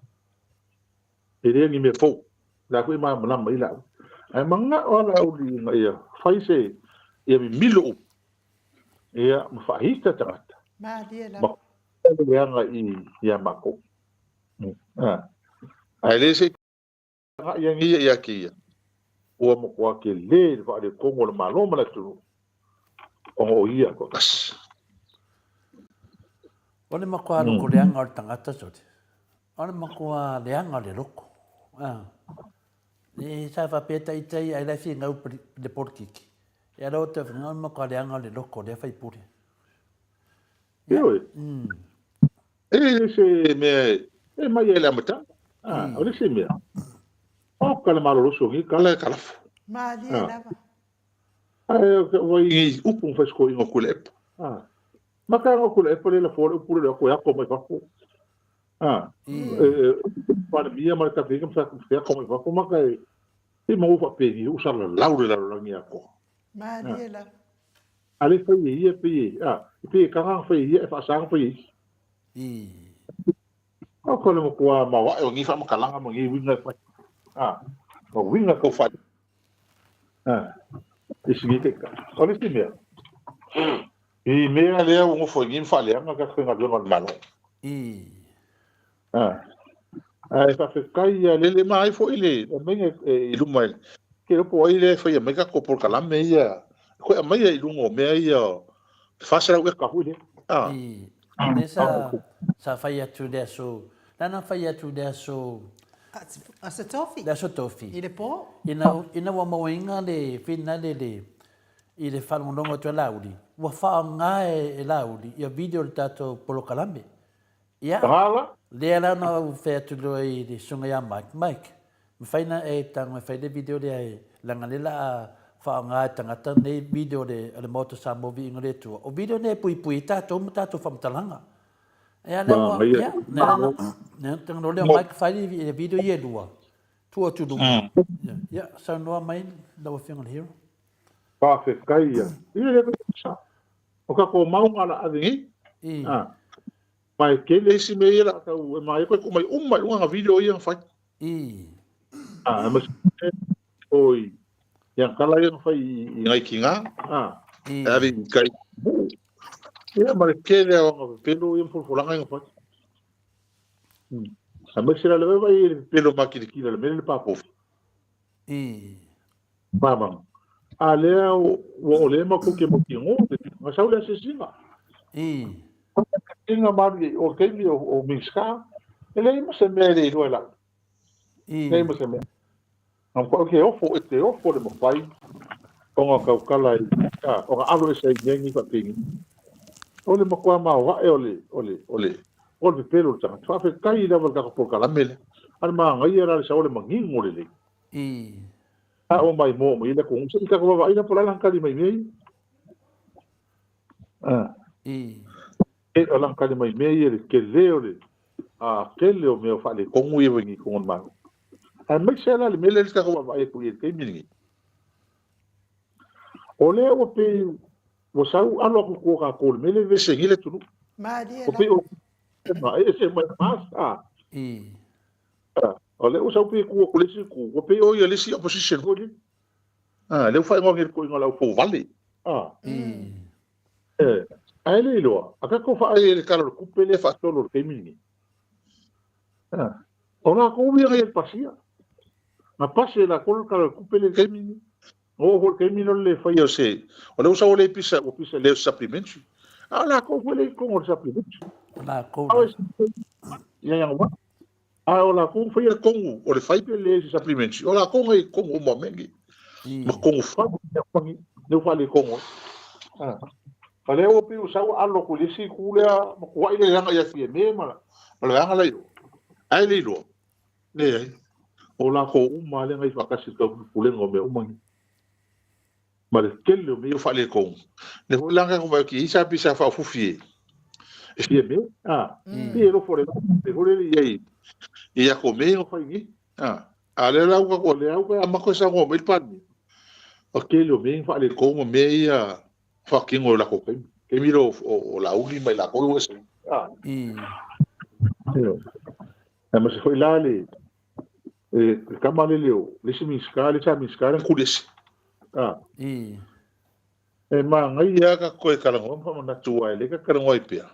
E le o ni mea fou. O la foi e malamalama i ai Laauli. Ae manao lava Laauli ina ia fai se, ia mimilo upu, ia ma faahita tagata. Malie lava. Ma le leaga i ia matou. Ae le se i agai ane ia ia te ia, ua matua tele le faaletonu o le Malo ma le atunuu ona o ia toatasi. O le matua loko leaga o le tagata sole. O le matua leaga o le loko. E sa faapea ita ia ai la e finau le polokiki. Ia la o te o le matua leaga o le loko o lea faipule. Ioe. E le se mea e mai ai le amataga. O le isi mea, o ka le malolosi o nei tala e talafo. Malie lava. Ae ua i nei upu ma fai sikoiga o Tuilaepa. Maka o Tuilaepa le lafo le upu le ako e ako mai fafo. Palemia ma le Kapeneta ma fai ako mai fafo maka e e mau faapeni u salalau le lalolagi atoa. Malie lava. A le fai e ia pei e, a, pei e taga fai e ia e faasaga fai e isi. O ko le matua maoae o nei faamatalaga ma nei uiga e fai. O uiga tau fai. Isi nei taitai. O le isi mea, i mea lea ua nofo ai nei ma faaleaga tatou faigaluega a le Malo. Ae faafetai ia lele ma ai foi le aumaiga i luma i ke iloa po o ai lea e faia mai tatou polokalame ia e toe aumaia i luga o mea ia le 400 eka foi lea. O lea sa, sa fai atu i le aso, la na fai atu i le aso... Aso Tofi. Le aso Tofi. I le po. Ina, ina ua mauaina le finale le, i le faalogologo atu a Laauli, ua faaaoga e Laauli ia video o le tatou polokalame. Ia, lea la na ou fai atu loa i le susuga ia Mike, Mike, mafai na e tago e fai le video lea e, leaga lea la a faaaoga e tagata nei video a le, a le Maota Samoa Viiga o le Atua. O video nei e puipui ai tatou ma tatou faamatalaga. Ia, lea ua, ia, lea na, lea na tago lea o Mike fai le video ia e lua, tuu atu i luma. Ia, saunoa mai lau Afioga i le Hero. Faafetai ia. Ia le O tatou mauga la ave nei. Ma e tele isi mea ia la tau e maia koe tuu mai uma i luga na video ia na fai. Aemaise oi ia tala ia na fai i nai tina. E ave i kai. Ia ma le tele o na pepelo ia ma folafolaga ia na fai. Aemaise la le vaivai i le pepelo makilikila le mea le papofi. Mama. A lea ua o lea matou te mautinoa na sau le asiasiga. Asiasiga ma alu i o le taimi o Minisita, e leai ma se mea e le iloa e lau. Leai ma se mea. Na matua e ofo, e te ofo le mafai ona tautala i, ona alo ese ai i mea nei faapeni. O le matua maoae o le, o le, o le, o le pepelo o le tagata. Faafetai lava i le tatou polokalame lea. A le manaia la le sau o le manino lelei. A o mai mo mai le kongu se i ka vaavaai la po o le a lana tali mai i mea ia. A. E o lana tali mai i mea ia le tele o le a tele o mea o faaletonu ia i totonu o le Malo. Aemaise la le mea lea le tatou vaavaai atu i ai i le taimi lenei. O lea ua pei ua sau alo atu i tua o tatou i le mea lea e vevesi ai nei le atunuu. Malie Ua pei lava. o e ese mai mas a. O lea ua sau pei e tu atu i le isi itu, ua pei o ia le isi opposition foi lea. A, lea ua faaigoa nei i le toeaina o le au fouvale. A. E, ae le iloa, a tatou faai i le Tala o le Tupe lea e faasolo i le taimi lenei. A, o latou ia na i ai i le pasia. Na pasi e latou le Tala o le Tupe lea i le taimi lenei. Na oo foi i le taimi lea o le le faia o se, o lea ua sau ua le pisa, ua pisa le o se supplementary. A o latou foi lea i totonu o le supplementary. O latou lava. Ia, ia, A o latou na faia le tonu o le fai pe leai se supplementary, o latou na i tonu uma o mea nei. Ma tonu fai mea uma nei, lea ua faaletonu ai. A, a lea ua pei ua sau alo atu i le isi itu lea, matuai le leaga ia Fiame ma le vaega la i o. Ae le iloa, leai, o latou uma lava lea na i faatasi i le taupulega o mea uma nei. Ma le tele o mea ia ua faaletonu. Lea foi la na tatou vaai atu i ai sa pei sa faaofufi e e Fiame, a, pei e alofa o le mea foi lele i ai i ako mea ia na fai nei. A, a o lea la ua tatou, lea ua amata ona saunoa mai le Palemia, o le tele o mea ia na faaletonu ma mea ia faatino i lako taimi. Taimi lea o Laauli ma i latou ia ua ese ai. A. Aemaise foi la le le tama lele o le isi Minisita lea sa Minisita lea na tuli ese. A. E manaia lava ka toe talanoa ma faamanatu aua e le ka talanoa ai pea.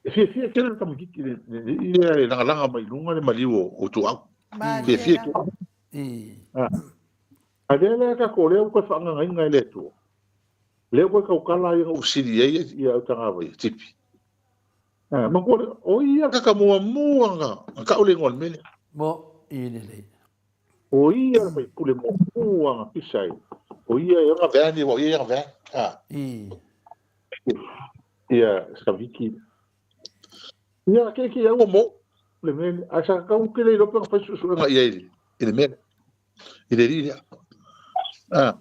E fiafia tele le tamaitiiti le alii lea e lagalaga mai i luga le maliu o Ituau. Malie Fiafia lava. tele. A. A lea la tatou lea ua toe faagagaina e le Atua. Lea ua toe tautala ai na ou fesili ai ia Autagavaia, Tipi. A, manatua lea, o ia le tagata muamua na tau le igoa o le mea lea. Mo i lelei. O ia le faipule muamua na pisa ai. O ia e ona vea ni, o ia e ona vea. A. Ia, Saviki. Ia, ke ke au mo le mea lea. Ae sa tatau tele iloa pe na fai suesuega i ai i le mea lea. I le alii lea. A.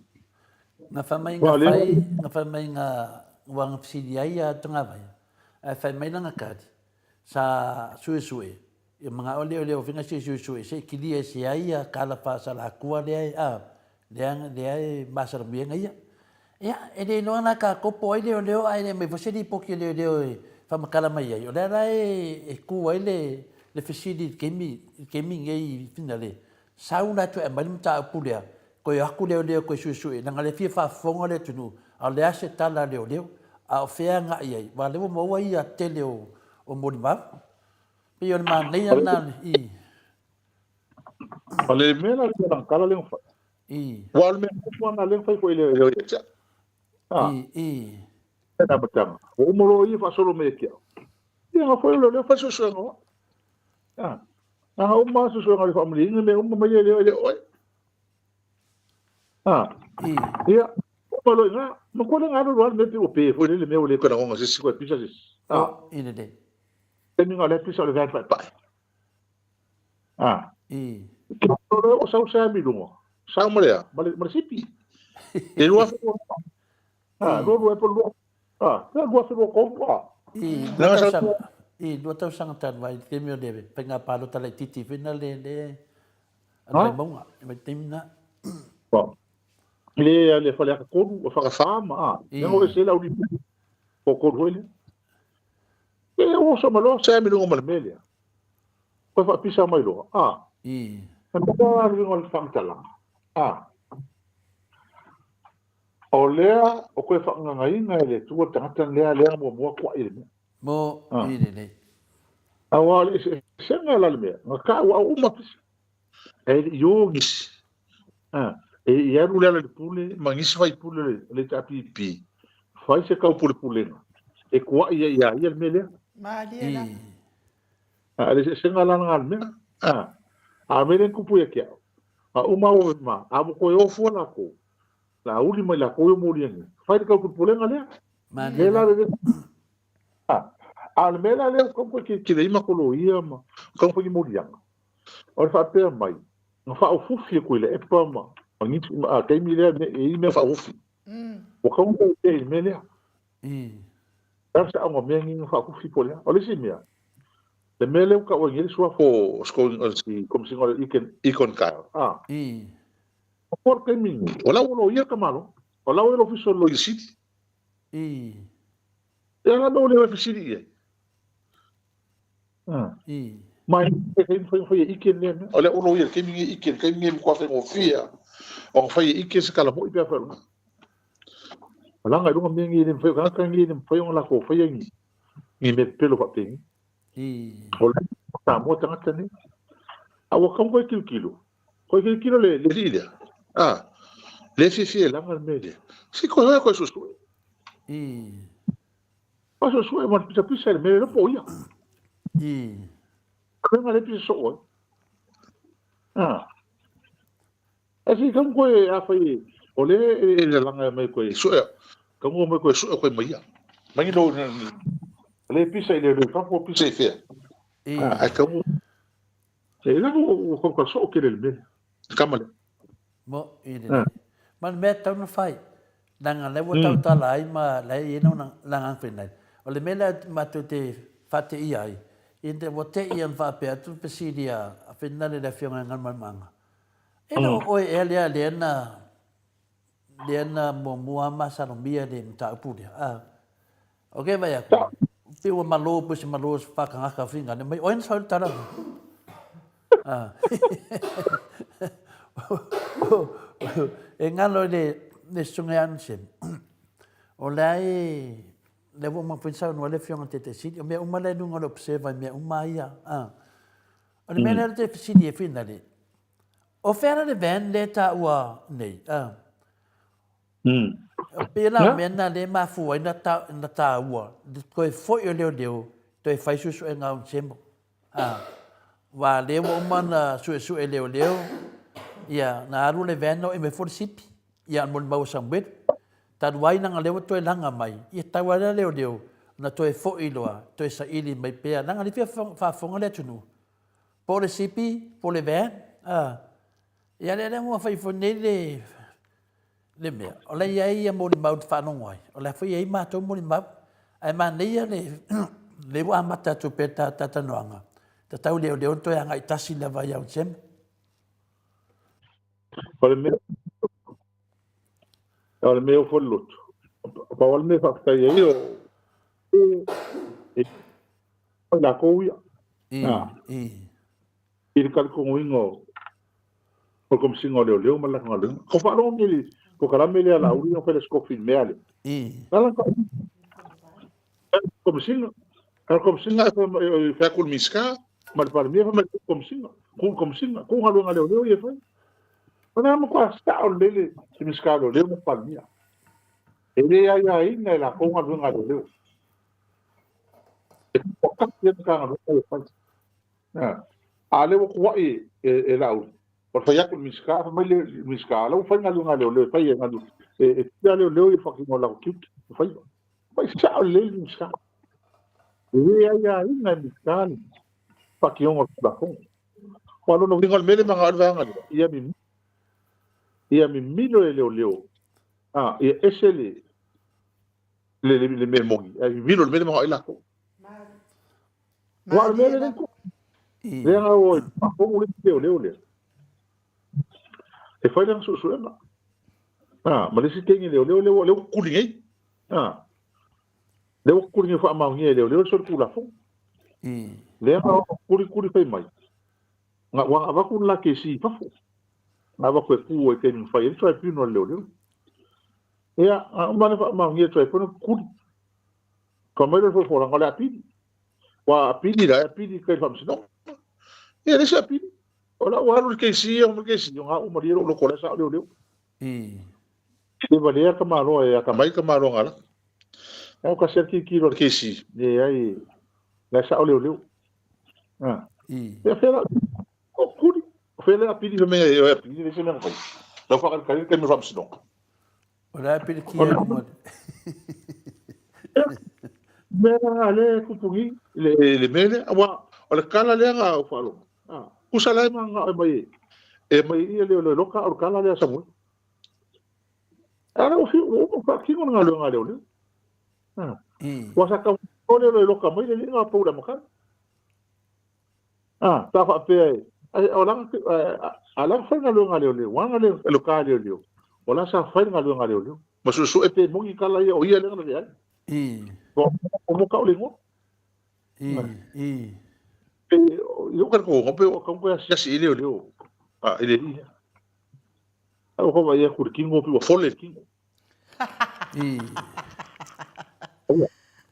Na fai mai na fai, na fai mai na ua na fesili ai ia Tagavaia, ae fai mai lana tali, sa suesue, ia manao lea o le ofiga se suesue se i kilia ese ai ia kala faasalatua lea e, a, lea, lea e masalomia e ia. Ia, e le iloa la tatou po o ai leoleo ae le aumai foi se lipoti a leoleo e faamatala mai ai, o lea la e tu ai le, le fesili i le taimi, i le taimi lenei i Finale, sau la toe aumai le mataupu lea, toe o atu leoleo toe suesue, leaga o lea e fia faafofoga le atunuu, a o le a se tala a leoleo, a o fea e agai ai, aua o lea ua maua ia tele o, o molimau. Pei o le manaia lena i. O le mea la lea na tala lea na fai. Aua o le mea muamua lena lea na fai foi e leoleo ia te au. I. E na amataga. Ua uma loa ia faasolo mai ia te au. Ia na foi o leoleo fai suesuega o au. Na na uma lava suesuega o le faamalieina mea uma mai leoleo e le o oe. Ia, uma loa i ina. Matua lea na alu alu lava le mea pei ua pe foi lele mea ua le toe lagona e se isi, toe pisa se isi. I lelei. Taimi na o lea pisa o le van paepae. A. I. Ke o o sau sa mi lunga. Sau ma le a, ma le ma le sipi. E lua fe lua. A, lua lua e po lua. A, lua lua fe lua komu a. I, lua tausaga, i, lua tausaga talu ai, taimi o le faiga palota laitiiti foi na le, le, a le Vaimauga, i vaitaimi na. Le, le faleata tolu, o faleata fa ma, a. I. Lea na o ese le au limu. Po tolu foi lea. E oso mai loa Sam i luga ma le mea lea. Koe faapisa mai loa, a. E maua la luga o le faamatalaga, a. O lea o koe faagagaina e le Atua le tagata lea lea na muamua kuai i le mea. Mo i lelei. Aua o le eseesega la le mea, na tau au uma pisa. E le i o nisi. A, e i alu le ala i le pule ma nisi faipule o le HRPP, fai se taupulepulega e kuai ai ia ia le mea lea. Malie lava. A, le eseesega la lena o le mea. A, a o le mea lea na tupu ia te au, a uma au ma, a ua toe o fua latou, la uli mai latou ia molia nei, fai le taupulepulega lea. Malie Lea la lava. le, a, a o le mea la lea ua taumafai e tilotilo ai matou loia ma taumafai ni moliaga, o le faapea mai, na faaofufi atu i le epa ma Ma nisi, a taimi lea e i ai mea faafufi. Ua tatau ona toe i le mea lea. O le a le saoga o mea nei na faafufi po o le a? O le isi mea, le mea lea ua taua ai nei le suafa o si Komesina o le Econ Kyle, a. O le taimi lenei, o la ua loia le tamaloa, o la ua i le Ofisa o le Loia Sili. Ia la mea ua le o e fesili i ai. Ma e fai mafai ona fai e ike lea mea. O lea ua loia i le taimi lenei ike, le taimi lenei e matua faigofie lava ona fai e ike se tala moni pe afai o lena. Malaga i luga mea nei e le mafai, o tagata nei e le mafai ona latou faia ni mea pepelo faapenei. O le Samoa tagata nei. A ua tatau ona toe tilotilo, toe tilotilo le alii lea, a, lea e fiafia e laga le mea lea. Se i toe o e toe suesue. Toe suesue ma le pisapisa i le mea lea po o ia. Avega lea pisa soo ai. A. Ae se i tau koe afai o lea e lalaga mai koe sue, tau mai koe sue koe mai ia. Mai lo le pisa i le le fafo pisa i fea. Ae tau e la o ko ka so ke le mea. Kama le. Mo i le. Ma le mea tau na fai. Langa le ua tau tala ai ma le i na langa whenai. O le mea lea matou te whateia ai. I te ua te i an whaapea atu fesili a whenale le afioga i Galumalemana. E le o oe ea lea lea na lea na muamua masalomia le mataupu lea. A o ke vai aku, pe ua malo pe se malo se whakangaka whinga ne mai oe na sau le tala. A e ngalo i le le sungai ansen. O le ai le ua mafai saunoa le afioga Tete Sili, o mea uma lea i luga o le observer i mea uma ia. A O le mea lea ou te fesili ai finale, o fea la le van lea e taua nei? Ah. Pei la o mea na lea e mafua ai na taua le toe foi o leoleo toe fai suesuega o Nisemo. Ah. Aua lea ua uma ona suesue e leoleo, ia, na alu le van na oi mai foi le sipi, ia, mo le mau a Samuelu. Talu ai leaga lea ua toe laga mai, ia tau ai la leoleo na toe foi loa, toe saili mai pea, leaga lea fia faafofoga le atunuu, po o le sipi, po o le van, a. Ia lea lea ua fai foi nei le, le mea, o la e i ai ia molimau e faalogo ai, o la foi e i ai matou molimau, ae manaia le, lea ua amata atu pea le talatalanoaga, tatau leoleo ona toe agai tasi lava ia Ausema. O le mea O le mea o foi le lotu. Pau lava le mea e faafetai ai o e i latou ia. I le talitonuina o le Komesina o Leoleo ma le latou galuega. Ko faalogo nei le polokalame lea a Laauli na fai le Scofield i le mea lea. Na Komesina, a le Komesina e fai atu i le Minisita ma le Palemia fai mai le Komesina, ku le Komesina, ku galuega a leoleo ia e fai. O lea matua sao lelei le Minisita o Leoleo ma le Palemia. E le aiaina e latou galuega a leoleo. E tutoatasi lava Matagaluega ia e fai. A o lea ua tuuai e Laauli, o le fai atu i le Minisita, fai mai le Minisita, o la ua fai galuega a leoleo e fai e galuega, e pule a leoleo ia faatino latou tiute ma faiva. Fai sao lelei le Minisita. E le aiaina e Minisita le faatinoga o le Tulafono. Aua o lona uiga o le mea lea e manao ai le vaega lea, ia mimilo, ia mimilo e leoleo, a, ia ese le, le, le, le mea moni, ae mimilo le mea lea e manao ai latou. Aua o le mea lea e lea na o i faafofoga le isi leoleo lea. E fai lana suesuega. A, ma le isi teine leoleo lea ua lea ua kuli nei. A, lea ua kuli nei faamaonia e leoleo le solitulafono. Lea na kuli kuli fai mai. Na ua avatu le la kesi i fafo. Na avatu e ku e taimi na fai ai le tribunal a leoleo. Ia, na uma na faamaonia e tribunal kuli. Ka mai le folaga o le apili. Ua apili la, e apili kai le faamasinoga. Ia, le isi apili. O la ua alu le kesi ia, le kesi, o ngā uma lia loko lea sa o leoleo. Le valea ka maloa e atamai ka maloa ngā laka. Au ka sea tilotilo le kesi, le ai, la sa o leoleo. Ia fela, o kuli, o fela apili fa mea e apili le se mea fai. Lau whakalikali le taimi o faamasinoga. O le a pilikia i luga. Mea la le tupu ni le mea lea, aua o le tala lea na ou faalogo. Tusa la e mananao e mai E mai ia leo leo loka o kala lea Samuel. Ara o fi o faatino le galuega a leoleo. Ua sa tau o leo leo loka mai le liga pau le makana. Ah, ta faapea e o langa a langa fai galuega a leoleo, wana le loka a leoleo. O la sa fai galuega a leoleo. Ma suesue pe moni kala ia o ia lea na lavea ai. O mo ka o le igoa. Pe i o ka ko pe o ka ko asiasi i leoleo. Ah, i le ia. A o ka ia ku le kingo pe ua fole le kingo.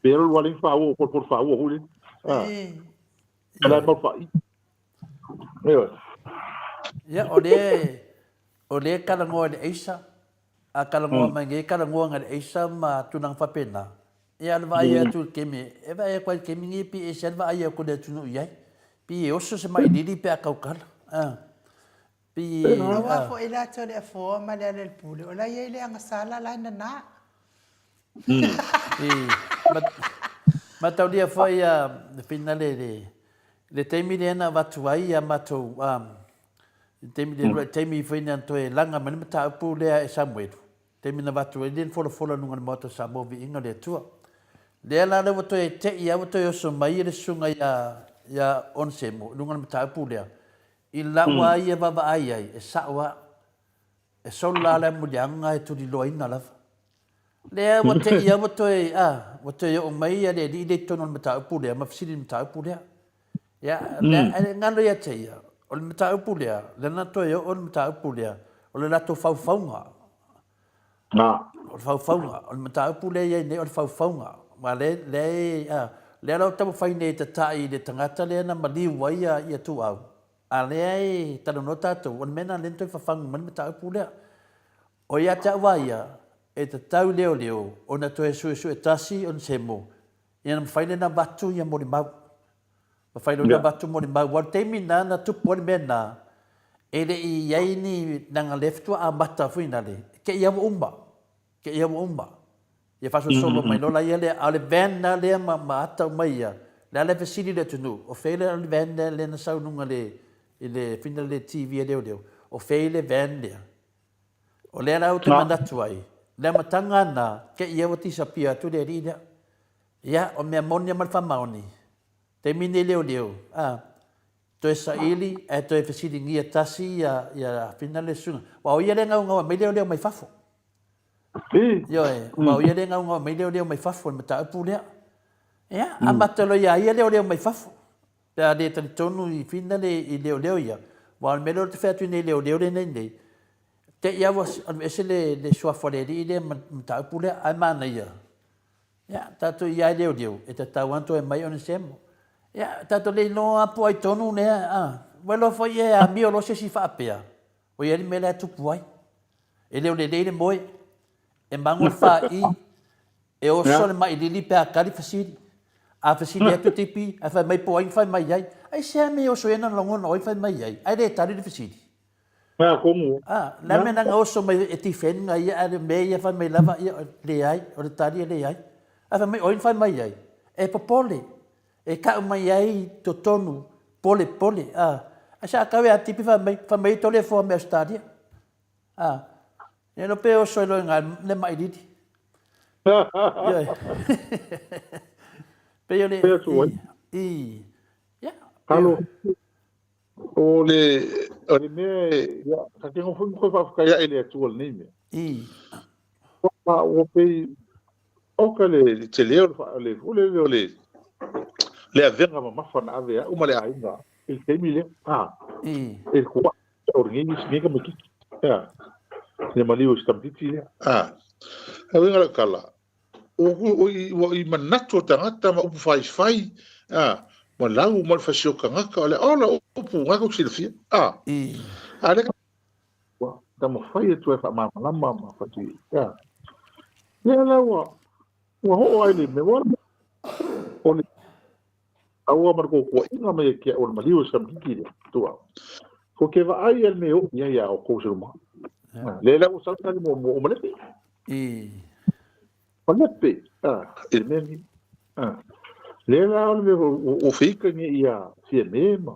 Pe ro wale fa o por por fa o hule. Ah. Ala mau fa i. Ioe. Ia, o le, o le talanoa i le aisa, a talanoa mai nei talanoaga i le aisa ma tulaga faapena, ia o le vaai atu i le taimi, e vaai atu lava i le taimi lenei pei e ese lava le vaai atu a le atunuu i ai. Pei e oso se mailili pe a tautala. Pei e, Aua foi latou le afoa ma le ala i le pule, o la e i ai le agasala la e nana. Mataulia foi le finale i le taimi lea na avatu ai a matou, le taimi le taimi foi na toe laga mai le mataupu lea e Samuelu, taimi na avatu ai le folafola i luga o le Maota o Samoa Viiga o le Atua. Lea la lea ua toe te'i lava ua toe oso mai le susuga ia Onesemo i luga o le mataupu lea, i lau lava ia vaavaai ai, e sa'o lava. E solo la le amuliaga e tuliloaina lava. Lea ua te i a ua toe, a, ua toe oo mai ia le alii lea i totonu o le mataupu lea ma fesili i le mataupu lea. Ia, lea, e galo ia te ia, o le mataupu lea, lea na toe oo le mataupu lea, o le latou faufauga. O le faufauga, o le mataupu lea e i ai nei o le faufauga. Aua lea, lea e, a, lea la ua taumafai nei e tatai i le tagata lea na maliu ai ia, ia Tuau, A lea e talanoa tatou, o le mea lena lea na toe fafagu mai le mataupu lea. O ia te au a ia, e tatau i leoleo ona toe suesue tasi ona semo, ia ona mafai lea ona avatu ia molimau. Mafai loa ona avatu molimau. Aua o le taimi lena na tupu ai le mea lena, e le i i ai ni, leaga o lea faatoa amata foi lale, te i lava ua uma. Te i ua uma. Ia faasolosolo mai loa la ia lea, a o le van la lea ma, ma ata uma ia, le ala e fesili le atunuu, o fea le van lea, lea na sau i luga le, i le fina le TV a leoleo, o fea le van lea. O lea la ou te manatu ai, le amataga lena, te i ua disappear atu le alii lea. Ia, o mea moni ma le faamaoni, taimi nei leoleo, a, toe saili ae toe fesiligia tasi ia, ia fina le susuga. Aua o ia lea e gaugau mai leoleo mai fafo. Ioe, aua o ia lea e gaugau mai leoleo mai fafo i le mataupu lea. Ia, amata loa ia ia leoleo mai fafo. Pe a le talitonu i fina le i leoleo ia, aua o le mea lea ou te fai atu nei i leoleo lea nei, te i lava ua alu ese le, le suafa o le alii lea ma le mataupu lea, ae manaia. Ia, tatou i ai leoleo, e tatau lava ona toe aumai Onesemo. Ia, tatou le iloa lava po o ai tonu lea, a. Ua iloa foi e amio loa se isi faapea, O i ai le mea la e tupu ai. E le o lelei le moe, e mago le faai, e oso le mailili pe a tali fesili. A fesili atu tipi, ae fai mai po o ai na fai mai ai. Aisea mea e oso ai na lagona o ai fai mai ai, ae le tali le fesili. A, le a mea na oso mai e defend nga ia, ae le mea ia fai mai lava, ia, leai, o le tali e leai. Ae fai mai o ai na fai mai ai, e popole. E kau mai ai i totonu pole pole a a sa kau e atipi fai mai fai mai tole foa me Australia a e no pe oso e loe nga le mai lili pe o le i ia Halo o le o le mea ia ka te ngofo mo fa ka ia ele atu le nei mea i o pe Oka le tele o le o le o le le avega mamafa na ave au ma le aiga i le taimi lea. A, e kua o le ngi ngi ka matiti. A, le maliu i tamaiti lea. A, a uiga lau tala, o o i ua i manatu o tagata ma upu faifai, a, ma lau ma le fasi o tagata, o le ola upu nga kou silafia. A, a le Ua taumafai atu e faamalamalama ma fati. Ia. Lea la ua ua oo ai le mea ua o le aua ma le kokoaiga mai e ke o le maliu e samkiki lea. Tua. Ko ke vaai ia le mea o ia ia o kou se luma. Le la ua sau tali mo mo o malepe. I. Malepe. Ah, i le mea ni. Ah. Le la o le mea o, o, o feika ni ia fia me ma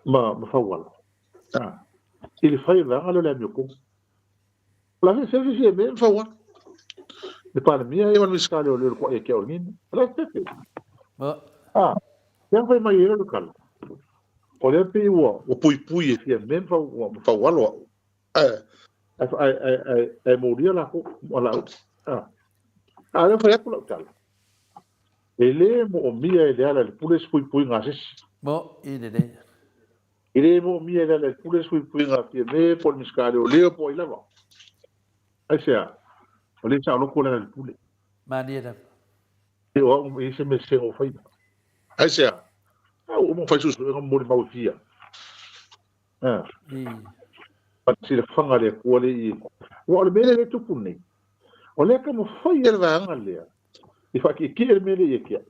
ma ma fauala. A, i le fai o le vaega lea o le amiotonu. O la e fefe Fiame ma Faualo. Le Palemia ia ma le Minisita o Leoleo i le kuai ia te au i lenei mea. O la e fefe. A, lea na fai mai ai le tala, o lea pei ua puipui e Fiame ma Faualo au, ae molia latou ma Laauli. A, a o lea ua fai atu lau tala, e le moomia e Lealailepule se puipuiga a se isi. Mo i lelei. E le moomia e Lealailepule se puipuiga a Fiame po o le Minisita o Leoleo po o ai lava. Aisea? O lea e saoloto Lealailepule. Malie lava. E o au e i ai se mea sese na ou faia. Aisea? A ua uma ona fai suesuega ma molimau e fia. A. Ma le silafaga a le Atua lea i Aua o le mea lea e tupu nei, o lea e taumafai e le vaega lea e faatietie le mea lea ia te au,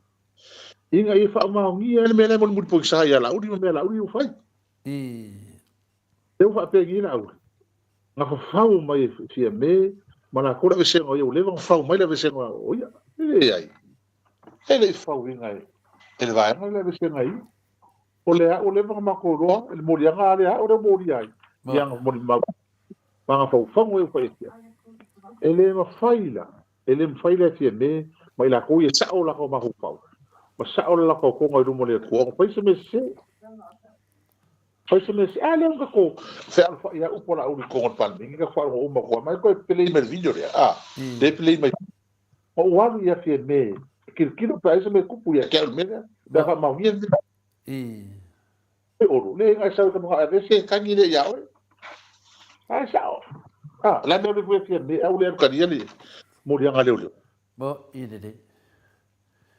ina ia faamaonia ai le mea la e mulimuli pogisa ia Laauli ma mea a Laauli ua fai. Lea ua faapea Laauli, na fafau mai e Fiame ma latou le aveesega o ia, ua leva ona fafau mai le aveesega o ia. E leai, e le i fafauina e le vaega le aveesega e ia. O lea ua leva ona matou iloa i le moliaga a lea o lea ua molia ai i ana molimau ma ana faufauga ia ua fai e Fiame. E le mafai la, e le mafai la e Fiame ma i latou ia sao o latou mafaufau ma sao le latou tautoga i luma o le Atua ona fai se mea sese. Fai se mea sese. A lea ua tatou fealofai lava upu a Laauli i totonu o le Palemene, tatou faalogo uma atu lava, mai toe pelei mai le video lea, a, lea e pelei mai. Ma ou alu ia Fiame e tilotilo pe a i ai se mea e tupu ia te au i le mea lea, pe a faamaonia le mea. E Olo, le na e sau i ka manao e aveese e tagi lea ia oe. A e sao. A, o le a mea o le fua Fiame, a ua le alu talia le moliaga a leoleo. Mo i lelei.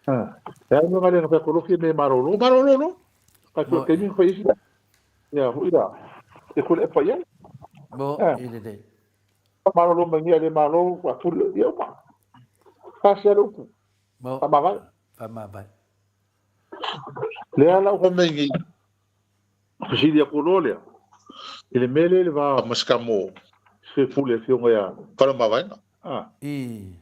A, e a le mea lea na fai atu loa Fiame e malolo, malolo loa. Ka tua taimi na fai ai sina. Ia, foi la, e kule epa i ai. Mo i lelei. Malolo mai nei a le malo, faatuli, ia uma. Faasia le upu. Mo. Faamavae. Faamavae. Lea la ua fai mai nei, fesili atu loa lea, i le mea lea i le va ma Sikamo, se pule afioga ia Faleomavaega. Ah. I.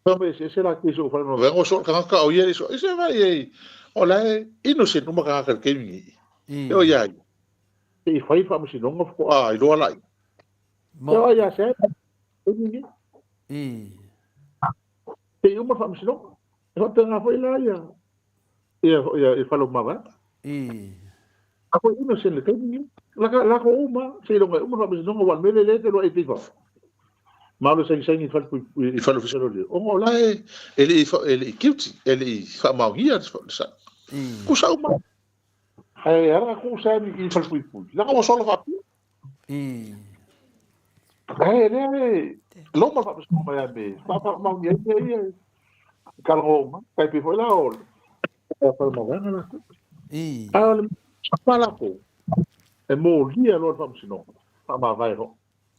Fai mai eseese la case o Faleomavaega, o soo le tagata o ia le soo. I se vai ei, o la e innocent uma tagata i le taimi nei. I. E o ia ia. Se i fai faamasinoga faatoa iloa laia. Mo. E o ia se taimi nei. I. Se i uma le faamasinoga. E faapena foi la ia ia ia Faleomavaega. I. A foi innocent le taimi nei. Laka lako uma seiloga e uma le faamasinoga aua o le mea lea lea e feloai ai pei fafo. Ma alu e sagisagi i le fale i le fale ofisa o leoleo ona o la e e le i e le i guilty, e le i faamaonia le sa. I. Tusa uma. Ae ala na tuu sa i le falepuipui. Leaga ua sola faapea. I. Ae lea e loma le faamasinoga mai a me faamaonia ai mea ia e talanoa uma. Tai pei foi la o le Faleomavaega latou. I. A o le pa latou e molia loa le faamasinoga, faamavae loa.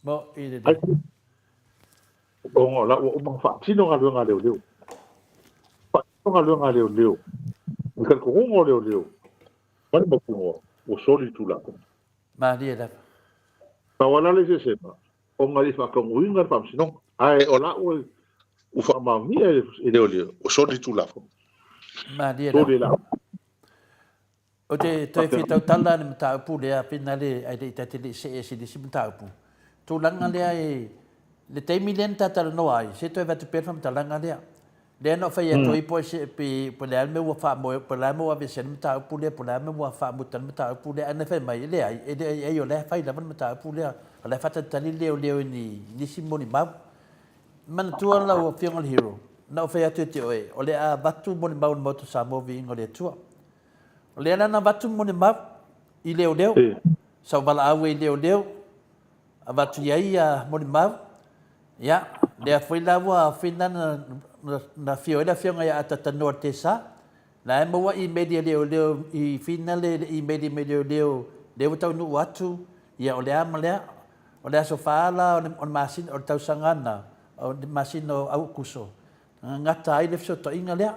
Mo i le lelei. Ona o la ua uma ona faatino galuega a leoleo. Faatino galuega a leoleo. I le talitonuga o leoleo, ma le mautinoa, ua soli le Tulafono. Malie lava. Pau lava la le eseesega, ona e le i faataunuuina le Faamasinoga, ae o la ua faamaonia e leoleo, ua soli le Tulafono. Malie Soli e lava. la. Ou te toe fia tautala i le mataupu lea, finale ae le i ta te le i see ese i le isi mataupu. Tulaga lea e, le taimi lea na ta talanoa ai, se toe avatu pea le faamatalaga lea. Lea na ou fai atu ai po o se, pe, po o le a le mea ua faamoe, po o le a le mea ua aveesea ai le mataupu lea, po o le a le mea ua faamuta ai le mataupu lea, ae na fai mai, e leai, e leai, o la e fai lava le mataupu lea, o la e faatalitali le leoleo i ni, nisi molimau. Manatua lau Afioga i le Hero, na ou fai atu ia te oe, o le a avatu molimau i le Maota o Samoa viiga o le Atua. O lea la na avatu molimau i leoleo, sau valaau ai i leoleo, avatu i ai ia molimau, ia, lea foi la ua fina na afio ai le Afioga ia Atatanoa Tesa, la e maua imeli a leoleo i fina le imeli mai leoleo, lea ua taunuu atu, ia o lea ma lea. O le aso fa la o le masina, o le tausaga na, o le masina o Aukuso, na gata ai le fesootaiga lea.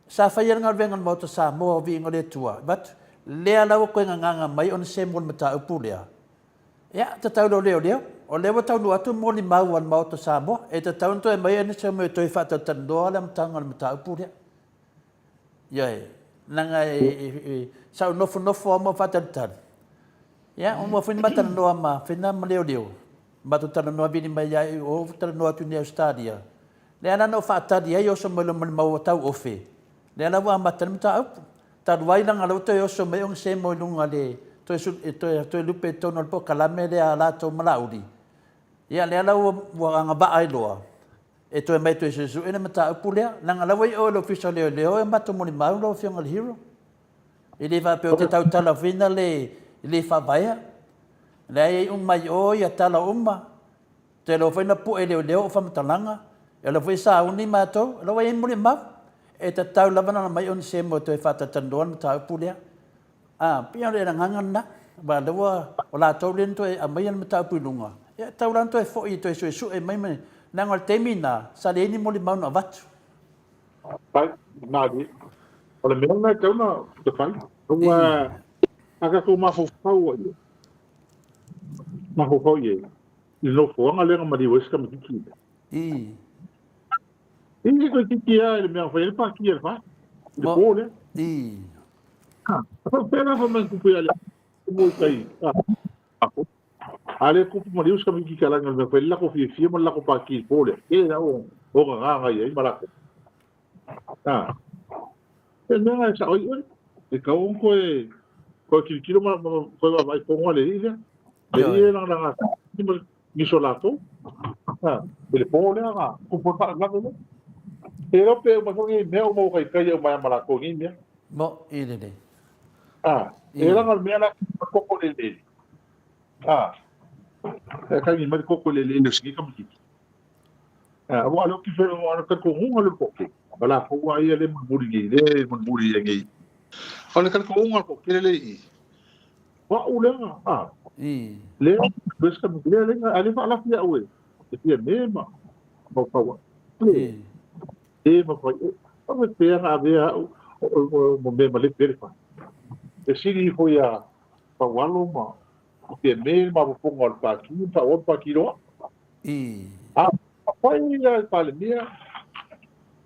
Sa faia le galuega a le Maota Samoa o Viiga o le Atua, avatu, lea la ua toe gagaga mai ona se mo le mataupu lea. Ia, tatau loa leoleo, o lea ua taunuu atu molimau a le Maota Samoa, e tatau ona toe aumai ona se mea e toe faatalatalanoa le amataga o le mataupu lea. Ioe, leaga e, e, e, sa ou nofonofo lava ma faatalitali. Ia, ua foi ni matalanoa ma Fena ma Leoleo, matou talanoa vili mai ia i o, talanoa atu nei Ausetalia. Lea la na ou faatali ai oso mai loa ma le mau tauofe, lea la ua amata ai le mataupu. Talu ai leaga o lea ua toe oso mai ona se mo i luga le toe toe toe lupe i totonu o le polokalame lea a latou ma Laauli. Ia lea la ua ua agavaa ai loa e toe mai toe suesue le mataupu lea, leaga o la ua i o i le Ofisa o Leoleo e matou molimau lau Afioga i le Hero. E le faapea ou te tautala foi na le e le faavaea. O lea e i ai uma i o ia tala uma. Ou te iloa foi na pue e leoleo ou faamatalaga, o lea foi e sauni matou, o la ua i ai molimau. E tatau lava ona aumai Onesemo e toe faatalatalanoa le mataupu lea. A, pei o le agaga lena, aua o lea ua, o latou lea na toe aumaia le mataupu i luga, ia e tatau la ona toe foi e toe suesue mai, leaga o le taimi lena, sa leai ni molimau na avatu. Fai, malie. O le mea lena e tatau ona fai. Aua a tatou mafaufau i ai, mafaufau i ai, i le nofoaga lea na maliu ai si tamaitiiti lea. I. I se toeitiiti lava i le mea na fai ai le pati a le fa, i le po lea. I. A faapea la fai mai tupu ia le mo i tai. A le tupu maliu si tamaitiiti talagi o le mea fai le lako fiafia ma le lako pati i le po lea. E la o o gagaga i ai ma lako. A. E mea na e sao ai oe. E tau ona toe toe tilotilo ma toe vaavaai tonu lava le alii lea. Le alii lea e lagalaga ma nisi o latou. I le po lea na tupu ai le faalavelave lea. E iloa pe uma foi nei mea ua maua taitai uma ai ma latou i nei mea. Mo i lelei. E leaga o le mea la e koko i le eleele. E kaigi mai le koko i le eleele o si nei tamaitiiti. Aua o lea ou te feiloai, o le talitonuga lea o le toatele, o latou lava ia lea e mulimuli nei, lea e mulimuli ai nei. O le talitonuga o le toatele lea i i, o au lea, a, lea, lea, lea, a lea faalafi au e, e Fiame ma Maufau ai. E mafai, e faapefea ona avea au ma mea malepe ai le fale. E sili ifo ia Faualo ma Fiame le mafaufauga o le Pati, ma faaauau le Pati loa. A fai la le Palemia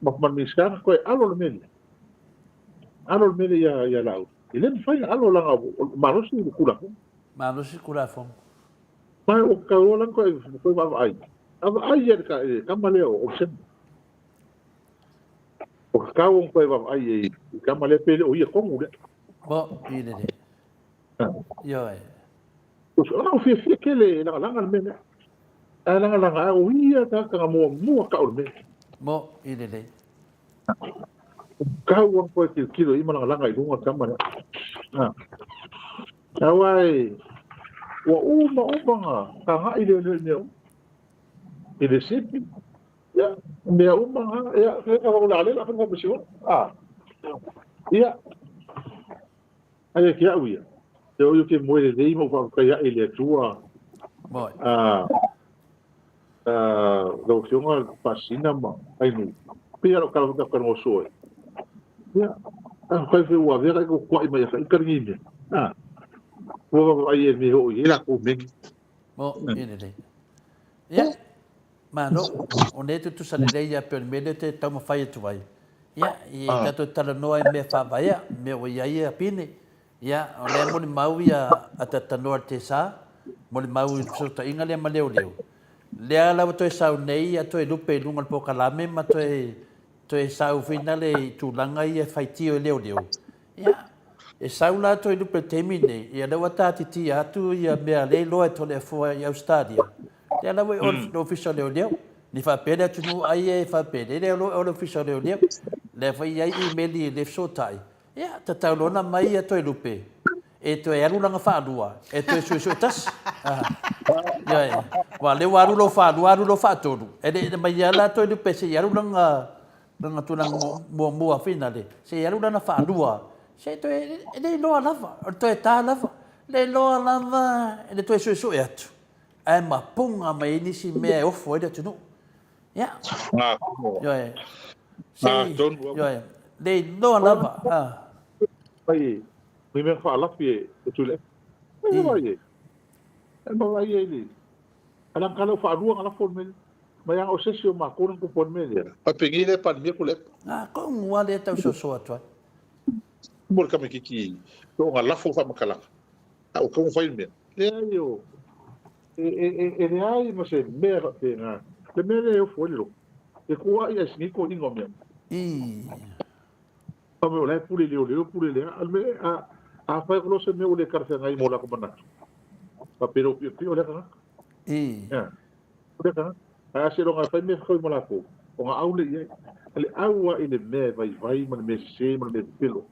ma le Minisita na toe alo le mea lea, alo le mea lea ia Laauli. E le mafai ona alo leaga o malosi le Tulafono. Malosi le Tulafono. Ma ua tatau loa la ona toe vaavaai, vaavaai ia le tama lea o Sema. Ua tatau ona toe vaavaai i le tama lea pe le o ia tonu lea. Mo, i lelei. Ioe. Ua fiafia tele e lagalaga le mea lea. Ae lagalaga ai, o ia le tagata na muamua tau le mea. Mo, i lelei. Tau ona toe tilotilo i ma lagalaga i luga le tama lea. Aua e, ua uma uma na tagai leoleo i mea uma. I le sipi, ia, mea uma na, ia, o le a le la fai faamasinoga. Ia, Ai ia te au ia, te oi ou te moe lelei ma ou faafetai ae i le Atua, lau Afioga Faasisina ma Ainuu, pei lava o lau tala foi tatou talanoa soo ai. Ia, afai foi ua avea ua kuai mai ia ita lenei mea, ua vaavaai i le mea e oo i ai latou mea nei. Mo, e lelei. Ia, Malo, o nei tutusa lelei ia pei o le mea lea te taumafai atu ai. Ia, i tatou talanoa i mea faavaea, mea ua i ai ia pine. Ia, o lea molimau ia a talanoa i le TSA, molimau i le fesootaiga lea ma leoleo. Lea la ua toe sau nei ia toe lupe i luga o le polokalame ma toe toe sau foi nale i tulaga ia e faitio i leoleo. Ia, e sau la Toelupe i le taimi lenei, ia lea ua tātitia atu ia mea le iloa e Toleafoa i Ausetalia, lea la ua i o i le Ofisa o Leoleo. Ni faapea le atunuu ai e faapea, lea lea o le Ofisa o Leoleo. Lea foi e i ai imeli e le fesootai, ia, tatau loa ona aumai ia Toelupe e toe alu lana faalua, e toe suesue tasi. Ioe, aua o lea ua alu lou faalua, alu lou faatolu, e le i aumaia la Toelupe se i alu lana Lona tulaga muamua finale, se i alu lana faalua, se i toe, e le iloa lava, o le toe ta lava, le iloa lava i le toe suesue atu, ae mapuga mai ai nisi mea e ofo ai le atunuu. Ia. Ioe. Se i, ioe, le iloa lava. Ai, ni mea faalafi e Tuilaepa. Ai, e vaai ai le A na kala faalua na lafo le mea lea. Mai a o se isi o matou na tupu ai le mea lea. Pai penei lea Palemia Tuilaepa. A koʻu a lea tau soso atu ai. Mo le tamaititi o na lafo faamatalaga. A ua tatau ona fai le mea? Leai o, e, e, e, e leai ma se mea faapena. Le mea lea e ofo ai le loto, e tuuai ae sini toeaiina o mea. Fai mai o la e pule leoleo, pule le a. A o le mea, a, afai loa se mea ua le talafeagai mo latou manatu, faapea lou piopio lea tagata. Ea, o lea tagata. Ae a seiloga e fai mea fetaui ma latou, ona au lea i ai. O le au lava i le mea e vaivai ma le mea sese ma le mea pepelo.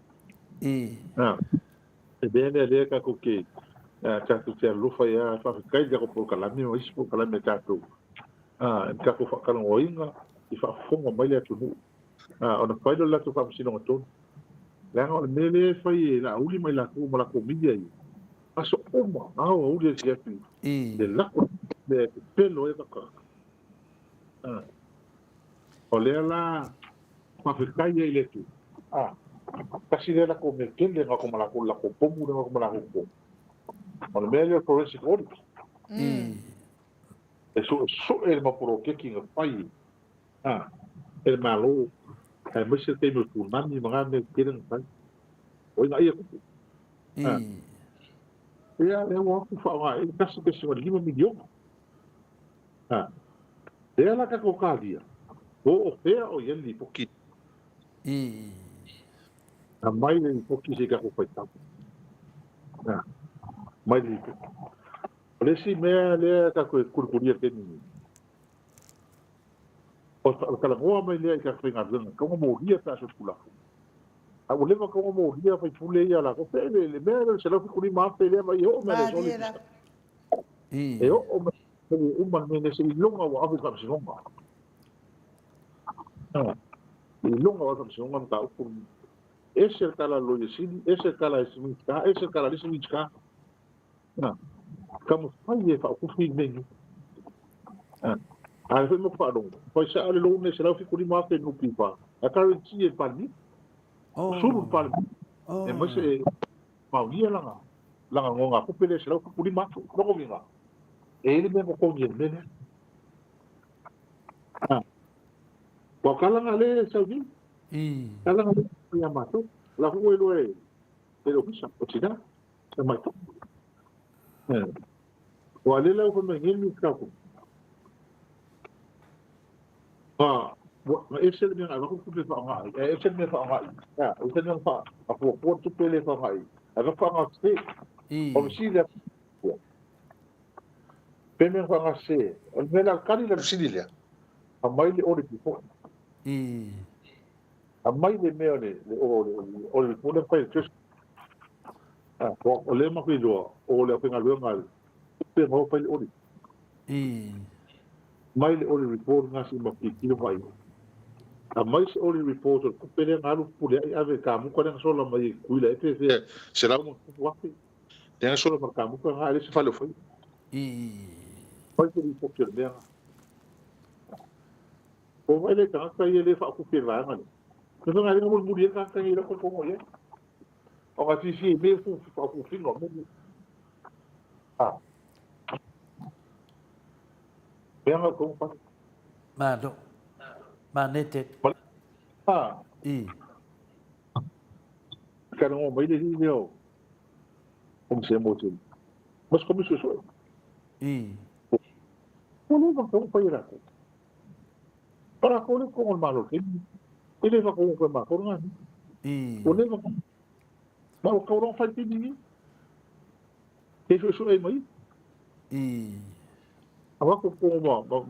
Ea, le mea lea lea tatou te, tatou te alolofa ai lava, faafetai i le tatou polokalame ma isi polokalame a tatou, i le tatou faatalanoaina i faafofoga mai le atunuu. Ona fai lea o le latou faamasinoga tonu. Leaga o le mea lea e fai e Laauli ma i latou ma latou media ia, aso uma, ao auli afiafi, le lako mea e pepelo ai tagata. O lea la faafetai ai i le Atua. Tasi lea latou mea tele na ma latou, latou pomu lea na ma latou pomu. O le mea lea o le forensic audit. E suesue le mau poloketi na fai e le Malo, aemaise le taimi o tsunami ma na mea tetele na fai. O ina ia tupu. Ia, lea ua atu faaaoga i ai le 1.5 miliona. Lea la tatou talia, po o fea o i ai le lipoti. Aumai le lipoti se i tatou faitau. Aumai le lipoti. O le isi mea lea tatou e kulikulia i le taimi nei, o le talanoa mai lea i tatou faigaluega, tatau ona molia pe a solitulafono. A ua leva tatau ona molia faipule ia latou. Pe le mea lea o le $175,000 lea ma i e oo mai le soli. E oo mai le uma le mea lea seiloga ua ave i le faamasinoga. Seiloga ua ave i le faamasinoga mataupu. Ese le tala a le Loia Sili, ese le tala a le isi Minisita, ese le tala a le isi Minisita. Taumafai e faaopopo i menu. A lea foi matou faalogo, fai sao le loan e $175,000 i le NPF, ae guarantee e le Palemia. Sulu le Palemia. Aemaise e maonia lana lana nonogatupe lea e $175,000. Lona uiga, e i ai le mea na totogi e le mea lea. Aua o tala na lea e sau nei. Tala na lea e sau ia matou. O la foi ua iloa e le Ofisa, o tina. Tamaitai. Aua lea la ua fai mai nei le Minisita o Tupe, na ese le mea na avatu tupe e faaaoga ai, ae ese le mea e faaaoga i ai. Ese le mea na fuafua le tupe lea e faaaoga i ai, ae avatu faaaoga sese. O le fesili lea, pe mea na faaaoga sese, o le mea la, o le tali la i le fesili lea, aumai le audit report. Aumai le mea o le audit report lea na fai e le Treasury. O lea matou te iloa, o le aufaigaluega a le tupe ma o fai le audit. Aumai le audit report lena se i matou tilotilo ma vaai. Aumai se audit report o le tupe lea na alu puleai ave i le kamuta lea na sola mai e Tutuila ea pe fea $100+ lea na sola mai le kamuta lena ae leai se fale o faia. Aumai se lipoti o le mea lena. Ua vaai le tagata ia lea e faaopopo i le vaega lea. Na faigaluega mulimuli ai le tagata ia i lau talitonuga i ai. Ona e fiafia i mea faafuafuafiga o mea nei. Mea na outou fai. Malo. Manete. Talanoa mai le alii lea o Komisea mo te ma se komisi suesue. Ua leva ona tatau ona fai e latou. O latou lea e totogi o le Malo i le taimi lenei. E le faatonuga atu e matou lena mea. Ua leva ona Ma ua tatau loa ona fai i le taimi lenei. Pe suesue ai ma ia. Avatu totonu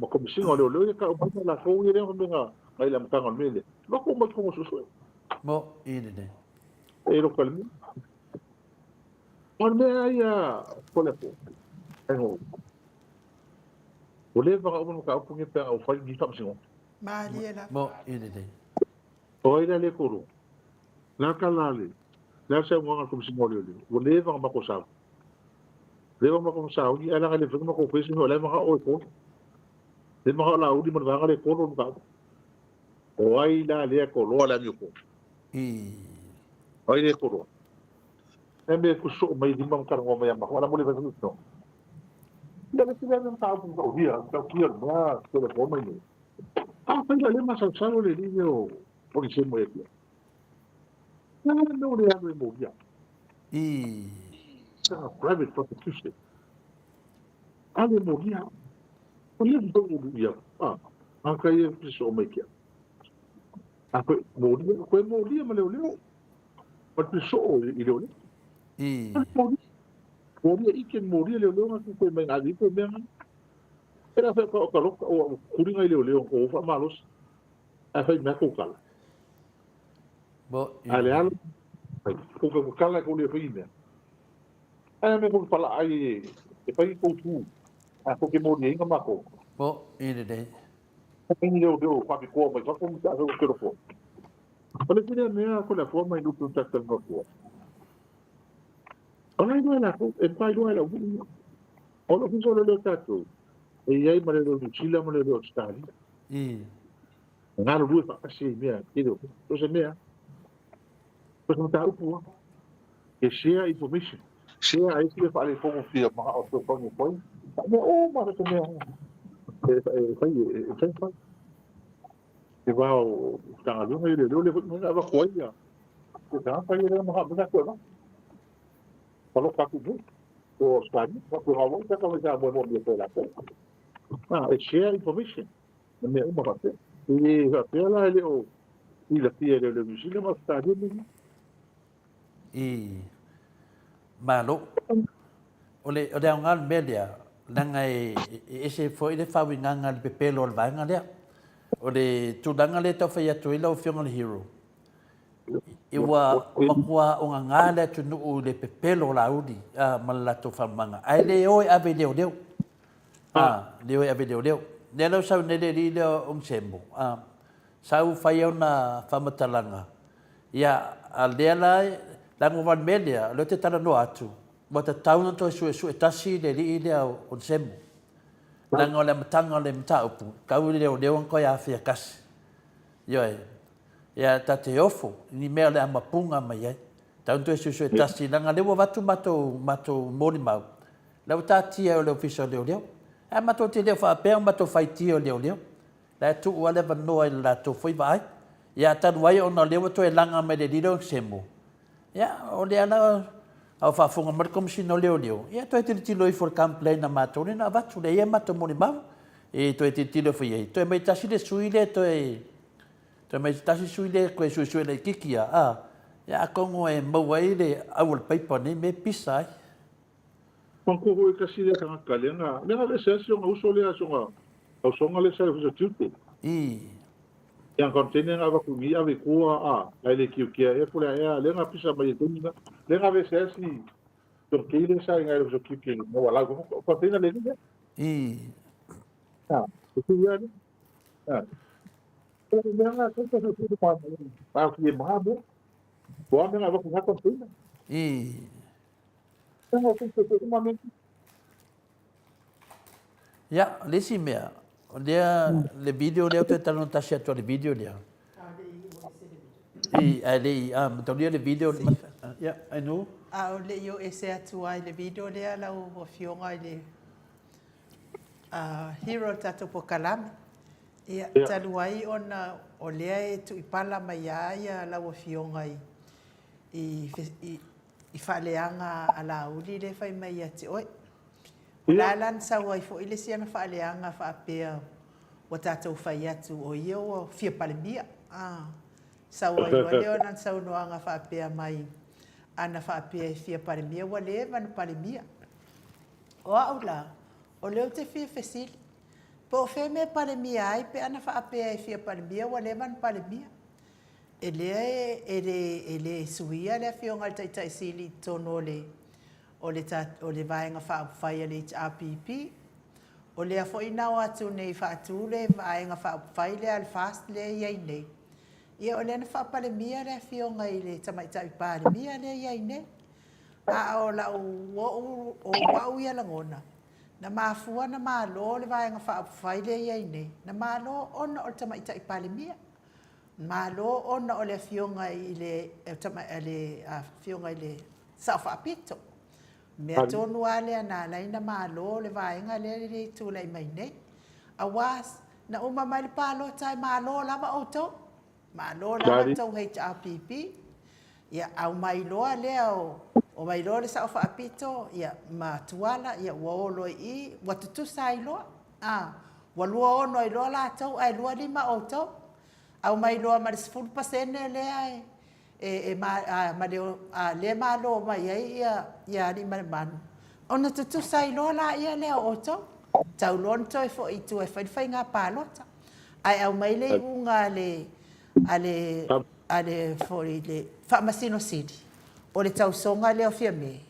ma Komesina o Leoleo ia tau mai ma latou ia lea mea na i le amataga o le mea lea. Avatu uma i totonu o suesue. Mo i lenei. E loka le mea. O le mea ia o le apo. Ua leva ona uma le mataupu lenei pe ana ua fai ni faamasinoga. Malie lava. Mo i lenei. O ai la lea kolo? Le a tala a le, le a le saunoaga a le Komesina o Leoleo? Ua leva ona matou sauni. Leva ona matou sauni ae leaga e le mafai ona matou faia se mea o la e manao e kolo. Lea e manao Laauli ma le vaega lea e kolo le mataupu. O ai la lea e koloa le amiotonu? O ai lea e koloa? Le mea e tusi soo mai lima ma talanoa mai ia matou, a la mo le fai foi no. Ia le tele le mataupu mataulia, matautia le mea telefon mai nei. A fai la le masalosalo le alii lea o Onisemo ia. Ia le mea o le alu e molia. Sa private prosecution. Ale molia. O le mtou ulu ia. Ah, a ka ia piso o mai kia. A koe molia, koe molia ma leo leo. Ma piso o i leo leo. I. Molia. Molia ike molia leo leo nga koe mai ngā koe mea nga. Era whai o ka loka o kuringa i leo leo o wha malos. A whai mea kau kala. Bo. A le alo. Ko ka kala ko le whai mea. Ai me ko pala ai e whai kou tu. A ko ke molia inga mako. Bo, i le le. Ni leo leo whapi koa mai whako mu ta ko ke roko. O le whiria mea ko le fua mai lupu tata ngā koa. O lai loa la ko, e pai loa la ui. O le fiso le leo tātou. E iai ma le leo New Zealand ma le leo Australia. I. Ngā ro rua whakasi i mea, ke leo. O se mea, o se mata upu. E share information. Share ai fia whaale fongo fia maha o te whango koi. Mea o ma te mea. E whai, e whai whai. Te wā o tangalunga i le leo le whai mga awa koa ia. Ko te hapa i le maha mea koe ma. Palo kaku mu. O Australia, ko Hawaii, ka kawe sa mo mo mea koe la koe. Ah, e share information. Na mea uma whate. E whapea la ele o i la fia le le New Zealand ma Australia me. I. Malo. O le o le aoga o le mea lea, leaga e ese foi le faauigaga i le pepelo o le vaega lea. O le tulaga lea e tau fai atu ai lau Afioga i le Hero, i ua matua ogaga le atunuu i le pepelo o Laauli ma le latou faamamaga, ae le o e ave i leoleo. Le o e ave i leoleo. Lea la ua sau nei le alii lea o Nsemo, sau fai ona faamatalaga, ia, a lea la, leaga ua le mea lea, o lea ou te talanoa atu, ua tatau ona toe suesue tasi le alii lea o Nsemo. Leaga o le amataga o le mataupu, tau i le leoleo ona toe afea tasi. Ioe. Ia, ta te ofo i ni mea o le a mapuga mai ai. Tau ona toe suesue tasi, leaga lea ua avatu matou, matou molimau, la ua taatia e le Ofisa o Leoleo. Ae matou te le o faapea o matou faitio i leoleo. La e tuu lava le avanoa i le latou foi vaai. Ia, talu ai ona o lea ua toe laga mai le alii lea o Semo, ia, o lea la a o faafofoga mai le Komesina o Leoleo, ia toe tilotilo ifo i le complaint a matou lea na avatu, lea e i ai matou molimau e toe tilotilo ifo i ai. Toe aumai tasi le sui lea toe, toe aumai tasi sui lea toe suesue laitiiti ia, a, ia atonu e maua ai le au o le paipa o nei mea e pisa ai. Manatua foi tasi lea tagata lea na lea na aveese ai si ona uso lea si ona tausoga lea sa i ofisa tiute. I. Ia container na avatu i ave i tua a ae le kiukia ea po le a ea lea na pisa mai i taimi na lea na aveese ai si si ona kei lea sa i na i ofisa tiute na ua lau o container le lea. I. A, e tu ia lea. A. O le mea na kai ka tu pa pa ki e maha mo. Ko a mea na avatu na container. I. Ia, o le isi mea, o lea, le video lea ou te talanoa tasi atu ai i le video lea. I, ae le i, a, mataulia le video, ia, Ainuu. A o le i o ese atu ai le video lea lau Afioga i le hero o le tatou polokalame. Ia, talu ai ona o lea e tuipala mai lava lau Afioga i, i, i faaleaga a Laauli lea e fai mai ia te oe. O le a la na sau ai foi le isi ana faaleaga faapea ua tatou fai atu o ia ua fia Palemia. A, sau ai loa lea o lana saunoaga faapea mai, ana faapea e fia Palemia ua leva ona Palemia. O au la, o lea ou te fia fesili, po o fea mea e Palemia ai pe ana faapea e fia Palemia ua leva ona Palemia. E lea e le e le suia le Afioga i le Taitai Sili i totonu o le o le o le Vaega Faaupufai a le HRPP. O lea foi na o atu nei faatu le Vaega Faaupufai lea a le FAST lea e i ai nei, ia o lea na faapalemia le Afioga i le Tamaitai Palemia lea e i ai nei. A o lau ou o au ia lagona, na mafua na malo le Vaega Faaupufai lea e i ai nei, na malo ona o le Tamaitai Palemia. Malo ona o le Afioga i le le Afioga i le Sao Faapito. Mea tonu lava lea na ala ai ona malo le vaega lea e tulai mai nei. Aua na uma mai le palota e malo lava outou. Malo lava le tou HRPP. Ia, aumai loa lea o, omai loa le Sao Faapito, ia, ma Tuala, ia, ua o loa i i, ua tutusa ai loa. A, ua 26 ai loa latou ae 25 outou. Aumai loa ma le 10% lea e, e, e ma, a, ma le, a, lea e malo mai ai ia, ia Aliimalemanu, ona tutusa ai loa laia lea o outou. Tau loa ona toe foi i tua e fai le faiga palota. Ae aumai le iuga a le, a le, a le foi le Faamasino Sili, o le tausoga lea o Fiame,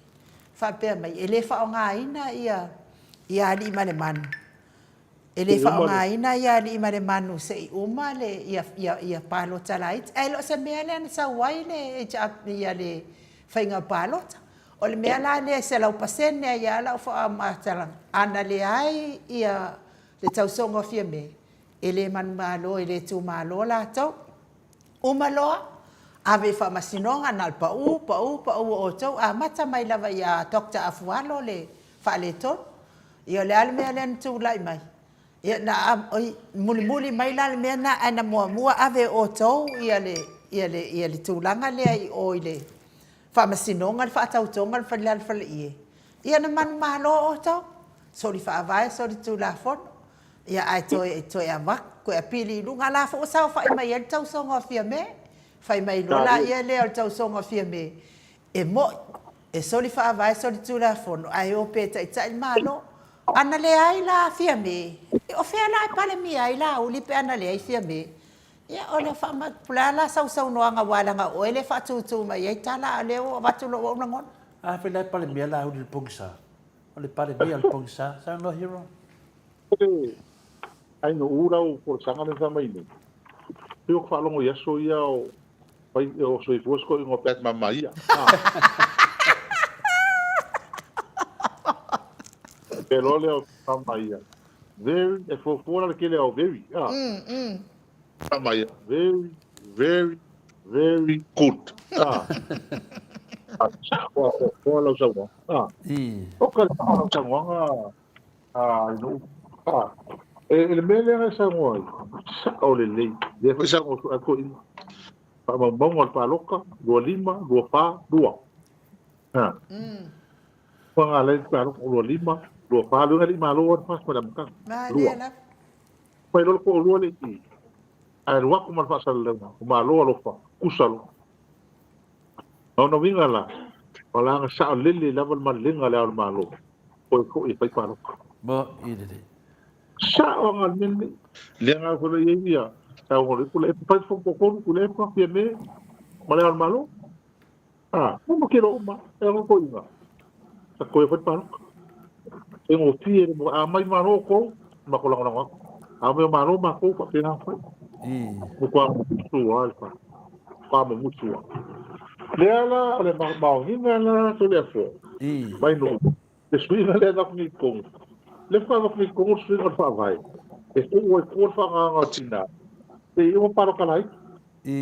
faapea mai, e le faaaogaina ia, ia Aliimalemanu, e le faaaogaina ia Aliimalemanu se i uma le, ia, ia, ia palota laiti. Ae le o se mea lea na sau ai le HR, ia le faiga palota. O le mea la lea e 100% ai lava lau faamatalaga, ana leai ia le tausoga o Fiame, e le manumalo, e le tumalo latou. Uma loa, ave i faamasinoga, na o le pau, pau, pau o outou, amata mai lava ia Doctor Afualo le faaletonu. Ia o le a le mea lea na tulai mai? Ia na, oi, mulimuli mai la le mea lena, ae na muamua ave e outou ia le, ia le, ia le tulaga lea i o i le Faamasinoga, le faatautoga, le falealafaleie. Ia na manumalo outou, soli faavae, soli tulafono. Ia ae toe toe avatu, toe apili i luga. A la foi ua saofai mai ai le tausoga o Fiame. Fai mai loa laia lea o le tausoga o Fiame, e mo'i, e soli faavae, soli tulafono, ae o pea e taitai le Malo. Ana leai la Fiame, o fea la e Palemia ai Laauli pe ana leai Fiame? Ia, o le faama... O le a la sau saunoaga aua leaga o oe lea e faatūtū mai ai tala a o lea ua avatu lou au lagona. A fai la e Palemia Laauli i le pogisa? O le Palemia o le pogisa. Saunoa Hero. Ai no u lau folasaga lea sa mai nei. Pei ua faalogo i aso ia o fai o soifua se toeaina o Pat Mamaia. Pe loa lea o Mamaia. Very, e fuafua la le tele o very. Ah. Mamaia. Very, very, very good. Ah. Fuafua lau saunoaga. Ah. O ka lau saunoaga E le mea lea e saunoa ai, sao lelei. Lea foi saunoa atu toeaiina. Faamaumauga o le palota, 25, 24, 2. Ha. Ua ga le palota 25, 24, luga le malo o le fasi ma le amataga. Lua. Fai loa le toalua le i. Ae alu atu ma le faasalalauga, o malo alofa, kusa loa. A ona uiga la, o la na saolele lava le malelega a Le Ao o le Malo, toe foi e fai palota. Mo i lelei. Sao aga le mea lenei. Lea na foi i ai ia saunoa le Tuilaepa, fai le fono toatolu Tuilaepa, Fiame ma Le Ao o le Malo. A, uma ke loa uma, e ono toeaiina, sa toe fai le palota. Faigofie le mo, a mai malo outou, matou lagolago atu. A omai o malo matou, faapena ona fai. Matua musu lava le palota. Matua mumusu lava. Lea la, o le maoniga la Toleafoa, mai nuu, le suiga lea e avatu nei i totonu, lea faatoa avatu nei i totonu le suiga o le faavae, e tuu ai tua le faaagaaga o tina, se i uma palota laiti.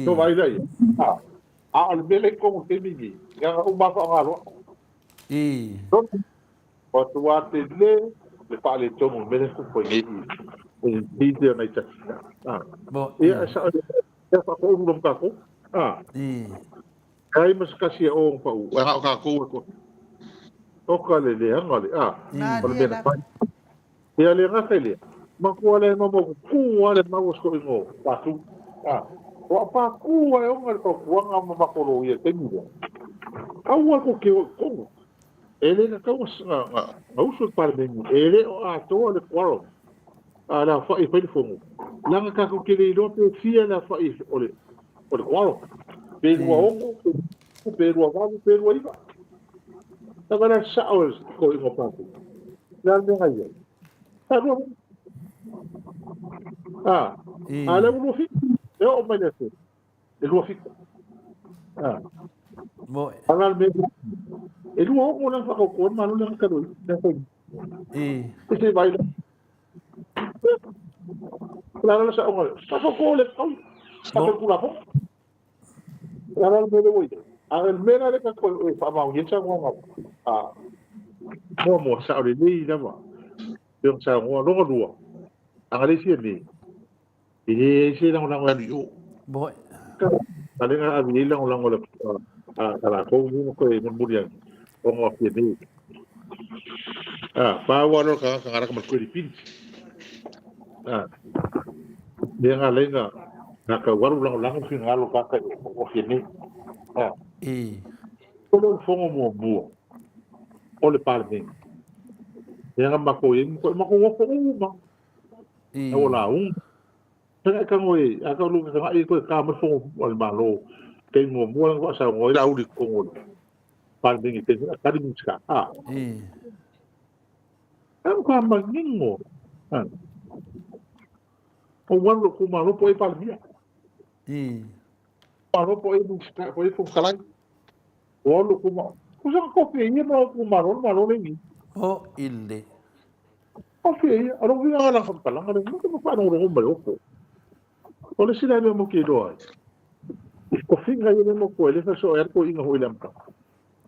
Ua vaai la i ai? A o le mea lea i totonu o le taimi lenei, na ona uma lava faaaoga loa. Ua tele le faaletonu o le mea lea e tupu ai nei i i i nai tasi. Ia, e sao, e faatoulu loa ma tatou. Leai ma se tasi e o ona pau, ae na o tatou e toa. Oka le leaga le, a, o le mea na fai. Ia le gata i lea, matua le maumaututu lava le mau o si toeaina o Patu. A, o Patu lava e ona le fautuaga ma matou loia i le taimi lea, aua tou te o i totonu. E le tatau na usu le Palemene, e le o atoa le quorum a le aofai e fai le fono, leaga tatou te le iloa pe fia le aofai o le quorum, pe 26, pe 28, pe 29. Lava la sao e le toeaina o Patu. Le a le mea na i ai? Sa lua. A, a lea ua 27. E oo mai le aso, e 27. A. Moe. A la le mea, e 26 la whakautua le malo le talu ai. Le fai. E se vai la. La la sa onga. Sa ko le kau. Sa ko kula ko. O le a le mea lea ua i ai? A o le mea la lea tatou e faamaonia ai le saunoaga a muamua, sao lelei lava pei ona saunoa. Lona lua, ana le fia nei, e leai se lagolago e alu i o. Moe. A lea na ave i ai le lagolago a le A lakou nei na toe mulimuli ane ona o Fiamē. A, pau lava lea o le tagata na alaka ma le credibility. A, mea na ala ai na, na tau alu lagolago le finagalo o tagata i o Fiamē. A, o le fono muamua o le Palemene, lea na matou i ai, matou ofo uma, na ua lauga. Tagai tago e, a tau lu tagai e toe ka mai fono a le Malo taimi muamua lea na faasaunoa ai Laauli i totonu o le Palemene i taimi a tali Minisita. A. E matua manino. A. O ua alu lou itumalo po o ai Palemia. Malo po o ai Minisita, po o ai Fofoga Fetalai. Ua alu lou itumalo. Tusa na tofi e ia ma lou itumalo le Malo lea e i ai. O i le. Tofi e ia. O lou uiga lena o lana faamatalaga lea, matou te faalogologo mai opo. O le isi la mea matou te iloa ai, i tofiga ia lea matou ai, lea e fai soo ai lava le toeaina foi i le amataga.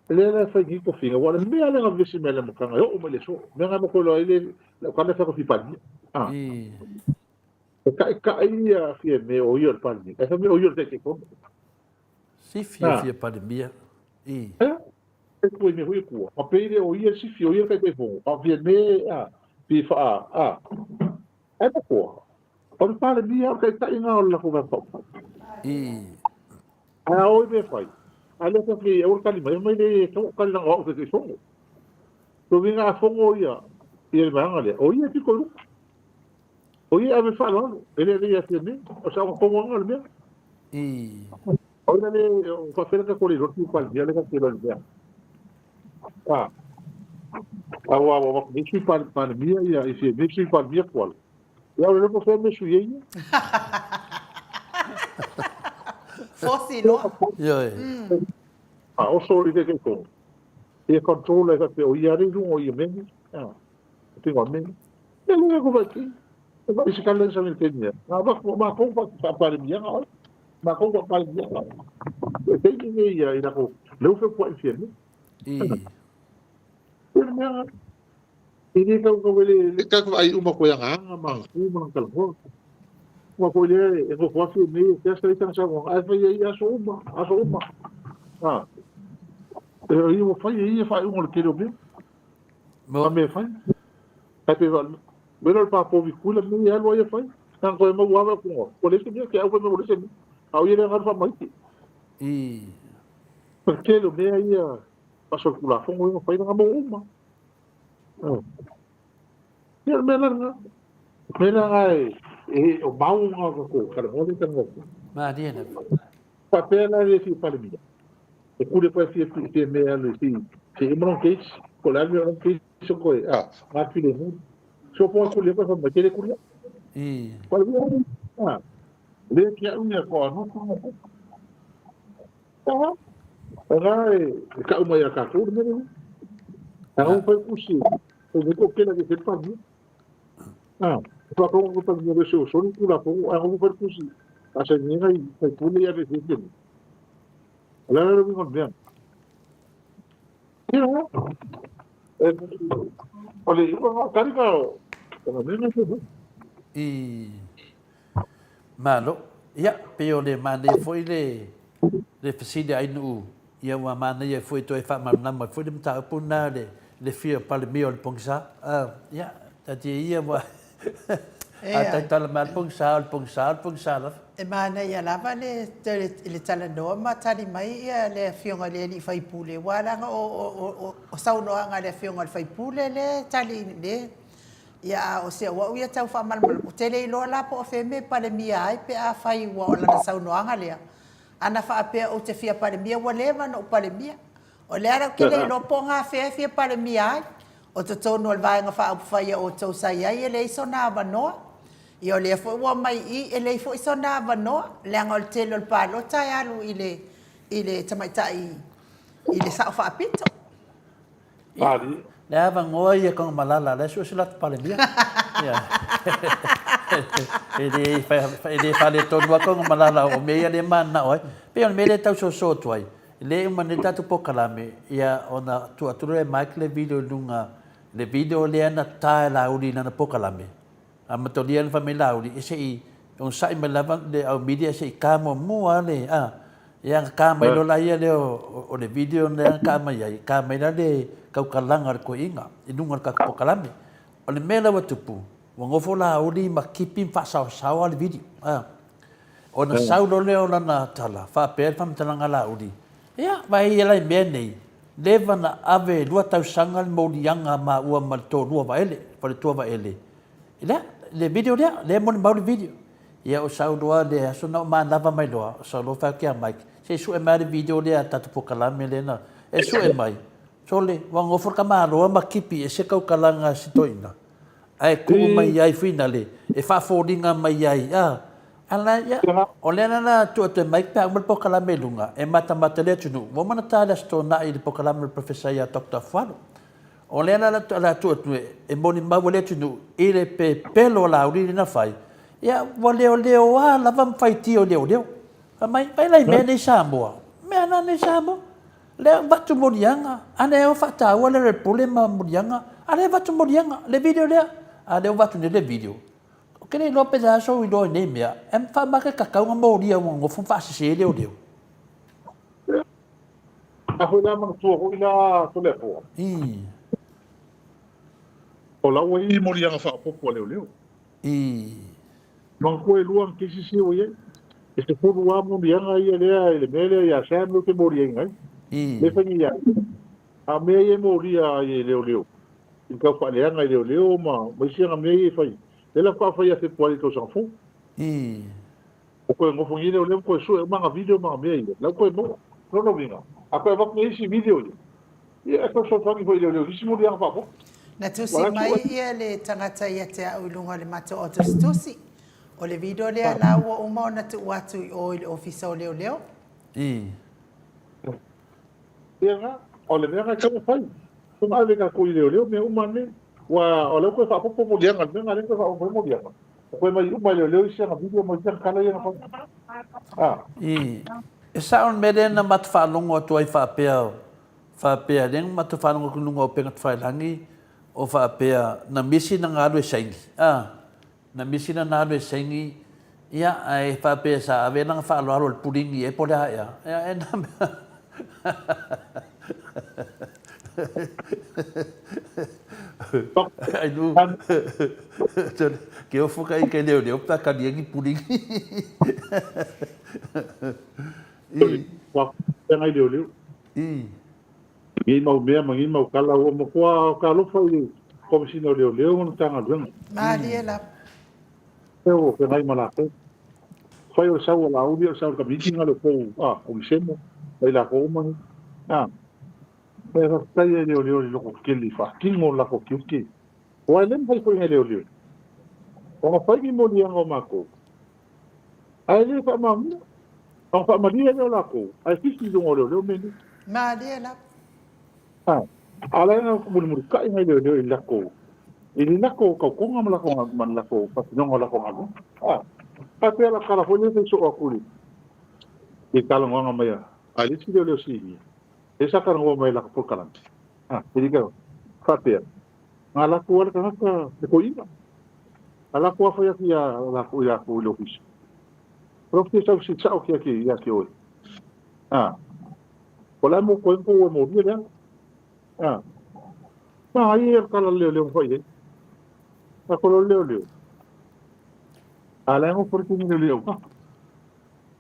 Lea la e fai nei tofiga, aua o le mea lea na vevesi mai i le amataga e oo mai i le aso. O le mea lena matou iloa ai le au tala lea e fai atu e fia Palemia. E taitai ia Fiame o ia o le Palemia, ae fai mai o ia o le Taitaifono. Sifi o fia Palemia. I. E tua i mea foi e tua. Ma pei le o ia le sifi o ia le Taitaifono, a o Fiame a, pei faa, a. Ae matua, o le Palemia o le taitai lena o le latou Vaega Faaupufai. I. Ae a o i mea e fai, a lea fai atu aua le tali mai, fai mai le e tatau ona ou tali leaga o au o le Taitaifono. Lona uiga a fono ia le vaega lea, o ia e pito i luga. O ia e ave faaaloalo, e le avea ia Fiame. O le saoga tonu lava lena o le mea. I. O ia le, o faapea le tatou le iloa le Sui Palemia lea tatou te iloa i le mea. A, aua ua avatu nei Sui Palemia ia i Fiame, Sui Palemia Tuala. Ia o le po fea mea sui ai ia. Fosi loa. Ioe. A oso i le taitaifono. Ia control ai faapea o ia lea i luga o ia mea nei. A, tingo a mea nei. Ia le ko vai ki. E vai se kala sa me tenia. Na va ko ma ko fa pa le mia ga. Ma ko pa le mia ga. E te ni ia i la ko le u fe po i fieme. I. Ia mea e le kau kau le le ka ko ai uma ko ya nga ma ku ma kala ko. Ma ko le e ko fa fi me te sa i sa ko ai fa ia aso uma, aso uma. Ah. E i o fa ia fa uma le tele o mea. Mo. A mea e fai. Ai pe va wera le pāpō vi kula me i alu ai e fai. Nā koe mau awe ko ko le se mea ke au me le se mea. Au ia le ngaru fa mai te. I. Pa ke lo mea ia paso kula fongo ia fai nga mo uma. Ia me la nga. Me la nga e e o mau nga ko ka le hole ka ngo. Malie lava. Pa pe la le fi palemia. E kule koe fia fia mea le si si imron case ko le ame on case ko e a ngā pile mu. So po kule koe fa mai le kule. I. Ko le a le kia uia ko anu ko mo. Ta ra e ka uma ia ka ko le mea. Ta un fai kusi. O me ko kela ke te pa ni. A pa ko ko pa ni le so so ni kula ko a ko fai kusi. A sa ni ngai fai pule ia le te. O le a le uiga o le mea? Ia, e, o le iuga o tali ka o na mea na I Malo. Ia, pei o le manaia foi le, le fesili a Ainuu, ia ua manaia foi toe faamalamalama ai foi le mataupu lena le, le fia Palemia o le pogisa. Uh, ia, taatia ia ua a tautala mai lava le pogisa, o le pogisa, o le pogisa lava. E manaia lava le le talanoa ma tali mai ia le afioga i le alii faipule aua leaga o o saunoaga a le afioga i le faipule lea e tali le ia a o si au au ia tau faamalamalama ou te le iloa la po o fea mea e palemia ai pe afai ua o lana saunoaga lea ana faapea ou te fia palemia ua leva ona ou palemia o lea la ou te le iloa po o gafea e fia palemia ai O totonu o le Vaega Faaupufai a outou sa i ai e leai sona avanoa. Ia o lea foi ua omai i i e leai foi sona avanoa, leaga o le tele o le palota e alu i le i le tamaitai i le Sao Faapito. Ia, le avanoa ia Tanumalala la e sue se latou Palemia. Ia. E le e le faaletonu lava Tanumalala o mea ia lea e mananao ai. Pei o le mea lea e tau soso atu ai, E le uma nei le tatou polokalame, ia ona tuu atu lea e Mike le video i luga, le video lea na ta e Laauli i lana polokalame. A matolia na fai mai Laauli, e se i onosai mai lava le au media se i ta muamua le, a. Ia na ka mai loa laia lea o le video lea na ka mai ai, ka mai la le taukalaga o le toeaina i luga o le tatou polokalame. O le mea la ua tupu, ua nofo Laauli ma tipi ma faasaosaoa le video. Ona sau loa lea o lana tala, faapea le faamatalaga a Laauli, Ia, vaai ia la i mea nei, leva na ave e lua tausaga le moliaga a maua ma le toalua Vaele, faletua Vaele, lea, le video lea, lea e molimau le video. Ia o sau loa le aso na o manava mai loa, o sau loa fai atu ia Mike, se i sue mai le video lea a tatou polokalame lea na, e sue mai, sole, ua nofo le tamaloa ma tipi ese tautalaga a si toeaina, ae tuu mai ai finale e faafoliga mai ai, a, ala, ia, o lea la na tuu atu e Mike pe a uma le polokalame i luga, e matamata le atunuu, ua uma ona ta le Aso Toonai i le polokalame a le Professor ia Doctor Afualo. O lea la o le a tuu atu e molimau ai le atunuu i le pepelo o Laauli lea na fai, ia ua leoleoa lava ma faitio i leoleo. Fai mai, vaai la i mea nei Samoa, mea na nei Samoa. Lea avatu moliaga, a lea ua faataua le Pule ma moliaga, a lea avatu moliaga, le video lea. A lea ua avatu nei le video. Ou te le iloa pe le a sou iloa i nei mea, e faamate tatau na molia ua nofo ma faasese leoleo. A foi la manatua foi la Toleafoa. I. O la ua i ai moliaga faaopoopo a leoleo. I. Manatua e lua ana cases ia ua i ai. E 10 lava moliaga ia lea i le mea lea ia Sam lea ou te moliaina ai. I. Lea e fai nei ia ia. A o mea ia e molia ai e leoleo, i le tau faaleaga i leoleo ma isi ana mea ia e fai, lea la faatoa fai ia Fepuari i le tausaga fou. I. Ua toe nofogia lea o lea ua toe sue uma ana video ma ana mea ia, la ua toe maua. O lona uiga, a toe avatu nei isi video ia, ia e fesoasoani foi i leoleo i isi moliaga faaopoopo. Na tusi mai ia le tagata ia te au i luga o le matou au tusitusi. O le video lea la ua uma ona tuu atu i o i le Ofisa o Leoleo. I. Ia na, o le mea na e tatau ona fai. Ua ave tatou i leoleo mea uma nei. Ua, o lea ua toe faaopoopo moliaga i le mea na, lea na toe faaopoopo ai moliaga. Ua toe mai uma e leoleo isi ana video ma isi ana tala ia na fai. A. I, e sao le mea lea na matou faalogo atu ai faapea, faapea lea na matou faalogo atu i luga o upega tafailagi, o faapea na misi lana alu e saini. A. Na misi lana alu e saini, ia, ae faapea sa ave lana faaaloalo i le pulini ea po o le a ea. Ia, e na mea. Ai nu, ke ofo ka ika i leoleo pe a kali ai ni pulini. I. Ua feagai leoleo. I. Nei mau mea ma nei mau tala, ua matua talofa i le Komesina o Leoleo ma le Matagaluega. Malie lava. Lea ua feagai ma latou. Fai o le sau a Laauli, o le sau a le Kamiti na le pou a o Lisemo, ma i latou uma nei. A, e faafetai ai leoleo i le lototetele i faatino le latou tiute. Aua e le mafai foi e leoleo ona fai ni moliaga o matou, ae le faamaonia. Ona faamalie lea o latou, ae fisi i luga o leoleo mea nei. Malie lava. A, a o la e mulimulitai nai leoleo i le latou, i le latou tautoga ma latou, ma le latou faatinoga o latou galuega. A, faapea la tala foi lea fai soo atu i le talanoaga mai a le isi leoleo sinia, lea sa talanoa mai i lata polokalame. A, e le faapea, na alu atu lava le tagata le toeaina, alu atu lava fai atu ia latou i latou i le ofisa. O lou fia tau fesili sao atu ia te oe. A, o le a mo koe kou e molia le ala. A, ma ai e kala leo leo fai ai. A kolo leo leo. A la ngo por kini leo leo ka.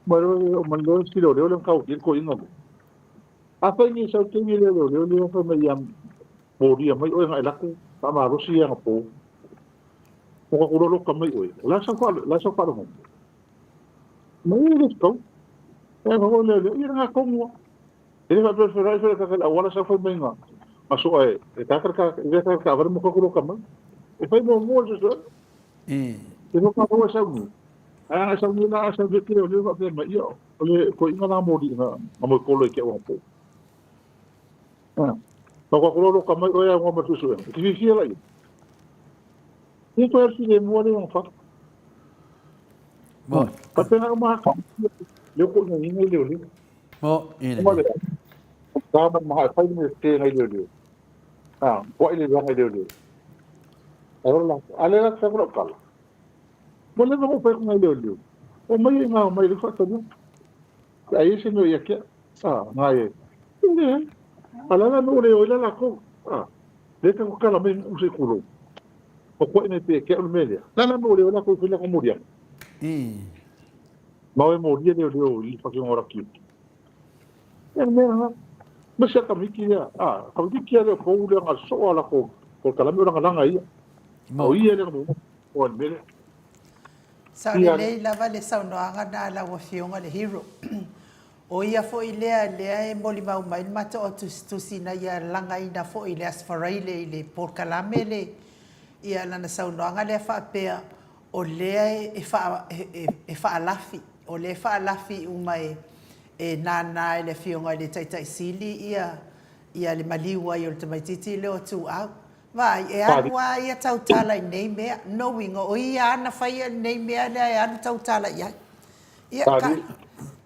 Ma leo ma leo si leo leo leo kau ki ko inga. A fai ni sau kini leo leo leo leo fai mai ia molia mai oe ngai laku pa ma rosi ia ngapo. O ka kuro loka mai oe. O la sa fa la sa fa lo. Mai le kau. E fa le le ia nga kongo. E le fa pe fa fa ka ka wala sa fa mai nga. Ma so e e ka ka ka e ka ka va mo ka kuro ka mai. E fai mo mo so so. I. E mo ka mo sa ni. A sa ni na sa ni ke o le fa pe mai ia. O le ko inga na mo di na mo ko le ke o po. Ah. Ma ka kuro loka mai oe a ngā matusu e. Ki whiwhia lai. Ni koe arsi le mua le ngā whaka. Mo. Ka pena o maha ka. Leo ko inga inga i leo leo. Mo, ina. Uma le. Ka ma maha e whai me te ngai leo leo. Ah, kua i le langa i leo leo. Ai ora la, ale la ka kura kala. Mo le mo whai ko ngai leo leo. O mai e ngā mai le whaka. Ai e se mea ia ke a ngai e. Le ala la no le o ila la ko a le ka ko kala me u se kulo. O ko ene pe ke o me le. La la no le o la ko fila ko moria. I. Ma o moria le le o i fa ke ngora ki. E me ha. Ma se ka miki ia. A ka miki ia le ko le nga so ala ko ko kala me la nga ia. Mo. O ia le mo o me le. Sao lelei lava le saunoaga na a lau Afioga le Hero. O ia foi lea lea e molimau mai le matou tusitusi ina ia lagaina foi i le Aso Faraile i le polokalame le ia lana saunoaga lea faapea o lea e e faalafi, o lea e faalafi uma e e nānā e le Afioga i le Taitai Sili ia ia le maliu ai o le tamaitiiti lea o Tuuau. Vaai, e alu lava ia tautala i nei mea. Lona uiga, o ia lava na faia lenei mea lea e alu tautala i ai. Ia, ka,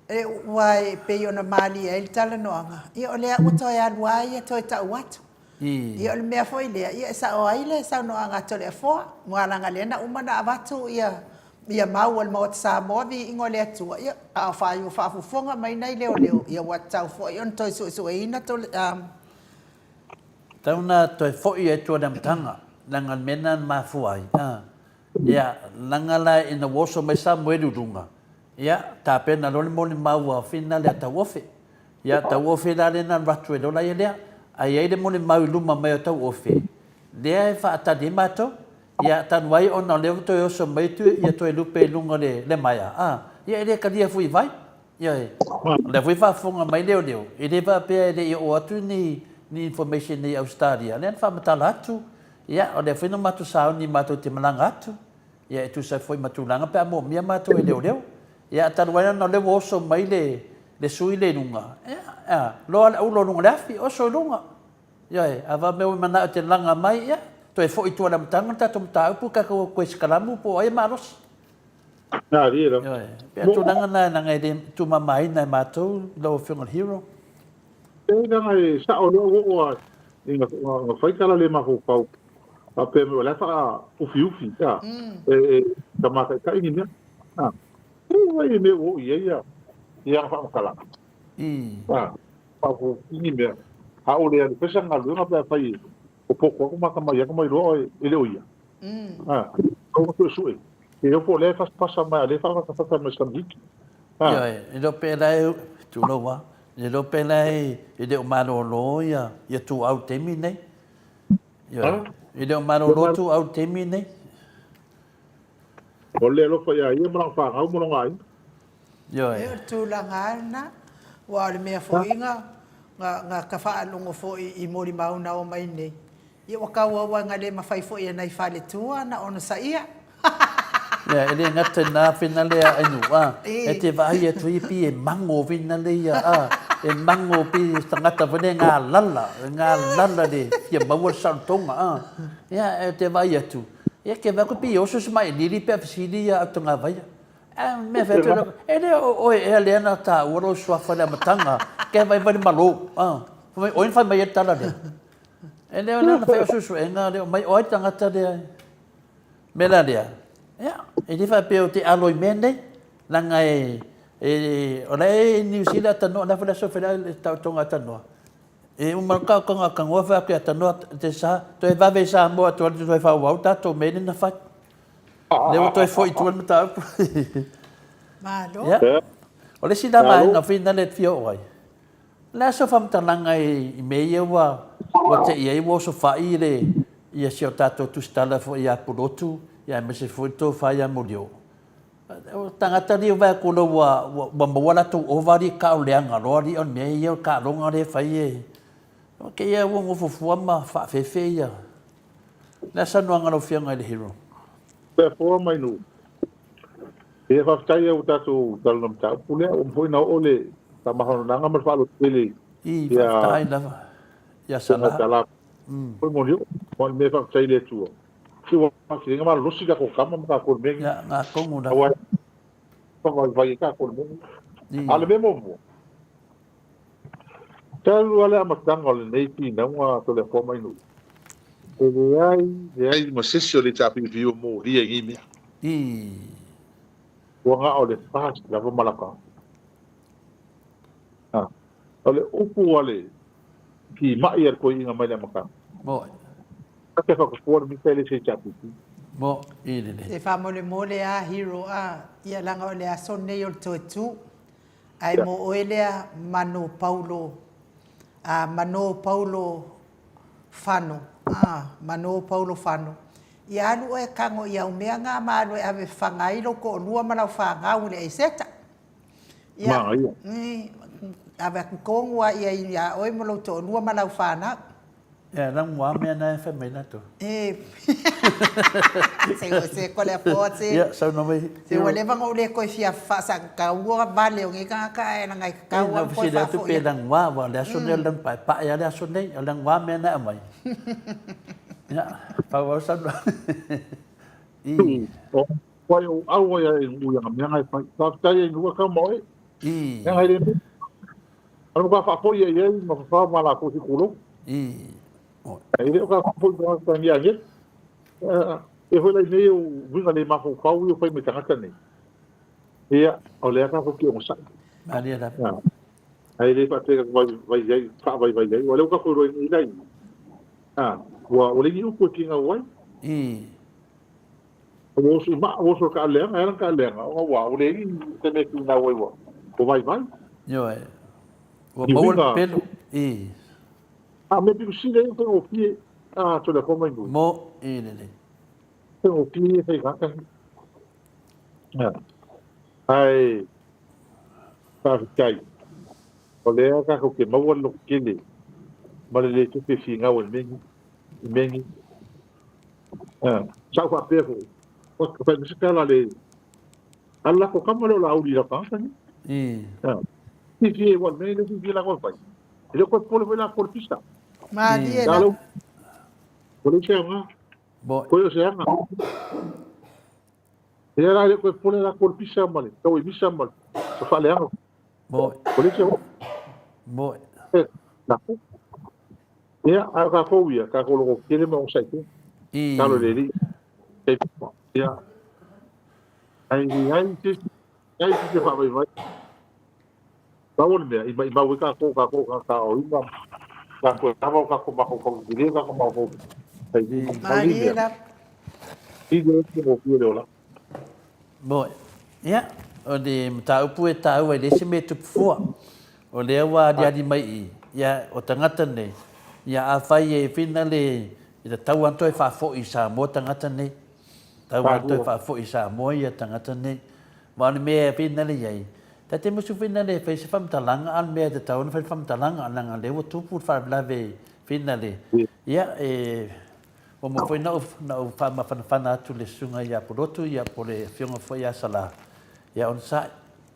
e, ua e pei ona malie ai le talanoaga, ia o lea ua toe alu lava ia toe tau atu. Ia o le mea foi lea, ia e sao ai le saunoaga a Toleafoa, aua leaga o lea na uma ona avatu ia ia mau a le Maota Samoa, viiga o le Atua, ia, a o faaiu faafofoga mai nai leoleo, ia ua tatau foi ona toe suesueina tole, Tau na toe foi ai tua le amataga, leaga o le mea lena na mafua ai, a. Ia, leaga la ina ua oso mai Samueli i luga, ia, tapena loa le molimau a Fina lea Tauofe. Ia, Tauofe la lea na alu atu ai loa la ia lea. Ae i ai le molimau i luma mai o Tauofe, lea e faatali ai matou. Ia, talu ai ona o lea ua toe oso mai ia Toelupe i luga o le maea, a, ia e le talia foi i vai. Ioe. O lea foi e faafofoga mai leoleo, e le faapea e le i oo atu ni ni information i Ausetalia, lea na faamatala atu, ia, o lea foi na matou sauni matou te malaga atu, ia, e tusa ai foi ma tulaga pe a moomia matou e leoleo. Ia, talu ai ona o lea ua oso mai le le sui lea i luga, ia, a, loa le ulo i luga o le afi, oso i luga. Ioe, a faapea ua e manao e te laga mai, ia, toe foi i tua i le amataga le tatou mataupu, tatou toe sikalamu po o ai e malosi. Ioe, pei o tulaga na leaga e le tumamaina e matou lau Afioga i le Hero. E leaga e sao lea ua oo lava ina fai tala le mafaufau faapea mai o la e faaufiufi a e tamaitaitai ni mea a. E ai mea ua oo i ai ia ana faamatalaga. A faaufiufi ni mea a o le alu fai sana galuega pe afai e popo atu ma tamai atu ma iloa oe e le o ia. A, o suesue. E iloa po o lea e fasafasa mai, a o lea e faafatafata mai i se tamaitiiti. A. Ioe, e le o pēlā e, tulou lava, e le o pēlā e le o malolo ia, ia Tuuau i le taimi lenei. Ioe, e le o malolo Tuuau i le taimi lenei. O le alofa ia ia ma lana fanau ma lona aiga. Ioe. E o le tulaga lava lena, aua o le mea foi na, na, na ta faalogo foi i molimau na oo mai nei, Ia ua tauau ai na le mafai foi e nai faletua na onosaia. Ia, e le gata i na fena lea ainu, a, e te vaai atu ai pi e mango fena le ia, a, e mango pi tagata foi lea e galala, e galala le fia maua le saolotoga, a. Ia, e te vaai atu, ia ke vaai atu pi e oso si mailili pe a fesili ia Autagavaia. A mea fai atu, e le o oe ea lea na taua lou suafa i le amataga, ke vaai mai le malo, a. Fai mai, oi na fai mai ai le tala lea. E le o lana fai o suesuega lea o mai o ai le tagata lea. Mea la lea, ia, e le faapea o te alo i mea nei, leaga e, e, o la e i Niu Sila tanoa, la foi le aso fela le taotoga tanoa. E uma le taotoga tanoa fai atu ia tanoa te sa, toe vave i Samoa atu ai toe faaauau tatou mea lea na fai. Lea ua toe foi i tua le mataupu. Malo. Ia. O le isi la vaega foi lena e fia oo ai, O le a se faamatalaga i mea ia ua ua te i ai ua osofai le ia si o tatou tusitala foi ia Pulotu ia aemaise foi le tofa ia Molioo. O tagata ia vaai atu loa ua ua maua latou ova alii kao leaga loa alii o le mea ia o le taaloga lea e fai e o keia ua nofo fua ma faafefe ia. O le a saunoaga a lau Afioga i le Hero? Foa mai nuu. Ia faafetai ua tatou talanoa mataupu lea, ua uma foi ona oo le faamahononaga ma le faalototele i faafetai lava ia Sala. Foi mo lio, mo le mea faafetai i le Atua. Se ua faafetai malolosi tatou tama ma tatou le mea nei. Ia, ngā kongu lava. Aua e vai tatou le mea nei. A o le mea muamua, talu lava le amataga o lenei finauga Toleafoa mai nuu, e leai, leai ma se isi o le HRPP o molia i nei mea. Ua na o le FAST lava ma lata. O le upu a le timai a le toeaina mai le amataga. Moe. Ta te whakapoa le mita e le se HRPP. Mo i lelei. Se faamolemole a Hero a ia leaga o le aso lenei o le toe tu ae mo oe lea Mano Paulo a Mano Paulo Fano a Mano Paulo Fano ia alu oe tago i au mea na ma alu e ave faga ai lou toalua ma lau fanau i le Eiseta. Ia ave atu tonu lava ia ia oe ma lou toalua ma lau fanau. Ia, la mua mea na e fai mai latou. E. Se se ko le apoa se. Ia, saunoa mai. Se ua leva ona ou le toe fia faasataua vale o nei tagata ae leaga e tatau lava ona toe faafoi. Atu pe languā, aua o le aso nei o le lanupaepae lava le aso nei, o le languā mea na e aumai. Ia, faaauau saunoa. I. Wai o au ai ai ui anga mea ngai fai. Faafetai ai nua kau ma oe. Mea ngai le mea. Ano ka faafoi ai ai ma fafao ma latou si kulou. E le o ka faafoi ma ka ni ange. E hoi lai nei o winga le mafaufau i o fai mai tagata nei. Ia, o lea ka foki o sai. Malia la. Ai le faapea vai vai ai, faavaivai ai. Ua leo ka foi roi ni lai. Ah, ua ua le ni upu e kinga wai. Ua oso i maa, ua oso i ka aleaga, e ala ka aleaga, ona ua ua leai se mea e finau ai ua ua vaivai. Ioe. Ua maua le pepelo. I. A mea pito sili ai ona faigofie a Toleafoa mai nui. Mo i lelei. Faigofie ia faigata. Ae faafetai, o lea tatou te maua le lototele ma le le tupe e finau ai i le mea nei, i mea nei. Sa ou faapea foi, ua fai mai se tala a le a le latou tama lea o Laauli i lau tagata nei. Fiafia aua o le mea lea e fiafia latou e fai. E le o toe popole foi latou i le pisa. Malie la. Ua leai se aoga. Toe o se aga. Ia la e le o toe popole latou i le pisa ma le tau i misa ma le faaleaga. Moe. Ua leai se aoga. Moe. Latou. Ia, a o tatou ia, tatou logo tele ma onosai pea. Talo i le Alii. Ia, ai leai se isi, leai se isi e faavaivai. Pau o le mea, i maimau ai tatou, tatou tagata aoaoina, tatou e lava o tatou mafaufau lelei o tatou mafaufau. Malie lava. I le faigofie le olaga. Moe. Ia, o le mataupu e taua e leai se mea e tupu fua. O lea ua aliali mai i i, ia, o tagata nei, ia afai e whina le, e tatau lava ona toe faafoi i Samoa tagata nei. Tatau lava ona toe faafoi i Samoa ia tagata nei. Ma o le mea e whina le i ai, ta te musu whina le e fai se faamatalaga, a o le mea e tatau ona fai le faamatalaga, leaga o lea ua tupu le faalavelave whina le, ia, e, Ua mua foi na ou faamafanafana atu i le Susuga ia Pulotu ia po o le Afioga foi ia Sala, ia onosai.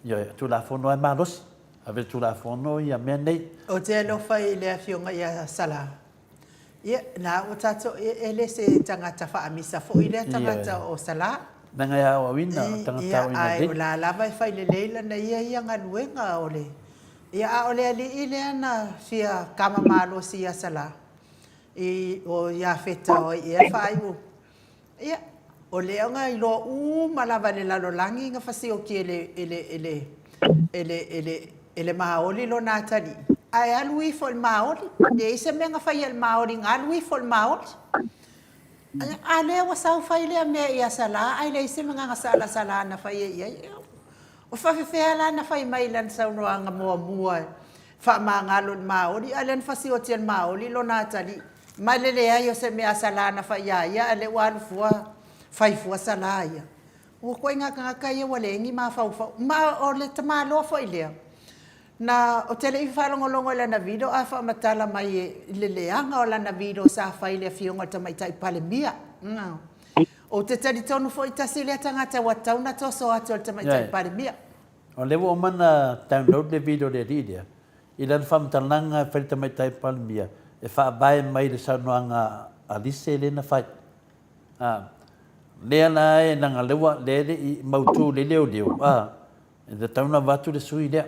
Ioe, o Tulafono lava e malosi. Ave le Tulafono ia mea nei. Ou te alofa i le Afioga ia Sala. Ia, na ua tatou, e le se tagata faamisa foi lea tagata o Sala. Leaga e aoaoina, o tagata aoaoina lelei. Ae o la lava e fai lelei lana ia ia galuega o le, ia a o le alii lea na fia kama malosi ia Sala, I o Iafeta o ai ea le faaiu? Ia, o lea na iloa uma lava e le lalolagi na fasioki e le, e le, e le, e le, e le, e le Maoli lona atalii, ae alu ifo i le Maoli. E leai se mea na faia e le Maoli na alu ifo i le Maoli. A lea ua sau fai lea mea ia Salā ae leai se magaga salasala na faia i ai. O faafefea la na fai mai i lana saunoaga muamua e faamagalo i le Maoli, a lea na fasioti e le Maoli lona atalii, ma le leai o se mea a Salā na fai iā ia, a lea ua alu fua fai fua Salā ia. Ua ituaiga tagata ia ua leai ni mafaufau. Ma o le tamaloa foi lea, na, ou te le i faalogologo i lana video ae faamatala mai i le leaga o lana video sa fai i le afioga i le Tamaitai Palemia. Ou te talitonu foi tasi lea tagata ua tatau ona toso atu e le Tamaitai Palemia. O lea ua uma ona download le video le alii lea, i lana faamatalaga e fai le Tamaitai Palemia e faavae mai le saunoaga a Lise lea na fai. A, lea la e leaga lea ua, lea e le i mautu lelei leoleo, a, e tatau ona avatu le sui lea.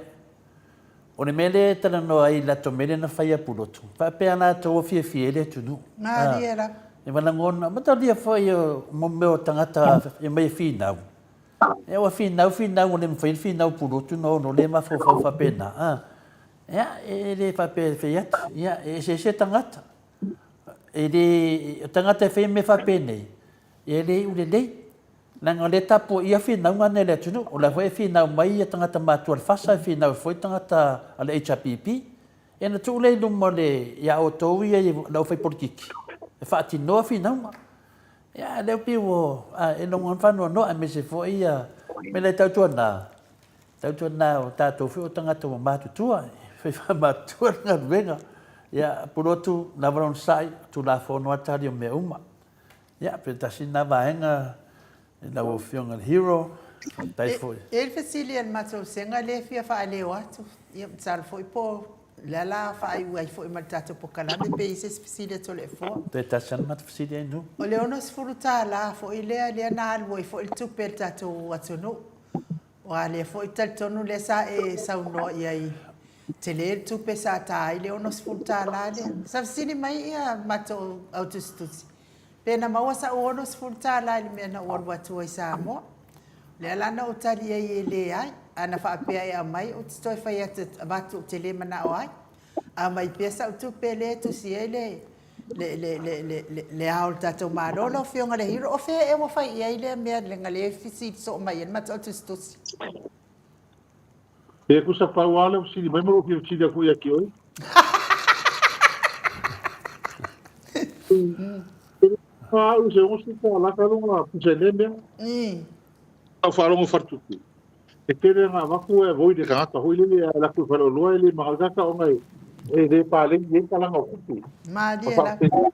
O le mea lea e talanoa ai i latou mea lea na fai a Pulotu, faapea latou ua fiafia ai le atunuu. Malie lava. E valagona, matalia foi o mea o tagata e omai e finau. Ua finau, finau, ua le mafai ona finau Pulotu ona ono le mafaufau faapena. Ia, e le faapea e fai atu, ia, e eseese tagata. E le, o tagata e faia mea faapenei, ia e le iu lelei. Leaga o lea e tapuaia finauga nei a le atunuu. O la foi e finau mai ia tagata matutua o le FASA, e finau ai foi tagata a le HRPP. Ia ona tuu lea i luma o le, ia outou ia le aufaipolitiki e faatinoa finauga. Ia, a o lea pei ua, e logona faanoanoa aemaise foi ia, mea la e tautuana, Tautuana o tatou foi o tagata ua matutua, e fai faamatutua le galuega. Ia, Pulotu, lava lona sai, Tulafono lava tali o mea uma. Ia, pe tasi lena vaega i lau Afioga i le Hero, faafetai foi. E i ai le fesili a le matou vasega lea e fia faaleo atu, ia masalo foi po o le a la faaiu ai foi ma le tatou polokalame pe i ai se isi fesili a Toleafoa. Toe tasi lava le matou fesili Ainuu. O le $60 foi lea, lea na alu ai foi le tupe a le tatou atunuu. Aua lea foi talitonu lea sa e saunoa i ai, tele le tupe sa ta ai le $60 lea. Sa fesili mai ia matou au tusitusi, pe na maua sau $60 i le mea na ou alu atu ai i Samoa. O lea la na ou tali ai e leai. A na faapea e aumai ou te toe fai atu e avatu ou te le manao ai. Aumai pea sau tupe lea e tusi ai le le Ao o le tatou Malo, lau Afioga i le Hero, o fea ea ua fai i ai lea mea leaga lea e fesili soo mai ai le matou tusitusi? E tusa pau lava lea fesili mai ma lou fia fesili atu ia te oe. Au se $60 ka luga pasene mea. Au faalogo faletupe. E tele na avatu e avoid e tagata foi lele a alu atu i faleoloa e le magaga ona e le paleni ai talaga o tupe. Malie lava.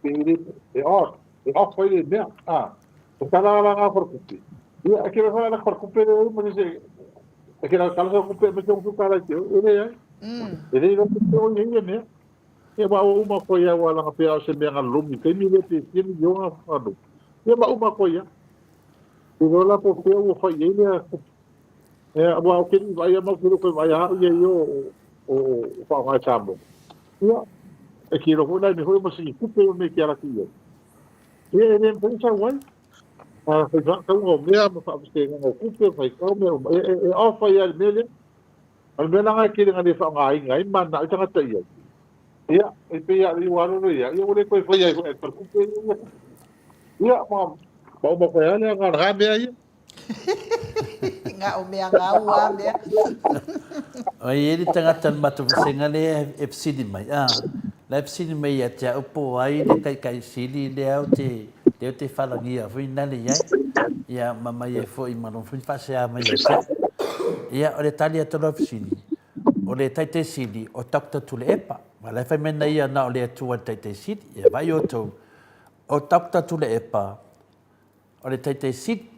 E le e odd, e off ai le mea. Ah, o tala la nga faletupe. Ia, e kira fa la faletupe le ma se e kira kala sa kupe ma se usu kala te e le ai. E le ro te o ia mea. Ia ma o uma ko ia wala nga pea o se mea nga lomi taimi le pe fia miliona fano. Ia ma uma ko ia. I loa la po o fea ua fai i ai lea kupu. Ea, aua ou te le i vaaia ma ou te le o toe vaaia au ia i o o faaaoga e Samoa. Ia, e te iloa foi la i mea foi ia ma sini tupe ma mea e te ala atu i ai. Ia, e le mafai ona sau ai. A fai faatauga o mea ma faavasegaga o tupe ma faitau mea uma, e, e, e off ai lava i le mea lea. O le mea la lena e tele ina le faaaogaina ai ma mananao ai tagata i ai. Ia, e pei lava ua alu alu ia, ia ua le toe faia ai foi e le faletupe ia. Ia, ma, ma uma koe lava lea na o mea ia. Nga o mea ngau a mea. O i ai le tagata o le matou vasega lea e fesili mai, a, la e fesili mai ia te au po o ai le taitai sili lea ou te, lea ou te falagia foi nale i ai. Ia, ma mai ai foi ma lona foi faasea mai ia te au. Ia, o le tali atu o lau fesili, o le taitai sili o Doctor Tuilaepa. Ma la e fai mai na ia na o le Atua le taitai sili. Ia, vaai outou, o Doctor Tuilaepa, o le taitai sili,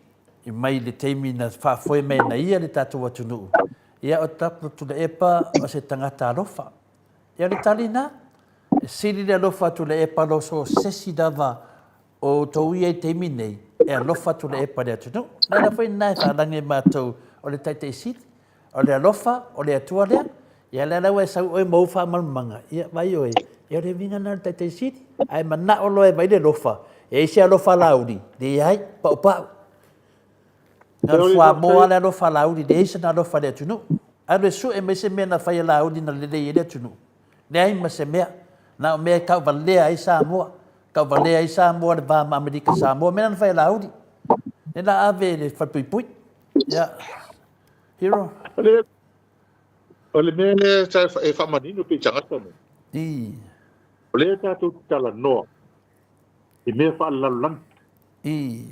i mai le taimi na faafoe mai na ia le tatou atunuu, ia o Doctor Tuilaepa o se tagata alofa. Ia o le tali na, e sili le alofa a Tuilaepa lo so o se isi lava o outou ia i taimi nei, e alofa Tuilaepa i le atunuu. O le ala foi lena e faalagi e matou o le Taitai Sili, o le alofa o le Atua lea. Ia lea la ua e sau oe ma ou faamalamalamaga, ia vaai oe, ia o le uiga lena o le Taitai Sili. Ae manao loa e vaai le alofa, e i ai se alofa Laauli? Leai, paupau. Na o le fuamoa le alofa a Laauli, leai sana alofa i le atunuu. Alu e sue mai se mea na fai e Laauli na lelei ai le atunuu. Leai ma se mea. Na o mea e tauvalea ai Samoa. Tauvalea ai Samoa le va ma Amerika Samoa. Mea na fai e Laauli. Lea la ave i le falepuipui. Ia. Hero. O le mea lea sa e faamanino pei tagata nei. I. O lea tatou te talanoa i mea faalelalolagi. I.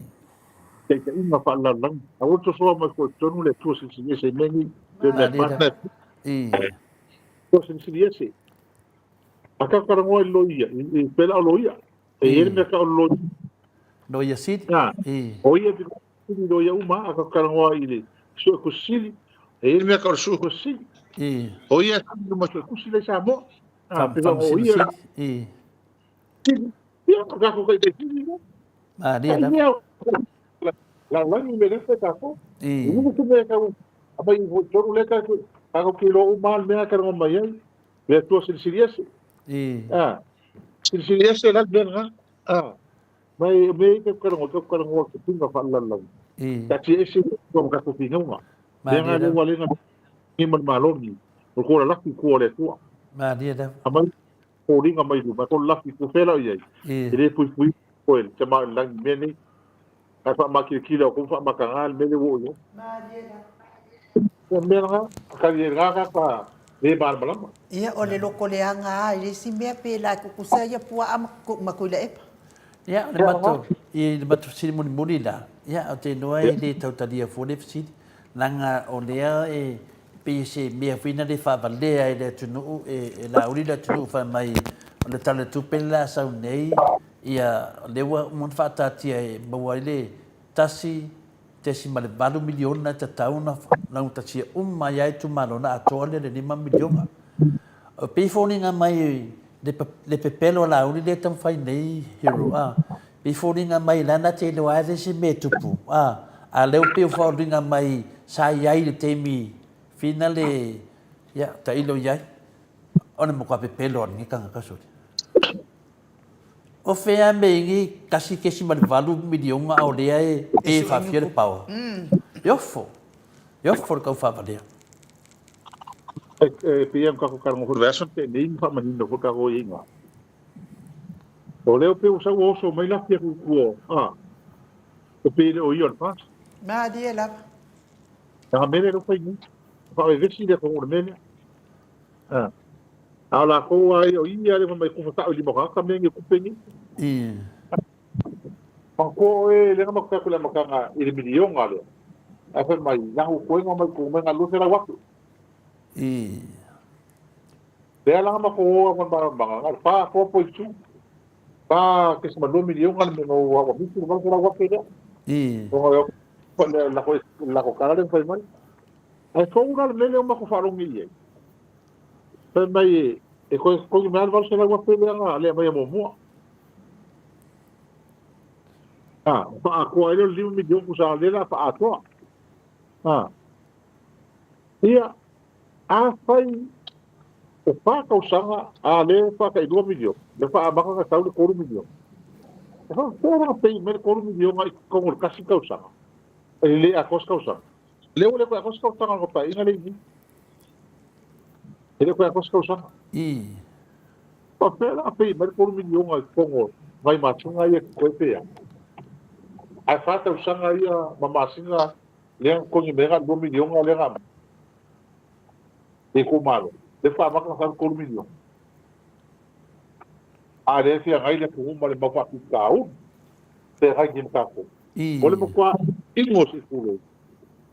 Taitaiga faalelalolagi. Aua le sosoa mai foi i totonu le Atua Silisili Ese i mea nei. Pe mea partner. I. Atua Silisili Ese. A ka talanoa i loia, i pela o loia. E i ai le mea ka o loia. Loia sili. I. O ia te sili loia uma, a ka talanoa i le suetusi sili. E i ai le mea ka o le suetusi sili. I. O ia sili ma suetusi le Samoa. Faamasino sili. I. Sili. Ia, o tatou taitai sili lea. Malie lava. Lalolagi me lea fai tatou. I. I se mea tau aumai i totonu lea tatou tatou te iloa uma lava le mea e talanoa mai ai. Le Atua Silisili Ese. I. Ah, Silisili Ese la le mea lena. Ah, mai o mea ia tatou talanoa, tatou talanoa i tupuga faalelalolagi. I. Taatia ese i le Atua ma tatou finauga. Mea Malie lena lava. ua lena ni ma le Malo lenei. O le kou lalaki i tua o le Atua. Malie lava. Aumai foliga mai luma, e kou lalaki i tua, fea la o i ai? E le puipui oe le tama o le lagi i mea nei. Ae faamakilikila o kou faamataga le mea lea ua oo i ai. Malie lava. Ia mea lena, tali ai lena tagata le malamalama. Ia, o le loko leaga lava i le isi mea pe la e kukusa ia puaa ma Tuilaepa. Ia, o le matou, i le matou fesili mulimuli la, ia, ou te iloa e le tau talia fua le fesili, leaga o lea e pei se mea foi na le faavalea e le atunuu, e lauli le atunuu fai mai o le Tala o le Tupe le la sau nei, ia, o lea ua uma ona faataatia e maua ai le $1.8 miliona e tatau ona laugatasia uma ai lava itumalo ona atoa lea i le $5 miliona. E pei e foliga mai le pepelo a Laauli lea e taumafai nei Hero, a, pei e foliga mai la na te iloa lava le isi mea e tupu, a, a o lea ua pei ua foliga mai sa i ai i le taimi fina le, ia, tailo i ai, o le matua pepelo a lenei tagata sole. O fea me ingi 1.8 miliona a o lea e pe faafia le paoa. E ofo. E ofo le tau faavalea. E pei ona tatou talanoa foi i le vaiaso na tea nei ma faamanino foi tatou i ina. O lea pei ua sau ua oso mai lafi atu i tua, a, e pei e le o ia o le FAST. Malie lava. Leaga mea lea o lea ua fai nei. Faavevesi le atunuu i le mea lea. A. A o latou lava ia, o ia lea fai mai kufa tau i lima o tagata mea nei o tupe nei. Manatua oe lea na matou fai atu i le amataga i le miliona lea. Ae fai mai, leaga ua toe na mai tou mai na $200,000. Lea la na matou o lava i le malamalamaaga, na o le fa atoa point two. $4.2 miliona le mea na o ua misi le $800,000 lea. Ona o le latou tala lea na fai mai. Ae fou la le mea lea ua matou faalogo i ai. Fai mai e toe totogi mai lava le $800,000 lea na le aumaia muamua. A, faaatoa ai lea o le $5 miliona tusa lea o le a faaatoa. A, ia, afai o fa tausaga, a lea e fa tai $2 miliona, lea faamata ona tau le $3 miliona. E faapefea la ona pay mai le $3 miliona i totonu o le tasi tausaga, e le atoa se tausaga. Lea ua le toe atoa se tausaga o le Paeaiga lea i i. E le toe atoa se tausaga. Faapefea la ona pay mai le $3 miliona i totonu o nai masina ia e totoe pe a? Ae fa tausaga ia ma masina lea na totogi mai ai na o le $2 miliona lea na aumai e itumalo. Lea faatoa amata ona fai le $3 miliona. A lea e feagai le atunuu ma le mau faafitauli feagai nei ma tatou. O le matua ino o se pule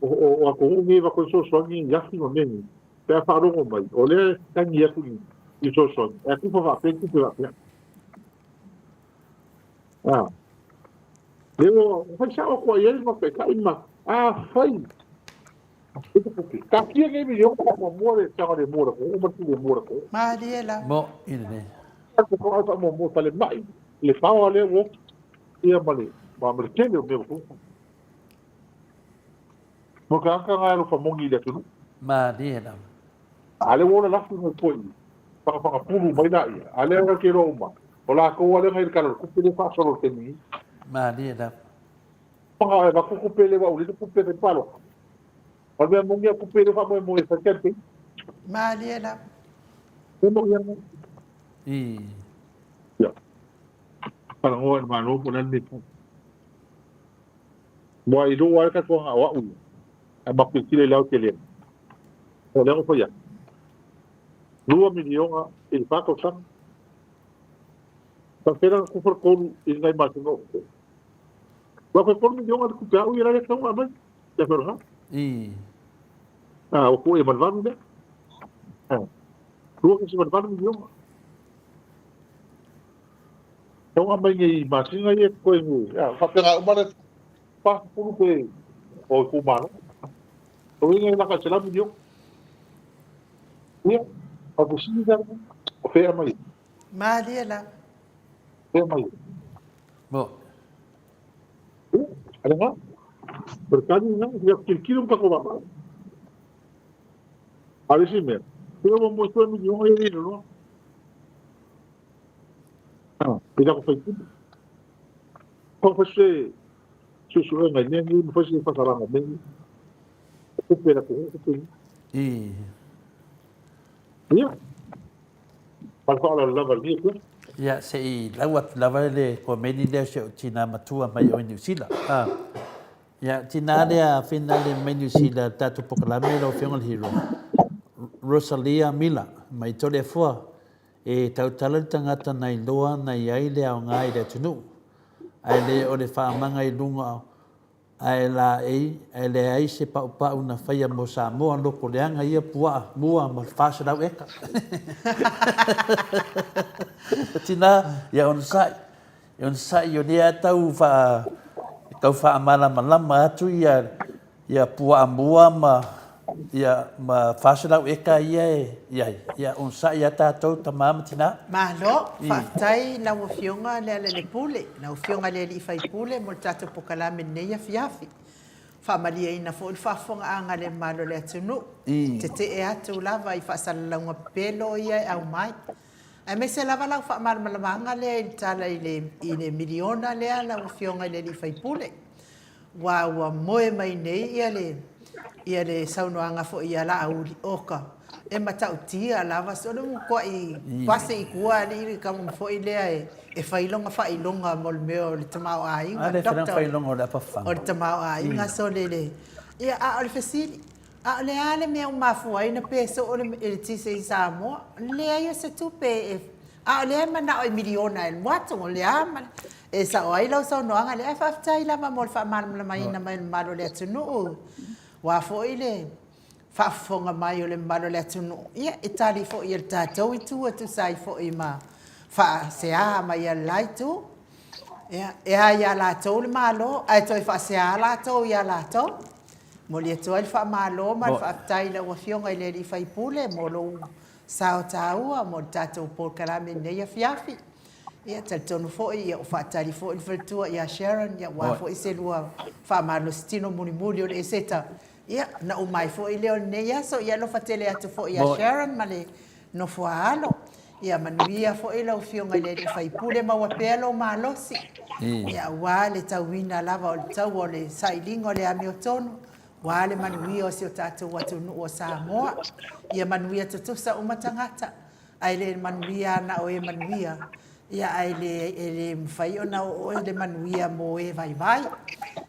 o atunuu nei e avatu ai fesoasoani i afi ma mea nei, pe a faalogo mai, o lea e tagi atu i fesoasoani, ae tufa faapea ni tupe faapea. A, lea ua fai sao atu ai le matou taitai ma afai Taatia nei miliona faamuamua le saogalemu o le atunuu ma le filemu o le atunuu. Malie lava. Mo i lenei. Ko ai faamuamua falemai le paoa lea ua oti ia ma le ma le tele o mea ua tupu. Mo tagata na e alofa moni i le atunuu. Malie lava. A lea ua ola lafi mai foi i fagafagapulu mai laia, a lea ua te iloa uma, o latou lava lea na i le Tala o le Tupe lea e faasolo i le taimi nei. Malie lava. Fanga e avatu tupe le ua ulina tupe fai palota. O le mea moni a tupe le faamoemoe e fai campaign. Malie lava. E moni ana. I. Ia. Talanoa i le Malo po o le a le mea e fai. Mua i lou lava le tatou aga o au ia, ae matou tilotilo i le aotelega. O lea na ou fai atu, $2 miliona i le fa tausaga. Faapefea la ona tufa le tolu i nai masina o totoe. Ua toe $3 miliona le tupe au ia la lea tatau ona aumai. Ia fai o lena. A, ua tuu i ai ma le valu lea. A, $2.8 miliona. Tatau ona aumai nei masina ia e totoe nei. A, faapena uma le 40 pe o itumalo. O uiga e laka i le $100 miliona. Ia, o le fesili lea, o fea e aumai ai? Malie lava. Fea e aumai ai? Mo. Ia, a lena. O le tali lena, ia tilotilo ma tatou vaavaai. A o le isi mea, pe ua moe toe miliona ia e le iloa. Ah, i lako faipule. Kua fai se suesuega i mea nei, ma fai se faasalaga o mea nei. O tupe a le atunuu tupe nei. I. Ia. Ma le faaaloalo lava i lenei afiafi. Ia, se i lau atu lava le komeni lea o si ou tina matua mai o i Niu Sila. Ah. Ia, tina lea finale mai Niu Sila, le tatou pokalame lau Afioga i le Hero. Rosalia Mila, mai Toleafoa, e tautala le tagata na iloa na i ai le aoga i le atunuu, ae le o le faamaga i luga Ae laei, ae leai se paupau na faia mo Samoa loko leaga ia puaa mua ma 400 eka. Tina, ia onosai, ia onosai o lea tau wha, tau whaamalamalama atu ia, ia puaa mua ma, ia, ma 400 eka ia e iai. Ia onosai ia tatou tama ma tina. Malo, faafetai lau Afioga Lealailepule, lau Afioga i le Alii Faipule mo le tatou pokalame i lenei afiafi. Faamalieina foi le faafofogaaga a le mamalu o le atunuu, tetee atu lava i faasalalauga pepelo ia e aumai. Aemaise lava lau faamalamalamaga lea i le tala i le miliona lea lau Afioga i le Alii Faipule. Aua ua moe mai nei ia le ia le saunoaga foi ia Laauli, oka, e matautia lava so le mutuai pase i tua alii le tama foi lea e e fai lona faailoga mo le mea o le tamaoaiga, doctor o le tamaoaiga so le le ia a o le fesili, a o le a le mea ua mafua ai na pe soo le eletise i Samoa? Leai o se tupe e a o lea e manao e miliona e alu atu, o le a ma le E sao ai lau saunoaga lea, ae faafetai lava mo le faamalamalamaina mai o le mamalu o le atunuu, aua foi le faafofoga mai o le mamalu o le atunuu, ia e tali foi e le tatou itu e tusa ai foi ma faasea mai a le la itu. Ia, e a ia latou le Malo, ae toe faasea latou ia latou. Momoli atu ai le faamalo ma le faafetai i lau Afioga i le sui usufono mo lou sao taua mo le tatou polokalame i lenei afiafi. Ia, talitonu foi, ia, ua faatali foi le faletua ia Sharon, ia, aua foi se lua faamalositino mulimuli o le Eseta, ia, na uma ai foi lea o lenei aso. Ia alofa tele atu foi ia Sharon ma le nofoaalo. Ia manuia foi lau Afioga i le alii faipule, maua pea lou malosi, ia, aua le tauina lava o le taua o le sailiga o le amiotonu, aua le manuia o si o tatou atunuu o Samoa. Ia manuia tutusa uma tagata. Ae le manuia na o e manuia, ia ae le, e le mafai ona oo le manuia mo e vaivai.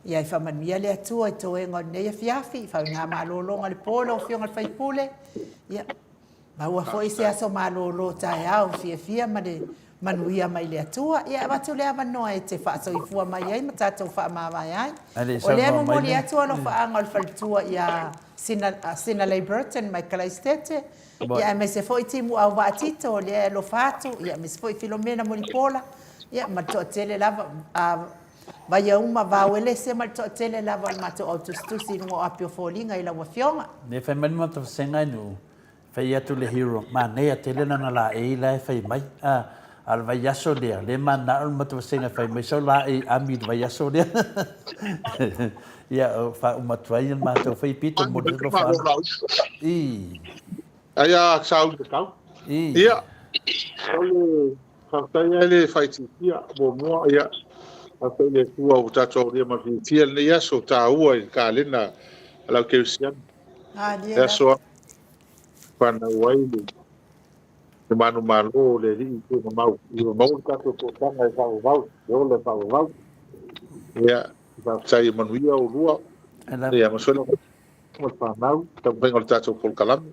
Ia e faamanuia le Atua i toega o lenei afiafi, faigā malologa i le po lau Afioga i le sui usufono, ia maua foi se aso malolo taeao fiafia ma le manuia mai le Atua. Ia e avatu le avanoa e te faasoifua mai ai ma tatou faamavae ai. O lea e momoli atu alofaaga o le faletua ia Sina, Sinalei Burton mai Kalaisitete, Ia aemaise foi Timuau Vaatito o lea e alofa atu, ia aemaise foi Filomena Mulipola, ia ma le toatele lava, a Vaiauma Vaoelese ma le toatele lava o le matou au tusitusi i luga o api o foliga i lau Afioga. Ne fai mai le matou vasega e nuu, fai atu le hero, manaia tele lana laei la e fai mai, a, a o le vaiaso lea, le manao le matou vasega e fai mai sau laei ami i le vaiaso lea. Ia, faauma atu ai le matou fai pito mo le alofa atu. I. Ai a sa ui tau. I. Ia, o le faafetai ai le faitiitia muamua, ia, faafetai i le Atua ua tatou aulia ma le fiafia lenei aso taua i le kalena a lau kerisiano. Le aso a fanau ai le le manumalo o le Alii i mamau, i maua le tatou toataga e faavavau, le ola e faavavau. Ia, faafetai e manuia oulua. Ia, ma soila ma le fanau, taumafaiga o le tatou polokalame.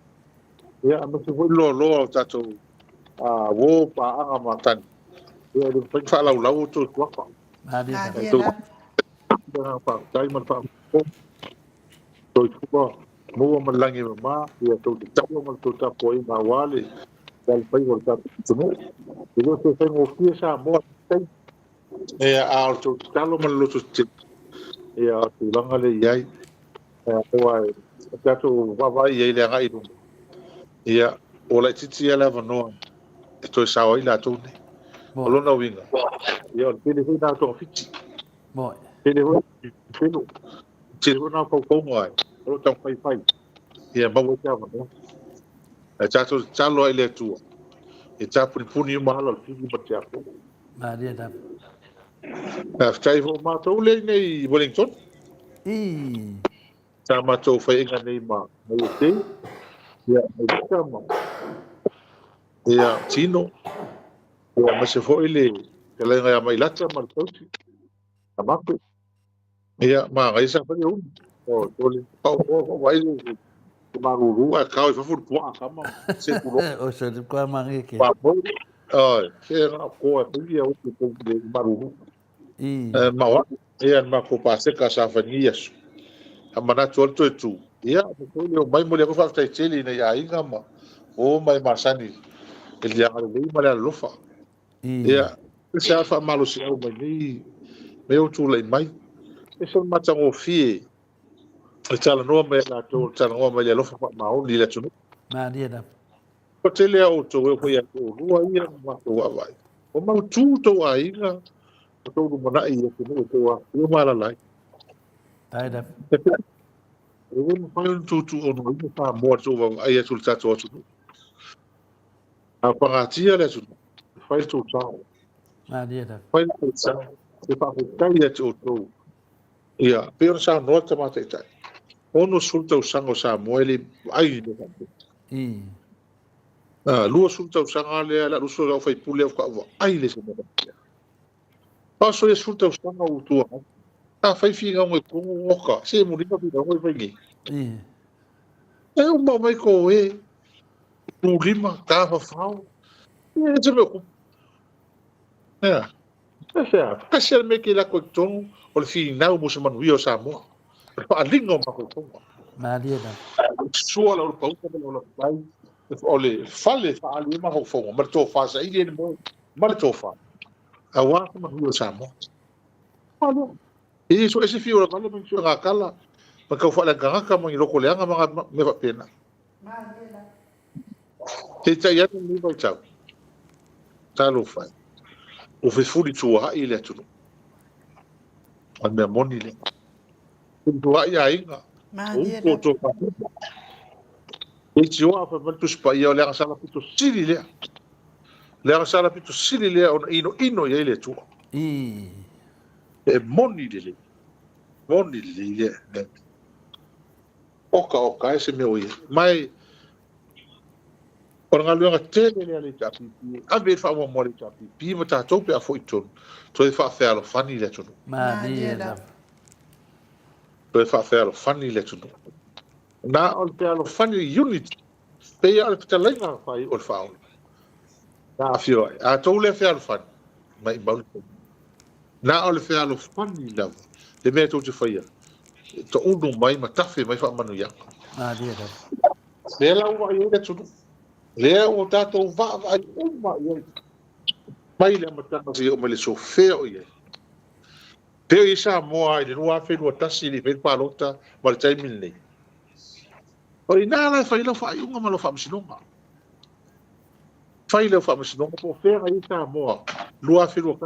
Ia, aemaise foi le loaloa o tatou uo, paaga ma tani. Ia, e le mafai ona faalaulau outou suafa. Malie lava. Faafetai ma le faamalo. Soifua maua ma le lagi e mama, ia tou tatalo ma le tou tapuaiga aua le alofaiva o le tatou atunuu. E le o se faigofie Samoa i lenei taimi, ia, a o le tou tatalo ma le lototetele, ia, o le tulaga lea e i ai. Aua e tatou vaavaai i ai i le agai i luma, ia, ua laitiiti lava le avanoa e toe sao ai latou nei. O lona uiga, ia, o le tele foi lena o togafiti. Tele foi pelo. Tele foi na faufauga ai. O lo taumafai fai. Ia maua ai se avanoa. Ae tatou tatalo ai i le Atua. Ia tapunipuni uma ala o le fili ma le tiakono. Malie lava. Faafetai foi matou lea i nei i Wellington. I. Sa matou faiaiga nei ma USA. Ia, mai Vita ma. Ia, Tino, ia, aemaise foi le fetalaiga ia Mailata ma le tausi, Tamape. Ia, manaia sa fai le umi. O, o le pau o o vai le le malulu ae kao i fafo le puaa tama se pulo. O se le koa manaia ke. Pa mo. Ai, se na ko e fai ia o te le malulu. I. Eh, ma wa, ia ma ko paseka sa fai ni aso. A manatu o le toe tu. Ia, mo ko le o mai mo le ko faafetai tele ina ia aiga ma o mai masani. E le agalelei ma le alolofa. I. Ia, se a faamalosiau mai nei mea ua tulai mai. E se matagofie e talanoa mai e latou, talanoa mai le alofa faamaoni i le atunuu. Malie lava. Ua tele a outou e foi ia te oulua ia ma matou vaavaai. Ua mautu tou aiga ma tou lumanai i atunuu e tou afifio ma alaala ai. Faafetai lava. E le mafai ona tuutuuonoina Samoa i le tou vaavaai atu i le tatou atunuu. A pagatia le atunuu, e fai le tou sao. Malie lava. Fai le tou sao. E faafetai ia te outou. Ia, pei ona saunoa le Tama Taitai, 60 tausaga o Samoa e le i vaai i mea faapea. 20 tausaga lea le alu uso lau faipule au faatoa vaai le se mea faapea. Paso ia 10 tausaga ua tua ai. A fai finauga i totonu oka, se muliga finauga i fai nei. E uma mai ko e, pulima, tafafao. E se mea kupu. Ea, e fea, kasi ale mea ke lako i totonu o le finau mo se manuia o Samoa. O le faaaliga o mafaufauga. Malie lava. Sua lau le pauta ma lau lapatai, o le fale e faaali ai mafaufauga, ma le tofa saili e le moe, ma le tofa. Aua se manuia o Samoa. E so ese fiu o la vale ma ni suega kala, ma tau faaleagagaka ma ni loko leaga ma mea faapena. Peitai ane lenei vaitau, talofa e, ua fefulisuaai le atunuu. O le mea moni lea. Fefulisuaai aiga, o Malie upu o lava. tofa. Leitioa fai mai le Tusi Paia, o le agasala pito sili lea. Le agasala pito sili lea ona inoino i ai le Atua. E moni lelei. Moni lelei lea. Lea. Oka oka e se mea o ia. Mai o le galuega tele lea a le HRPP, ave i le faamuamua a le HRPP ma tatou pe a foi i totonu, toe faafealofani le atunuu. Malie Malie lava. lava. Toe faafealofani le atunuu. Na o le fealofani unity, pei o le fetalaiga fai o le faaola. Na afio ai. A tou le fealofani, mai mau le taimi. Na o le fealofani lava, le mea tou te faia, taunu mai ma tafe mai faamanuiaga. Malie lava. Lea la ua vaai ai le atunuu. Lea ua tatou vaavaai uma i ai. Mai le amataga seia oo mai le sofea o i ai. Pei o i Samoa i le 2021 i le fai le palota ma le taimi lenei. O ina la e fai lau faaiuga ma lau faamasinoga. Fai lau faamasinoga po o fea na i ai Samoa 2021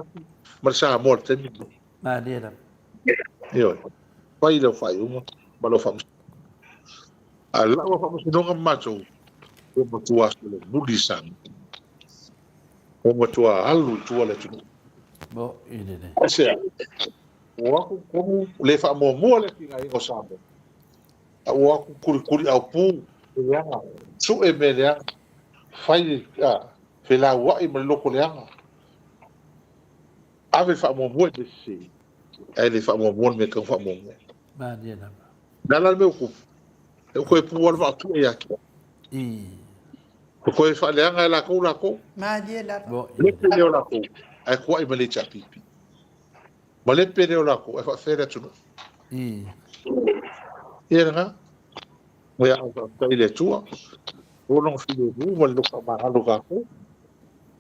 ma le Samoa i le taimi lenei. Malie lava. Ioe. Fai lau faaiuga ma lau faamasinoga. A lau faamasinoga ma matou, ua matua solomuli Samoa. Ua matua alu i tua le atunuu. Mo i lelei. Aisea? Ua aku tonu le faamuamua le atinaeina o Samoa. A ua aku kulikuli aupu e leaga, sue mea leaga, fai felauai ma le loko leaga. Ave le faamuamua i mea sese, ae le faamuamua le mea e tatau ona faamuamua. Malie lava. O le a la le mea ua tupu? Ua toe pu lava le vaatue ia te au. Ua toe faaleaga e latou latou. Malie lava. Mo i Lepe lelei. lea o latou, ae tuai ma le HRPP. Ma lepe lea o latou, ae faafefea le atunuu. Ia lena. Ia, faafetai i le Atua. O lona filemu ma le loto faamagalo o tatou.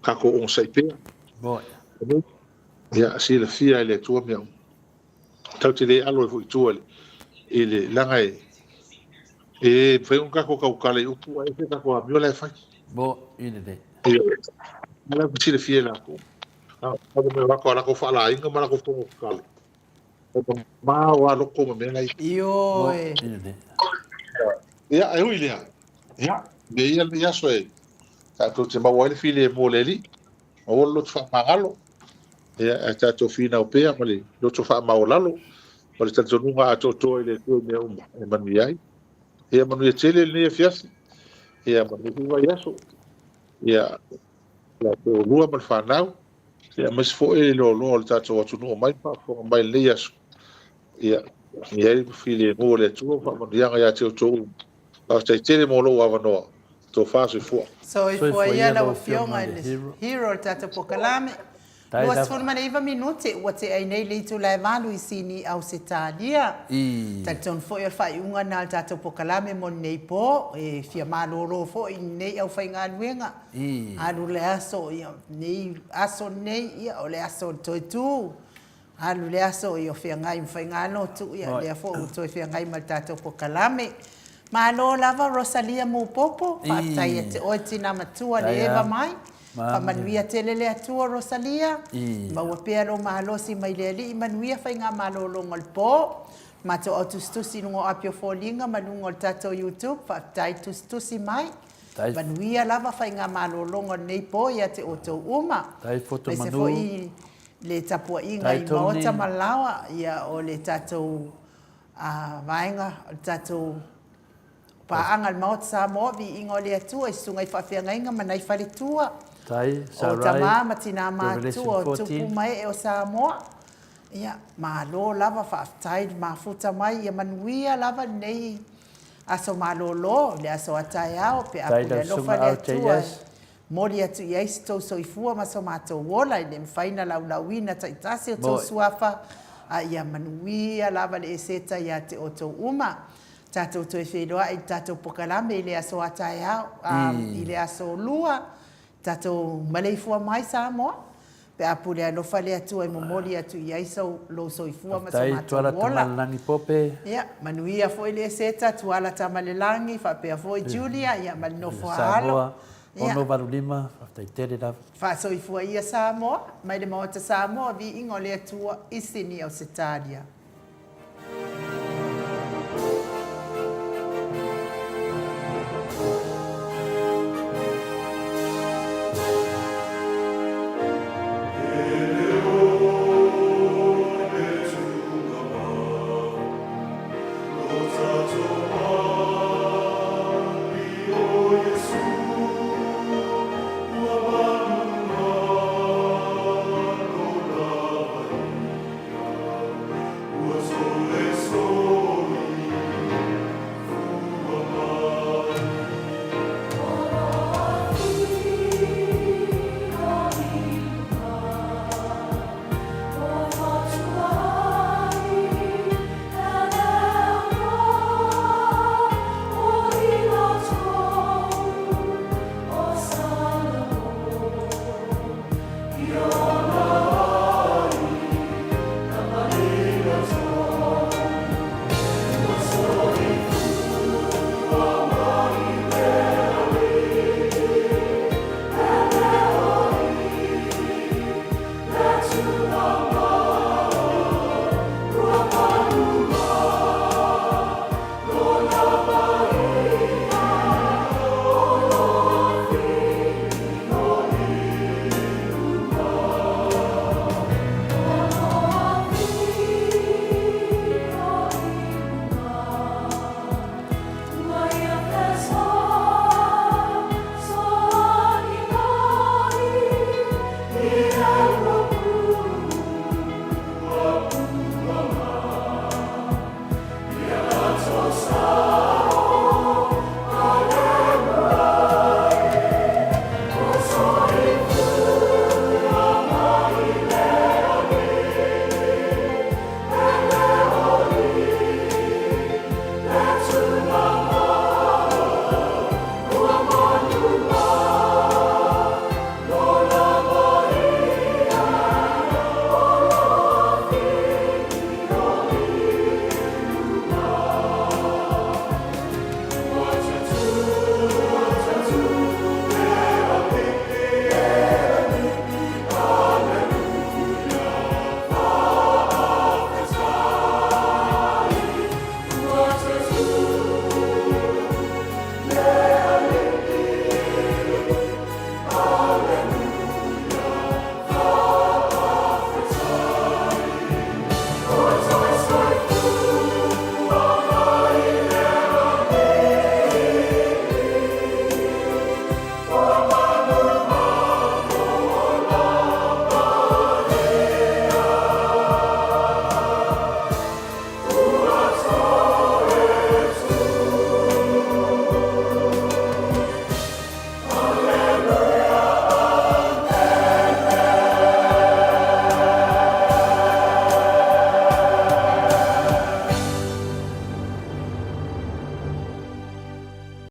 Tatou onosai pea. Mo. Ia, silafia e le Atua mea uma. Tatou te le alo ai foi i tua i le leaga e e mafai ona tatou tautala i upu ae ese tatou amio la e fai. Mo i lelei. Ia, la e silafia e latou. A o mea o latou faalaaiga ma latou fono tatalo. E mamao lava loko ma mea la e i. Mo Ioe. i lelei. Ia, e ui lea. Ia, avea ia lenei aso e tatou te maua ai le filemu o le Alii, maua le loto faamagalo. Ia, ae tatou finau pea ma le loto faamaualalo ma le talitonuga atoatoa i le Atua i mea uma e manuia ai. Ia, manuia tele lenei afiafi. Ia, manuia foi vaiaso. Ia, la toalua ma le fanau, ia aemaise foi le loaloa o le tatou atunuu mai ma faafofoga mai i lenei aso. Ia, i ai le filemu o le Atua ma faamanuiaga ia te outou uma. Faafetai tele mo lou avanoa. Tofa soifua. Soifua ia lau Afioga i le Hero o le tatou polokalame. 29 minute ua tea ai nei le itula e 8 i Sini, Ausetalia. Talitonu foi o le faaiuga lena o le tatou polokalame mo lenei po, e fia malolo foi lenei aufaigaluega. Alu le aso, ia, lenei aso lenei, ia, o le aso o le toe tu. Alu le aso o feagai ma faigalotu, ia lea foi ua toe feagai ma le tatou polokalame. Malo lava Rosalia Mupopo, faafetai ia te oe tina matua le eva mai. Faamanuia tele le Atua Rosalia, maua pea lou malosi mai le Alii, manuia faigamalologa o le po. Matou au tusitusi i luga o api o foliga ma luga o le tatou YouTube, faafetai tusitusi mai. Manuia lava faigamalologa o lenei po ia te outou uma. Aemaise foi le tapuaiga i maota ma laoa, ia o le tatou vaega, o le tatou paaga a le Maota Samoa, Viiga o le Atua i susuga i faafeagaiga ma nai faletua, o tama ma tina matutua, o tupu ma ee o Samoa. Ia, malo lava, faafetai le mafuta mai, ia manuia lava lenei aso malolo, le aso a taeao, pe a pule alofa le Atua. Momoli atu i ai so tou soifua ma so matou ola, e le mafai ona laulauina taitasi o tou suafa, a ia manuia lava le Eseta ia te outou uma. Tatou toe feiloai i le tatou pokalame i le aso a taeao, a, i le aso Lua, tatou maleifua mai Samoa, pe a pule alofa le Atua e momoli atu i ai so, lou soifua ma so Faafetai matou Tuala ola. Tamalelagi Pope. Ia, manuia foi le Eseta, Tuala Tamalelagi, faapea foi Julia, ia ma le nofo a alo. Samoa Ia. 685, faafetai tele lava. Faasoifua ia Samoa, mai le Maota Samoa, viiga o le Atua i Sini Ausetalia.